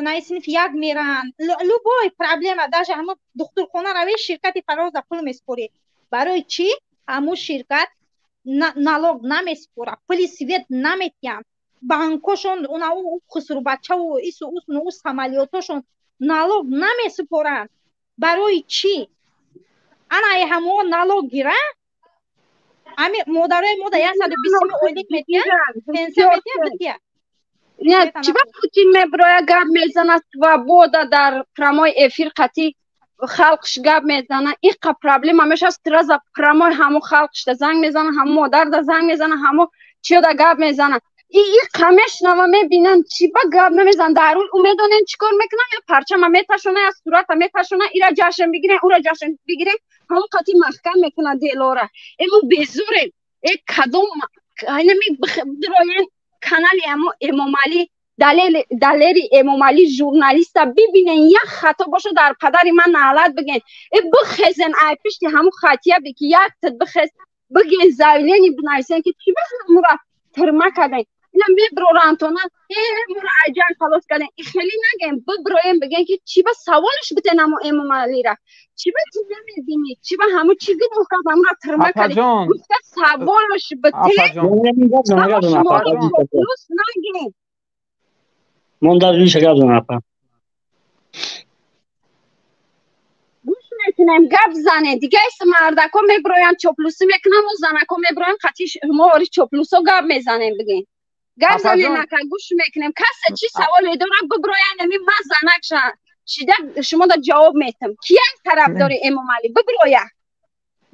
наи синфи як меранд, любой проблема, даже ҳамун духтурхона равӣ, ширкати Фароза пул месупорӣ. Барои чӣ ҳамун ширкат налог намесупорад, пули свет наметиҳанд? Банкошон, уна хусрубачаву ису усну у самолётошон налог намесупоранд. Барои чӣ? Ана ҳамоо налог гира, ами модарои мода 120 ойлик метиҳанд, пенсия метиҳанд, бития. Чиба Путин меброя, гап мезана, свобода, дар прямой эфир қатӣ халқш гап мезана, иқа проблема мешавад, сразу прямой ҳамо халқшда занг мезана, ҳамо модарда занг мезана, ҳамо чиёда гап мезана. Иқа мешунава, мебинам, чиба гап намезан? Дар ӯ медонен чӣ кор мекунам? Я парчама меташона, я сурата меташона, ира ҷашн бигирем, ура ҷашн бигирем, ҳамон қати маҳкам мекунад делора. Э, мо безорем. Э, кадом айнами бироен канали амо Эмомалӣ, Далери Эмомалӣ журналиста бибинен, як хато боша, дар падари ман наълат биген. Э, бихезен ай пишти ҳамун хатия ки як тит бихез, биген, заявление бинависен, ки чиба ҳамура тирма карден. Ина меброрантона моро ай ҷанг халос кардем. И хеле нагем, биброем, бигем ки чӣ ба саволаш бите намо Эмомалира, чӣ ба ту намебинӣ, чӣ ба ҳаму чӣ гуноҳ кард, ҳамура тирма кардӣ, гуфта саволаш бите, шуморо чоплус нагем. Мон дар ниша гап занам, апа. Гӯш мекунем, гап зане. Дига мардако меброянд, чоплусӣ мекунам, мо занако меброем, хати мо ори чоплусо гап мезанем, бигем. Гап зане, нака, гӯш мекунем. Касе чӣ саволе дорад, биброянд, ами ман занак шида шумо да ҷавоб метам. Киян тарафдори Эмомалӣ? Биброя.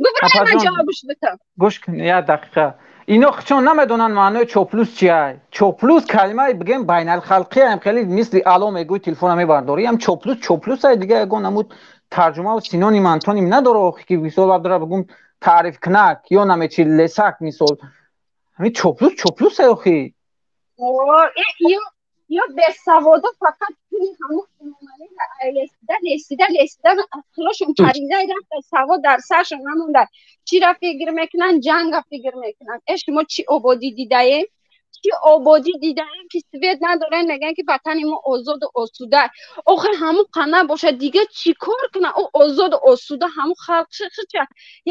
Биброя, ман ҷавобш битам. Гӯш кун, як дақиқа. Ино чон намедонанд маънои чоплус чия. Чоплус калимаи, бигем, байналхалқӣ ам, хеле мисли ало мегӯй, телефона мебардорӣ, ам чоплус чоплус ай, дига ягон намуд тарҷумаву синоним, антоним надора, охи ки мисол абдура бигум таъриф кунак ё намечи лесак, мисол ҳамин чоплус чоплус ай охи. Ё бесаводо фақат пули ҳамун лесида лесида лесида ақлошон парида рафта, савод дар саршон намонда. Чира фикр мекунанд? Ҷанга фикр мекунанд. Э, шумо чӣ ободӣ дидаем, чӣ ободӣ дидаем, ки свет надорем, мегӯянд ки ватани мо озоду осуда. Охир ҳамун қана бошад, дига чӣ кор кунад ӯ озоду осуда? Ҳамун халқ хича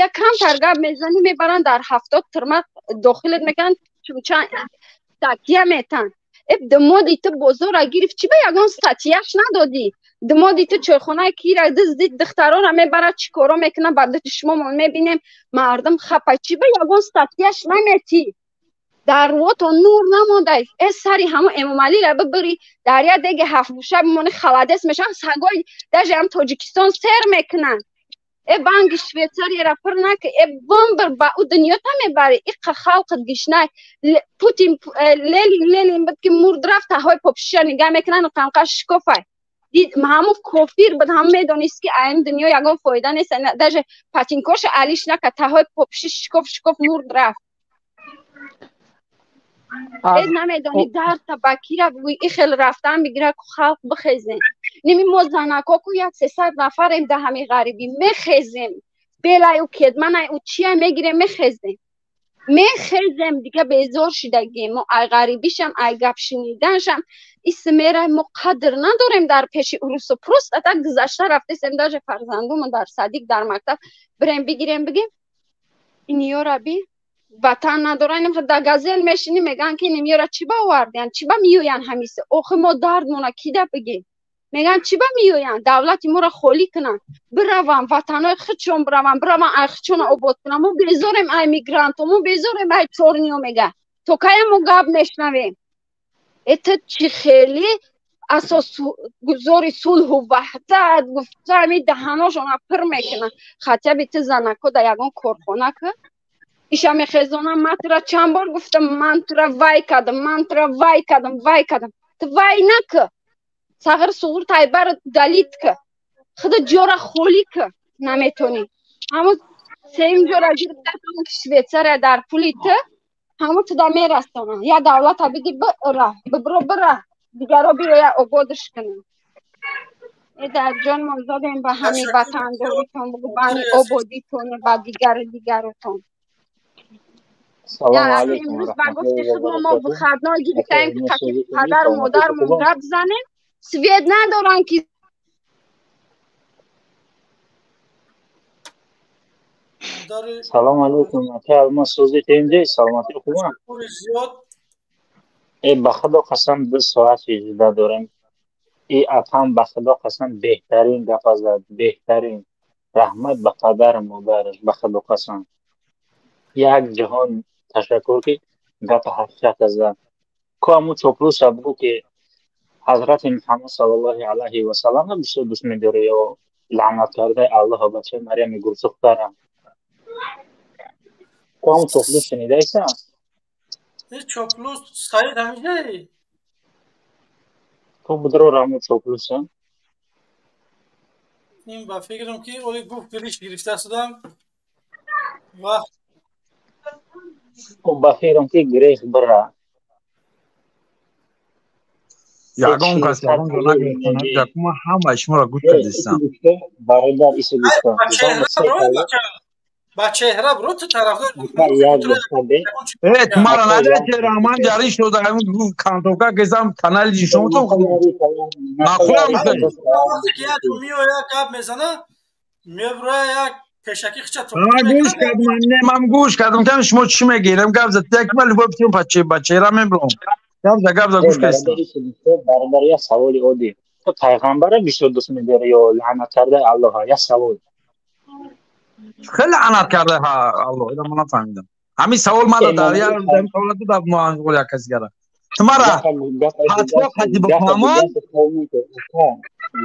як камтар гап мезанӣ, мебаранд, дар 70 тирма дохилат мекунанд, чунчан статья метан. Э, дмоди ту бозора гирифт, чӣ ба ягон статья ш надодӣ? Дмоди ту чойхонаи кира дуздид, духтарора мебарад, чӣ коро мекунад, ба чишмомон мебинем, мардум хапа, чӣ ба ягон статья ш наметӣ? Дар рӯотон нур намонда. Э, сари ҳамон Эмомалира бибирӣ, дар як деги ҳафтгӯша бимонӣ, холодец мешаванд сагои, даже ҳам Тоҷикистон сер мекунанд. Э, банки Швейцарияра пур наки, э, бомбр ба ӯ дунёта мебарӣ, иқа халқат гишнай. Путин Ленин Ленин буд ки мурд, рафт, таҳои попшиша нигаҳ мекунанд, қамқа шикофай дид, ҳамун кофир буд, ҳам медонист ки аим дунё ягон фоида нест, даже патинкоша алиш накард, таҳои попши шикоф шикоф мурд, рафт. Э, намедонӣ дарта ба кира бигӯй, и хел рафтан бигира ку, халқ бихезем. Ними мо занако ку як 300 нафарем, да ҳами ғарибӣ мехезем, белай ӯ кедманай ӯ чия мегирем, мехезем, мехезем. Дига безор шидагем мо ай ғарибишам, ай гап шуниданшам. Исмера мо қадр надорем дар пеши урусу, просто так гузашта рафтесем. Даже фарзандумон дар садик, дар мактаб бирем, бигирем, бигем иниёра би ватан надоран, да газел мешинӣ, мегӯянд ки нимёра чӣ ба овардиян, чӣ ба меоянд ҳамиса. Охи мо дардмона кида бигем? Мегӯянд чӣ ба меоянд, давлати моро холӣ кунанд, бираванд ватанҳои худшон, бираванд, бираванд ай худшона обод кунанд. Мо безорем ай мигрантҳо, мо безорем ай чорниё. Мега то кая мо гап мешнавем? Это чӣ хеле асосгузори сулҳу ваҳдат гуфта, ами даҳаношона пир мекунанд. Хотя бы ту занако да ягон корхона ки иша мехезонам, ман тура чанд бор гуфтам, ман тура вай кардам, ман тура вай кардам, вай кардам, ту вай наки, сағир суғур тайбар далит ки, худа ҷора холӣ ки наметонӣ. Ҳамун сеюм ҷора гирифта Швейтсария дар пули ту, ҳамун туда мерасонам. Я давлата биги, бира, бибро, бира, дигаро биёя ободш кунам. Э, дар ҷон мо зодем ба ҳамин ватандоритон, бугу, ба ҳамин ободитон, ба дигару дигарутон. Имрӯз ба гуфти худ мо выходной гирифтаем, ки қати падару модармон гап занем, свет надоранд ки. Салом алейкум, ака Алмаз, сӯзи тенҷи, саломатӣ, хубам? Э, ба худо қасам, 2 соат иҷоза дорем. И апам, ба худо қасам, беҳтарин гапа зад, беҳтарин. Раҳмат ба падару модараш, ба худо қасам. Як ҷаҳон ташаккур, ки гапа ҳақиқата зад. Ку ҳамун чоплуса бугӯ, ки ҳазрати Муҳаммад саллаллоҳи алайҳи васалламро бисёр дӯст медорӣ ё лаънат кардаи Аллоҳо бачаи Марьями гулсухтара. Ку ҳамун чоплус шунидаиса? Чоплус Саид ҳамиҷаи? Ту будро ҳамун чоплуса? Ин ба фикрам ки оли гуфт гириш гирифта шудам вақт. Ба фикрам ки грех бира. Ягон кас ягон ҷо нагирифта, ма ҳамаи шуморо гӯш кардистам. Бародар, исо гуфта. Ба чеҳра бро ту тарафдор. Э, ту мара надида чеҳра, ман ҷарӣ шуда, кантовка кезам канали ҷишонтон мақулам. Вақте ки як меояд гап мезана, меброя як пешакӣ хича. Ман гӯш кардам, не, ман гӯш кардам, кам шумо чӣ мегирам, гап зад, як ман любой птим ба чеҳра мебром. Гап за, гап за, гӯш кардам. Бародар, як саволи оддӣ. Ту пайғамбара бисёр дӯст медорӣ ё лаънат кардаи Аллоҳа? Як савол. Хеле лаънат карда Аллоҳ, ина ман нафаҳмидам. Ҳамин савол мада дар як савол ду дар муанғол як каси гара. Ту мара фатво қади бифаҳмон?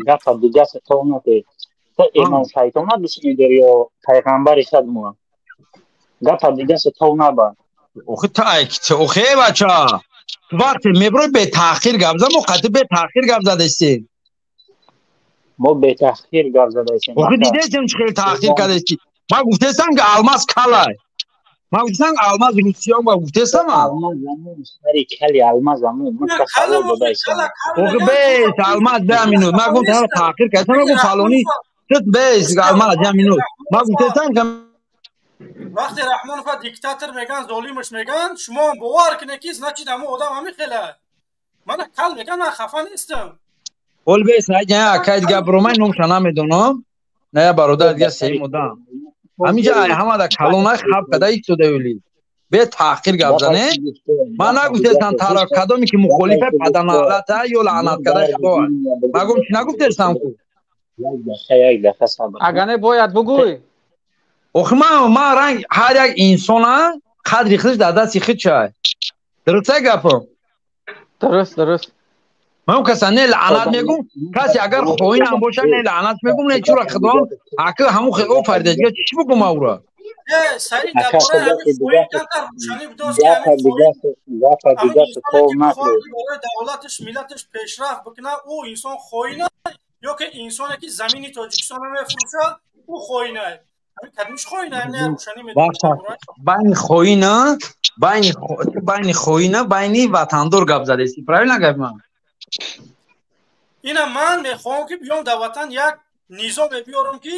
Гапа дигаси қовнате. Ту имом шайтона дӯст медорӣ ё пайғамбари хадмо? Гапа дигаси тов наба. Охи ту айкти, охи бача. Вақте меброи бетаъхир гап зад, мо қати бетаъхир гап задастем. Мо бетаъхир гап задаистем. Охи дидестем чӣ хеле таъхир кардасти. Ман гуфтестам ки Алмаз калай. Ман гуфтестам Алмаз русиён ба гуфтестам. Алмаз амун сари кали Алмаз амун. Ман савол додаистам. Охи бес Алмаз 10 минут. Ман гуфтам таъхир кардам, ман гуфтам фалони шуд бес Алмаз 10 минут. Ман гуфтестам ки вақте Раҳмонова диктатор меган, золимаш меган, шумо бовар кунед ки значит ҳамон одам ҳамин хела. Мана кал меган, ман хафа нестам. Ҳол бес на акай дига бромай номша намедонам. На я бародар дига сеюм одам. Ҳаминҷа ҳамада калонай хаб када истодаюли. Бе таъхир гап зане. Ман нагуфтестам тараф кадоме ки мухолифа паданалата ё лаънат када худо. Ман гуфтам чӣ нагуфтестам ку? Як дақиқа сабр. Агар не бояд бугӯй. Охи ман ранг ҳар як инсона қадри худаш дар дасти худшай. Дуруст гапам? Дуруст, дуруст. Ман каса не лаънат мегум, касе агар хоин ҳам бошад не лаънат мегум, не чура худо ака ҳамун хел офарида дига чӣ бигум ман ура? Э, Саид, дар бораи ҳамин хоин камтар рӯшанӣ бидоз ки ҳамин хоин барои давлаташ, миллаташ пешрафт бикунад, ӯ инсон хоин ё ки инсоне ки замини Тоҷикистонро мефурӯшад, ӯ хоин аст. Байни хоина, байни хоина, байни ватандор гап задести. Правильно гап ман? Ина ман мехоҳам ки биём дар ватан як низоме биёрам ки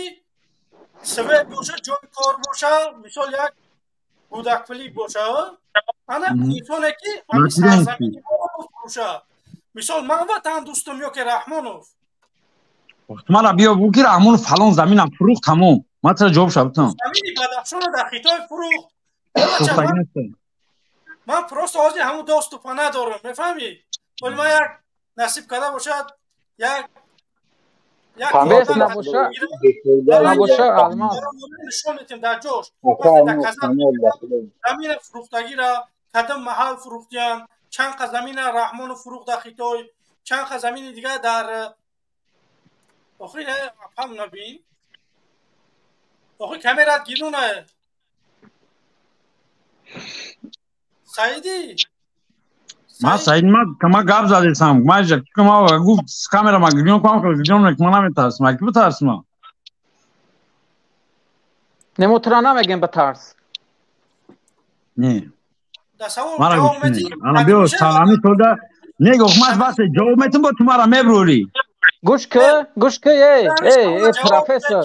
свет боша, ҷои кор боша, мисол як кӯдакпулӣ боша. Ана инсоне ки ҳамин сарзамини моро бифурӯша. Мисол ман ватандӯстам ё ки Раҳмонов? Мара биё бу ки Раҳмонов фалон заминам фурӯхт, тамом. Ман чаро ҷавоб шабтам? Замини Бадахшонро дар Хитой фурӯхт. Ман просто ҳозир ҳамун доступа надорам, мефаҳмӣ? Вале ман як насиб карда бошад, як бес набоша, набоша Алмаз. Нишон метем дар ҷош. Замина фурӯхтагира, кадом маҳал фурӯхтиян, чанд қа замина Раҳмонов фурӯхт дар Хитой, чанд қа замини дигар дар охир апам набин. Охи камерат гирона. Саиди. Ман Саид, ман гап задесам. Ман жа ки ма гуфт камера ма гирён кам гирён ки ман наметарсам. Ки битарсам? Не мо тура намегем битарс. Не. Мара гуфт. Ана биё салами тода. Не гуфт ман бас ҷавоб метам бо ту мара меброри. Гӯш ки, гӯш ки, эй, эй, эй профессор.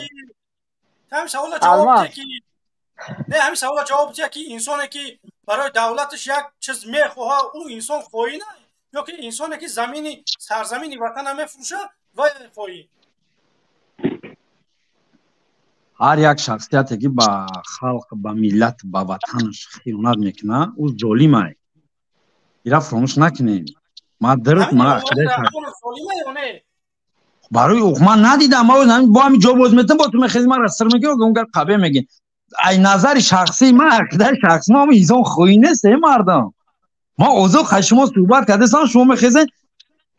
Ҳамин савола ҷавоб диҳ ки не, ҳамин савола ҷавоб диҳ ки инсоне ки барои давлаташ як чиз мехоҳад, ӯ инсон хоин ё ки инсоне ки замини сарзамини ватана мефурӯшад, вай хоин? Ҳар як шахсияте ки ба халқ, ба миллат, ба ватанаш хиёнат мекунад, ӯ золим ай. Ира фаромӯш накунем. Ман дуруст ман ақидаи барои ӯ ман надидам, ман бо ҳамин ҷо боз метам, бо ту мехези ман сир мегӣ, он гар қабе мегӣ. Ай назари шахсии ман, ақидаи шахсии ман, инсон хоин нест, эй мардам. Ман озод шумо суҳбат кардастам, шумо мехезед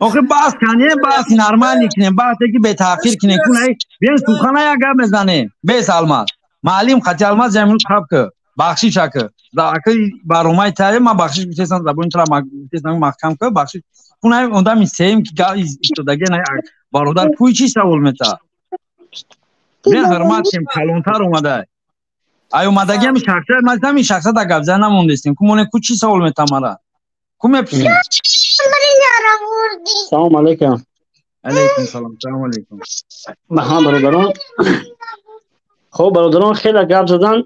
охи баҳс канем, баҳси нормалӣ кунем, баҳсе ки бетаъхир кунем. Кун ай биён сухана як гап мезанем. Бес Алмаз. Маълим қати Алмаз яминут хаб ки. Бахшиш ака. Ака баромаи таре ман бахшиш гуфтестам, забони тура гуфтестам маҳкам ки бахшиш. Кун ай одами сеюм ки истодаги бародар куи чӣ савол мета? Бе ҳурмат кем калонтар омада. Ай омадаги ҳами шахсият, ман ҳамин шахсият дар гап зан намондестем. Ку моне ку чӣ савол мета мара? Ку мепурсем? Салом алейкум. Алейкум салом. Салом алейкум. Ба ҳама бародарон. Хоб бародарон хеле гап задан.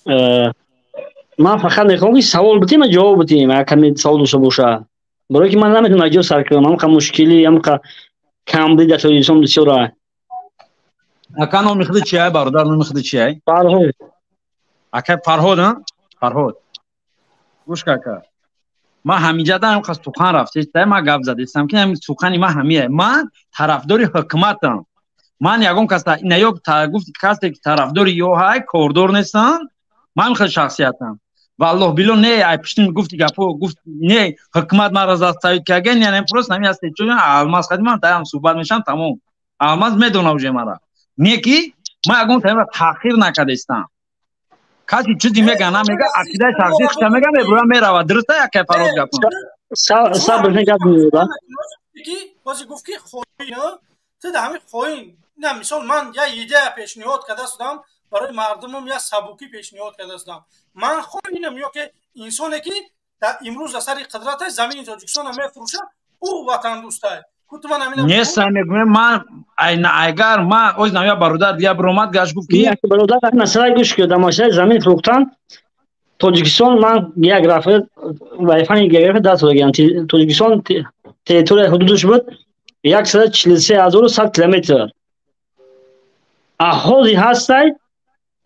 Ман фақат мехоҳам ки савол битем ва ҷавоб битем, агар каме савол дошта боша. Барои ки ман наметавонам аз ҷо сар кунам, ҳамқа мушкилӣ, ҳамқа камбудӣ дар Тоҷикистон бисёр аст. Ака, номи худи чия, бародар, номи худи чия? Фарҳод. Ака Фарҳод, а? Фарҳод. Гӯш ка, ака. Ман ҳаминҷа ҳам қас сухан рафтеста, ман гап задестам ки ҳамин сухани ман ҳамия. Ман тарафдори ҳукуматам. Ман ягон каса ина ё гуфт касе ки тарафдори ё ҳай кордор нестам. Ман хел шахсиятам. Валлоҳ било не, ай пиштин гуфти гапо гуфт не, ҳукумат маро заставит карген, яъне просто ҳамин аст чун Алмаз хадим ман таям суҳбат мешам тамом. Алмаз медона уже мара. Не ки ман ягон тараф таъхир накардестам. Каси чизи мега намега, ақидаи шахсии худша мега, мебурам мерава. Дуруст а, якай Фарҳод гапам? Сабр гап меёда. Ки бози гуфт ки хоин, ту да ҳамин хоин. На, мисол ман я идея пешниҳод карда судам барои мардумам, я сабукӣ пешниҳод карда судам. Ман хоинам ё ки инсоне ки дар имрӯз дар сари қудрат замини Тоҷикистона мефурӯшад, ӯ ватандӯстай? Нест, мегӯям ман айгар ман оз намя бародар дия биромад гашт гуфт ки бародар масъала гӯш кунед, дар масъалаи замин фурӯхтан Тоҷикистон ман география ва фани география дарс додагиам. Тоҷикистон территорияи ҳудудаш буд 143 100 километр. Аҳоли ҳастай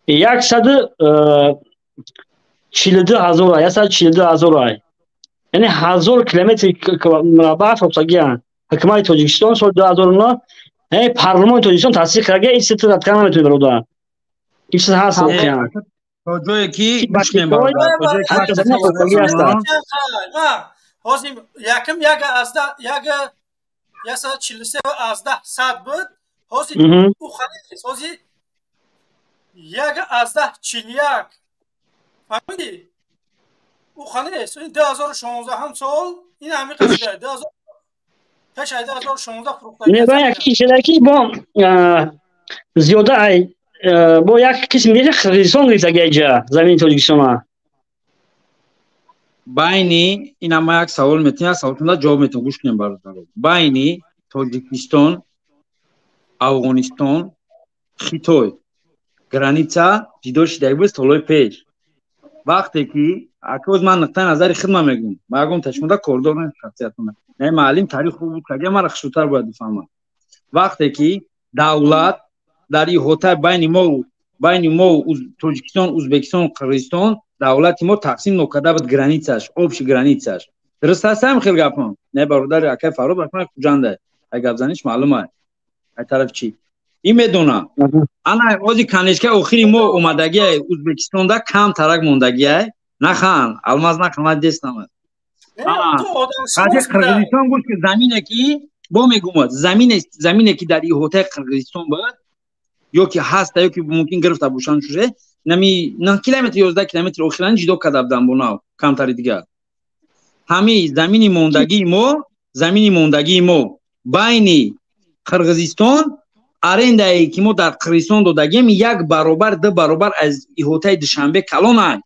142 000, 142 000, яъне 1000 километри мураббаъ фурӯхтагианд. Ҳукумати Тоҷикистон соли 2009, яъне парлумони Тоҷикистон тасдиқ карда, ин чиз рад карда наметавонед, бародар. Ин чиз ҳаст воқеан. То ҷое ки гӯш кунем, бародар, то ҷое ки ҳозир якм як азда як 143 1/10 буд, ҳозир ӯ халис, ҳозир 1/41, фаҳмидӣ? Ӯ халис ин 2016-ҳам сол ин ҳами қасида 2000 пеш аз 2016 фурӯхта. Не, як чизе ки бо зиёда ай бо як қисм дига Қирғизистон гирифтаги айҷа замини Тоҷикистона. Байни ина ма як савол метем, як саволтонда ҷавоб метем, гӯш кунем, бародаро. Байни Тоҷикистон, Афғонистон, Хитой граница ҷидо шидаги буд солҳои пеш. Вақте ки акоз ман нуқтаи назари худма мегӯм, ма ягон ташмода кордор нест шахсиятона. Не, маълим таърих хуб буд, кага мара хушрӯтар бояд бифаҳмад. Вақте ки давлат дар иҳотаи байни мо Тоҷикистон, Ӯзбекистон, Қирғизистон давлати мо тақсим нокарда буд границаш, общий границаш. Дуруст аст ҳам хел гапам? Не, бародари акай Фарҳод башмай Хуҷанда. Ай гапзаниш маълум ай. Ай тараф чӣ? Ин медона. Ана ози канечка охири мо омадагиай Ӯзбекистонда кам тарак мондагиай. Нахан, Алмаз нахан, ман дестам. Қади Қирғизистон гуфт ки замине ки бо мегумад, замине ки дар иҳотаи Қирғизистон буд ё ки ҳаста ё ки мумкин гирифта бошанд шуше, нами 9 километр, 11 километр охиран ҷидо карда буданд бо нав камтари дигар. Ҳами замини мондагии мо байни Қирғизистон арендае ки мо дар Қирғизистон додагием як баробар, ду баробар аз иҳотаи Душанбе калонай.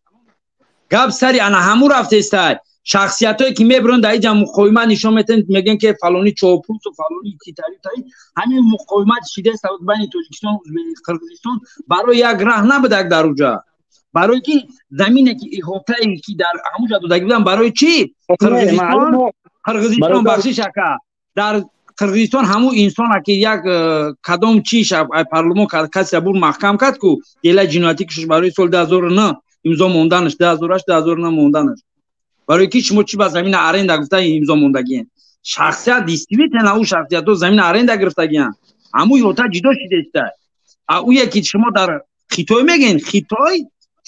Гап сари ана ҳамун рафтестай. Шахсиятое ки мебуранд дар иҷа муқовимат нишон метаҳанд, мегӯянд ки фалони чопусу фалони титари, ҳамин муқовимат шидест байни Тоҷикистон, Қирғизистон барои як раҳ набудак дар уҷа, барои ки замине ки иҳотае ки дар ҳамуҷа додагӣ буданд, барои чӣ Қирғизистон, бахшиш ака, дар Қирғизистон ҳамун инсона ки як кадом чиш парлумон касе бур маҳкам кард ку дела ҷиноятӣ кушш барои соли 2009 имзо монданаш, 2008, 2009 монданаш, барои ки шумо чӣ ба замина аренда гуфта имзо мондагиен. Шахсият действительно ӯ шахсиятҳо замина аренда гирифтагиянд, ҳамун иҳота ҷидо шидеста. А ӯе ки шумо дар Хитой мегӯен, Хитой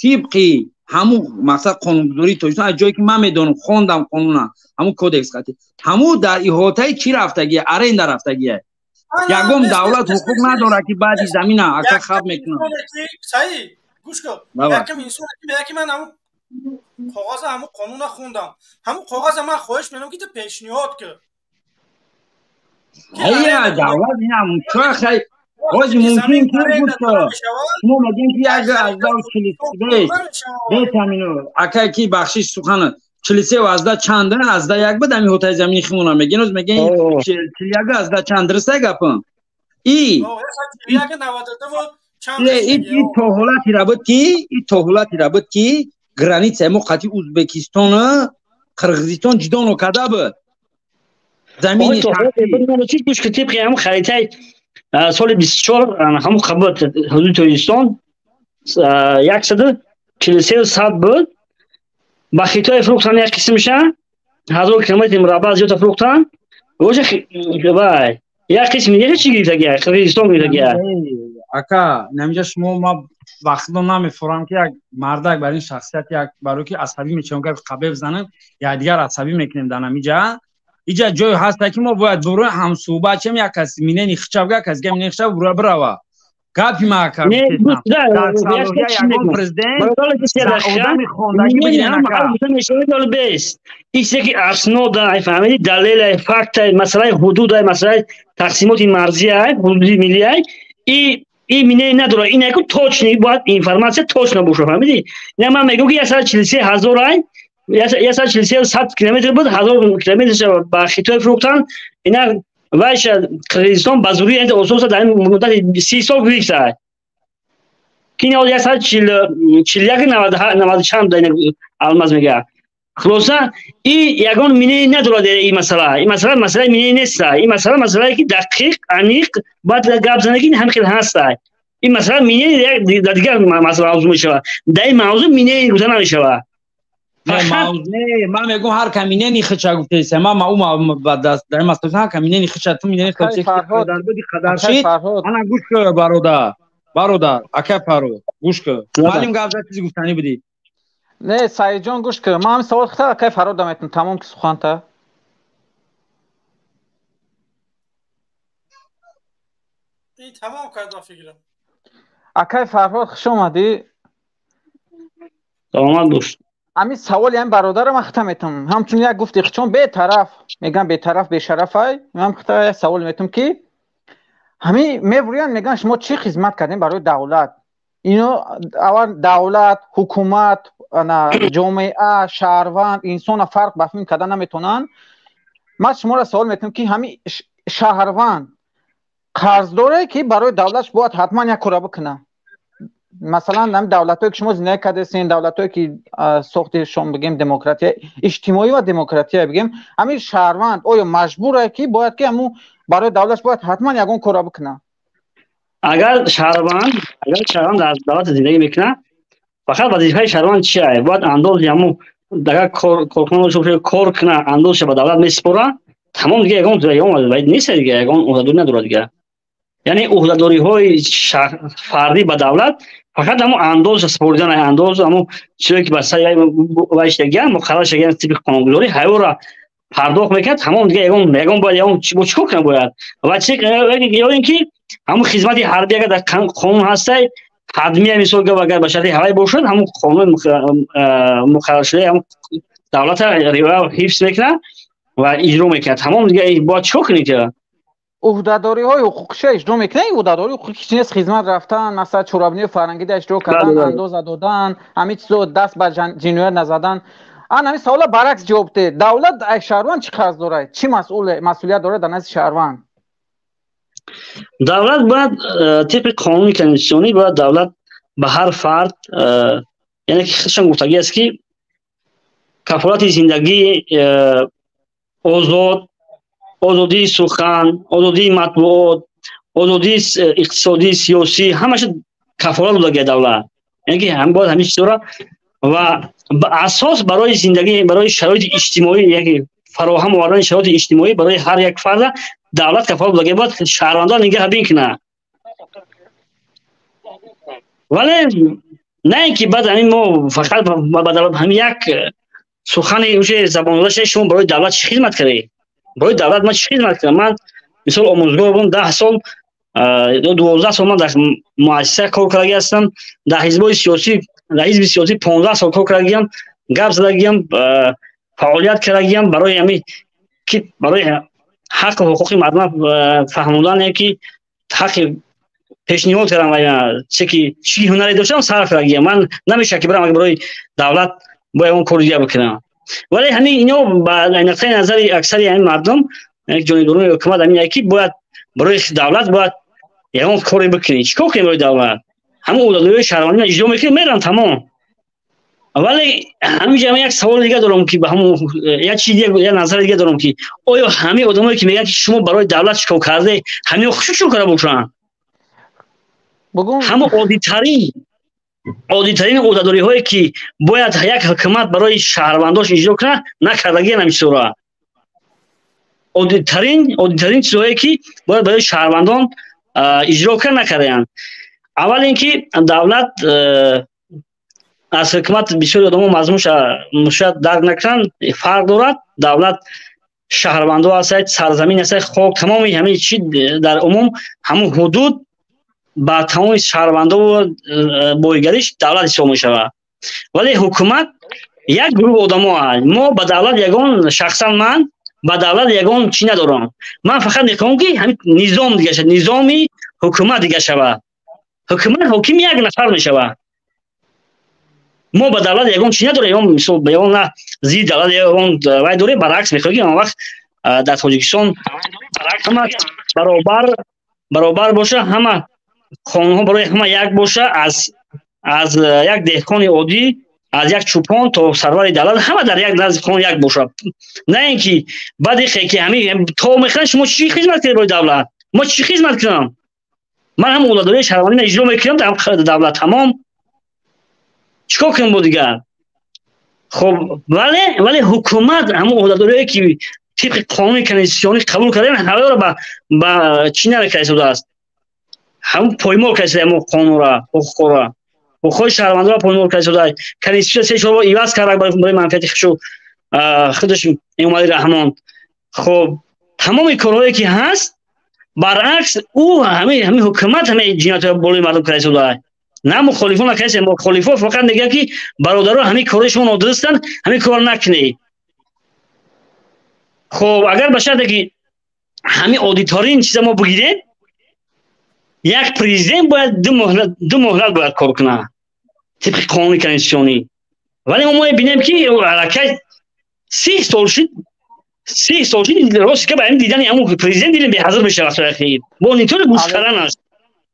тибқи ҳамун мақсад қонунгузории Тоҷикистон, аз ҷое ки ман медонам, хондам қонуна, ҳамун кодекс қати ҳамун дар иҳотаи чӣ рафтагия, аренда рафтагия. Ягон давлат ҳуқуқ надорад ки баъди замина ака хаб мекунад. Гӯш кун, якм инсон ки мега ки ман ҳамун коғаза, ҳамун қонуна хондам, ҳамун коғаза ман хоҳиш менам ки ту пешниҳод кун. Давлат инам хай ҳози мумкин ки буд, шумо мегӯем ки як аздаҳу бетамино акай ки бахшиш сухана 43 азда чанд азда як буд, ҳамин ҳотаи замини химона мегӯен, оз мегӯен 41 азда чанд. Дуруста гапам? И Не, то ҳолатеро буд ки, то ҳолатеро буд ки границаи мо қати Ӯзбекистон, Қирғизистон ҷудо нокарда буд. Замини шахсӣ. Тибқи ҳамун харитаи соли 24 ҳамун қабул ҳудуди Тоҷикистон 143 100 буд. Ба Хитой фурӯхтан як қисмиша, 1000 километри мураббаъ зиёда фурӯхтан. Боша, вай як қисми дигаша чӣ гирифтагия? Қирғизистон гирифтагия. Ака, намиҷа шумо ма вақтно намефурам, ки як мардак бар ин шахсият як барои ки асабӣ мешавам, гапи қабе бизанам, якдигар асабӣ мекунем. Дар намиҷа иҷа ҷое ҳаста, ки мо бояд бурои ҳамсӯҳбат чем, як кас минени хичаб, як кас минени хичаб бирава. Гапи ма, ака, дар салоҳия ягон президент одами хондагӣ бигирен, ака. Исе ки аснода, фаҳмиди, далелай, фактай, масъалаи ҳудудай, масъалаи тақсимоти марзиай, ҳудуди миллиай, и мине надорад. Ин яку точный бояд информация точно боша, фаҳмиди? Ина ман мегӯм, ки 143 000 ай, 143 100 километр буд, 1000 километрша ба Хитой фурӯхтан. Ина вайша Қирғизистон ба зурӣ ососа дар ин муддати 30 сол гирифта, ки ин 141 наваду чанд алмаз мега. Хулоса, и ягон мине надорад ин масъала. Ин масъала масъалаи мине неста. Ин масъала масъалае, ки дақиқ, аниқ бояд гап зана, ки ҳам хел ҳаста. Ин масъала мине дар дигар масъала мавзӯъ мешавад. Дар ин мавзӯъ мине гуфта намешавад. Ман мегӯм, ҳар ка минени хича гуфтеса, ман ма дар ин масъала ҳар ка минени хича, ту минени хича дар буди қадар шид. Ана, гӯш кӯ, бародар, бародар, акай Фарҳод, гӯш кӯ, маълим гап зад, чизи гуфтанӣ будӣ. Не, Саидҷон, гӯш кӯ, ман ҳамин савол хита акай Фарҳод метум, тамом ки суханта. Тамом кардам, фикрам. Акай Фарҳод, хуш омадӣ. Саломат бош. Ҳамин саволи ҳамин бародарам ман хита метам, ҳамчун як гуфти хичон бетараф мегӯям, бетараф бешарафай. Ман хита як савол метам, ки ҳамин мебурӯянд, мегӯянд, шумо чӣ хизмат кардем барои давлат? Ино аввал давлат, ҳукумат, ҷомеа, шаҳрванд, инсона фарқ ба филм карда наметавонанд. Ман шуморо савол метам, ки ҳамин шаҳрванд қарздоре, ки барои давлатш бояд ҳатман як кора бикунад? Масалан, ҳамин давлатҳое, ки шумо зиндагӣ кардасен, давлатҳое, ки сохти шом бигем, демократия иҷтимоӣ ва демократия бигем, ҳамин шаҳрванд оё маҷбуре, ки бояд ки ҳамун барои давлатш бояд ҳатман ягон кора бикунад? Агар шаҳрванд дар давлат зиндагӣ мекунад, фақат вазифаи шаҳрванд чия? Бояд андози ҳамун агар корхона кор кунад, андозша ба давлат месупорад, тамом. Дига ягон нест, дига ягон ӯҳдадорӣ надорад дига. Яъне ӯҳдадориҳои фардӣ ба давлат фақат ҳамун андоза супоридан, андоз, ҳамун чизе, ки ба сари вайшдагиан муқаррар шудагиан тибқи қонунгузорӣ, ҳаёра пардохт мекунад, тамом. Дига ягон бояд ягон бо чӣ кор кунад бояд? Ва ё ин ки ҳамун хизмати ҳарбӣ, агар дар қонун ҳастай, ҳатмия, мисол гап, агар ба шарти ҳавай бошад, ҳамун қонуни муқарраршудаи ҳамун давлата риоя, ҳифз мекунад ва иҷро мекунад, тамом. Дига бояд чӣ кор кунед? Ӯҳдадориҳои ҳуқуқиша иҷро мекунад. Ӯҳдадории ҳуқуқи чи нест? Хизмат рафтан, масалан, чорабиниҳои фарҳангида иштирок кардан, андоза додан, ҳамин чизо, даст ба ҷиноят назадан. Ан ҳамин савола баръакс ҷавоб де: давлат аз шаҳрванд чӣ қарз дорад, чӣ масъулият дорад дар назди шаҳрванд? Давлат бояд тибқи қонуни конститутсионӣ бояд давлат ба ҳар фард, яъне ки худшон гуфтагӣ аст, ки кафолати зиндагии озод, озодии сухан, озодии матбуот, озодии иқтисодӣ, сиёсӣ, ҳамаша кафолат додагия давлат. Яъне ки бояд ҳамин чизҳоро ва асос барои зиндагӣ, барои шароити иҷтимоӣ, яке фароҳам овардани шароити иҷтимоӣ барои ҳар як фарда давлат кафолат додагия, бояд шаҳрвандон нигаҳбин кунад. Вале на ин ки баъд ҳамин мо фақат ба давлат ҳамин як сухани уже забондода, шумо барои давлат чӣ хизмат кардед? Барои давлат ман чӣ хизмат кардам? Ман мисол омӯзгор будам 10 сол, 12 сол ман дар муассиса кор кардагӣ ҳастам, дар ҳизбҳои сиёсӣ, дар ҳизби сиёсӣ 15 сол кор кардагиам, гап задагиам, фаъолият кардагиам барои ҳамин ки барои ҳаққу ҳуқуқи мардум фаҳмондан, ки ҳаққи пешниҳод кардам ва че ки чӣ ҳунаре доштам, сарф кардагиам. Ман намешавад, ки барам барои давлат бояд ягон кори дигар бикунам. Вале ҳамин ино ба нуқтаи назари аксари ҳамин мардум, ҷонибдорони ҳукумат, ҳамин ки бояд барои давлат бояд ягон коре бикунӣ. Чӣ кор кунем барои давлат? Ҳамон ӯҳдадориҳои шаҳрвандиро иҷро мекунед, меран, тамом. Вале ҳаминҷа ман як савол дига дорам, ки ба ҳамон як чиз дига, як назар дига дорам, ки оё ҳамаи одамое ки мегӯянд, ки шумо барои давлат чикор карде, ҳамиҳо хушук чикор карда бошанд? Ҳамон оддитарин ӯҳдадориҳое ки бояд як ҳукумат барои шаҳрвандош иҷро кунад, накардагиан ҳамин чизҳоро. Оддитарин чизҳое ки бояд барои шаҳрвандон иҷро кунад, накардаанд. Аввал ин ки давлат аз ҳукумат бисёри одамо мазмунша шояд дарк накунанд, фарқ дорад. Давлат шаҳрвандо ҳастад, сарзамин ҳастад, хок, тамоми ҳамин чи дар умум ҳамун ҳудуд ба тамоми шаҳрвандову боигариш давлат ҳисоб мешавад. Вале ҳукумат як гурӯҳ одамо аст. Мо ба давлат ягон, шахсан ман ба давлат ягон чӣ надорам. Ман фақат мехоҳам, ки ҳамин низом дига шавад, низоми ҳукумат дига шавад. Ҳукумат ҳоким як нафар мешавад. Мо ба давлат ягон чӣ надорем, ягон мисол ягон на зидди давлат ягон вай дорем, баръакс мехоҳем, ки он вақт дар Тоҷикистон ҳама баробар боша, ҳама қонунҳо барои ҳама як боша, аз як деҳқони оддӣ, аз як чӯпон то сарвари давлат, ҳама дар як назди қонун як бошад. На ин ки баъди ки ҳамин то мехӯранд, шумо чӣ хизмат кардед барои давлат? Мо чӣ хизмат кунам? Ман ҳам ӯҳдадории шаҳрвандиро иҷро мекунам дар давлат, тамом. Чикор кунам бо дигар? Хоб, вале ҳукумат ҳамон ӯҳдадориҳое ки тибқи қонуни конститутсионӣ қабул кардаем, ҳамаро ба чӣ намекарда истодааст, ҳамон поймол карда истода, ҳамон қонунро, ҳуқуқро, ҳуқуқҳои шаҳрвандонро поймол карда истодааст. Конститутсия 3-4 бор иваз карда барои манфиати худшу худаш Эмомалӣ Раҳмон. Хоб, тамоми корҳое ки ҳаст, баръакс ӯ ҳамин ҳукумат ҳамаи ҷиноятҳоро болои мардум карда истодааст, на мухолифон накарда. Мухолифон фақат мегӯянд, ки бародаро, ҳамин корҳои шумо нодурустанд, ҳамин корро накунед. Хоб, агар ба шарте ки ҳамин оддитарин чиза мо бигирем, як президент бояд 2 муҳлат бояд кор кунад тибқи қонуни конститутсионӣ. Вале мо мебинем, ки аллакай 30 сол шуд, 30 сол шуд. Рост ка, ба ҳамин дидани ҳамун президент дилем беҳазр мешавад. Вақтҳои ахир бо нитори гӯш кардан аст.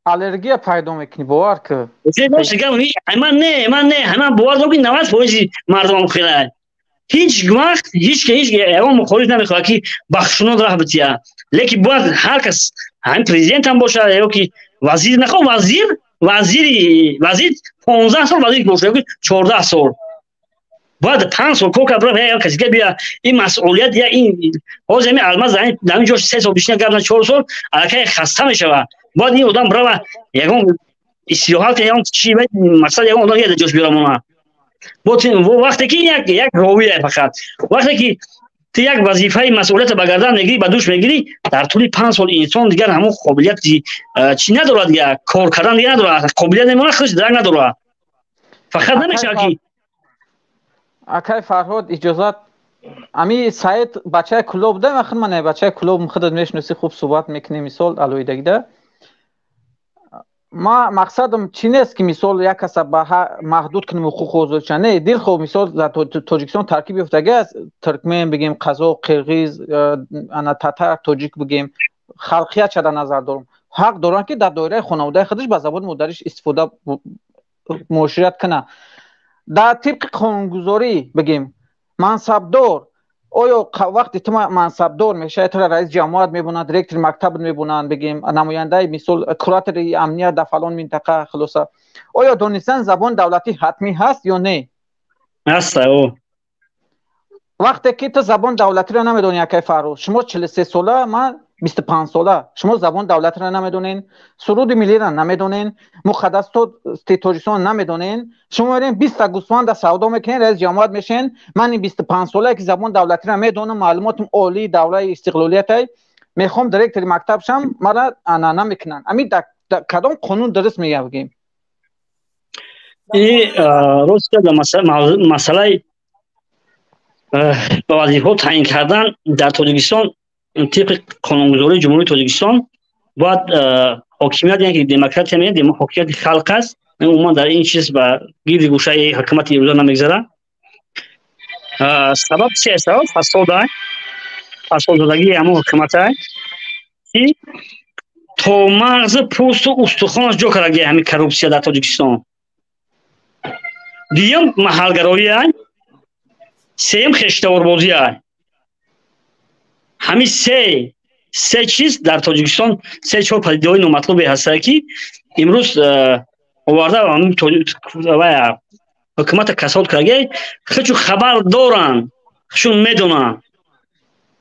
Аллергия пайдо мекунӣ, бовар ку. Ман не, ман не, ман бовар дорам, ки 90 фоизи мардумам хелай. Ҳеҷ вақт ҳеҷ ягон мухолиф намехоҳад, ки ба хушунат раҳ бития, лекин бояд ҳар кас, ҳамин президент ҳам бошад ё ки вазир, нахоҳ вазир, вазир 15 сол вазир бошад ё ки 14 сол, бояд 5 сол кор кард, як каси бия ин масъулият я ин. Ҳозир ҳамин Алмаз дар ин ҷо 3 сол бишина гап зан, 4 сол, аллакай хаста мешавад. Бояд ин одам бирава ягон истироҳат, ягон чи мақсад, ягон одам дар ҷош биёра. Вақте ки як ровия, фақат вақте ки ту як вазифаи масъулиятро ба гардан мегирӣ, ба дӯш мегирӣ, дар тӯли 5 сол инсон дигар ҳамон қобилияти чӣ надорад, дигар кор кардан дигар надорад, қобилият мемонад, худаш дарк надорад. Фақат намешавад ки Акай Фарҳод, иҷозат, ами Саид бачаи Кулоб да, ман худ ман бачаи Кулоб, худат мешиносӣ, хуб суҳбат мекунем. Мисол, алоҳидагида ма мақсадам чӣ нест, ки мисол як каса ба маҳдуд кунем ҳуқуқу озодиша, не. Дилхоҳ мисол дар Тоҷикистон таркиб ёфтагӣ аст: туркмен бигем, қазоқ, қирғиз, ана татар, тоҷик бигем, халқият ча дар назар дорам, ҳақ доранд, ки дар доираи хонаводаи худаш ба забони модариш истифода, муошират кунад. Дар тибқи қонунгузорӣ бигем, мансабдор, оё вақте ту мансабдор мешавӣ, тура раиси ҷамоат мебонанд, директори мактаб мебонанд, бигем, намояндаи, мисол, куратори амният дар фалон минтақа, хулоса, оё донистани забони давлатӣ ҳатмӣ ҳаст ё не? Ҳаст. Вақте ки ту забони давлатиро намедонӣ, акай Фаррух, шумо 43 сола, ман 25 сола, шумо забони давлатиро намедонен, суруди миллиро намедонен, муқаддасоти Тоҷикистон намедонен, шумо мерен 20-та гӯсфанда савдо мекунен, раиси ҷамоат мешен. Ман ин 25 солае ки забони давлатиро медонам, маълумотам олии давраи истиқлолиятай, мехоҳам директори мактаб шам, мара ана намекунанд. Ами кадом қонун дуруст мегӯяд, бигем? Рост, масъалаи ба вазифаҳо таъин кардан дар Тоҷикистон, тибқи қонунгузории Ҷумҳурии Тоҷикистон бояд ҳокимият, яъне ки демократия мегӯяд, ҳокимияти халқ аст. Умуман дар ин чиз ба гирди гӯшаи ҳукумати имрӯза намегзарад. Сабаб чи аст? Сабаб фасода, фасодзадагии ҳамон ҳукумата, ки То мағзи пӯсту устухонаш ҷо кардаги ҳамин коррупсия дар Тоҷикистон. Дуюм маҳалгароӣ, сеюм хештаворбозӣ. Ҳамин се чиз дар Тоҷикистон, се чор падидаҳои номатлубе ҳастанд, ки имрӯз оварда ҳукумата касод кардаги. Худшон хабар доранд, худшон медонанд,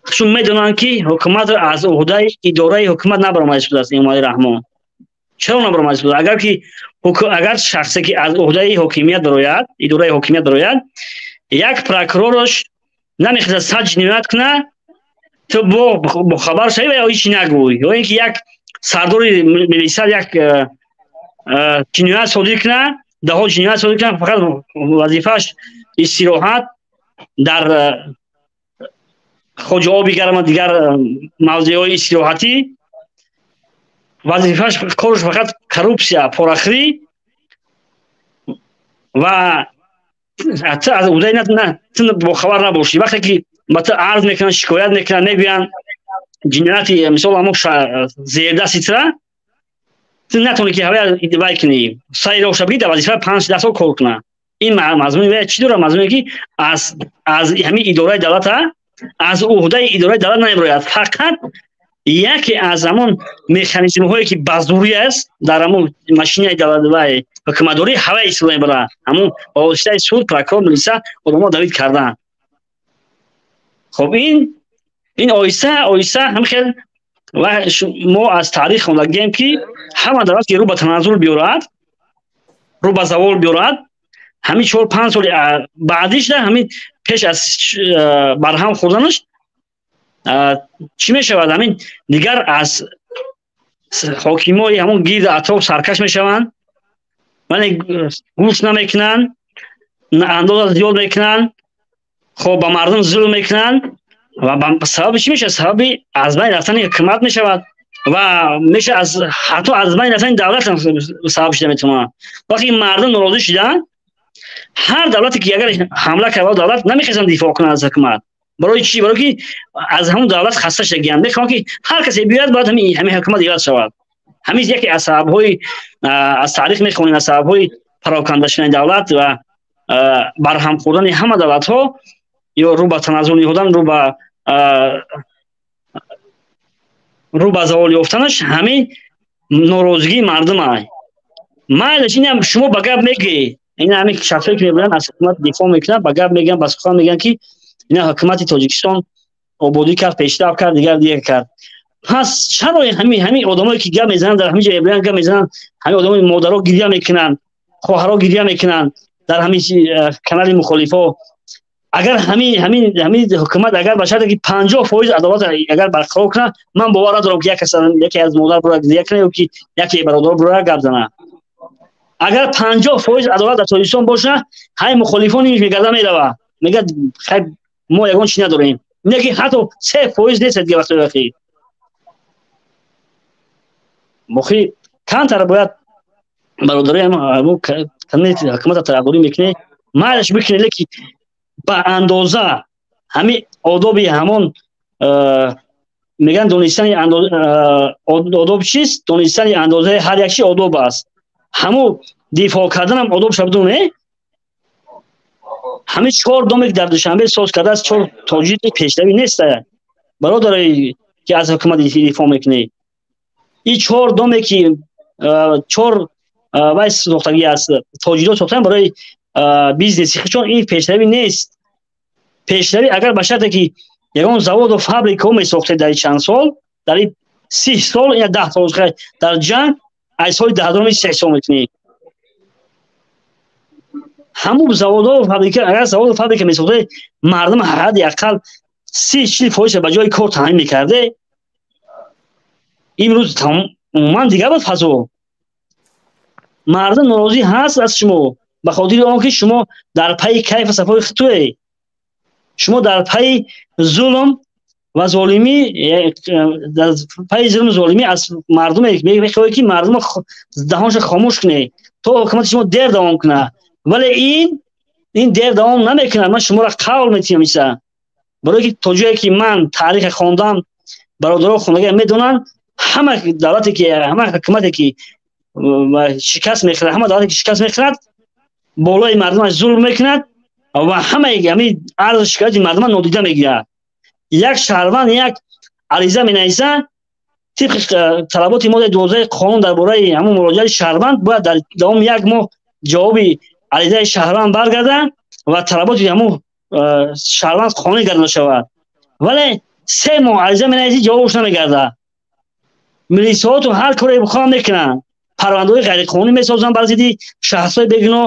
худшон медонанд, ки ҳукумат аз уҳдаи идораи ҳукумат набаромада шудааст. Эмомалӣ Раҳмон чаро набаромада шудааст? Агар ки агар шахсе ки аз уҳдаи ҳокимият барояд, идораи ҳокимият барояд, як прокурораш намехезад 100 ҷиноят кунад, ту бохабар шавӣ ва ё ҳеч нагӯй, ё ин ки як сардори милиса як ҷиноят содир кунад, даҳо ҷиноят содир кунад, фақат вазифааш истироҳат дар Хоҷаоби Гарма, дигар мавзеъҳои истироҳатӣ, вазифааш, кораш фақат коррупсия, порахӯрӣ, ва ту аз уҳдаи ту бохабар набошӣ. Вақте ки ба ту арз мекунанд, шикоят мекунанд, мегӯянд ҷинояти, мисол, ҳамон зердасти тура, ту натавонӣ ки ҳавая вай кунӣ, сари роҳ шаб, дар вазифа 5-10 сол кор кунад. Ин мазмуни вай чӣ дорад? Мазмуне ки аз ҳамин идораи давлата, аз уҳдаи идораи давлат намебарояд. Фақат яке аз ҳамон механизмҳое ки ба зурӣ аст дар ҳамон машинаи давлат вай ҳукуматдорӣ, ҳавай истифода мебарад, ҳамон ба воситаи суд, прокурор, милиса одамҳо давид кардан. Хоб, ин оҳиста оҳиста ҳам хел ва мо аз таърих хондагием, ки ҳама давлат ки рӯ ба таназзул биёрад, рӯ ба завол биёрад, ҳамин 4-5 соли баъдишда, ҳамин пеш аз барҳам хӯрданаш чӣ мешавад? Ҳамин дигар аз ҳокимои ҳамон гирди атроф саркаш мешаванд, вале гӯш намекунанд, андоза зиёд мекунанд, хоб, ба мардум зулм мекунанд ва сабаби чӣ мешавад? Сабаби аз байн рафтани ҳукумат мешавад ва меша аз ҳатто аз байн рафтани давлат сабаб шуда метавонад. Вақте мардум норозӣ шуданд, ҳар давлате ки агар ҳамла кард, давлат намехезанд дифоъ кунад аз ҳукумат. Барои чӣ? Барои ки аз ҳамон давлат хаста шудагианд, мехоҳанд ки ҳар касе биёяд, бояд ҳамин ҳукумат иваз шавад. Ҳамин яке аз сабабҳои, аз таърих мехонем, аз сабабҳои пароканда шудани давлат ва барҳам хӯрдани ҳама давлатҳо ё рӯ ба таназзул ниҳодан, рӯ ба завол ёфтанаш ҳамин норозигии мардум ай. Майлаш, инам шумо ба гап мегӯед, ин ҳамин шахсое ки мебинанд, аз ҳукумат дифоъ мекунанд, ба гап мегӯянд, ба сухан мегӯянд, ки ина ҳукумати Тоҷикистон ободӣ кард, пешрафт кард, дигар дигар кард. Пас чаро ҳамин одамое ки гап мезананд, дар ҳамин ҷо мебинанд, гап мезананд, ҳамин одамои модаро гиря мекунанд, хоҳаро гиря мекунанд дар ҳамин канали мухолифо? Агар ҳамин ҳукумат агар ба шарте ки 50% адолат агар барқарор кунад, ман бовар надорам, ки яке аз модар бура гиря кунад ё ки яке бародар бура гап занад. Агар 50% адолат дар Тоҷикистон бошад, ҳамин мухолифон нимиш мегарда мерава, мегӯяд: хай, мо ягон чӣ надорем. Не ки ҳатто 3% нест дига. Вақтои охир мохи камтар бояд бародароям ҳукумата тарафдорӣ мекунед, майлаш бикунед, лекин ба андоза ҳамин одоби ҳамон мегӯянд, донистани одоб чист? Донистани андозаи ҳар як чи одоб аст. Ҳамун дифоъ карданам одоб шабдуне. Ҳамин чор доме ки дар Душанбе соз кардааст, чор тоҷики пешравӣ нест, бародаре ки аз ҳукумат дифоъ мекунӣ. Ин чор доме ки чор вай сохтагӣ аст, тоҷиро сохтан барои бизнеси худшон, ин пешравӣ нест. Пешравӣ агар ба шарте ки ягон заводу фабрикаҳо месохтед дар чанд сол, дар 30 сол, ина 10 сол дар ҷанг, аз соли даҳазорум истеҳсол мекунӣ ҳамун заводо, фабрика. Агар заводу фабрика месохте, мардум ҳадди ақал 30-40% ба ҷои кор таъмин мекарде, имрӯз умуман дигар буд фазо. Мардум норозӣ ҳаст аз шумо ба хотири он ки шумо дар пайи кайфу сафои худтуе, шумо дар пайи зулм ва золимӣ, дар пайи зулму золимӣ аз мардуме мехоҳед, ки мардумо даҳонша хомӯш кунед, то ҳукумати шумо дер давом кунад. Вале ин дер давом намекунад, ман шуморо қавл метиҳам. Иса барое ки то ҷое ки ман таъриха хондам, бародаро хондагиам медонанд. Ҳама давлате ки, ҳама ҳукумате ки шикаст мехӯрад, ҳама давлате ки шикаст мехӯрад, болои мардумаш зулм мекунад ва ҳамаи ҳамин арзу шикояти мардума нодида мегирад. Як шаҳрванд як ариза менависад, тибқи талаботи моддаи 12 қонун дар бораи ҳамон муроҷиати шаҳрванд бояд дар давоми як моҳ ҷавоби аризаи шаҳрванд баргардад ва талаботи ҳамон шаҳрванд қонунӣ гардонида шавад. Вале 3 моҳ ариза менависӣ, ҷавобаш намегардад. Милисиҳотун ҳар коре бихоҳанд мекунанд, парвандаҳои ғайриқонунӣ месозанд бар зидди шахсҳои бегуноҳ.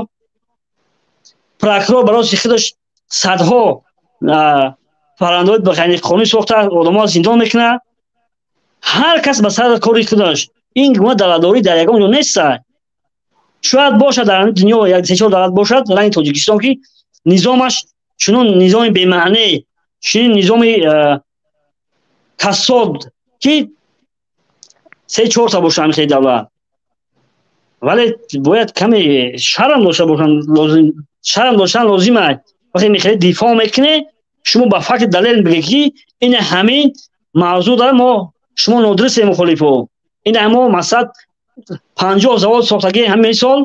Прокурор барои худаш садҳо парвандаҳои ғайриқонунӣ сохта, одаморо зиндон мекунад. Ҳар кас ба сари кори худаш. Ин гуна давлатдорӣ дар ягон ҷо нест. Шояд бошад дар дунё як се чор давлат бошад, ранги Тоҷикистон, ки низомаш чунон низоми бемаъне, чунин низоми касод, ки се чорта бошад ҳамин хели давлат. Вале бояд каме шарм дошта бошанд, шарм доштан лозим аст. Вақте мехоҳед дифоъ мекунед, шумо ба факт далел бигӯед, ки ин ҳамин мавзӯъ дора, мо шумо нодурусте мухолифо. Ин мо масалан 50 завод сохтагӣ ҳамин сол,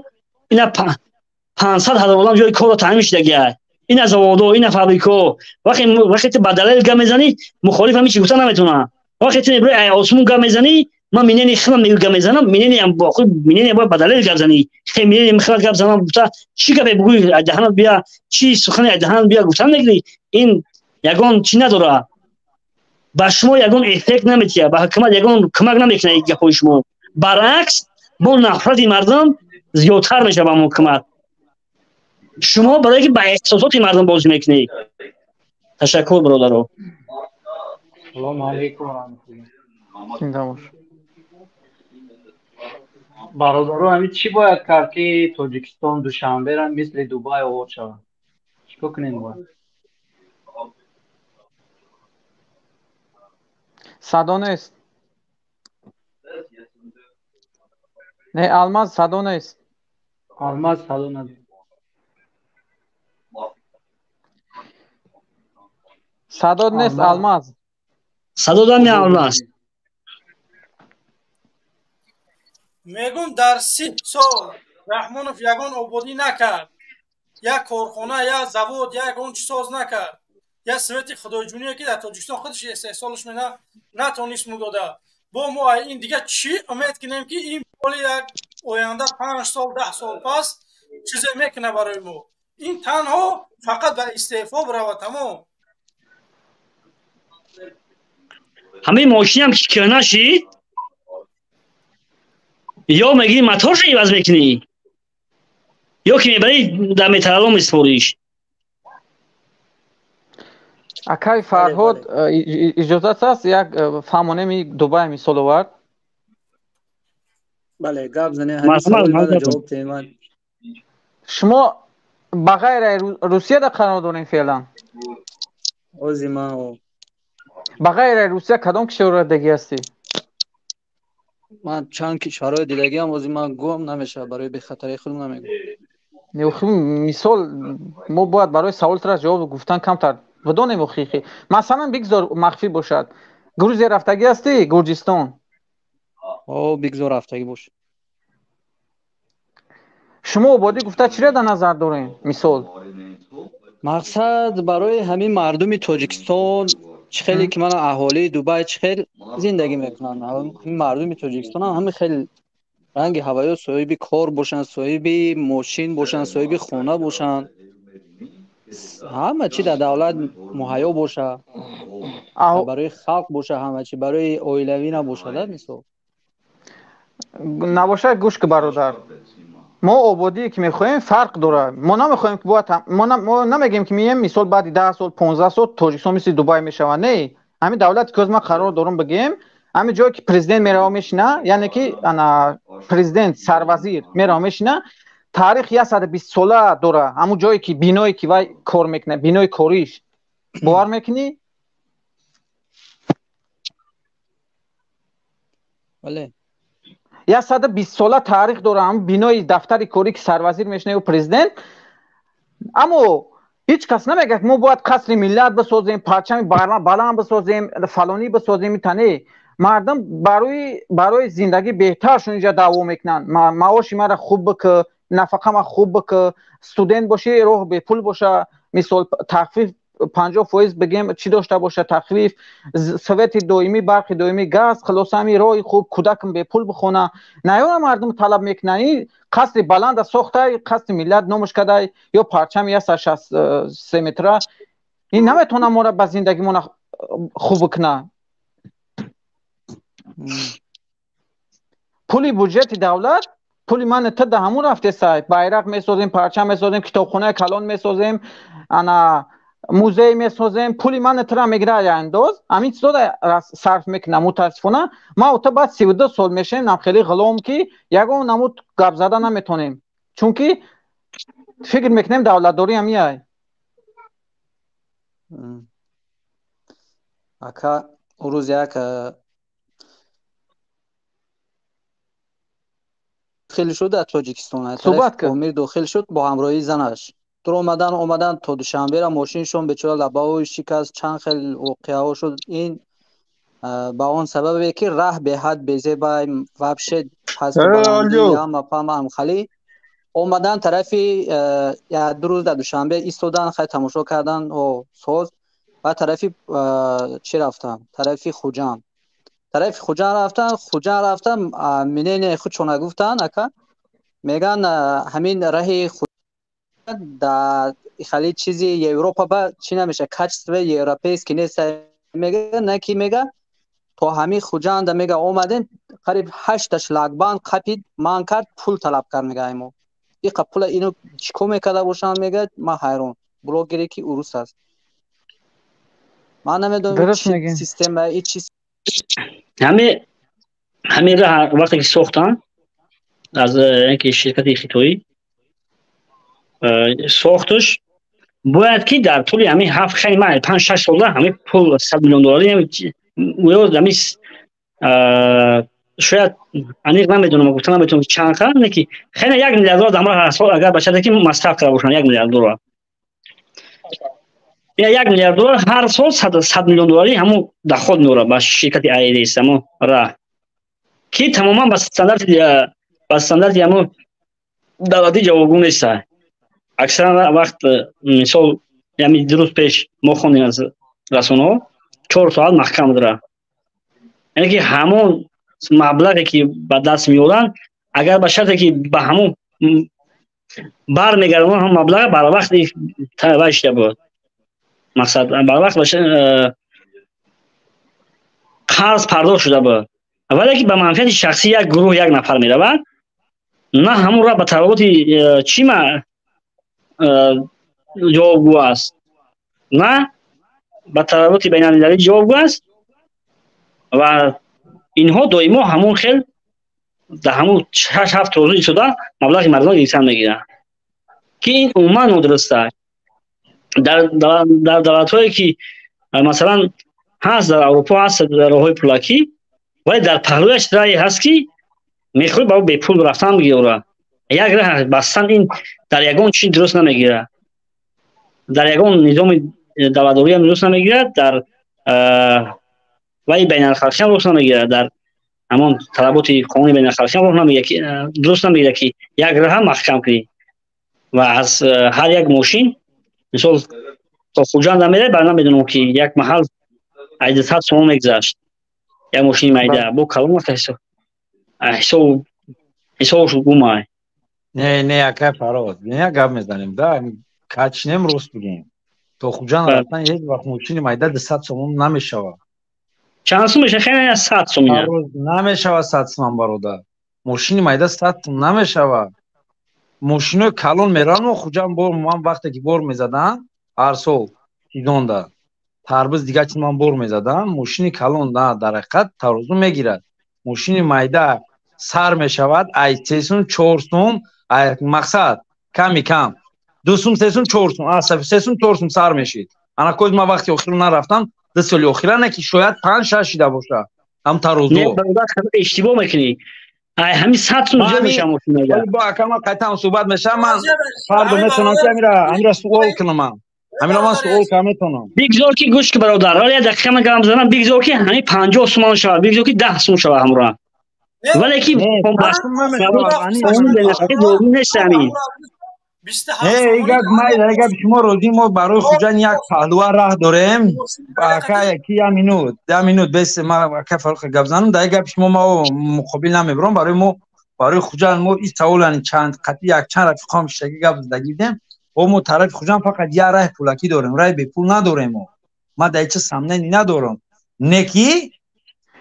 ина 500 ҳазор одам ҷои корро таъмин шудагиаст. Ина заводо, ина фабрикаҳо. Вақте ба далел гап мезанӣ, мухолиф ҳамин чи гуфта наметавонад. Вақте ту мебурӣ ай осмон гап мезанӣ, ман минени худам мегӯ гап мезанам, минени ҳам бо худ минени бояд ба далел гап занӣ. Хе минени худам гап занам гуфта, чӣ гапе бугӯй, аз даҳанат бия, чӣ сухане аз даҳанат бия гуфтан мегирӣ, ин ягон чӣ надорад. Ба шумо ягон эффект наметиҳад, ба ҳукумат ягон кӯмак намекунад ин гапҳои шумо. Баръакс, бо нафрати мардум зиёдтар мешавад ба ҳукумат. Шумо барое ки ба эҳсосоти мардум бозӣ мекунед. Ташаккур, бародаро. Салому алайкум ва раҳматуллоҳ. Зинда бош. Бародаро, ҳамин чӣ бояд кард, ки Тоҷикистон Душанбера мисли Дубай обод шавад? Чӣ кор кунем бояд? Садо нест. Не, Алмаз, садо нест. Алмаз садо надорад. Садо нест, Алмаз. Садо дам я Алмаз. Мегум дар 30 сол Раҳмонов ягон ободӣ накард. Як корхона, як завод, ягон чиз соз накард. Як свети худоҷуние ки дар Тоҷикистон худаш истеҳсолаш мена натонист мудода. Бо мо ин дига чӣ умед кунем, ки ин боли як оянда 5 сол, 10 сол пас чизе мекунад барои мо? Ин танҳо фақат ба истеъфо биравад, тамом. Ҳамин мошинам ки кӯҳна шид, ё мегирӣ моторшо иваз мекунӣ, ё ки мебарӣ дар металлолом месупориш. Акай Фарҳод, иҷозат аст як фаҳмонеми Дубай мисол овард? Бале, гап зане, ҳамин саволи мана ҷавоб диҳед ман. Шумо ба ғайр аз Русияда қарор дорем феълан? Ози ман. Ба ғайр аз Русия кадом кишварро дидагӣ ҳастӣ? Ман чанд кишварҳои дидагиам, ози ман гӯям намешавад, барои бехатарии худам намегӯям. Не, мисол мо бояд барои саволтра ҷавоб гуфтан камтар бидонем. Охихи масалан бигзор махфӣ бошад, Грузия рафтагӣ ҳастӣ, Гурҷистон? О, бигзор рафтагӣ бош. Шумо ободӣ гуфта чиро дар назар дорем мисол? Мақсад барои ҳамин мардуми Тоҷикистон, чӣ хеле ки мана аҳолии Дубай чӣ хел зиндагӣ мекунанд, ҳамин мардуми Тоҷикистон ҳам ҳамин хел ранги ҳаваё соҳиби кор бошанд, соҳиби мошин бошанд, соҳиби хона бошанд, ҳама чи дар давлат муҳайё боша, барои халқ боша, ҳама чи барои оилавӣ набошад, мисол. Набошад, гӯш ки бародар, мо ободие ки мехоҳем фарқ дорад. Мо намехоҳем ки бояд, мо намегӯем ки меем мисол баъди 10 сол, 15 сол Тоҷикистон мисли Дубай мешавад. Не, ҳамин давлате ки ҳозир ман қарор дорам бигӯем, ҳамин ҷое ки президент мерава мешина, яъне ки ана президент, сарвазир мерава мешина, таърих 120 сола дора. Ҳамун ҷое ки биное ки вай кор мекунад, бинои кориш, бовар мекунӣ? Бале. 120 сола таърих дора ҳамун бинои дафтари корӣ ки сарвазир мешина ё президент. Аммо ҳеҷ кас намегӯяд мо бояд қасри миллат бисозем, парчами баланд бисозем, фалонӣ бисозем, итане. Мардум барои зиндагӣ беҳтаршон инҷа даъво мекунанд. Маоши мара хуб бикӣ, нафақама хуб бикӣ, студент бошӣ роҳ бепул боша, мисол тахфиф 50% бигем чӣ дошта боша тахфиф, совети доимӣ, барқи доимӣ, газ, хулоса ҳами роҳи хуб, кӯдакам бепул бихона. Наёна мардум талаб мекунанд. Ин қасри баланда сохтай, қасри миллат номаш кадай ё парчами 163 метра, ин наметавона моро ба зиндагимона хуб кунад. Пули буҷети давлат, пули ман та да ҳамун рафтесай. Байрақ месозем, парчам месозем, китобхонаи калон месозем, ана музей месозем, пули ман тра мегирад андоз, ҳамин чизо сарф мекунам. Мутаассифона ма ота баъд 32 сол мешавем, нам хеле ғулом ки ягон намуд гап зада наметонем, чунки фикр мекунем давлатдорӣ ҳамияй. Ака рӯз як дохил шуд аз Тоҷикистон, Помир дохил шуд бо ҳамроҳии занаш. Тур омадан то Душанбера мошиншон бечора лабаҳои шикаст, чанд хел воқеаҳо шуд. Ин ба он сабабе ки раҳ беҳад безебай, вообще пасту баландӣ, ҳама пама ҳамхалӣ. Омадан тарафи як ду рӯз дар Душанбе истодан, хай тамошо кардан, соз, ва тарафи чӣ рафтан? Тарафи Хуҷанд. Тарафи Хуҷанд рафтан, мнение худшона гуфтан, ака меган ҳамин раҳи Хуҷанд дар хали чизи Европа ба чӣ намеша, качестве европейский нест мега, на ки мега то ҳамин Хуҷанда мега омадем, қариб 8 шлагбанд қапид, ман кард, пул талаб кард мега имо. Иқа пула ино чико мекарда бошанд мега, ман ҳайрон. Блогере ки урус аст. Ман намедонам чи система и чи. Ҳамин раҳ вақте ки сохтанд аз яке ширкати хитоӣ сохташ, бояд ки дар тӯли ҳамин ҳафт хеле ман 5-6 сола ҳамин пул 100 миллион доллари ҳамин шояд аниқ намедонам, гуфта наметавонам чанд қадр, не ки хеле 1 миллиард доллар дар ҳар сол агар бачада ки масраф карда бошанд 1 миллиард доллар. 1 миллиард доллар ҳар сол 100 миллион доллари ҳамун доход меорад ба ширкати АИДС, ҳамун раҳ ки тамоман ба стандарти ҳамун давлатӣ ҷавобгӯ нест. Аксаран вақт мисол яъне ду рӯз пеш мо хондем аз расонаҳо 4 соат маҳкам буд раҳ. Яъне ки ҳамон маблағе ки ба даст меоранд, агар ба шарте ки ба ҳамон бармегардонанд ҳамон маблаға бар вақти вай шуда буд. Мақсад бар вақт қарз пардохт шуда буд. Вале ки ба манфиати шахсӣ як гурӯҳ як нафар меравад, на ҳамон ра ба талаботи чӣ ҷавобгӯ аст, на ба талаботи байналмилалӣ ҷавобгӯ аст ва инҳо доимо ҳамон хел дар ҳамон 6-7 рӯз истода маблағи мардумро гирифтан мегиранд, ки ин умуман нодуруст аст. Дар давлатҳое ки масалан ҳаст, дар Аврупо ҳаст роҳҳои пулакӣ, вале дар паҳлӯяш раҳе ҳаст ки мехоҳӣ ба ӯ бепул рафтан бигирад. Як раҳ бастан ин дар ягон чиз дуруст намегирад, дар ягон низоми давлатдориам дуруст намегирад, дар вай байналхалқиам рост намегирад, дар ҳамон талаботи қонуни байналхалқиам роҳ намегирад, дуруст намегирад ки як раҳа маҳкам кунӣ ва аз ҳар як мошин мисол то Хуҷанд меравад, баъд намедонам ки як маҳал 800 сомон мегузашт як мошини майда, бо калон ҳисобаш гумай. Не, акай Фароз, не гап мезанем, да, качнем рост бигем. То Хуҷанд рафтан ҳеҷ вақт мошини майда 200 сомон намешавад. Чанд сум мешавад? Хеле 100 сум намешавад, 100 сум бародар. Мошини майда 100 сум намешавад. Мошинои калон мераванд Хуҷанд бор, ман вақте ки бор мезадам ҳар сол сезонда тарбуз дигар чиз ман бор мезадам, мошини калон на дар ҳақиқат тарозу мегирад. Мошини майда сар мешавад ай 3 сум 4 сум, ай мақсад ками кам 2 сум 3 сум 4 сум, 3 сум 4 сум сар мешид. Ана коз ман вақти охир нарафтам, 2 соли охира не ки шояд 5-6 шида боша ҳам тарозу. Не, бародар, иштибоҳ мекунӣ. Ай ҳамин 100 сум зиёд мешавад мошин майда. Бо акама қайтам суҳбат мешавам, ман фардо метавонам ки амира суол кунам. Ҳамино ман суол кам метавонам. Бигзор ки гӯш ки бародар, вале як дақиқа ман гап занам, бигзор ки ҳамин 50 сомон шавад, бигзор ки 10 сом шавад ҳамроҳ. Вале ки не, гап май, гап шумо розӣ, мо барои Хуҷанд як паҳлува раҳ дорем. Ака яки я минут, 10 минут бес ма ака Фарух гап занам, дар гап шумо ма муқобил намебарам. Барои мо, барои Хуҷанд мо ин саволани чанд қатъи як чанд рафиқом шаги гап задагӣ дидем. О мо тарафи Хуҷанд фақат як раҳи пулакӣ дорем, раҳи бепул надорем. Мо ман дар ҳеҷ сомнение надорам. Не ки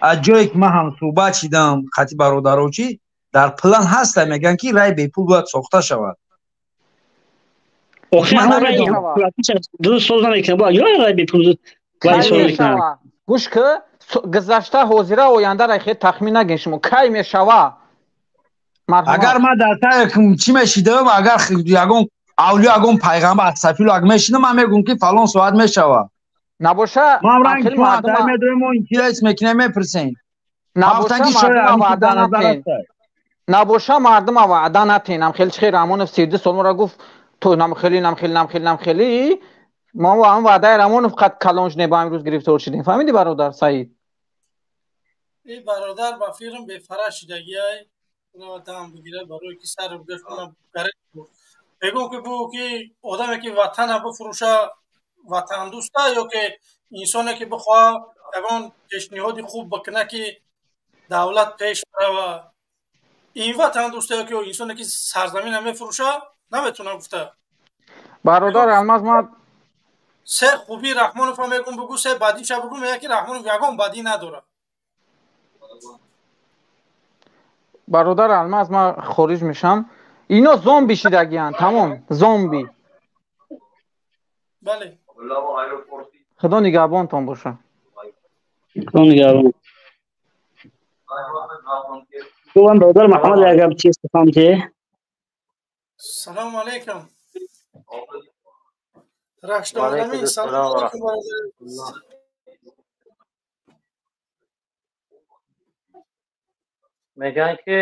аз ҷое ки ман ҳамсӯҳбат шидам қатъи бародаро чӣ дар план ҳаста, мегӯянд ки раҳи бепул бояд сохта шавад. Гӯш ки гузашта, ҳозира, ояндаро хел тахмин нагин шумо. Кай мешава? Агар ман дар таи чӣ мешидам, агар ягон авлиё, ягон пайғамбар аз сафилу аг мешидам, ман мегӯм ки фалон соат мешава. Набоша ман ранг шумо медоем, мо интерес мекунем, мепурсем. Набоша мардума ваъда натен. Набоша мардума ваъда натен. Ам хел чихе Рамонов 32 сол моро гуфт то намхели намхели намхели намхели, мо ҳам ваъдаи Рамонов қад калон шудем, ба имрӯз гирифтор шудем. Фаҳмидӣ бародар Саид? Ин бародар ба фирм бефара шидагиай, дам бигирад барои ки сар гашт гарет. Мегӯм ки бу ки одаме ки ватана бифурӯша ватандӯста, ё ки инсоне ки бихоҳа ягон пешниҳоди хуб бикуна ки давлат пеш барава, ин ватандӯста ё ки инсоне ки сарзамина мефурӯша наметавонам гуфта. Бародар Алмаз, ман се хуби Раҳмонов мегӯм, бугӯ се бадиша бугӯ, мега ки Раҳмонов ягон бадӣ надорад. Бародар Алмаз, ман хориҷ мешам. Ино зомби шидагиянд, тамом, зомби. Бале. Худо нигаҳбонтон боша. Худо нигаҳбон. Гувам бародар Муҳаммад як гап чиз фаҳмте. Салому алейкум. Раштон, салому алейкум бародар. Мегӯянд ки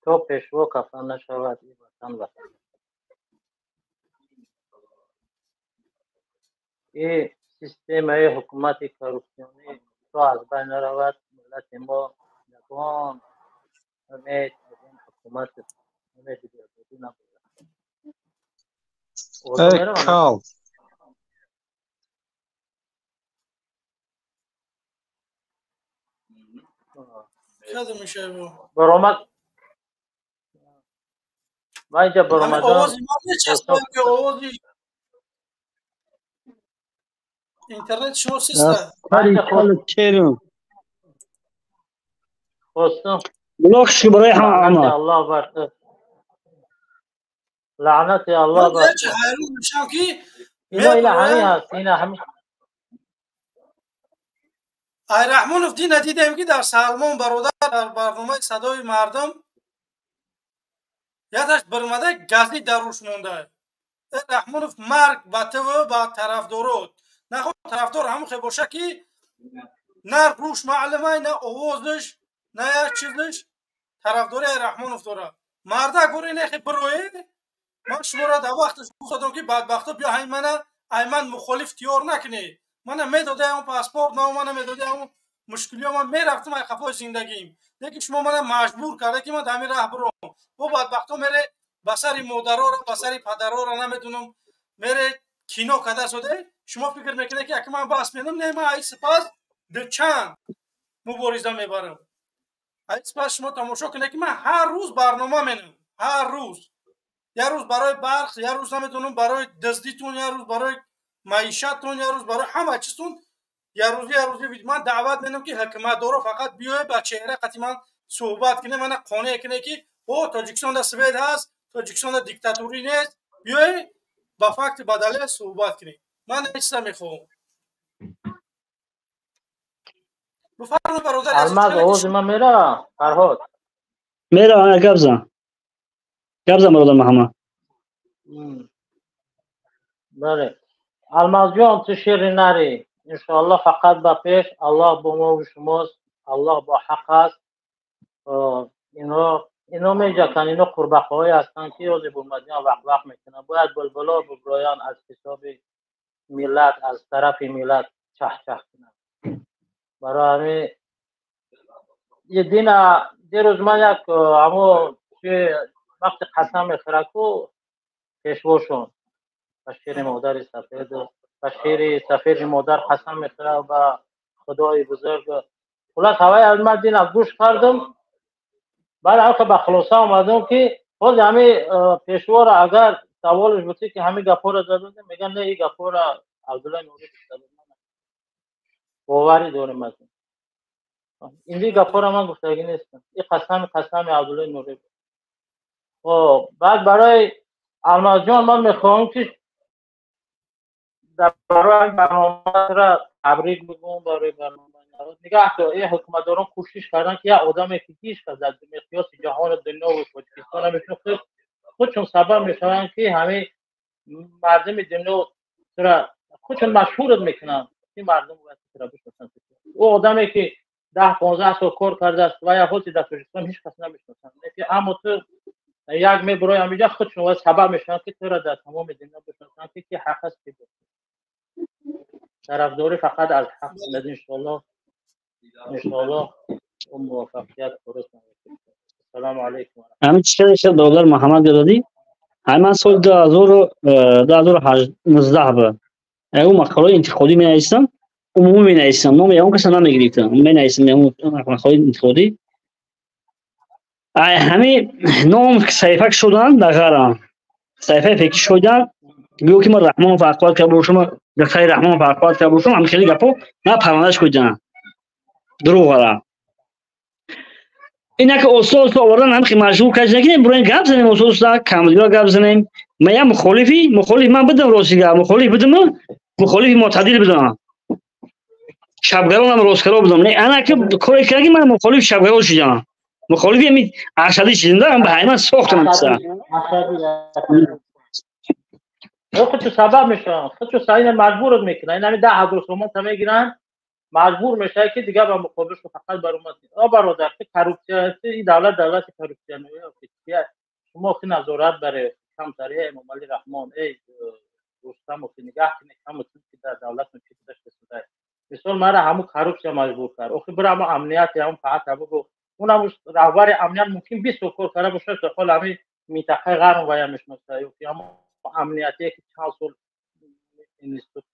то пешво кафан нашавад, ин ватан ватан. Ин системаи ҳукумати коррупсионӣ то аз байн наравад, миллати мо ягон умед аз ин ҳукумат умеди беҳбудӣ набошад. Кал. Баромад ман инҷа баромадам. Овози ман мечаспад ки овози интернет шумо систа. Хостам. Блок ши барои ҳама. Аллоҳ бар ту. Лаънати Аллоҳ бар ту. Ҳайрон мешам ки ино ила ҳамин ҳаст, ина ҳамин. Ай Раҳмонов дина дидем ки дар Салмон бародар дар барномаи садои мардум ядаш баромада гази дар рӯш монда. Раҳмонов марг ба тв ба тарафдорот. Нахо тарафдор ҳамон хе боша ки на рӯш маълумай, на овозаш, на як чизаш тарафдори ай Раҳмонов дора. Марда гӯри нехе бирое, ман шуморо дар вақташ гуфтам ки бадбахто биё ҳай мана ай ман мухолиф тиёр накунӣ. Мана медодаи он паспорт, на мана медодаи он мушкилиҳо, ман мерафтам ай қафои зиндагим. Лекин шумо мана маҷбур карда ки ман дар ҳамин раҳ биром. Бо бадбахто мере ба сари модароро, ба сари падарора намедунам, мере кино карда соде. Шумо фикр мекунед ки аки ман бас менам, не, ман ай сипас дучанд мубориза мебарам. Ай сипас шумо тамошо кунед ки ман ҳар рӯз барнома менам, ҳар рӯз. Як рӯз барои барқ, як рӯз намедонам барои дуздитон, як рӯз барои маишаттон, як рӯз барои ҳама чизтон, як рӯзи ман даъват менам ки ҳукуматдоро фақат биёед ба чеҳра қати ман суҳбат кунед, мана қонеъ кунед ки о Тоҷикистонда свет ҳаст, Тоҷикистонда диктатурӣ нест, биёед ба факти ба далел суҳбат кунед. Ман ҳеҷ чиза мехоҳам. Бифармоед бародар. Алмаз, овози ман мера? Фарҳод. Мера, гап зан. Гап зан бародар Муҳаммад. Бале. Алмазҷон, ту шири нари. Иншоаллоҳ фақат ба пеш. Аллоҳ бо мо ва шумост. Аллоҳ бо ҳақ аст. Ино меҷаканд, ино қурбақаҳое ҳастанд ки ҳозир бумадиён вақ-вақ мекунанд. Бояд булбуло буброянд аз ҳисоби Миллат аз тарафи миллат чах-чах кунад. Барои ҳамин дина дирӯз ман як ҳамо чи вақти қасам мехӯрад-ку пешвошон ба шири модари сафед, ба шири сафеди модар қасам мехӯрад, ба худои бузург. Хулас ҳаваи ман дина гӯш кардам, баъд ҳамқа ба хулоса омадам, ки ҳози ҳамин пешвора агар саволаш буд, ки ҳамин гапҳоро зада, мегӯян не, ин гапҳоро Абдуллои Нурӣ гуфта буд. Боварӣ дорем аз ин. Инди гапҳоро ман гуфтагӣ нестам. Ин қасами қасами Абдуллои Нурӣ буд. Хоб, баъд барои Алмазҷон ман мехоҳам, ки барои барномаро табрик бигӯм, барои барнома. Нигаҳ дор, ин ҳукуматдорон кӯшиш карданд, ки як одаме, ки ҳеҷ кас дар миқёси ҷаҳону дунё ва Тоҷикистон намешинохт, худшон сабаб мешаванд, ки ҳамин мардуми дунё тура худшон машҳурат мекунанд, ки мардум бояд тура бишносанд. Ӯ одаме, ки 10-15 сол кор кардааст ва я ҳози дар Тоҷикистон ҳеҷ кас намешиносанд, аммо ту як мебурои ҳаминҷа, худшон бояд сабаб мешаванд, ки тура дар тамоми дунё бишносанд, ки ҳақ аст, ки тарафдорӣ фақат аз ҳақ кунад. Иншоаллоҳ, иншоаллоҳ муваффақият. Ассалому алайкум. Ҳамин чӣ шуд, бародар Муҳаммад Гададӣ? Ҳамин ман соли 2019 буд, ягон мақолаи интиқодӣ менависам, умумӣ менависам, номи ягон каса намегирифтам, менависам ягон мақолаи интиқодӣ. Ай ҳамин ном саҳифа шудан дар ғарам саҳифаи фекӣ шудан, гӯё ки ман Раҳмонов ҳақорат карда бошам, дар Раҳмонов ҳақорат карда бошам. Ҳамин хеле гапҳо ман парвандаш куҷан дурӯғ ара. Ин як оста оста овардан, ҳам маҷбур кардем, ки буроем гап занем, оста оста камдига гап занем. Ман як мухолифи мухолиф ман будам, рости гап, мухолиф будам, мухолифи мӯътадил будам, чапгаронам ростгаро будам. Не, ана ки коре кард, ки ман мухолифи чапгаро шудам, мухолифи ҳамин аршадӣ шудам да, ба ҳайман сохтам чиза. Худшо сабаб мешаванд, худшо ина маҷбурат мекунанд. Ин ҳамин 10 000 сомон та мегиранд, маҷбур мешавад, ки дигар ба муқобилшон фақат баромад. О бародар, ки коррупсия, ин давлат давлати коррупсия, шумо ки назорат баре камтар, эй Эмомалӣ Раҳмон, эй Рустамов, нигаҳ кунед каму ки дар давлатон чӣ гузашта шуда. Мисол, мара ҳамун коррупсия маҷбур кард. Охи бира ҳамун амнияти ҳамун фаҳат бугу, унам раҳбари амният мумкин 20 сол кор карда бошад, то ҳол ҳамин минтақаи ғарм вая мешиноса, ё ки ҳамун амниятие, ки чанд сол институт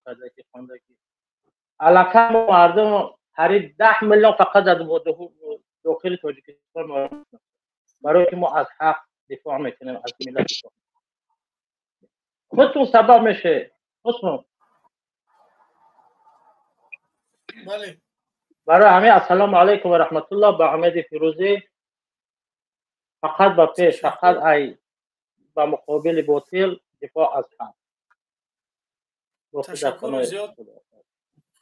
карда, ки хондаги. Аллакай мардум қариб 10 миллион фақат дар дохили Тоҷикистон, барое ки мо аз ҳақ дифоъ мекунем, аз миллат дифоъ. Худтон сабаб мешед, худтон. Барои ҳамин ассалому алайкум ва раҳматуллоҳ, ба умеди фирӯзӣ, фақат ба пеш, фақат ай ба муқобили ботил дифоъ аз ҳақ. Ташаккури зиёд,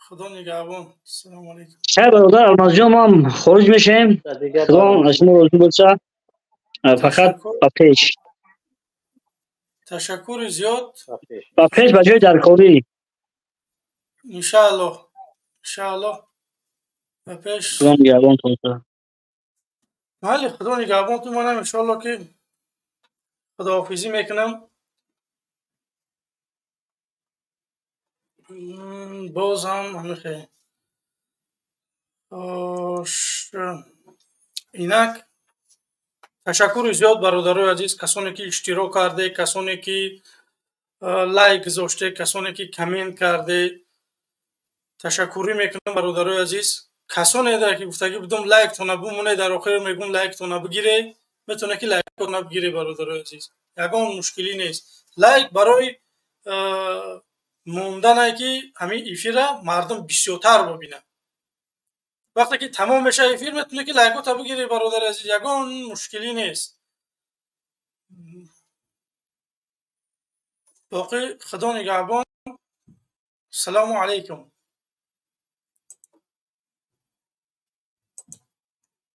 худо нигаҳбон, ассалому алайкум. Хай, бародар Алмазҷон, мо ҳам хориҷ мешавем. Худо аз шумо розӣ боша, фақат ба пеш. Ташаккури зиёд. Ба пеш, ба ҷои даркорӣ. Иншааллоҳ, иншааллоҳ, ба пеш. Худо нигаҳбонтон боша. Бале, худо нигаҳбонтон. Манам иншоаллоҳ, ки худоҳофизӣ мекунам. Боз ҳам ҳамихе инак ташаккури зиёд, бародарои азиз, касоне ки иштирок карде, касоне ки лайк гузоште, касоне ки коммент карде. Ташаккурӣ мекунам, бародарои азиз. Касоне ки гуфтагӣ будум, лайктона бумоне, дар охир мегӯм, лайктона бигире, метавоне ки лайкотона бигире, бародарои азиз, ягон мушкилӣ нест. Лайк барои мондане, ки ҳамин эфира мардум бисёртар бибинад. Вақте ки тамом мешавад эфир, метавоне ки лайкота бигире, бародари азиз, ягон мушкилӣ нест. Боқӣ худо нигаҳбон, салому алайкум.